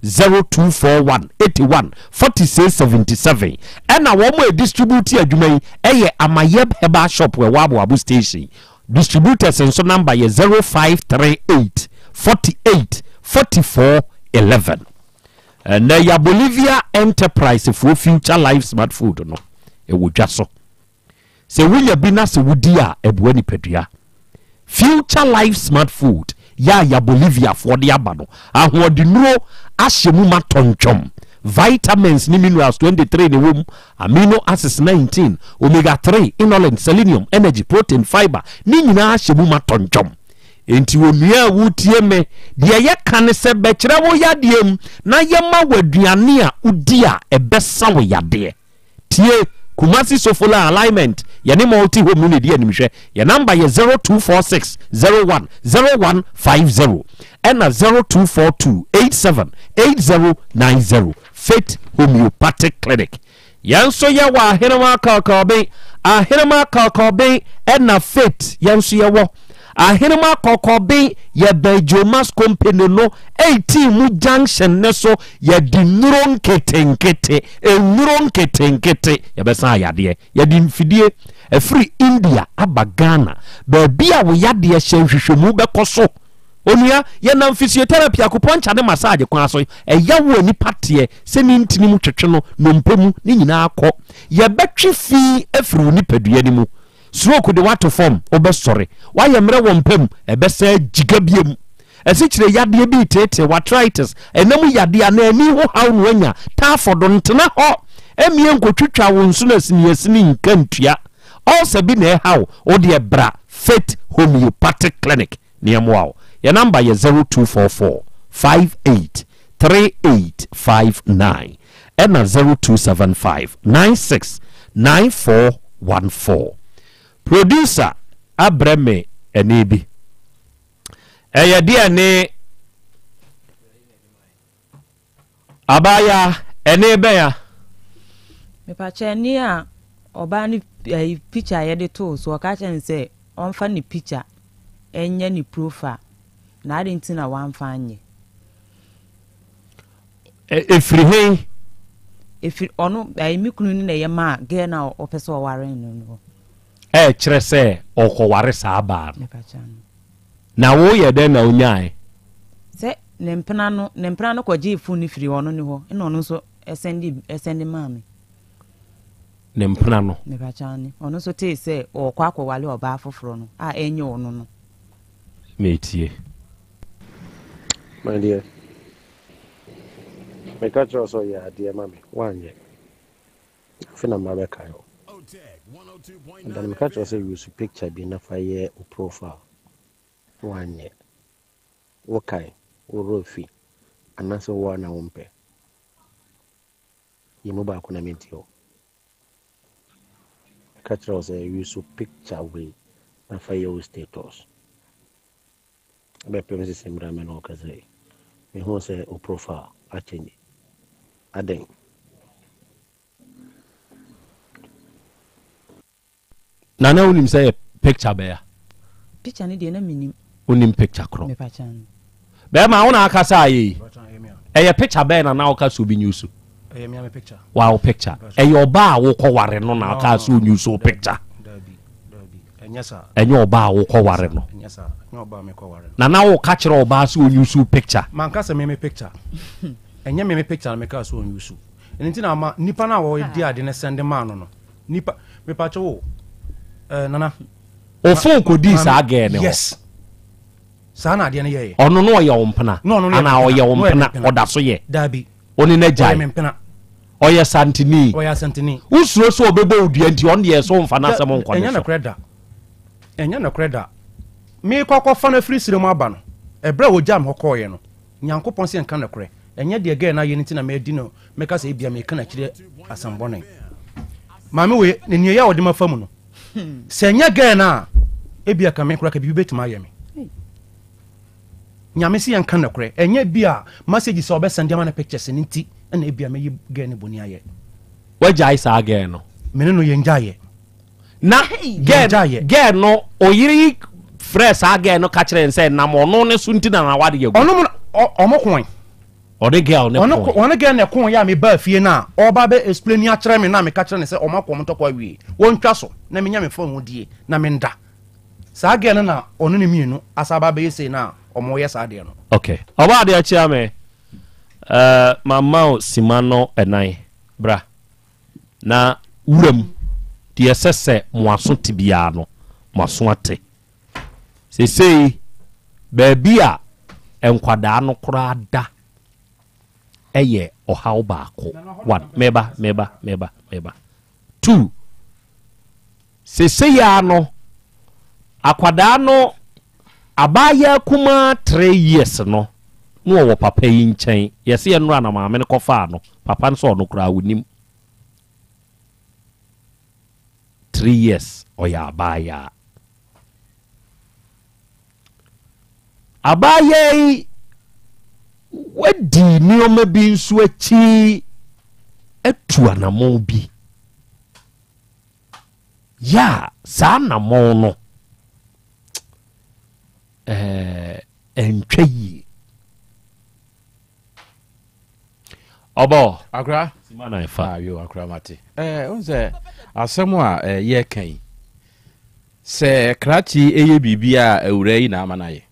0241 81 46 77 ɛna wɔn a ɛdistribute adwuma yi ɛyɛ Amayɛb Herbal Shop ɛwɔ Aboabo Station. Distributors nso number yɛ 0538. 48 44 11. Ɛnɛ ya Bolivia Enterprise foɔ Future Life Smart Food no ɛwɔ dwa so. Sɛ wonya bi na sɛ wodi a ɛboa nipadua. Future Life Smart Food yɛ a ya Boliviafoɔ de aba no, ahoɔdennuro ahyɛ mu ma tɔntwɔm. Vitamins ne minerals 23 na ɛwɔ mu, amino acids 19, omega 3, inulin, selenium, energy, protein, fiber, ne nyinaa ahyɛ mu ma tɔntwɔm. Enti onua a woretie me, deɛ yɛka ne sɛ bɛkyerɛ wo yadeɛ mu na yɛma wo aduane a wodi a ɛbɛsa wo yadeɛ. Tie! Kumasi Sofola Alignment, yɛne Multi Home no na ɛdi animhwɛ. Yɛn namba yɛ 0246 01 0150 ɛna 0242 87 8090. Faith Homeopathic Clinic. Yɛn nso yɛwɔ Ahenema Kɔkɔben, Ahenema Kɔkɔben ɛna Faith yɛn nso yɛwɔ. Ahenema Kɔkɔben yɛbɛn Jomas Company no 18 mu junction ne so yɛde nnuro nketenkete nnuro nketenkete yɛbɛsan ayadeɛ yɛde mfidie ɛfiri India aba Ghana baabi a wo yadeɛ hyɛ nhwehwɛmu bɛkɔ so onua yɛnam physiotherapy acupuncture ne massage kwan so ɛya wo a nipa teɛ sɛ ne ntini mu twetwe no nnompe mu ne nyinaa kɔ yɛbɛtwe fi afiri wo nipadua no mu Stroke de woato fam, wobɛsɔre. Woayɛ mmerɛ wɔ mpa mu, ɛbɛsan agyiga biom. Asikyire yadeɛ bi reteetee wo, arthritis, ɛna mu yadeɛ anaa ani ho haw na woanya, taafɔdo, ntena hɔ mmie nkɔtwitwa wo nsono asiniasini nka ntua. Ulcer bi na ɛha wo, wo deɛ bra Faith Homeopathic Clinic na yɛmmoa wo. Yɛn namba yɛ 0244 58 3859 ɛna 0275 96 9414. Producer abrɛ me ɛne bi. Ɛyɛ deɛ ne abaayaa ɛne bɛn a? Mepakyɛ ɛne a ɔbaa ne ɛyi picture a yɛde too so ɔka kyerɛ no sɛ ɔmfa ne picture ɛnyɛ ne profile na adi nti na wamfa anyɛ. Ɛfiri he? Ɛfiri ɔno ɛyi me kunu no na ɛyɛ maa girl no a ɔpɛ sɛ ɔware no no. Ɛkyerɛ sɛ ɔkɔware saa baa no. Na woyɛ dɛn na wonyae? Sɛ ne mpena no ne mpena no kɔgyee phone no firi ɔno ne hɔ ɛna ɔno nso ɛsɛnde ɛsɛnde maa me. Ne mpena no. Mepakyɛ aane ɔno nso tee sɛ ɔɔkɔ akɔwale ɔbaa foforɔ no a ɛnyɛ ɔno no. Metie. My dear, meka kyerɛ wo sɛ yɛ adeɛ ma me, woanyɛ. Afei na mabɛkae wo. Ɛda no meka kyerɛ wo sɛ use picture bi na fa yɛ wo profile, woanyɛ. Wokae, wo werɛ fi, anaasɛ wo ara na wompɛ? Yi mu baako na mentie wo. Meka kyerɛ wo sɛ use picture wei na fa yɛ wo status. Bɛpem sisi mmerɛ a me ne wo kasa yi, mehuu sɛ wo profile akyɛngye. Adɛn? Nana wonim sɛ yɛ picture bɛya? Picture no deɛ na menim. Wonim picture korɔ? Bɛrima wo na akasa ayɛ yi. Ɛyɛ picture bɛyɛ na na woka sɛ obi nyi so? Ɛyɛ me picture. Wa wo picture. Ɛyɛ ɔbaa a wokɔ ware no na aka sɛ onyi so picture. Ɛnyɛ ɔbaa a wokɔ ware no. Na na woka kyerɛ ɔbaa sɛ onyi so picture. Manka sɛ me me picture. Ɛnyɛ me me picture na meka sɛ onyi so. Ɛno nti na ama nipa no a wɔdi ade no sɛnde maa no no. Nipa mepakyɛ wo eh, nana. O phone kɔdii saa girl ne hɔ. Yes. Saa na adeɛ no yɛyɛ. Ɔno no ɔyɛ wo mpena. Anaa ɔyɛ wo mpena ɔda so yɛ. Daabi. Wo ne no agyae. Ɔyɛ me mpena. Ɔyɛ santini. Ɔyɛ asantini. Wosuro sɛ ɔbɛbɔ wo dua nti ɔno deɛ ɛsɛ womfa n'asɛm nkɔ ne so. Ɛnyɛ nokorɛ da. Ɛnyɛ nokorɛ da. Meekɔ akɔfa no afiri serɛ mu aba no, ɛberɛ a wɔgyaa me hɔ kɔeɛ no, Nyankopɔn sɛ nka nokorɛ. Ɛnyɛ deɛ girl no ayɛ no nti na madi no, mɛka sɛ ebia meka no akyire asɛm bɔne. Maame wei, ne nea ɛyɛ a ɔde mafa mu no, sɛ ɛnyɛ girl no a, ebia ka me koraa ka biribi bɛtumi ayɛ me. Nyame sɛ yɛnka nokorɛ. Ɛnyɛ bi a message sɛ ɔbɛsɛnde ama no pictures no nti ɛna ebia mɛyi girl no bɔni ayɛ. Wagyae saa girl no? Me ne no yɛngyaeɛ. Na girl girl no oyere yi frɛ saa girl no ka kyerɛ sɛ nam ɔno ne so nti na n'awade yɛ gu. Ɔno mu ɔmo koe. Ɔne girl ne koe. Ɔne girl ne koe yɛ a mebaa fie no a ɔba bɛ explain akyerɛ me na meka kyerɛ no sɛ ɔmo akɔ ɔmo ntɔkwa awie. Wɔntwa so na menya me phone die na menda. Saa girl no na ɔne ne mmienu asa aba abɛyɛ sei no a. wɔyɛ saa adeɛ no. Ok. Ɔbaa adeɛ kyea me. Eh, mamma wo sima no ɛnan. Bra. Na wuram, deɛ ɛsɛ sɛ mo aso te biara no, mo aso ate. Seesei, baabi a nkwadaa no koraa da yɛ ɔhaw baako. One, meba, meba, meba, meba. Two, seesei ara no, akwadaa no, abaayaa kumaa 3 years no, na ɔwɔ papa yi nkyɛn. Yɛse ɛnora na maame no kɔfaa no, papa no sɛ ɔno koraa ɔnim. 3 years ɔyɛ abaayaa. Abaayaa yi wadi nneɛma bi nso akyi atu anammɔn bi. Yɛ a saa anammɔn no ɛɛ ɛntwa yie. Ɔbɔ. Akora. Sima na ɛfa. Ayo akora mate. Ɛɛ n sɛ asɛm a yɛreka yi sɛ krakye yɛ biribi a awuraa yi na ama no ayɛ.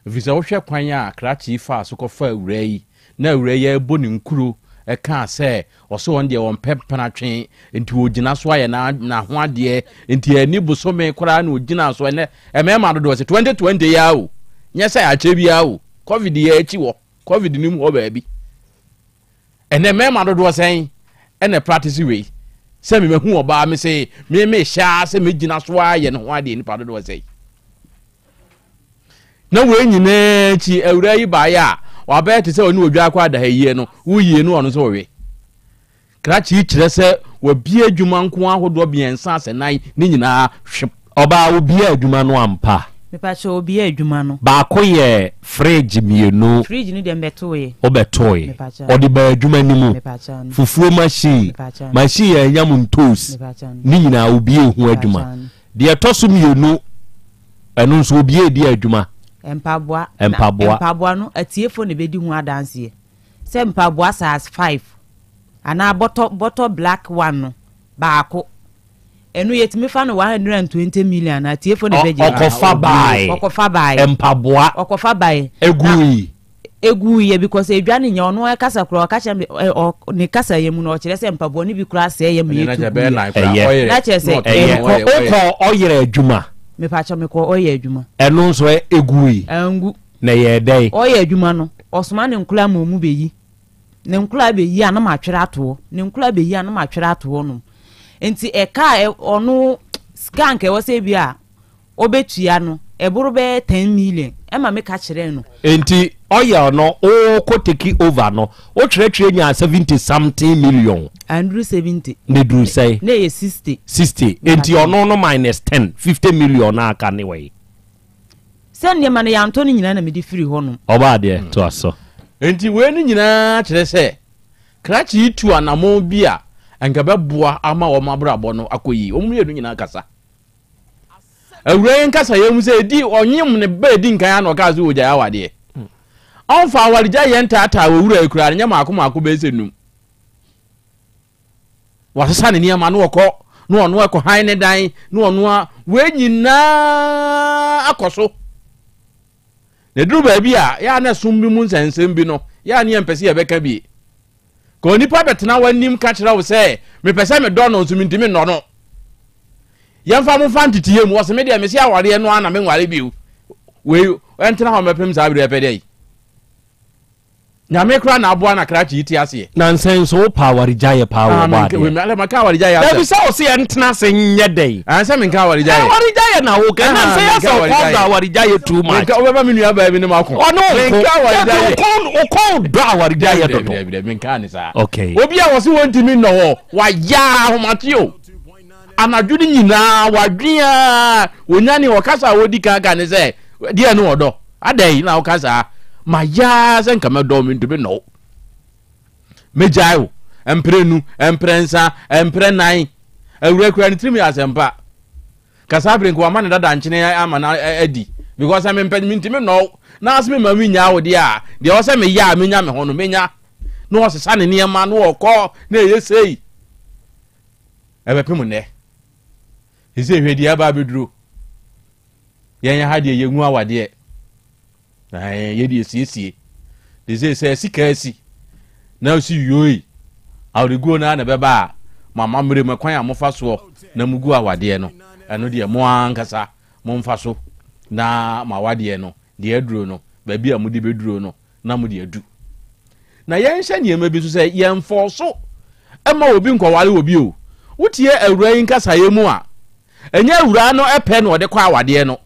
Ɛfiri sɛ wohwɛ kwan a krakye yi faa so kɔfa awuraa yi na awuraa yi ɛrebɔ ne nkuro ɛkaa sɛ ɔsɛ wɔn deɛ wɔmpɛ mpenatwe nti wɔgyina so ayɛ n'aho adeɛ nti ɛni bosome koraa na ɔgyina so ɛnɛ mmarima dodoɔ sɛ 2020 yi ara o nyɛ sɛ akyɛ biara o covid yɛ akyi wɔ covid no mu hɔ baabi ɛnɛ mmarima dodoɔ sɛn ɛna practice wei sɛ memahu ɔbaa me sɛ me mehyɛ a sɛ megyina so ayɛ ne ho adeɛ nipa dodoɔ sɛn na wei nyinaa akyi awura yi baeɛ a wabɛyɛ te sɛ ɔne odwa akɔ adahayie no woyie no ɔno nso ɔwe Krakye yi kyerɛ sɛ wabue adwuma nko ahodoɔ mmiɛnsa asɛ nan ne nyinaa hwep. Ɔbaa obiaa adwuma no ampa? Mepakyɛw obiaa adwuma no. Baako yɛ fridge mienu. Fridge no deɛ mebɛtoeɛ. Wobɛtoe. Mepakyɛw. Ɔde baa adwuma no mu. Mepakyɛw no. Fufuo machine, Mepakyɛw no. machine a ɛnyam ntoos, Mepakyɛw no. ne nyinaa obiaa ho adwuma. Mepakyɛw no. Deɛ ɛtɔ so mienu, ɛno nso obiaa di adwuma. Mpaboa. Na Mpaboa. mpaboa no atiefoɔ na ɛbɛdi ho adanseɛ. Sɛ mpaboa size five anaa bɔtɔ bɔtɔ black one no baako ɛno yɛtumi fa no 120 million anaa atiefo na ɛbɛgye. Ɔkɔfa bae. Ɔkɔfa bae. Mpaboa. Ɔkɔfa bae. Egui. Egui yɛ because edwa no nyɛ ɔno ɛkasa koraa ɔka kyerɛ me ɔ ne kasa yɛ mu no ɔkyerɛ sɛ mpaboa no bi koraa sɛɛ yɛ ma yɛtu gu yɛ. Ɛyɛ. Na kyerɛ sɛ Ɛyɛ. ɛnkɔ. Wokɔ ɔyerɛ adwuma. Mepakyɛ mekɔ ɔyɛ adwuma. Ɛno nso egui. Angu. Na ɛyɛɛ dɛn? Ɔyɛ adwuma no ɔsoma ne nkoraa ma ɔmu bɛyi. Ne nkoraa bɛyi a na matwerɛ ato hɔ, ne nkoraa bɛyi a na matwerɛ ato hɔ nom. Nti ɛka a ɔno sika anka ɛwɔ sɛ ebi a ɔbɛtua no, ɛboro bɛyɛ 10 million ɛma meka kyerɛɛ no. Nti oil no wokɔ take over no wotwerɛtwerɛ nyaa 70 something million. Anduru 70. Na ɛduru sɛn? Na ɛyɛ 60. 60, nti ɔno no minus 10, 50 million no aka ne wɔ he? Sɛ nneɛma no yɛantɔ no nyinaa na mede firi hɔnom. Ɔbaa deɛ, toa so. Enti wei no nyinaa kyerɛ sɛ krakye yi tu anammɔn bi a anka ɛbɛboa ama wɔn abrabɔ no akɔ yie. Wɔn mmienu nyinaa kasa. Awuraa yi nkasa yɛ mu sɛ edi ɔnyem ne ba edi nkan ano ɔkaa sɛ ɔgyae awadeɛ. Ɔmfa awaregya yɛ ntaataa wɔ wura yi koraa no nyɛ maako maako bɛyɛ sɛ num. Wasesa ne nneɛma na ɔkɔ na ɔno ɛkɔ han ne dan na ɔno a wei nyinaa akɔ so. Na ɛduru baabi a yɛ a na ɛsom bi mu nsɛnsɛm bi no yɛ a ne yɛmpɛ sɛ yɛbɛka bi. Ka onipa bɛtena w'anim ka kyerɛ wo sɛ mepɛ sɛ medɔ no nso mentumi nnɔ no. Yɛmfa mo mfa nteteyɛ mu ɔsɛ me deɛ mese awareɛ no ara na menware bio. Wei ɛntena hɔ mɛpem saa berɛ pɛ dɛ yi. Nyame koraa na aboa na krakye yi te aseɛ. Nansa yi nso wo pɛ awaregyaeɛ paa wɔ ɔbɔ adeɛ. Ah, maka awaregyaeɛ asɛm. Dabi sɛ ɔse yɛn ntena ase nyɛ dɛn. Ah, sɛ menka awaregyaeɛ. Awaregyaeɛ na wo ka. Nansa yi asɛ ɔkɔn dɔ awaregyaeɛ too much. Menka wobɛba me nua baa bi ne mako. Ɔne wo nko. Menka awaregyaeɛ. Dabi wokɔn dɔ awaregyaeɛ dodo. Dabi dabi menka ne saa. Okay. Obi a wɔse wɔntumi nnɔ hɔ wayɛ ahomakye o. Anadwo no nyinaa wadwen a wɔnyane ɔkasa a wɔdi kan ka ne sɛ deɛ ne ɔdɔ adɛn na woka saa mayɛ ara sɛ nka mɛdɔ mentumi nnɔ wo mɛgyae wo mprɛnu mprɛnsa mprɛnan awura kura ne tirim yɛ asɛmpa kasa bere nka wama ne dada nkyene ama no adi because sɛ mempɛ mentumi nnɔ wo na ase mema menyaa wo deɛ a deɛ ɔsɛ meyɛ a menya me ho no menya na ɔsesa ne nneɛma na ɔkɔ na ɛyɛ sei ɛbɛpem nnɛ. Sɛ hwɛ deɛ aba abɛduro. Yɛn ha deɛ yɛngu awadeɛ. Na yɛde asiesie. De sɛ sɛ sika asi na osi yoi awadeguo no ara na ɛbɛba a, mo amammerɛ mu ɛkwan a mofa soɔ na mugu awadeɛ no, ɛno deɛ mo ankasa momfa so na mo awadeɛ no deɛ aduro no baabi a mode bɛduro no na mode adu. Na yɛnhyɛ nneɛma bi nso sɛ yɛmfɔɔ so ma obi nkɔware obi o. Wotie awuraa yi nkasaeɛ mu a, ɛnyɛ awuraa no pɛ na ɔde kɔ awadeɛ no.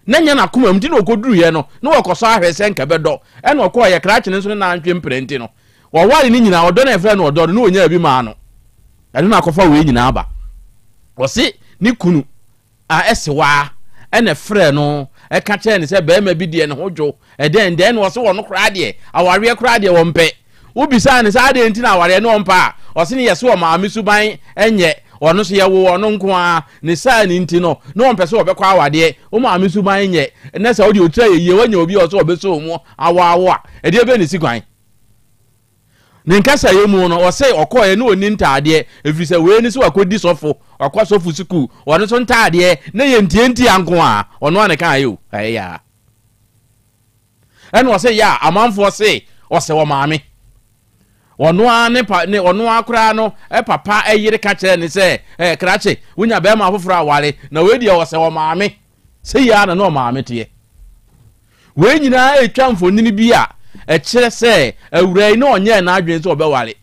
Na ɛnyɛ n'akoma mu nti na ɔkɔduruiɛ no, na wɔkɔsɔ ahwɛ sɛ nka ɛbɛdɔ. Ɛna ɔkɔɔeɛ, krakye no nso ne nantwe mpena nti no, wɔware no nyinaa, ɔdɔ no a yɛfrɛ no ɔdɔ no, na ɔnyaa bi maa no. Ɛno na akɔfa wei nyinaa aba. Ɔse ne kunu a ɛsewaa ɛna ɛfrɛɛ no ɛka kyerɛɛ no sɛ barima bi deɛ ne ho dwo ɛdɛn dɛn na ɔse wɔno koraa deɛ awareɛ koraa deɛ wɔmpɛ. Wobisaa no sɛ adɛn nti na awareɛ no ɔmpɛ a ɔse ne yɛse ɔmaame suban ɛnyɛ ɔno so yɛwoo ɔno nko ara ne saa ne nti no na ɔmpɛ sɛ ɔbɛkɔ awadeɛ wo maame suban nyɛ na sɛ wode otira yɛ yie woanya obi a ɔsɛ ɔbɛsɔ wo mu awaawo a ɛdeɛ bɛn na ɛsi kwan. Ne nkasaeɛ mu no, ɔse ɔkɔeɛ na ɔnni ntaadeɛ, ɛfiri sɛ wei ne sɛ wakɔdi sɔfo, wakɔ sɔfo sukuu, ɔno nso ntaadeɛ na yɛ ntiantia nko a, ɔno a ne kaeɛ o, ɛyɛ a. Ɛna ɔse yɛ a, amanfoɔ se ɔsɛ ɔmaame. Ɔno ara ne pa, ne ɔno ara koraa no papa yere ka kyerɛɛ ne sɛ, ɛɛ krakye, wonya bɛrima afoforɔ aware, na wei deɛ ɔsɛ ɔmaame. Sei ara na na ɔmaame teɛ. Wei nyinaa retwa mfonini bi a ɛkyerɛ sɛ awuraa yi na ɔnyɛɛ n'adwene sɛ ɔbɛware.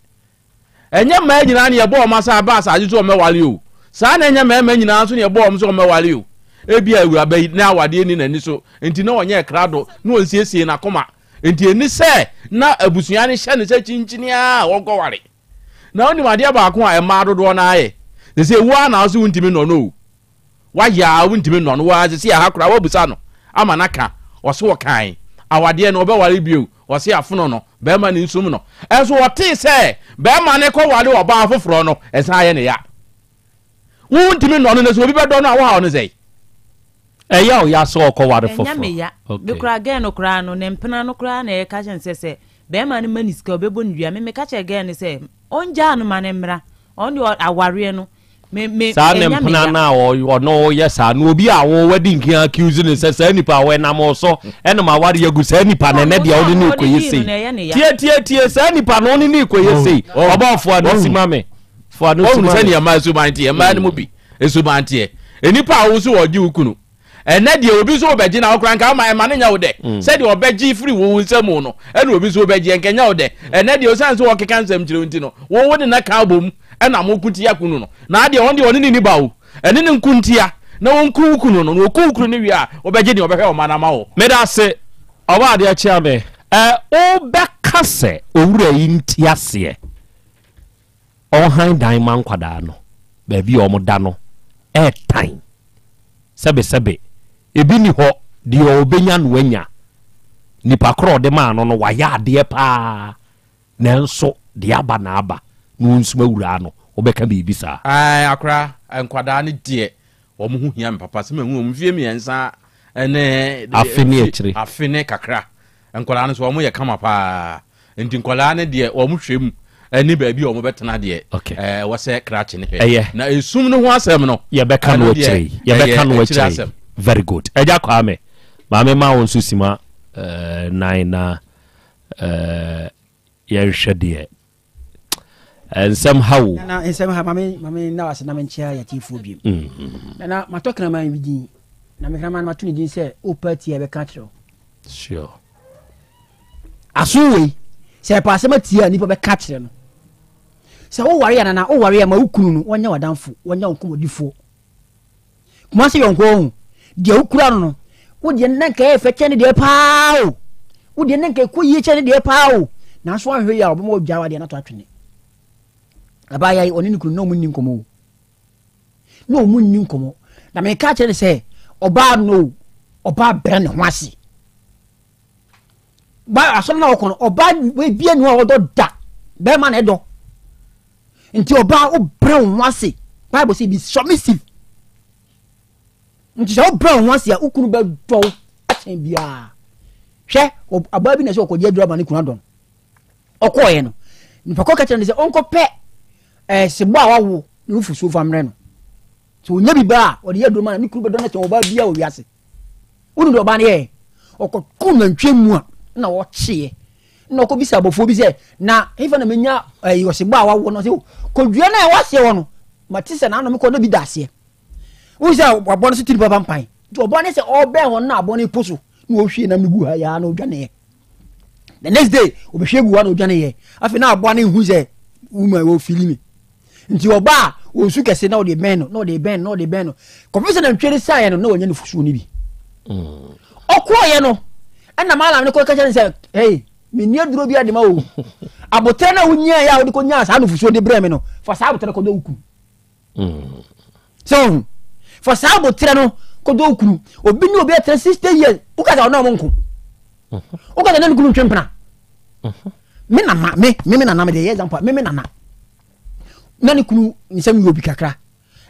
Ɛnyɛ mmaa nyinaa na yɛbɔ wɔn asa aba asase so wɔmmɛware o. Saa na ɛnyɛ mmarima nyinaa nso na yɛbɔ wɔn sɛ wɔmmɛware o. Ebia awuraba yi na awadeɛ nni n'ani so nti na ɔnyɛɛ krado na ɔnsiesiee n'akoma. Nti ɛnni sɛ na abusua no hyɛ no sɛ kyinkyini ara a ɔnkɔware. Na wonim adeɛ baako a mmaa dodoɔ no ara yɛ? Sɛ sɛ wo ara na wo se wontumi nnɔ no o. Wayɛ a wontumi nnɔ no waa sisi aha koraa wabusa no ama no aka ɔse ɔkae awadeɛ no ɔbɛware bio ɔse afono no bɛrima no nsum no ɛnso ɔtee sɛ bɛrima no kɔ ware ɔbaa foforɔ no ɛsan ayɛ ne ya wontumi nnɔ no na sɛ obi bɛdɔ no a wohaw no sɛe. Ɛyɛ wo ya sɛ ɔkɔware Ɛnyɛ foforɔ? me ya. Me koraa girl no koraa no ne mpena no koraa na ɛka kyerɛ no sɛ sɛ bɛrima no ma no sika ɔbɛbɔ no dua. Me meka kyerɛ girl no sɛ ɔngyaa no ma no mmra. Ɔno deɛ awareɛ no me me Saa ne ɛnyɛ me mpena ya. no a ɔno yɛ saa no obi a wo wadi nkin accuse no sɛ saa nipa a wɔnam wo so ɛna ma aware agu saa nipa no ɛnɛ deɛ wode ne rekɔyɛ sei. Tie tie tie saa nipa no wone ne rekɔyɛ sei. Ɔbɔɔ foa no si ma me. Foa no si Wohunu ma me. sɛdeɛ mmaa suban teɛ mmaa no mu bi suban teɛ nnipa a wo so wɔgye wo kunu Ɛnnɛ deɛ obi nso wobɛgye na wokora nka woma ɛma no nyɛ wo dɛ mm. sɛdeɛ ɔbɛgye firi wo nsa mu no ɛna obi nso wobɛgye nka nyɛ wo dɛ ɛnnɛ deɛ osiane sɛ wɔkeka nsɛm kyerɛ nti no wo wo de na ka bom ɛna mo ko tia kunu no na adeɛ ɔno deɛ ɔne ne ni ba o ɛne ne nko ntia na wɔnku wo kunu no na wɔku wo kunu no wie a wobɛgye deɛ ɔbɛhwɛ ɔma no ama wo. Meda ase ɔba adeɛ kyea me ɛ wobɛka sɛ owura yi nti aseɛ Ɔnhan dan ma nkwadaa no, baabi a wɔda no ɛɛtan. Sɛbesɛbe, ebi nni hɔ, deɛ ɔbɛnya no wanya. Nipa korɔ a ɔde maa no no, wayɛ adeɛ paa, nanso deɛ aba na aba, na ɔnsum awuraa no, wobɛka biribi saa? Ae, akora, nkwadaa no deɛ, wɔn ho hia me papa. Sɛ mahu wɔn mfeɛ mmiɛnsa ne Afe ne akyire. Afe ne kakra. Nkwadaa no nso, wɔyɛ kama paa. Nti nkwadaa no deɛ wɔn hwɛ mu ɛne baabi a wɔn bɛtena deɛ ɛwɔ sɛ krakye no hwɛ. Na esum no ho asɛm no yɛbɛka no akyire yi. Yɛbɛka no akyire yi. Very good. Ɛgya Kwame, maame ma wo nso sima eh, nan na eh, yɛnhwɛ deɛ eh, nsɛm ha wo. Nana nsɛm ha maame maame nna wase na menkyea yɛtiefoɔ biem. Mm. Nana matɔ kraman bi din na me kraman no mato ne din sɛ opa tie a ɛbɛka akyerɛ wo. Sure. Aso wei, sɛ ɛpɛ asɛm atie a, nipa bɛka akyerɛ no. Sɛ woware a nana, woware a ma wo kunu no wɔnyɛ w'adamfo, wɔnyɛ wo nkɔmmɔdifoɔ. Kumase yɔnko ɔho, deɛ wokura no no, wo deɛ na nka ɛyɛ fɛ kyɛn ne deɛ paa o. Wo deɛ na nka ɛkɔ yie kyɛn ne deɛ paa o. Nanso ahwɛ yi a ɔbɛma ɔgyaa wadeɛ no ato atwene. Abaayewa yi, ɔne ne kunu na ɔmo nni nkɔmmɔ o. Na ɔmo nni nkɔmmɔ. Na meka kyerɛ no sɛ, ɔbaa no o, ɔbaa brɛ ne ho ase. Ba asɔre na ɔkɔ no ɔbaa bia ni hɔ a ɔdɔ da bɛrima na ɛdɔ nti ɔbaa wobrɛ wo ho ase bible sɛ be submissive nti sɛ wobrɛ wo ho ase a wo kunu bɛdɔ wo akyɛn biara hwɛ ɔbaa bi na sɛ ɔkɔgye aduru ama ne kunu adɔ no ɔkɔɔyɛ no nipa kɔ ka kyerɛ no sɛ ɔnkɔpɛ ɛɛ sebɔ a wawo ne nufusuo fa mmerɛ no sɛ ɔnya bi ba a ɔde yɛ aduru ma no ne kunu bɛdɔ no kyɛn ɔbaa biara wɔ wiase. Wonu deɛ ɔbaa no yɛɛ? Ɔkɔko nantwie mu a na ɔkyeeɛ na ɔkɔbisa abɔfoɔ bi sɛ na hefa na menya ɛyi ɔsebɔ a wawoɔ no ɔsɛ kɔdua no a ɛwɔ aseɛ hɔ no mate sɛ n'ano mekɔ na bi da aseɛ. Wohu sɛ aboa no so tiri papa mpan nti ɔbaa no sɛ ɔbɛn hɔ no na aboa no po so na ɔhwie nam no gu ha yaa na ɔdwaneeɛ. The next day ɔbɛhwie gu hɔ na ɔdwaneeɛ. Afei na aboa no nhu sɛ woman wɔ fili me. Nti ɔba a ɔnsu kɛse na ɔde bɛn no na ɔde bɛn no na ɔde bɛn no kɔpem sɛ nantwie no saeɛ no na wanya nufosuo no bi. Mm. Ɔkɔɔyɛ no ɛna maalam no kɔka kyerɛ no sɛ hey menni aduro bi ade ma o aboterɛ no a wonyaeɛ a wode kɔnyaa saa nufosuo de brɛ me no fa saa aboterɛ kɔdɔ wo kunu. Mm. Sɛ ɔhu fa saa aboterɛ no kɔdɔ wo kunu obi ne obi atena 60 years woka sɛ ɔne ɔmo nko mm-hmm. woka sɛ ne ne kunu ntwe mpena mm-hmm. me nana me me me nana me de yɛ example me me nana na ne kunu nsɛm yɛ obi kakra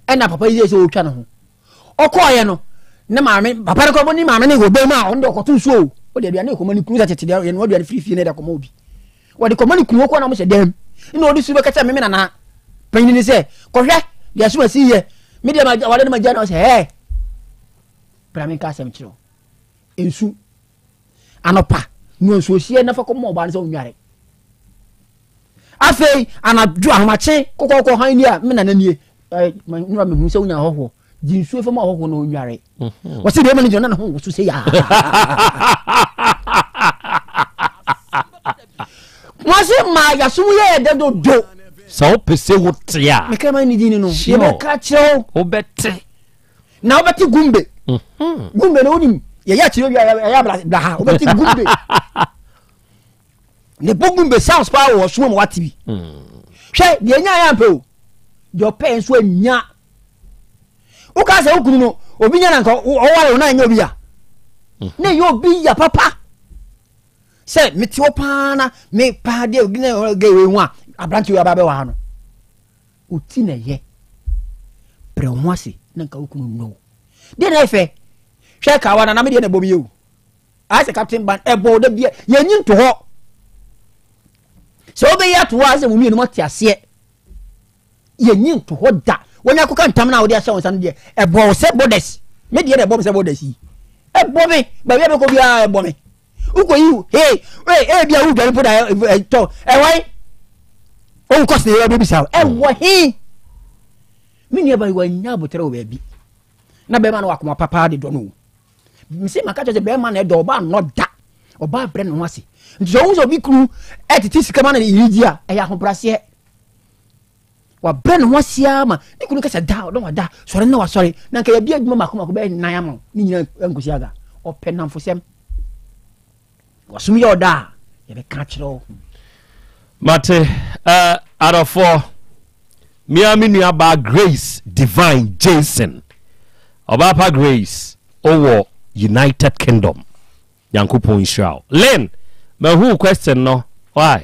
ɛna papa yi sɛ ɔretwa ne ho ɔkɔɔyɛ no ne maame papa no kɔ ne maame ne wɔ bɛn mu a ɔno de ɔkɔto nsuo o ɔde aduane kɔma ne kunu sɛ tete deɛ yɛn aduane firi fie na ɛde akɔma obi wɔde kɔma ne kunu ɔkɔ na ɔmo hyɛ dɛm ɛna ɔde su bɛka kyɛ meme nana panyin ne sɛ kɔhwɛ deɛ so asi yɛ me deɛ ma wale ne ma gya na ɔsɛ ɛɛ bra me nka asɛm kyerɛ nsu anɔpa nua nsuo hyɛ nafa kɔma ɔbaa no sɛ ɔnware Afei anadwo ahomakye kɔkɔɔkɔ hann ni a me nana nie nora mehu sɛ wonya ahɔhoɔ gye nsuo fam ahɔhoɔ na ɔnware mhm. wɔse bɛrima no gyina na ne ho woso sɛ yaa wɔse ma yasom yɛ ɛdɛ dodo sɛ wopɛ sɛ wote a mekra ma ne din no yɛbɛka kyerɛ wo wobɛte na wobɛte gumbe mhm. gumbe no wonim yɛyɛ akyerɛ wie ɛyɛ blaha wobɛte gumbe ne bogum bɛ sounds paa wɔ ɔsom mu wate bi hmm. hwɛ deɛ nya yɛ ampɛ o deɛ ɔpɛ nso anya woka sɛ wo kunu no obi nya na nka ɔware wo na ɛnyɛ obi ya hmm. na ɛyɛ obi ya papa sɛ mete hɔ paa na me paa deɛ obi na ɔgɛ wei ho a aberante wei aba bɛwɔ ha no oti na ɛyɛ brɛ wo ho ase na nka wo kunu nnɔ wo deɛ na ɛfɛ hwɛ kawa na na me deɛ na ɛbɔ me yɛ o Ayɛ sɛ captain ban ɛbɔ wo da bia yɛnyi nto hɔ sɛ wobɛyi ato hɔ a sɛ mo mmienu moate aseɛ yɛnyi nto hɔ da wɔnya akɔka ntam no a wode ahyɛ wo nsa no deɛ ɛbɔ wo sɛ borders me deɛ na ɛbɔ me sɛ borders yi ɛbɔ me baabi a bɛkɔ biara ɛbɔ me wokɔyi hei ee bia wodwane po da ɛtɔ ɛwan wokɔ sene yɛ bɛbisa wo ɛwɔ he me nua ba wanya abotrɛ wɔ baabi na bɛrima no wɔ akoma papa de dɔ no o mese maka kyerɛ sɛ bɛrima na ɛdɔ ɔbaa nnɔ da ɔbaa brɛ ne ho ase nti sɛ ɔhu sɛ obi kunu ɛtete sika ma no yere di a ɛyɛ ahobraseɛ wabrɛ ne ho ase ara ma ne kunu kasa da ɔdɔ wada sɔre na wasɔre na nka yɛbi adwuma mako mako bɛyɛ nan ama ne nyina nkosi aga ɔpɛ namfosɛm Wɔsom yɛ ɔdɔ a, yɛbɛka akyerɛ wo. Mate, uh, adɔfoɔ, mea me nuabaa Grace Divine Jason, ɔbaa pa Grace, ɔwɔ United Kingdom. Nyankopɔn nhyira wo. Lynn, mahu question no, why?